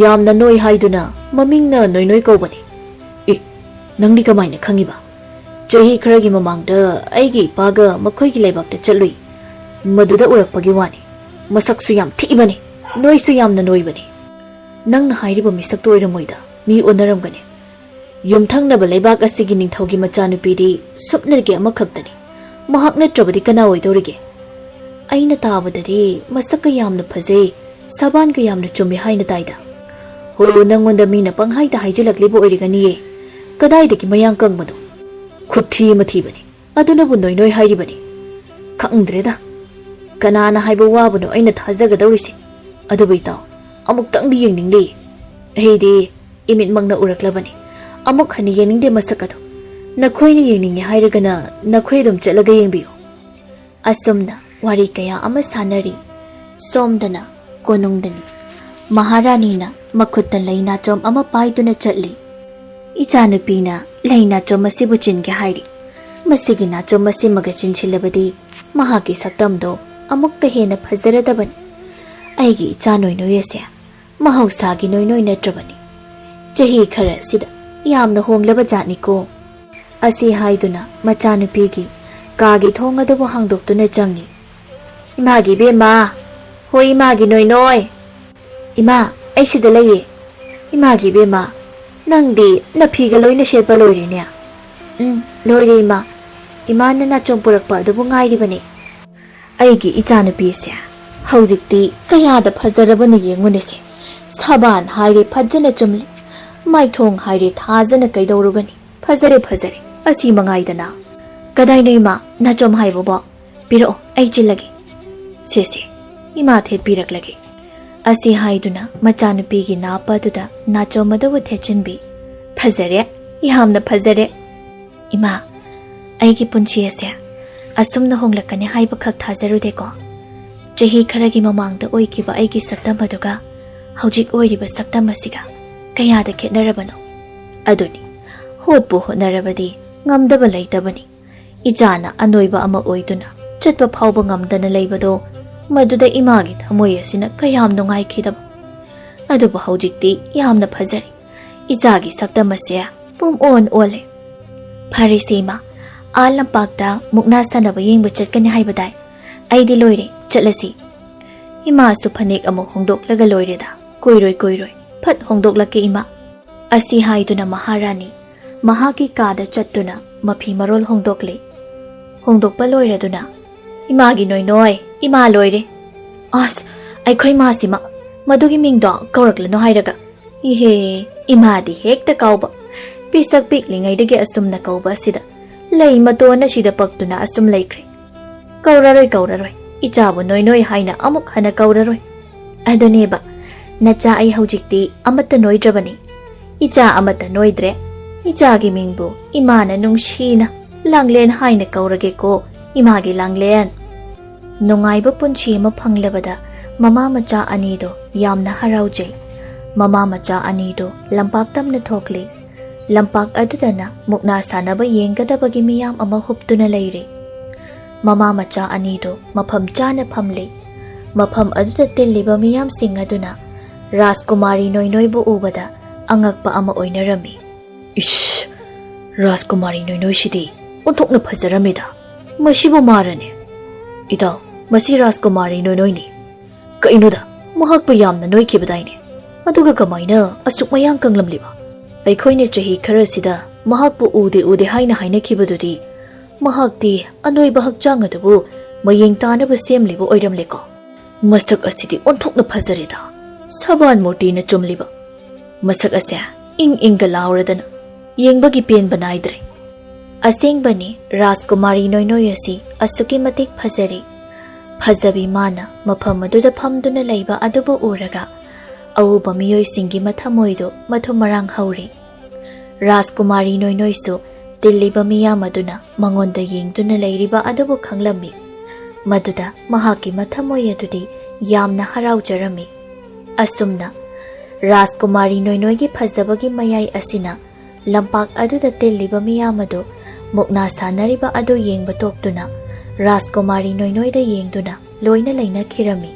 ꯌꯥꯝꯅ ꯅꯣꯏ ꯍꯥꯏꯗꯨꯅ ꯃꯃꯤꯡꯅ ꯅꯣꯏꯅꯣꯏ ꯀꯧꯕꯅꯤ꯫" "ꯑꯦ, ꯅꯪꯗꯤ ꯀꯃꯥꯏꯅ ꯈꯪꯉꯤꯕ?" "ꯆꯍꯤ ꯈꯔꯒꯤ ꯃꯃꯥꯡꯗ ꯑꯩꯒꯤ ꯏꯄꯥꯒ ꯃꯈꯣꯏꯒꯤ ꯂꯩꯕꯥꯛꯇ ꯆꯠꯂꯨꯏ꯫ ꯃꯗꯨꯗ ꯎꯔꯛꯄꯒꯤ ꯋꯥꯅꯤ꯫ ꯃꯁꯛꯁꯨ ꯌꯥꯝ ꯊꯤꯕꯅꯤ, ꯅꯣꯏꯁꯨ ꯌꯥꯝꯅ ꯅꯣꯏꯕꯅꯤ꯫" "ꯅꯪꯅ ꯍꯥꯏꯔꯤꯕ ꯃꯤꯁꯛꯇꯨ ꯑꯣꯏꯔꯝꯃꯣꯏꯗ, ꯃꯤ ꯑꯣꯟꯅꯔꯝꯒꯅꯤ꯫ ꯌꯨꯝꯊꯪꯅꯕ ꯂꯩꯕꯥꯛ ꯑꯁꯤꯒꯤ ꯅꯤꯡꯊꯧꯒꯤ ꯃꯆꯥꯅꯨꯄꯤꯗꯤ ꯁꯨꯞꯅꯒꯤ ꯑꯃꯈꯛꯇꯅꯤ꯫ ꯃꯍꯥꯛ ꯅꯠꯇ꯭ꯔꯕꯗꯤ ꯀꯅꯥ ꯑꯣꯏꯗꯧꯔꯤꯒꯦ? ꯑꯩꯅ ꯇꯥꯕꯗꯗꯤ ꯃꯁꯛꯀ ꯌꯥꯝꯅ ꯐꯖꯩ, ꯁꯕꯥꯟꯒ ꯌꯥꯝꯅ ꯆꯨꯝꯃꯤ ꯍꯥꯏꯅ ꯇꯥꯏꯗ꯫" "ꯍꯣ, ꯅꯪꯉꯣꯟꯗ ꯃꯤꯅ ꯄꯪꯍꯥꯏꯗ ꯍꯥꯏꯖꯤꯜꯂꯛꯂꯤꯕ ꯑꯣꯏꯔꯤꯒꯅꯤꯌꯦ꯫ ꯀꯗꯥꯏꯗꯒꯤ ꯃꯌꯥꯡ ꯀꯪꯕꯅꯣ? ꯈꯨꯠꯊꯤ ꯑꯃ ꯊꯤꯕꯅꯤ꯫ ꯑꯗꯨꯅꯕꯨ ꯅꯣꯏ ꯅꯣꯏ ꯍꯥꯏꯔꯤꯕꯅꯤ꯫ ꯈꯪꯗ꯭ꯔꯦꯗ, ꯀꯅꯥꯅ ꯍꯥꯏꯕ ꯋꯥꯕꯨꯅꯣ ꯑꯩꯅ ꯊꯥꯖꯒꯗꯧꯔꯤꯁꯦ꯫ ꯑꯗꯨꯕꯨ ꯏꯇꯥꯎ, ꯑꯃꯨꯛꯇꯪꯗꯤ ꯌꯦꯡꯅꯤꯡꯂꯤ꯫ ꯑꯩꯗꯤ ꯏꯃꯤꯠꯃꯛꯅ ꯎꯔꯛꯂꯕꯅꯤ꯫ ꯑꯃꯨꯛ ꯍꯟꯅ ꯌꯦꯡꯅꯤꯡꯗꯦ ꯃꯁꯛ ꯑꯗꯨ꯫ ꯅꯈꯣꯏꯅ ꯌꯦꯡꯅꯤꯡꯉꯦ ꯍꯥꯏꯔꯒꯅ ꯅꯈꯣꯏ ꯑꯗꯨꯝ ꯆꯠꯂꯒ ꯌꯦꯡꯕꯤꯌꯨ꯫" ꯑꯁꯨꯝꯅ ꯋꯥꯔꯤ ꯀꯌꯥ ꯑꯃ ꯁꯥꯟꯅꯔꯤ꯫ ꯁꯣꯝꯗꯅ ꯀꯣꯅꯨꯡꯗꯅꯤ꯫ ꯃꯍꯥꯔꯥꯅꯤꯅ ꯃꯈꯨꯠꯇ ꯂꯩ ꯅꯥꯆꯣꯝ ꯑꯃ ꯄꯥꯏꯗꯨꯅ ꯆꯠꯂꯤ꯫ "ꯏꯆꯥꯅꯨꯄꯤꯅ ꯂꯩ ꯅꯥꯆꯣꯝ ꯑꯁꯤꯕꯨ ꯆꯤꯟꯒꯦ ꯍꯥꯏꯔꯤ꯫ ꯃꯁꯤꯒꯤ ꯅꯥꯆꯣꯝ ꯑꯁꯤꯃꯒ ꯆꯤꯟꯁꯤꯜꯂꯕꯗꯤ ꯃꯍꯥꯛꯀꯤ ꯁꯛꯇꯝꯗꯣ ꯑꯃꯨꯛꯀ ꯍꯦꯟꯅ ꯐꯖꯔꯗꯕꯅꯤ꯫ ꯑꯩꯒꯤ ꯏꯆꯥ ꯅꯣꯏ ꯅꯣꯏ ꯑꯁꯦ ꯃꯍꯧꯁꯥꯒꯤ ꯅꯣꯏ ꯅꯣꯏ ꯅꯠꯇ꯭ꯔꯕꯅꯤ꯫ ꯆꯍꯤ ꯈꯔ ꯑꯁꯤꯗ ꯌꯥꯝꯅ ꯍꯣꯡꯂꯕ ꯖꯥꯠꯅꯤꯀꯣ꯫" ꯑꯁꯤ ꯍꯥꯏꯗꯨꯅ ꯃꯆꯥꯅꯨꯄꯤꯒꯤ ꯀꯥꯒꯤ ꯊꯣꯡ ꯑꯗꯨꯕꯨ ꯍꯥꯡꯗꯣꯛꯇꯨꯅ ꯆꯪꯉꯤ꯫ "ꯏꯃꯥꯒꯤ ꯏꯕꯦꯝꯃ, ꯍꯣꯏ ꯏꯃꯥꯒꯤ ꯅꯣꯏ ꯅꯣꯏ꯫ ꯏꯃꯥ, ꯑꯩ ꯁꯤꯗ ꯂꯩꯌꯦ꯫ ꯏꯃꯥꯒꯤ ꯏꯕꯦꯝꯃ, "ꯅꯪꯗꯤ ꯅꯐꯤꯒ ꯂꯣꯏꯅ ꯁꯦꯠꯄ ꯂꯣꯏꯔꯦꯅꯦ?" "ꯎꯝ, ꯂꯣꯏꯔꯦ ꯏꯃꯥ꯫ ꯏꯃꯥꯅ ꯅꯥꯆꯣꯝ ꯄꯨꯔꯛꯄ ꯑꯗꯨꯕꯨ ꯉꯥꯏꯔꯤꯕꯅꯤ꯫" "ꯑꯩꯒꯤ ꯏꯆꯥꯅꯨꯄꯤꯁꯦ ꯍꯧꯖꯤꯛꯇꯤ ꯀꯌꯥꯗ ꯐꯖꯔꯕꯅ ꯌꯦꯡꯉꯨꯅꯦꯁꯦ꯫ ꯁꯕꯥꯟ ꯍꯥꯏꯔꯦ ꯐꯖꯅ ꯆꯨꯝꯂꯤ, ꯃꯥꯏꯊꯣꯡ ꯍꯥꯏꯔꯦ ꯊꯥꯖꯅ ꯀꯩꯗꯧꯔꯨꯒꯅꯤ? ꯐꯖꯔꯦ, ꯐꯖꯔꯦ, ꯑꯁꯤ ꯃꯉꯥꯏꯗꯅ꯫" "ꯀꯗꯥꯏꯅꯣ ꯏꯃꯥ, ꯅꯥꯆꯣꯝ ꯍꯥꯏꯕꯕꯣ? ꯄꯤꯔꯛꯑꯣ, ꯑꯩ ꯆꯤꯜꯂꯒꯦ꯫ ꯁꯦ, ꯁꯦ, ꯏꯃꯥ ꯊꯦꯠꯄꯤꯔꯛꯂꯒꯦ꯫" ꯑꯁꯤ ꯍꯥꯏꯗꯨꯅ ꯃꯆꯥꯅꯨꯄꯤꯒꯤ ꯅꯥꯞ ꯑꯗꯨꯗ ꯅꯥꯆꯣꯝ ꯑꯗꯨꯕꯨ ꯊꯦꯠꯆꯤꯟꯕꯤ꯫ "ꯐꯖꯔꯦ, ꯌꯥꯝꯅ ꯐꯖꯔꯦ꯫" "ꯏꯃꯥ, ꯑꯩꯒꯤ ꯄꯨꯟꯁꯤ ꯑꯁꯦ ꯑꯁꯨꯝꯅ ꯍꯣꯡꯂꯛꯀꯅꯤ ꯍꯥꯏꯕꯈꯛ ꯊꯥꯖꯔꯨꯗꯦꯀꯣ꯫ ꯆꯍꯤ ꯈꯔꯒꯤ ꯃꯃꯥꯡꯗ ꯑꯣꯏꯈꯤꯕ ꯑꯩꯒꯤ ꯁꯛꯇꯝ ꯑꯗꯨꯒ ꯍꯧꯖꯤꯛ ꯑꯣꯏꯔꯤꯕ ꯁꯛꯇꯝ ꯑꯁꯤꯒ ꯀꯌꯥꯗ ꯈꯦꯠꯅꯔꯕꯅꯣ? ꯑꯗꯨꯅꯤ, ꯍꯣꯠꯄꯨ ꯍꯣꯠꯅꯔꯕꯗꯤ ꯉꯝꯗꯕ ꯂꯩꯇꯕꯅꯤ꯫ ꯏꯆꯥꯅ ꯑꯅꯣꯏꯕ ꯑꯃ ꯑꯣꯏꯗꯨꯅ ꯆꯠꯄ ꯐꯥꯎꯕ ꯉꯝꯗꯅ ꯂꯩꯕꯗꯣ, ꯃꯗꯨꯗ ꯏꯃꯥꯒꯤ ꯊꯃꯣꯏ ꯑꯁꯤꯅ ꯀꯌꯥꯝ ꯅꯨꯡꯉꯥꯏꯈꯤꯗꯕ꯫ ꯑꯗꯨꯕꯨ ꯍꯧꯖꯤꯛꯇꯤ ꯌꯥꯝꯅ ꯐꯖꯔꯦ꯫ ꯏꯆꯥꯒꯤ ꯁꯛꯇꯝ ꯑꯁꯦ ꯄꯨꯝ ꯑꯣꯟ ꯑꯣꯜꯂꯦ꯫ ꯐꯔꯦꯁꯦ ꯏꯃꯥ, ꯑꯥ ꯂꯝꯄꯥꯛꯇ ꯃꯨꯛꯅꯥ ꯁꯥꯟꯅꯕ ꯌꯦꯡꯕ ꯆꯠꯀꯅꯤ ꯍꯥꯏꯕꯗꯥꯏ? ꯑꯩꯗꯤ ꯂꯣꯏꯔꯦ, ꯆꯠꯂꯁꯤ꯫" "ꯏꯃꯥꯁꯨ ꯐꯅꯦꯛ ꯑꯃꯨꯛ ꯍꯣꯡꯗꯣꯛꯂꯒ ꯂꯣꯏꯔꯦꯗ꯫ ꯀꯨꯏꯔꯣꯏ, ꯀꯨꯏꯔꯣꯏ꯫ ꯐꯠ ꯍꯣꯡꯗꯣꯛꯂꯛꯀꯦ ꯏꯃꯥ꯫" ꯑꯁꯤ ꯍꯥꯏꯗꯨꯅ ꯃꯍꯥꯔꯥꯅꯤ ꯃꯍꯥꯛꯀꯤ ꯀꯥꯗ ꯆꯠꯇꯨꯅ ꯃꯐꯤ ꯃꯔꯣꯜ ꯍꯣꯡꯗꯣꯛꯂꯦ꯫ ꯍꯣꯡꯗꯣꯛꯄ ꯂꯣꯏꯔꯗꯨꯅ, "ꯏꯃꯥꯒꯤ ꯅꯣꯏ ꯅꯣꯏ, ꯏꯃꯥ ꯂꯣꯏꯔꯦ꯫" "ꯑꯁ, ꯑꯩꯈꯣꯏ ꯃꯥꯁꯤꯃ ꯃꯗꯨꯒꯤ ꯃꯤꯡꯗꯣ ꯀꯧꯔꯛꯂꯅꯨ ꯍꯥꯏꯔꯒ꯫ ꯏꯍꯦ, ꯏꯃꯥꯗꯤ ꯍꯦꯛꯇ ꯀꯥꯎꯕ꯫ ꯄꯤꯁꯛ ꯄꯤꯛꯂꯤꯉꯩꯗꯒꯤ ꯑꯁꯨꯝꯅ ꯀꯧꯕ ꯑꯁꯤꯗ ꯂꯩ ꯃꯇꯣꯟ ꯑꯁꯤꯗ ꯄꯛꯇꯨꯅ ꯑꯁꯨꯝ ꯂꯩꯈ꯭ꯔꯦ꯫ ꯀꯧꯔꯔꯣꯏ, ꯀꯧꯔꯔꯣꯏ꯫ ꯏꯆꯥꯕꯨ ꯅꯣꯏ ꯅꯣꯏ ꯍꯥꯏꯅ ꯑꯃꯨꯛ ꯍꯟꯅ ꯀꯧꯔꯔꯣꯏ꯫" "ꯑꯗꯨꯅꯦꯕ, ꯅꯆꯥ ꯑꯩ ꯍꯧꯖꯤꯛꯇꯤ ꯑꯃꯠꯇ ꯅꯣꯏꯗ꯭ꯔꯕꯅꯤ꯫ ꯏꯆꯥ ꯑꯃꯠꯇ ꯅꯣꯏꯗ꯭ꯔꯦ꯫ ꯏꯆꯥꯒꯤ ꯃꯤꯡꯕꯨ ꯏꯃꯥꯅ ꯅꯨꯡꯁꯤꯅ ꯂꯥꯡꯂꯦꯟ ꯍꯥꯏꯅ ꯀꯧꯔꯒꯦꯀꯣ, ꯏꯃꯥꯒꯤ ꯂꯥꯡꯂꯦꯟ꯫" ꯅꯨꯡꯉꯥꯏꯕ ꯄꯨꯟꯁꯤ ꯑꯃ ꯐꯪꯂꯕꯗ ꯃꯃꯥ ꯃꯆꯥ ꯑꯅꯤꯗꯣ ꯌꯥꯝꯅ ꯍꯔꯥꯎꯖꯩ꯫ ꯃꯃꯥ ꯃꯆꯥ ꯑꯅꯤꯗꯣ ꯂꯝꯄꯥꯛ ꯇꯝꯅ ꯊꯣꯛꯂꯤ꯫ ꯂꯝꯄꯥꯛ ꯑꯗꯨꯗꯅ ꯃꯨꯛꯅꯥ ꯁꯥꯟꯅꯕ ꯌꯦꯡꯒꯗꯕꯒꯤ ꯃꯤꯌꯥꯝ ꯑꯃ ꯍꯨꯞꯇꯨꯅ ꯂꯩꯔꯤ꯫ ꯃꯃꯥ ꯃꯆꯥ ꯑꯅꯤꯗꯣ ꯃꯐꯝ ꯆꯥꯅ ꯐꯝꯂꯤ꯫ ꯃꯐꯝ ꯑꯗꯨꯗ ꯇꯤꯜꯂꯤꯕ ꯃꯤꯌꯥꯝꯁꯤꯡ ꯑꯗꯨꯅ ꯔꯥꯖꯀꯨꯃꯥꯔꯤ ꯅꯣꯏꯅꯣꯏꯕꯨ ꯎꯕꯗ ꯑꯉꯛꯄ ꯑꯃ ꯑꯣꯏꯅꯔꯝꯃꯤ꯫ "ꯏꯁ, ꯔꯥꯖꯀꯨꯃꯥꯔꯤ ꯅꯣꯏꯅꯣꯏꯁꯤꯗꯤ ꯑꯣꯟꯊꯣꯛꯅ ꯐꯖꯔꯝꯃꯤꯗ꯫ ꯃꯁꯤꯕꯨ ꯃꯥꯔꯅꯦ? ꯏꯇꯥꯎ, ꯃꯁꯤ ꯔꯥꯖꯀꯨꯃꯥꯔꯤ ꯅꯣꯏꯅꯣꯏꯅꯤ꯫ ꯀꯩꯅꯣꯗ, ꯃꯍꯥꯛꯄꯨ ꯌꯥꯝꯅ ꯅꯣꯏꯈꯤꯕꯗꯥꯏꯅꯦ? ꯑꯗꯨꯒ ꯀꯃꯥꯏꯅ ꯑꯁꯨꯛ ꯃꯌꯥꯡ ꯀꯪꯂꯝꯂꯤꯕ?" ꯑꯩꯈꯣꯏꯅ ꯆꯍꯤ ꯈꯔꯁꯤꯗ ꯃꯍꯥꯛꯄꯨ ꯎꯗꯦ ꯎꯗꯦ ꯍꯥꯏꯅ ꯍꯥꯏꯅꯈꯤꯕꯗꯨꯗꯤ ꯃꯍꯥꯛꯇꯤ ꯑꯅꯣꯏꯕ ꯍꯛꯆꯥꯡ ꯑꯗꯨꯕꯨ ꯃꯌꯦꯡ ꯇꯥꯅꯕ ꯁꯦꯝꯂꯤꯕ ꯑꯣꯏꯔꯝꯂꯦꯀꯣ꯫ ꯃꯁꯛ ꯑꯁꯤꯗꯤ ꯑꯣꯟꯊꯣꯛꯅ ꯐꯖꯔꯦꯗ꯫ ꯁꯕꯥꯟ ꯃꯨꯔꯇꯤꯅ ꯆꯨꯝꯂꯤꯕ꯫ ꯃꯁꯛ ꯑꯁꯦ ꯏꯪ ꯏꯪꯒ ꯂꯥꯎꯔꯗꯅ ꯌꯦꯡꯕꯒꯤ ꯄꯦꯟꯕ ꯅꯥꯏꯗ꯭ꯔꯦ꯫ ꯑꯁꯦꯡꯕꯅꯤ, ꯔꯥꯖꯀꯨꯃꯥꯔꯤ ꯅꯣꯏꯅꯣꯏ ꯑꯁꯤ ꯑꯁꯨꯛꯀꯤ ꯃꯇꯤꯛ ꯐꯖꯔꯤ꯫ ꯐꯖꯕꯤ ꯃꯥꯅ ꯃꯐꯝ ꯑꯗꯨꯗ ꯐꯝꯗꯨꯅ ꯂꯩꯕ ꯑꯗꯨꯕꯨ ꯎꯔꯒ ꯑꯎꯕ ꯃꯤꯑꯣꯏꯁꯤꯡꯒꯤ ꯃꯊꯃꯣꯏꯗꯨ ꯃꯊꯨꯝ ꯃꯔꯥꯡ ꯍꯧꯔꯤ꯫ ꯔꯥꯖꯀꯨꯃꯥꯔꯤ ꯅꯣꯏꯅꯣꯏꯁꯨ ꯇꯤꯜꯂꯤꯕ ꯃꯤꯌꯥꯝ ꯑꯗꯨꯅ ꯃꯉꯣꯟꯗ ꯌꯦꯡꯗꯨꯅ ꯂꯩꯔꯤꯕ ꯑꯗꯨꯕꯨ ꯈꯪꯂꯝꯃꯤ꯫ ꯃꯗꯨꯗ ꯃꯍꯥꯛꯀꯤ ꯃꯊꯃꯣꯏ ꯑꯗꯨꯗꯤ ꯌꯥꯝꯅ ꯍꯔꯥꯎꯖꯔꯝꯃꯤ꯫ ꯑꯁꯨꯝꯅ ꯔꯥꯖꯀꯨꯃꯥꯔꯤ ꯅꯣꯏꯅꯣꯏꯒꯤ ꯐꯖꯕꯒꯤ ꯃꯌꯥꯏ ꯑꯁꯤꯅ ꯂꯝꯄꯥꯛ ꯑꯗꯨꯗ ꯇꯤꯜꯂꯤꯕ ꯃꯤꯌꯥꯝ ꯑꯗꯨ ꯃꯨꯛꯅꯥ ꯁꯥꯟꯅꯔꯤꯕ ꯑꯗꯨ ꯌꯦꯡꯕ ꯇꯣꯛꯇꯨꯅ ꯔꯥꯖꯀꯨꯃꯥꯔꯤ ꯅꯣꯏꯅꯣꯏꯗ ꯌꯦꯡꯗꯨꯅ ꯂꯣꯏꯅ ꯂꯩꯅꯈꯤꯔꯝꯃꯤ꯫